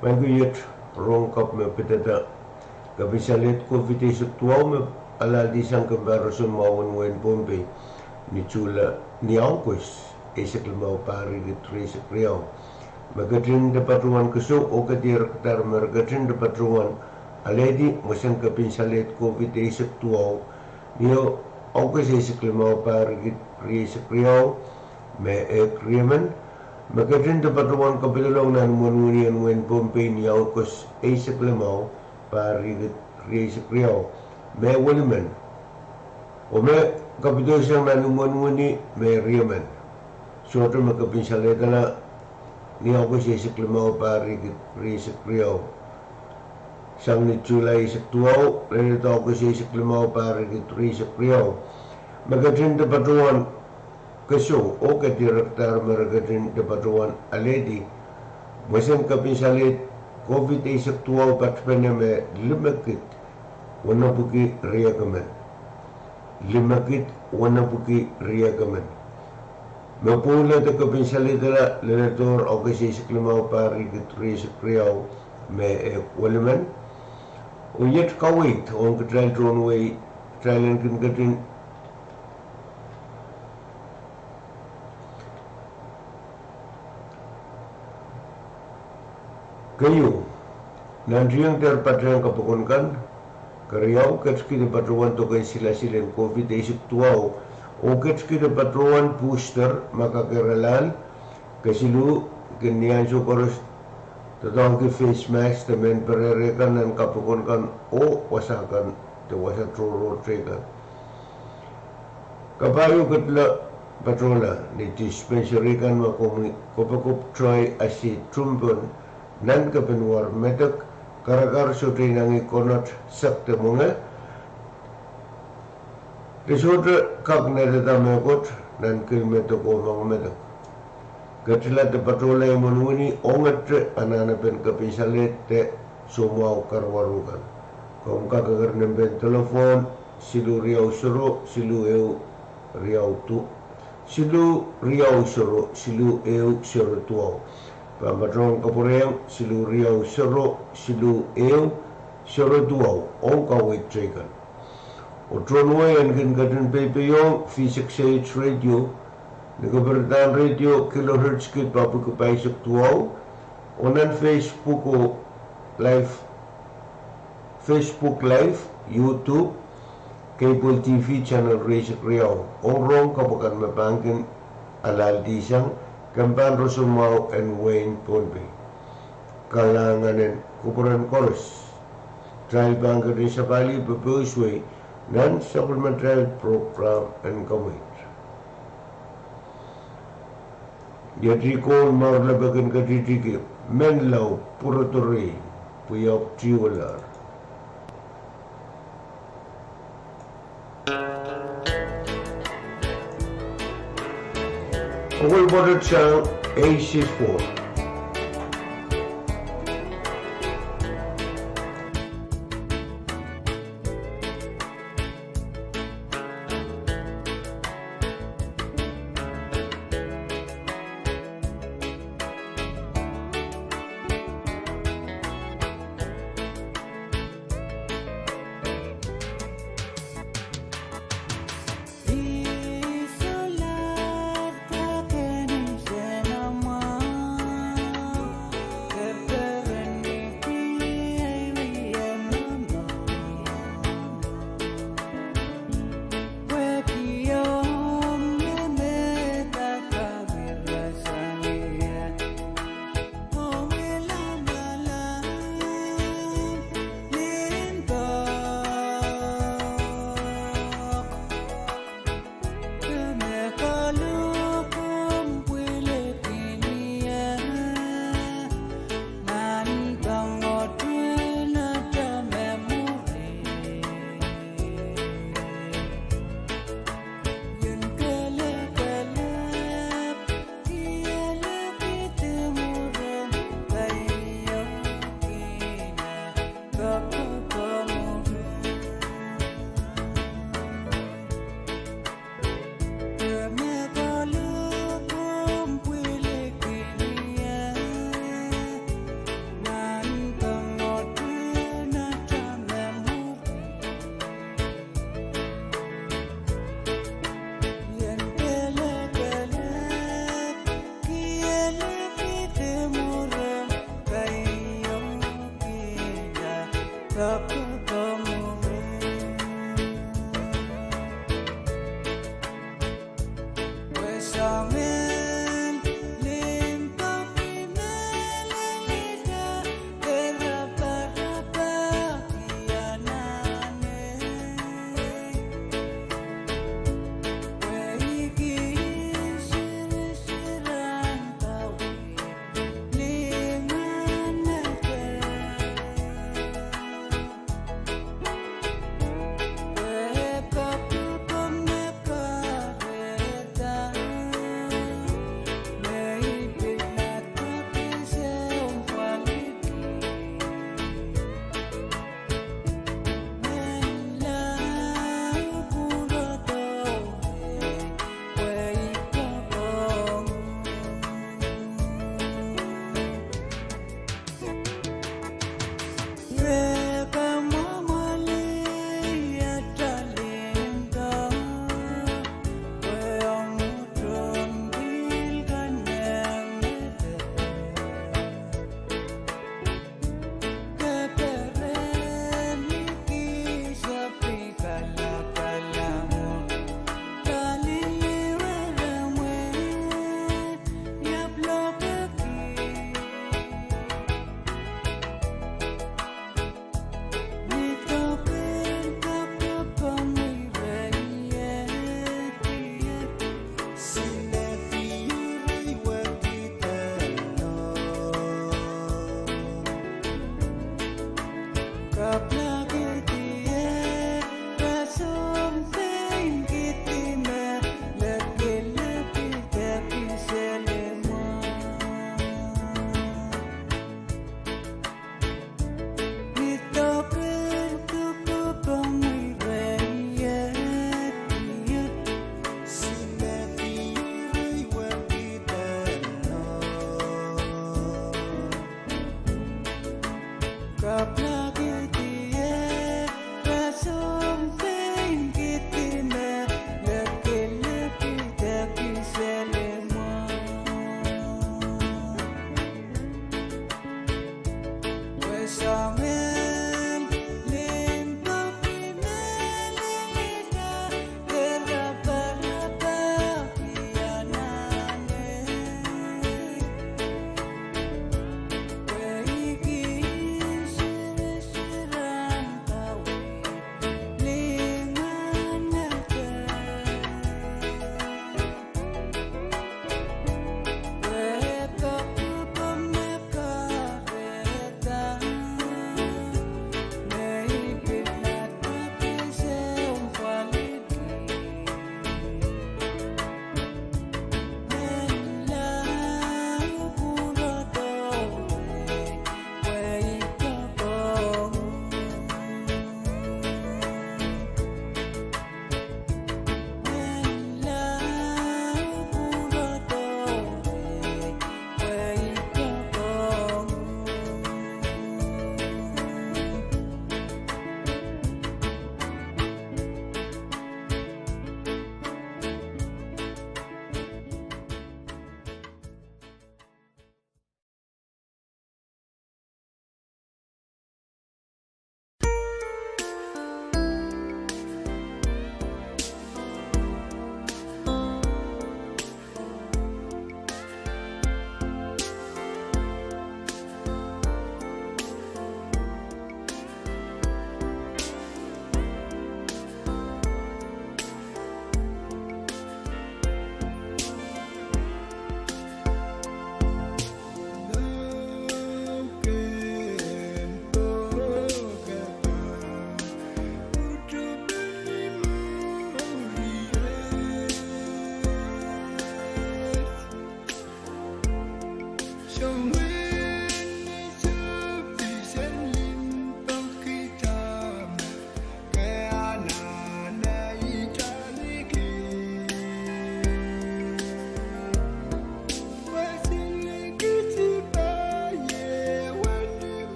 Maing ko, iet rong kapw me pidada: Kapinsaled COVID eisek duwau me alahldi sang kempan roson mwahu en wehin Pohnpei ni July, ni August eisek limau pahr riekid rieisek riau. Me ketin de patohwan kesou oh kedirekdahr me re ketin de patohwan alehdi mwesen kapinsaled COVID eisek duwau ni August eisek limau pahr riekid rieisek riau, me ehk riemen. Me ketin de patohwan kapidolong nan imwen wini en wehin Pohnpei ni August eisek limau pahr riekid rieisek riau, me welimen. Oh me kapidoisang nan imwen wini, me riemen. Sohte me kapinsaledala ni August eisek limau pahr riekid rieisek riau sang ni July eisek duwau leledo August eisek limau pahr riekid rieisek riau. Me ketin de patohwan kesou oh kedirekdahr me re ketin de patohwan alehdi mwesen kapinsaled COVID eisek duwau patpene me limekid wenepwiki riekid emen. Limekid wenepwiki riekid emen. Me pwoula de kapinsaledala leledohr August eisek limau pahr riekid rieisek riau, me ehk welimen. Oh iet kaweid ong kitail tohn wehi, kitail en kin ketin Keieu, nantihong dehr patehng kapokon kan. Keriau, ketikihda patohwan doken silasil en COVID eisek duwau oh ketikihda patohwan booster ma kakeralahl. Kesiluh, kin ni ansou koaros doadoahngki face mask de mehn perehre kan nan kapokon kan oh wasa kan de wasa tohrohr teikan. Kapahieu, ketila patohla ni dispensary kan ma komwi kopokop toai asi tumpon nan kepinwar medek, karakar sohte inangih konot sek de mwenge, de sohte kak nedada mehkot nan kil medek oh moang medek. Ketila de patohla imwen wini ongete anahnepen kapinsaled de soumwahu karawaru kan. Komw kak eker nempen delepwohn siluh riau sero siluh ehu riau du- siluh riau sero siluh ehu sero duwau. Pahn patohwan kapwurehiong siluh riau sero siluh ehu sero duwau ong kaweid teikan. Oh tohn wehi en kin ketin peipeiong V six H Radio ni kepirdahn radio kilohertz kid papwiki pahisek duwau, oh nan Facebook oh live, Facebook Live, YouTube, cable T V channel rieisek riau, ong rohng kapw akan me pahn kin alahldi sang kempan roson mwahu en wehin Pohnpei. Kalahngan en kupwuren koaros. Kitail pahn ketin sapahlih pepeuswei nan sapwellimatail program en komwi. Iet ih koul mour lepin ketikihdi Menlau Pwurodo Rehi, pwe iop tiwelahr. Okolpwotet sang ACES Board.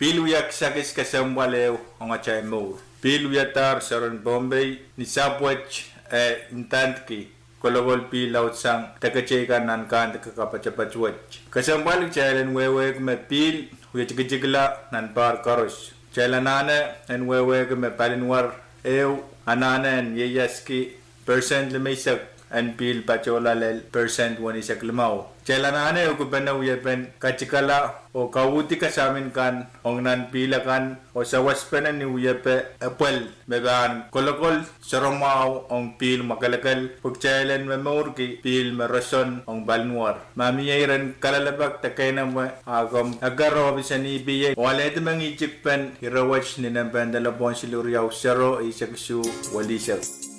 Pihl wia kisakis kesempwal ehu ong atail mour. Pihl wiadahr seren Pohnpei ni sahpw wet e ndandki kolokol pihl laudsang deke teikan nan kandike kapatapat wet. Kesempwal kitail en wehwehki me pihl wie tikitikla nan pahr koaros. Kitail anahne en wehwehki me paliwar ehu anahne en ieiaski persent limeisek en pihl patohla lel persent weneisek limau. Kitail anahne ehukipene wiepen katikala oh kauhdi kasamin kan ong nan pihl akan oh sawaspene ni wiepe epwel me pahn kolokol soaramwahu ong pihl mwakelekel pwe kitail en momourki pihl me roson ong paliwar. Ma mie iren kalelapak de keinemwe, a komw eker ohpis en EPA oh alehdi mengihtik pen ire wet ni nempehn delepwohn siluh riau sero eisek isuh welihsek.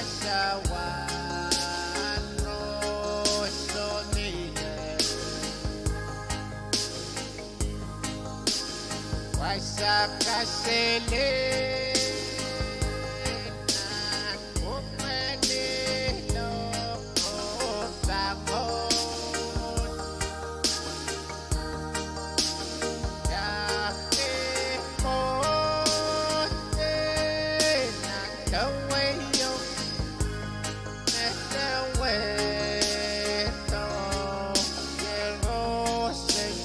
Sawah roson ie. Wasa kaselel nan pwuhk en ilo oh pahn koht. Dahme mwohte nan deweo me dewehdo ie roson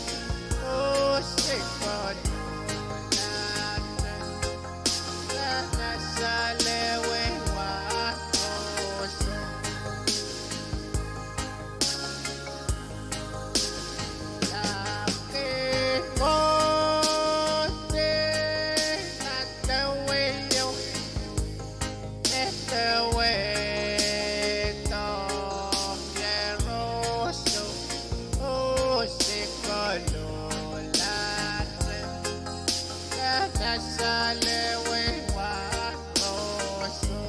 oh se koluhlahte, dahme salewe wah roson. Dahme mwohte nan deweo me dewehdo ie roson oh se koluhlahte, dahme salewe wah roson.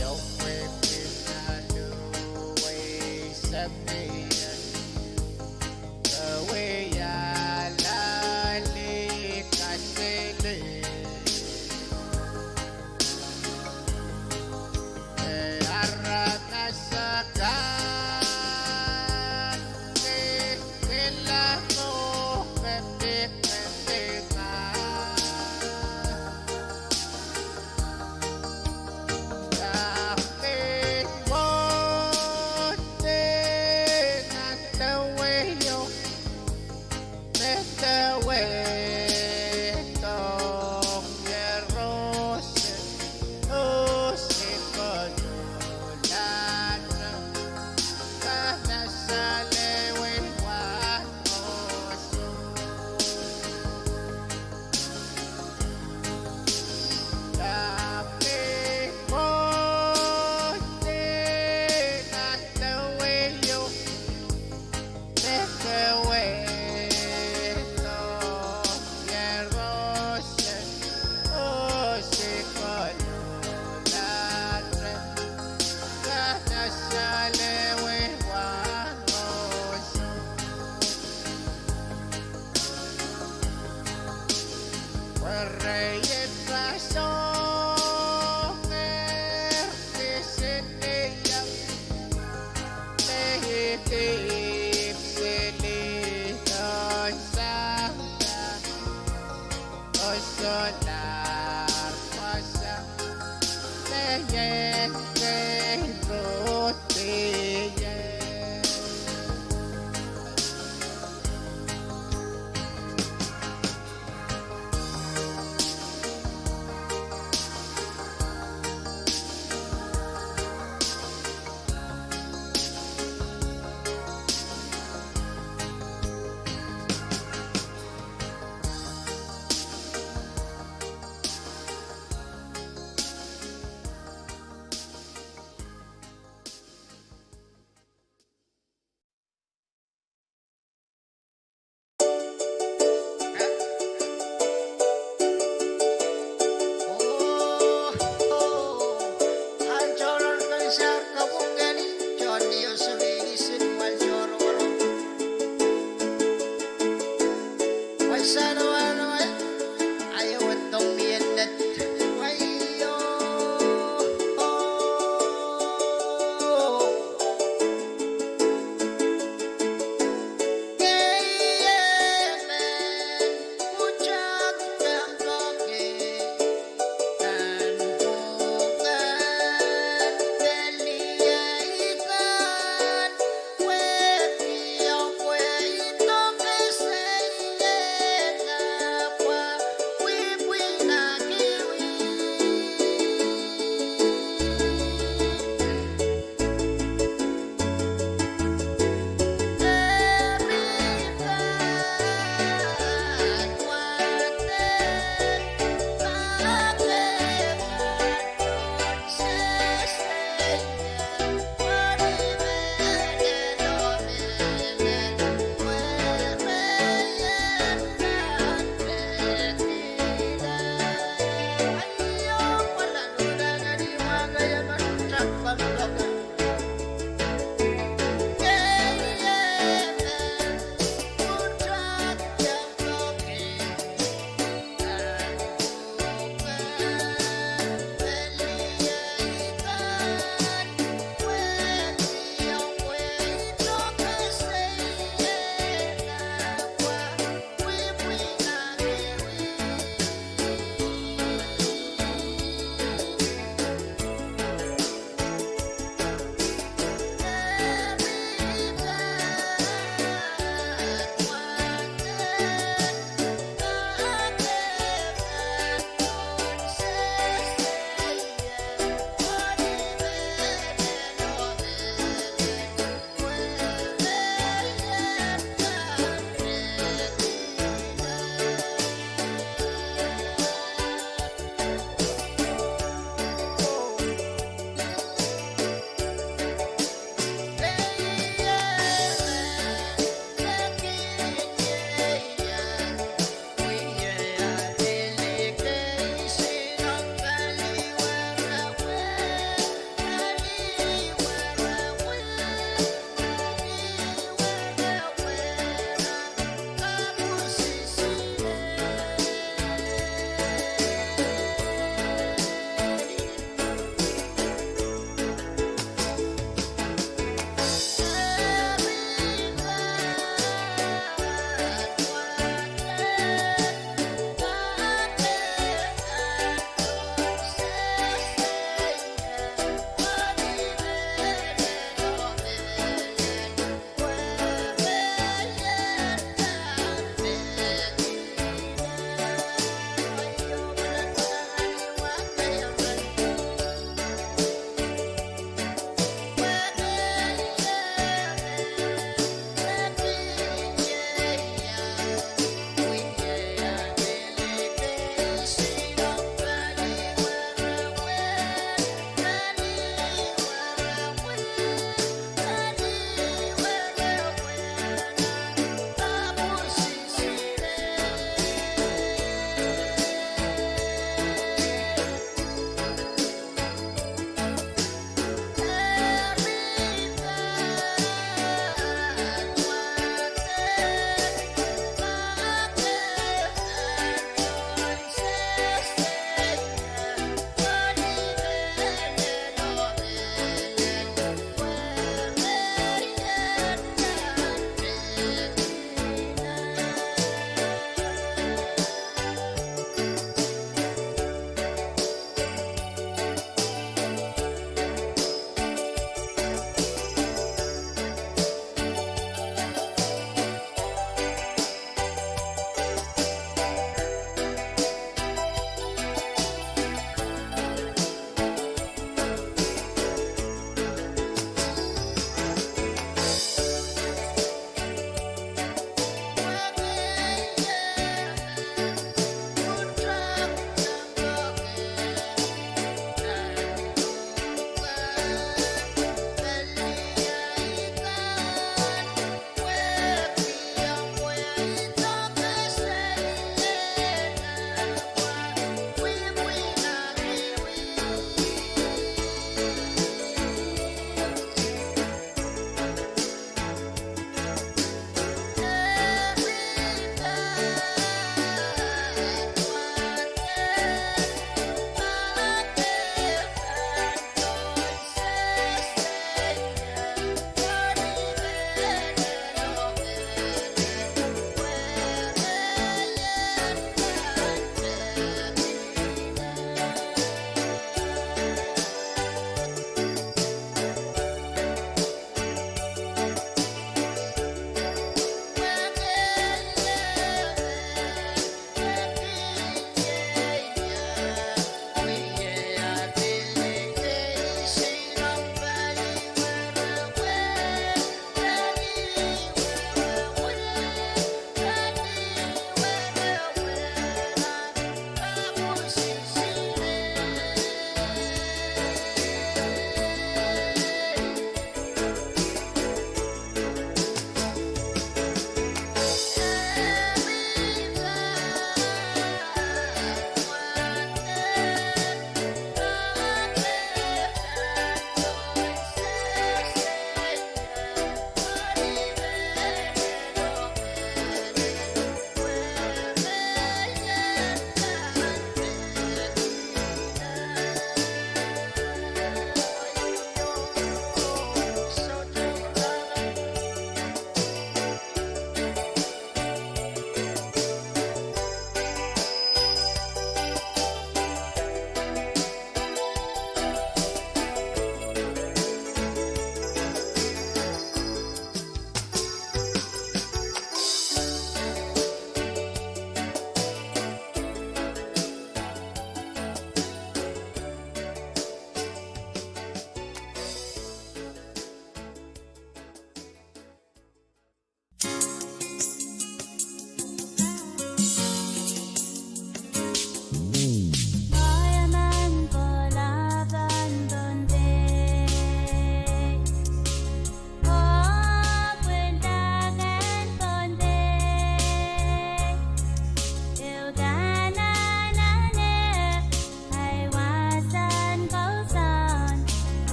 Io, pwe pil nan luwei semei, e wia lali kaselel. E aramas akan me kila mwo me pik me pik ah. Dahme mwohte nan deweo me dewehdo ie roson oh se koluhlahte, dahme salewe wah roson. Dahme mwohte nan deweo me dewehdo ie roson oh se koluhlahte, dahme salewe wah roson. Werei e pasohnger kisin ie, me e dihp sili pohn sampah oh solahr wasa, me ien kei rotihie.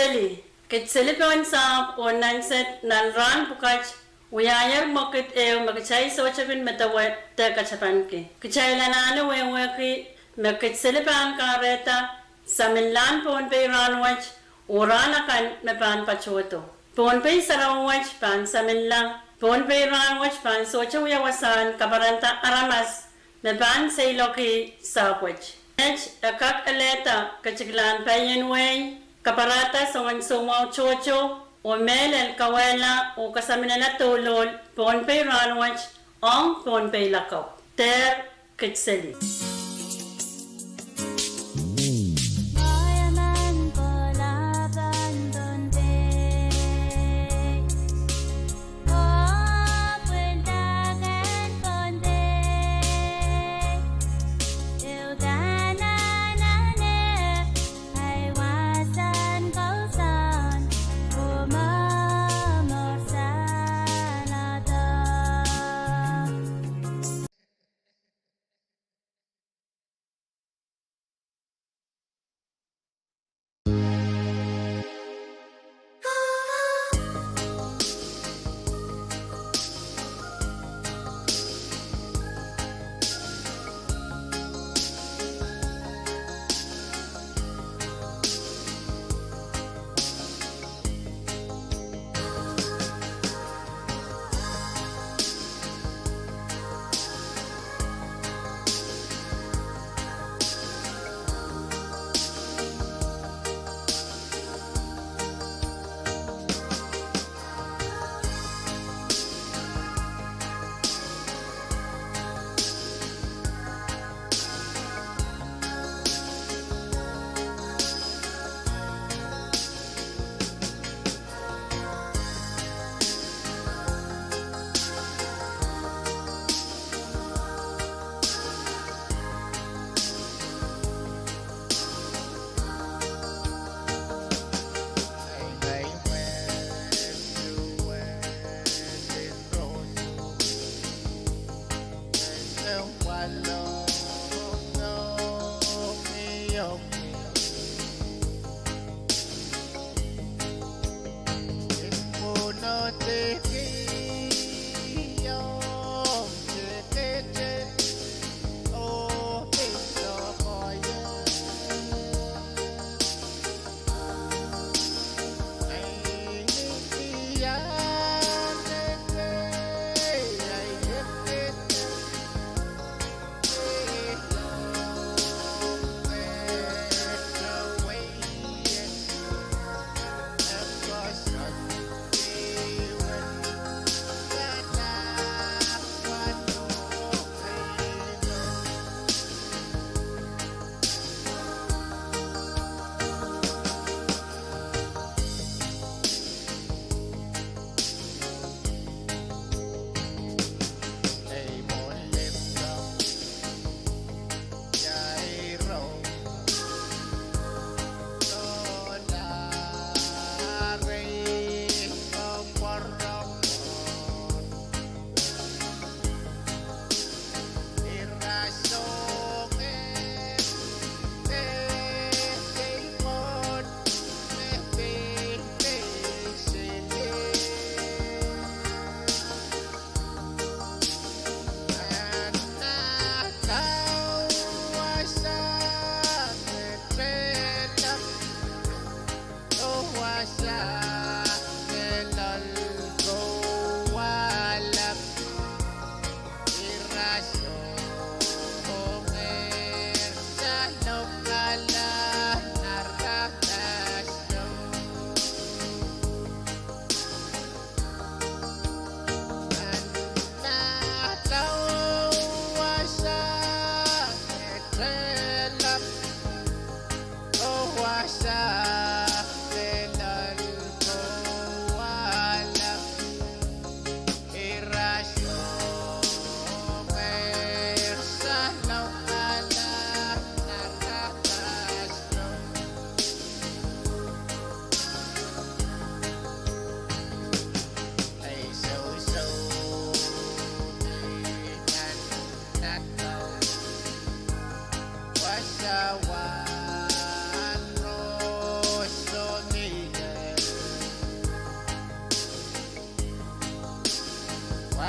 Kitseli. Kitseli pohn sahpw oh nansed nan rahn pwukat wiahier mwekid ehu me kitail sohte kin medewe de katapanki. Kitail anahne wehwehki me Kitseli pahn kahrehda saminlahn Pohnpei rahnwet oh rahn akan me pahn patohdo. Pohnpei sarawi wet pahn saminla. Pohnpei rahnwet pahn sohte wia wasahn kaparanda aramas me pahn seiloak sahpwet. Met e kak elehda ketikilahn paien wehi, kaparada soangen soumwahu tohto, oh mehlel kawehla oh kasaminala douluhl Pohnpei rahnwet ong Pohnpei lakapw. Dehr Kitseli.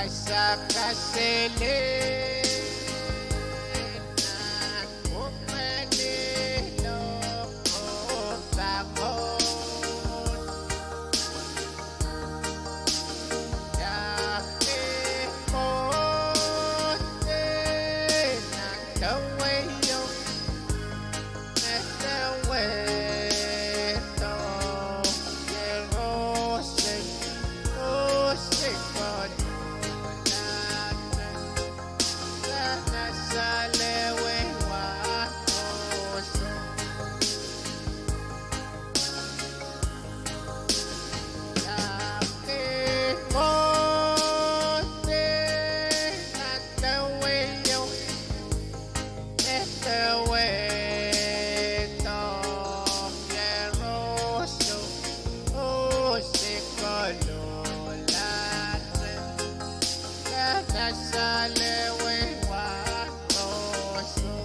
Sakaselin nan pwupwedi lohpwuo pahkot. Dahme mwohn nan dewehio me dewehdo Iehroso, oh se kolohlahte, dahme salewei wahroso. Dahme mwohn nan dewehio me dewehdo Iehroso, oh se kolohlahte, dahme salewei wahroso.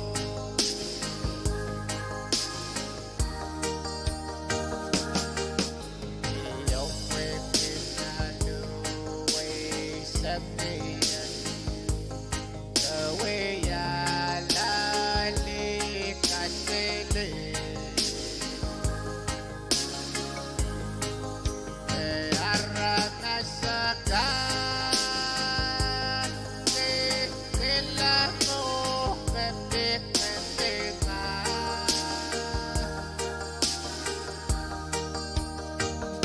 Io, pwehki nan luhwei samin, kawehiong likaselel. E aramas akan me kilang oh me pid mendinga.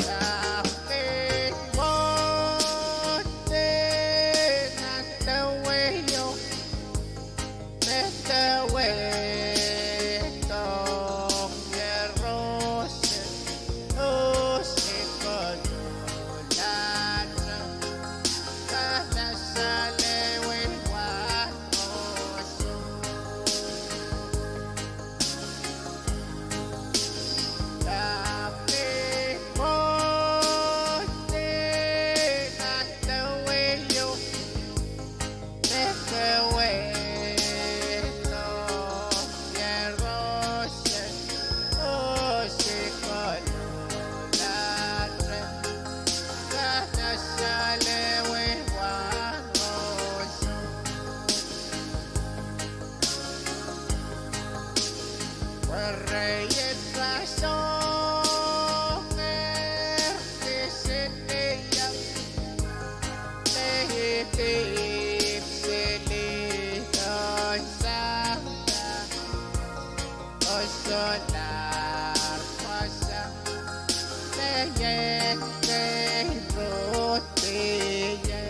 Dahme mwohn nan dewehio me dewehdo Iehroso, oh se kolohlahte, dahme salewei wahroso. Dahme mwohn nan dewehio me dewehdo Iehroso, oh se kolohlahte, dahme salewei wahroso. Pwe rehi rasehng kisin ie, me I dipwiseli ong sampah, oh solahr wasa me I en kei rotihie.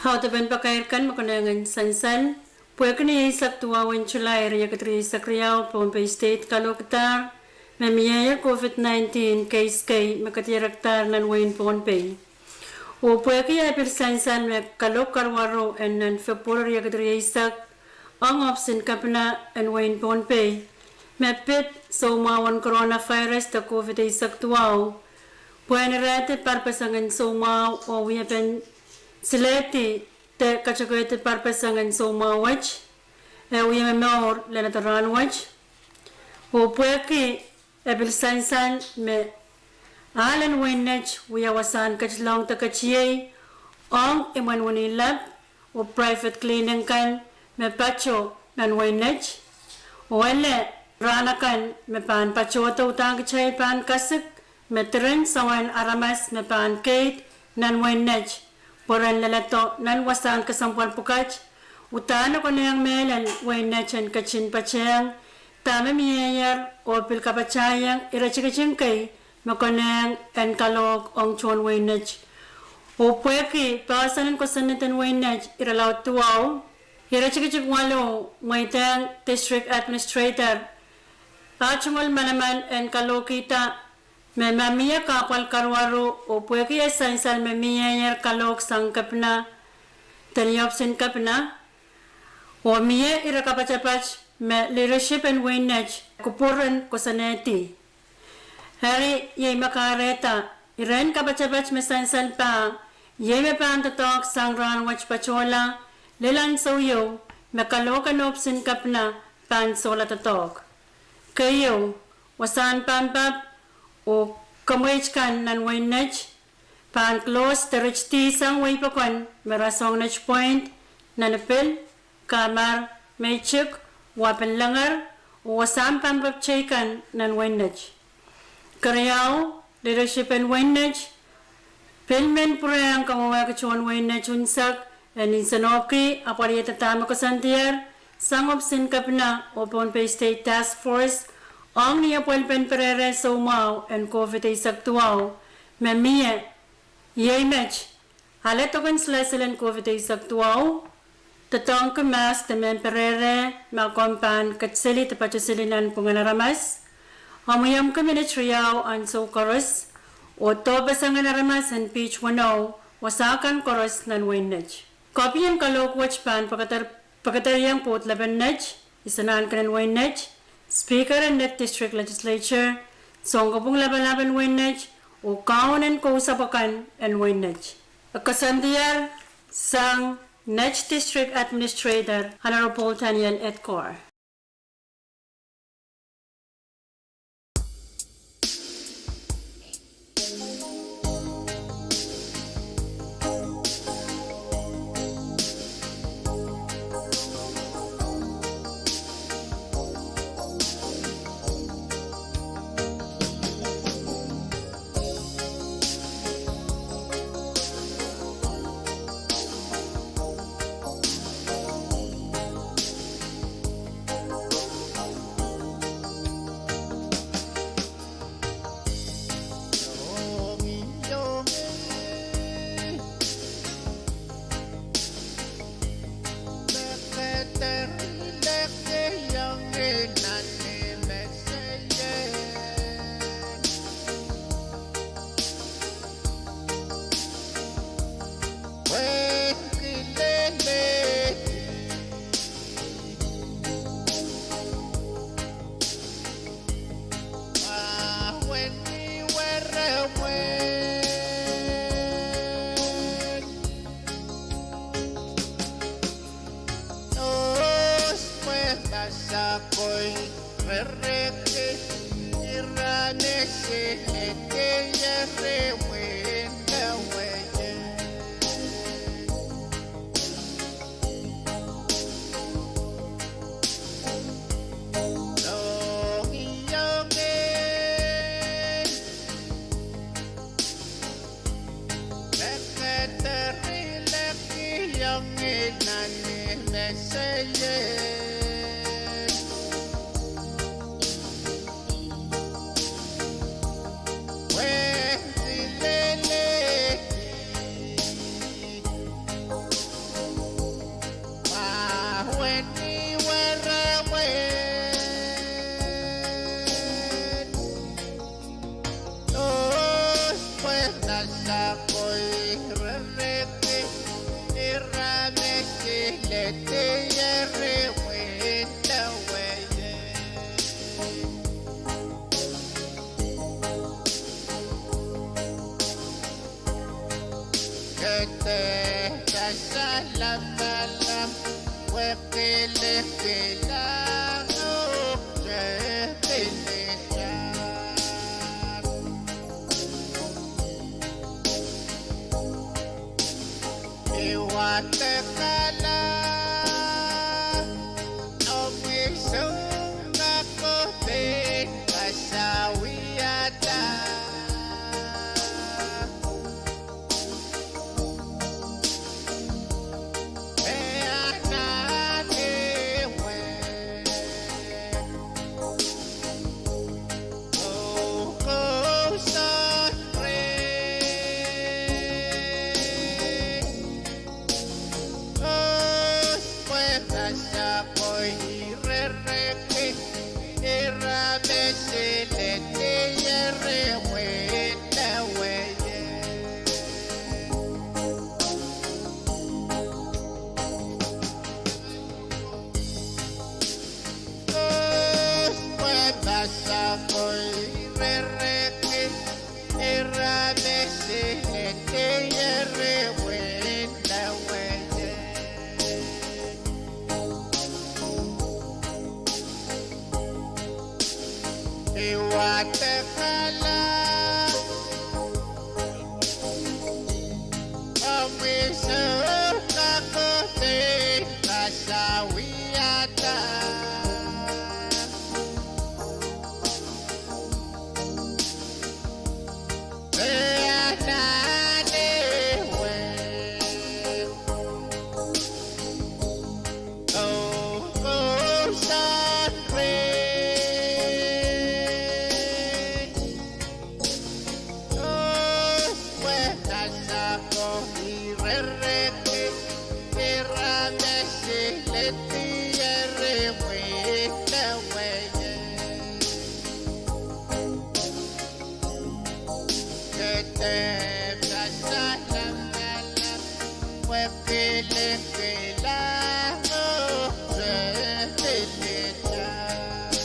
Audepen pakair kan me konehng en sansal: Pwehki ni eisek duwau en Sulai, riekid rieisek riau, Pohnpei State kalohkidahr me mieier COVID nineteen case kei me kedirekdahr nan wehin Pohnpei. Oh pwehki eh pil sansal me kalohk karuwaru en nan February riekid rieisek ong ohpis en kepina en wehin Pohnpei me pid soumwahu en coronavirus de COVID eisek duwau, pwehn irehdi parpeseng en soumwahu oh wiepen silehdi de katekeidi parpeseng en soumwahu wet, eh wie momour leledo rahnwet. Oh pwehki eh pil sansal me ahl en wehin Net wia wasahn ketilong de ketiei ong imwen wenihla oh private clinic kan me pato nan wehin Net. Oh ele rahn akan me pahn patohdo, udahn kitail pahn kasik me diren soangen aramas me pahn keid nan wehin Net pwe ren leledo nan wasahn kesempwal pwukat. Udahn e konehng mehlel wehin Net en ketin patehng dahme mieier oh pil kapatahieng ire tikitik kei me konehng en kalohk ong tohn wehin Net. Oh pwehki poahsoan en kosonned en wehin Net irelaud duwau, ire tikitik waluh mweidehng District Administrator ah tungoal manaman en kalohkihda me ma mie kahpwal karuwaru oh pwehki eh sansal me mieier kalohk sang kepina de ni ohpis en kepina, oh mie ire kapatapat me leadership en wehin Net kupwuren kosonnedi. Eri iei me kahrehda iren kapatapat me sansal pah, iei me pahn doadoahk sang rahnwet patohla lel ansou ieu me kalohk en ohpis en kepina pahn sohla doadoahk. Keieu, wasahn pampap oh kemweit kan nan wehin Net pahn close de ritidi sang wehi pokon me rasehng Net Point, Nanipil, Kamar, Meitik, Wapenlenger, oh wasahn pampap teikan nan wehin Net. Keriau, leadership en wehin Net pil men pwurehng kawehwehki tohn wehin Net unsek en nsenohki apwalihada dahme koasoandier sang ohpis en kepina oh Pohnpei State Task Force ong ni apwalipen perehre soumwahu en COVID eisek duwau me mie. Iei met: ale doken silasil en COVID eisek duwau, doadoahngki mask de mehn perehre ma komw pahn ketiseli de patoseli nanpwungen aramas, omwiomwki minit riau ansou koaros, oh dohpesengen aramas en piht weneu wasa kan koaros nan wehin Net. Kopien kalohk wet pahn pekeder- pekederhiong Pwoud Lepen Net, Isonahnken en wehin Net, Speaker en Net District Legislature, Sounkopwung Lapalap en wehin Net, oh Kaun en Kousapw akan en wehin Net. E koasoandier sang Net District Administrator Honorable Daniel Edgar. Te sasa lamalam, wekilekilahng oh te pilitar. I wadekala omwi sounkoa kohdo, I sasa wiahda. E anahne wet oh kousoan rehi. Oh, pwe sasa ko ire rehki, ira me siletie re wehla wehie. Oh, pwe sasa ko ire rehki, ira me siletie re wehla wehie. I wadekala omwi sounkoa kohdo, I sasa wiahda. E anahne wet oh kousoan rehi. Oh, pwe sasa ko ire rehki, ira me siletie re wehla wehie. Ke dehr sasa lamalam, wekilekilahng oh te pilitar.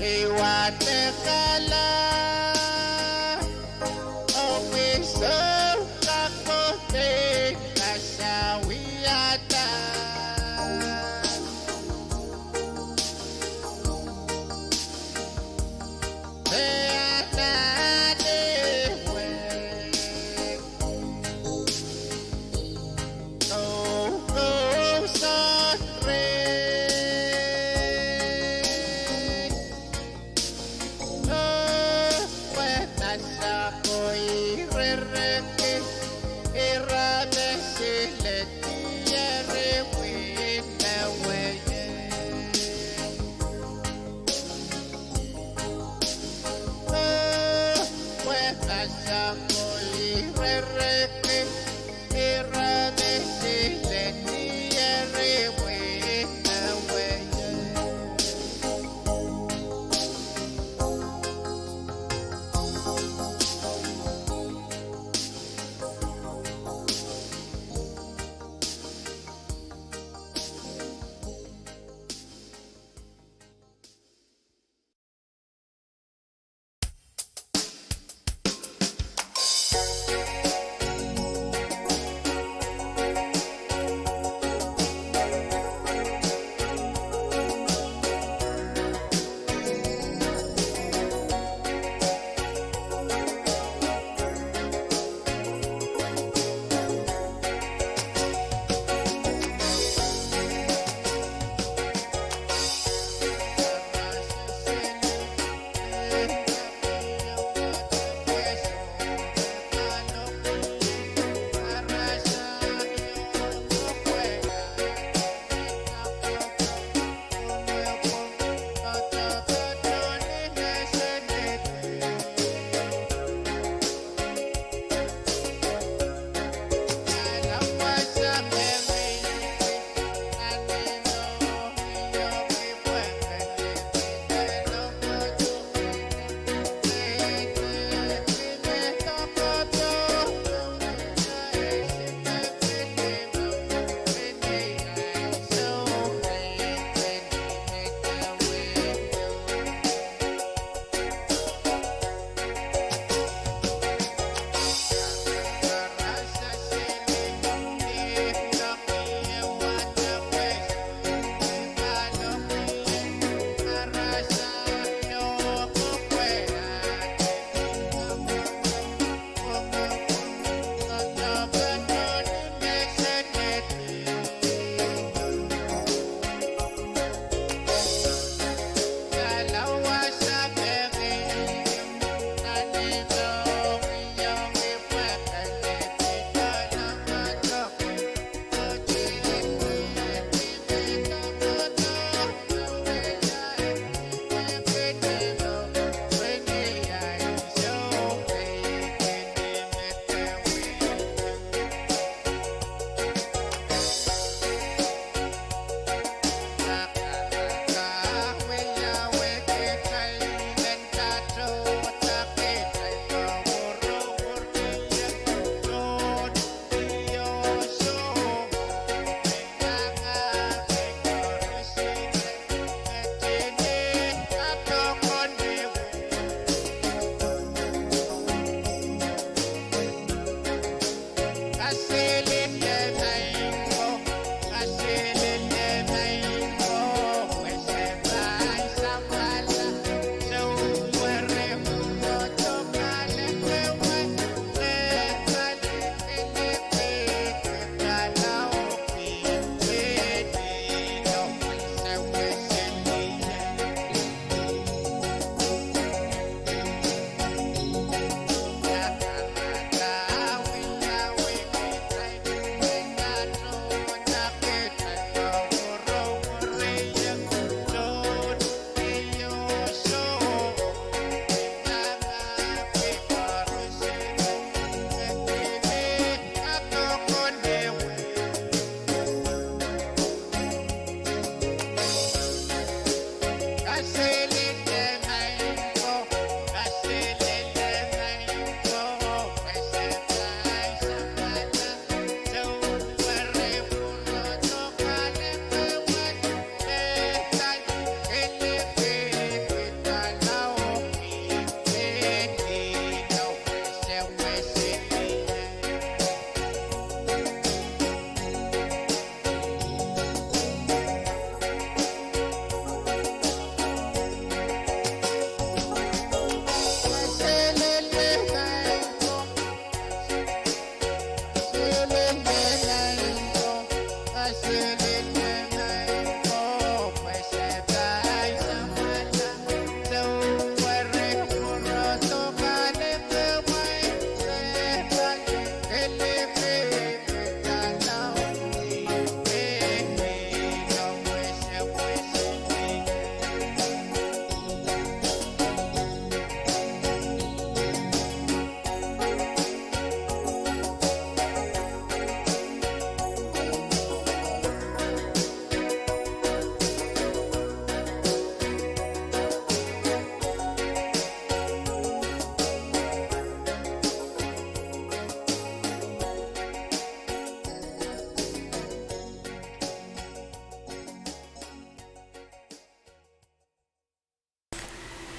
I wadekala omwi sounkoa kohdo, I sasa wiahda. E anahne wet oh kousoan rehi. Oh,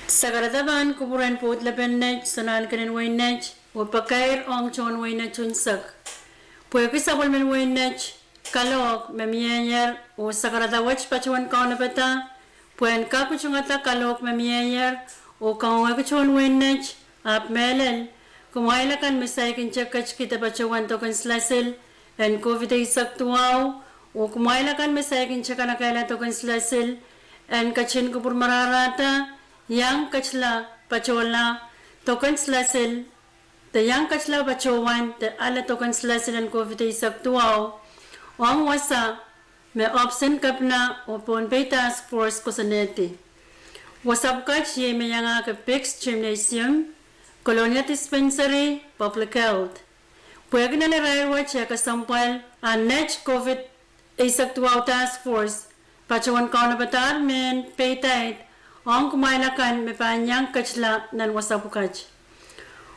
Sakarada pahn kupwuren pwoud lepen net, soangen kenen wehi net, oh pakair ong tohn wehi net unsek. Pwehki sapwellimen wehi net kalohk me mieier, oh sakarada wet patohwen kaunopada pwehn kak utungada kalohk me mieier, oh kangoangehki tohn wehi net, ahpw mehlel, kumwail akan me saikinte ketikihda patohwan doken silasil en COVID eisek duwau, oh kumwail akan me saikinte kanekehla doken silasil en ketin kupwur marahrahda, iang ketila patohla doken silasil, de iang ketila patohwan de ale doken silasil en COVID eisek duwau, ong wasa me ohpis en kepina oh Pohnpei Task Force koasoanehdi. Wasa pwukat iei me iangahki Biggs Gymnasium, Kolonia Dispensary, Public Health. Pwehki nan irair wet eh kesempwal, a net COVID eisek duwau Task Force patohwan kaunopadahr mehn peidaid ong kumwail akan me pahn iang ketila nan wasa pwukat.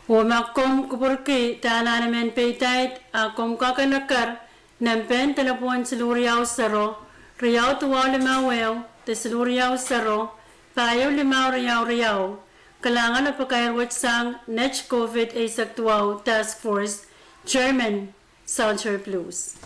Oh ma komw kupwurki de anahne mehn peidaid, a komw kak en eker nempehn delepwohn siluh riau sero, riau duwau limau ehu, de siluh riau sero, pahieu limau riau riau. Kalahngan oh pakair wet sang net COVID eisek duwau Task Force, Chairman, Salter Blues.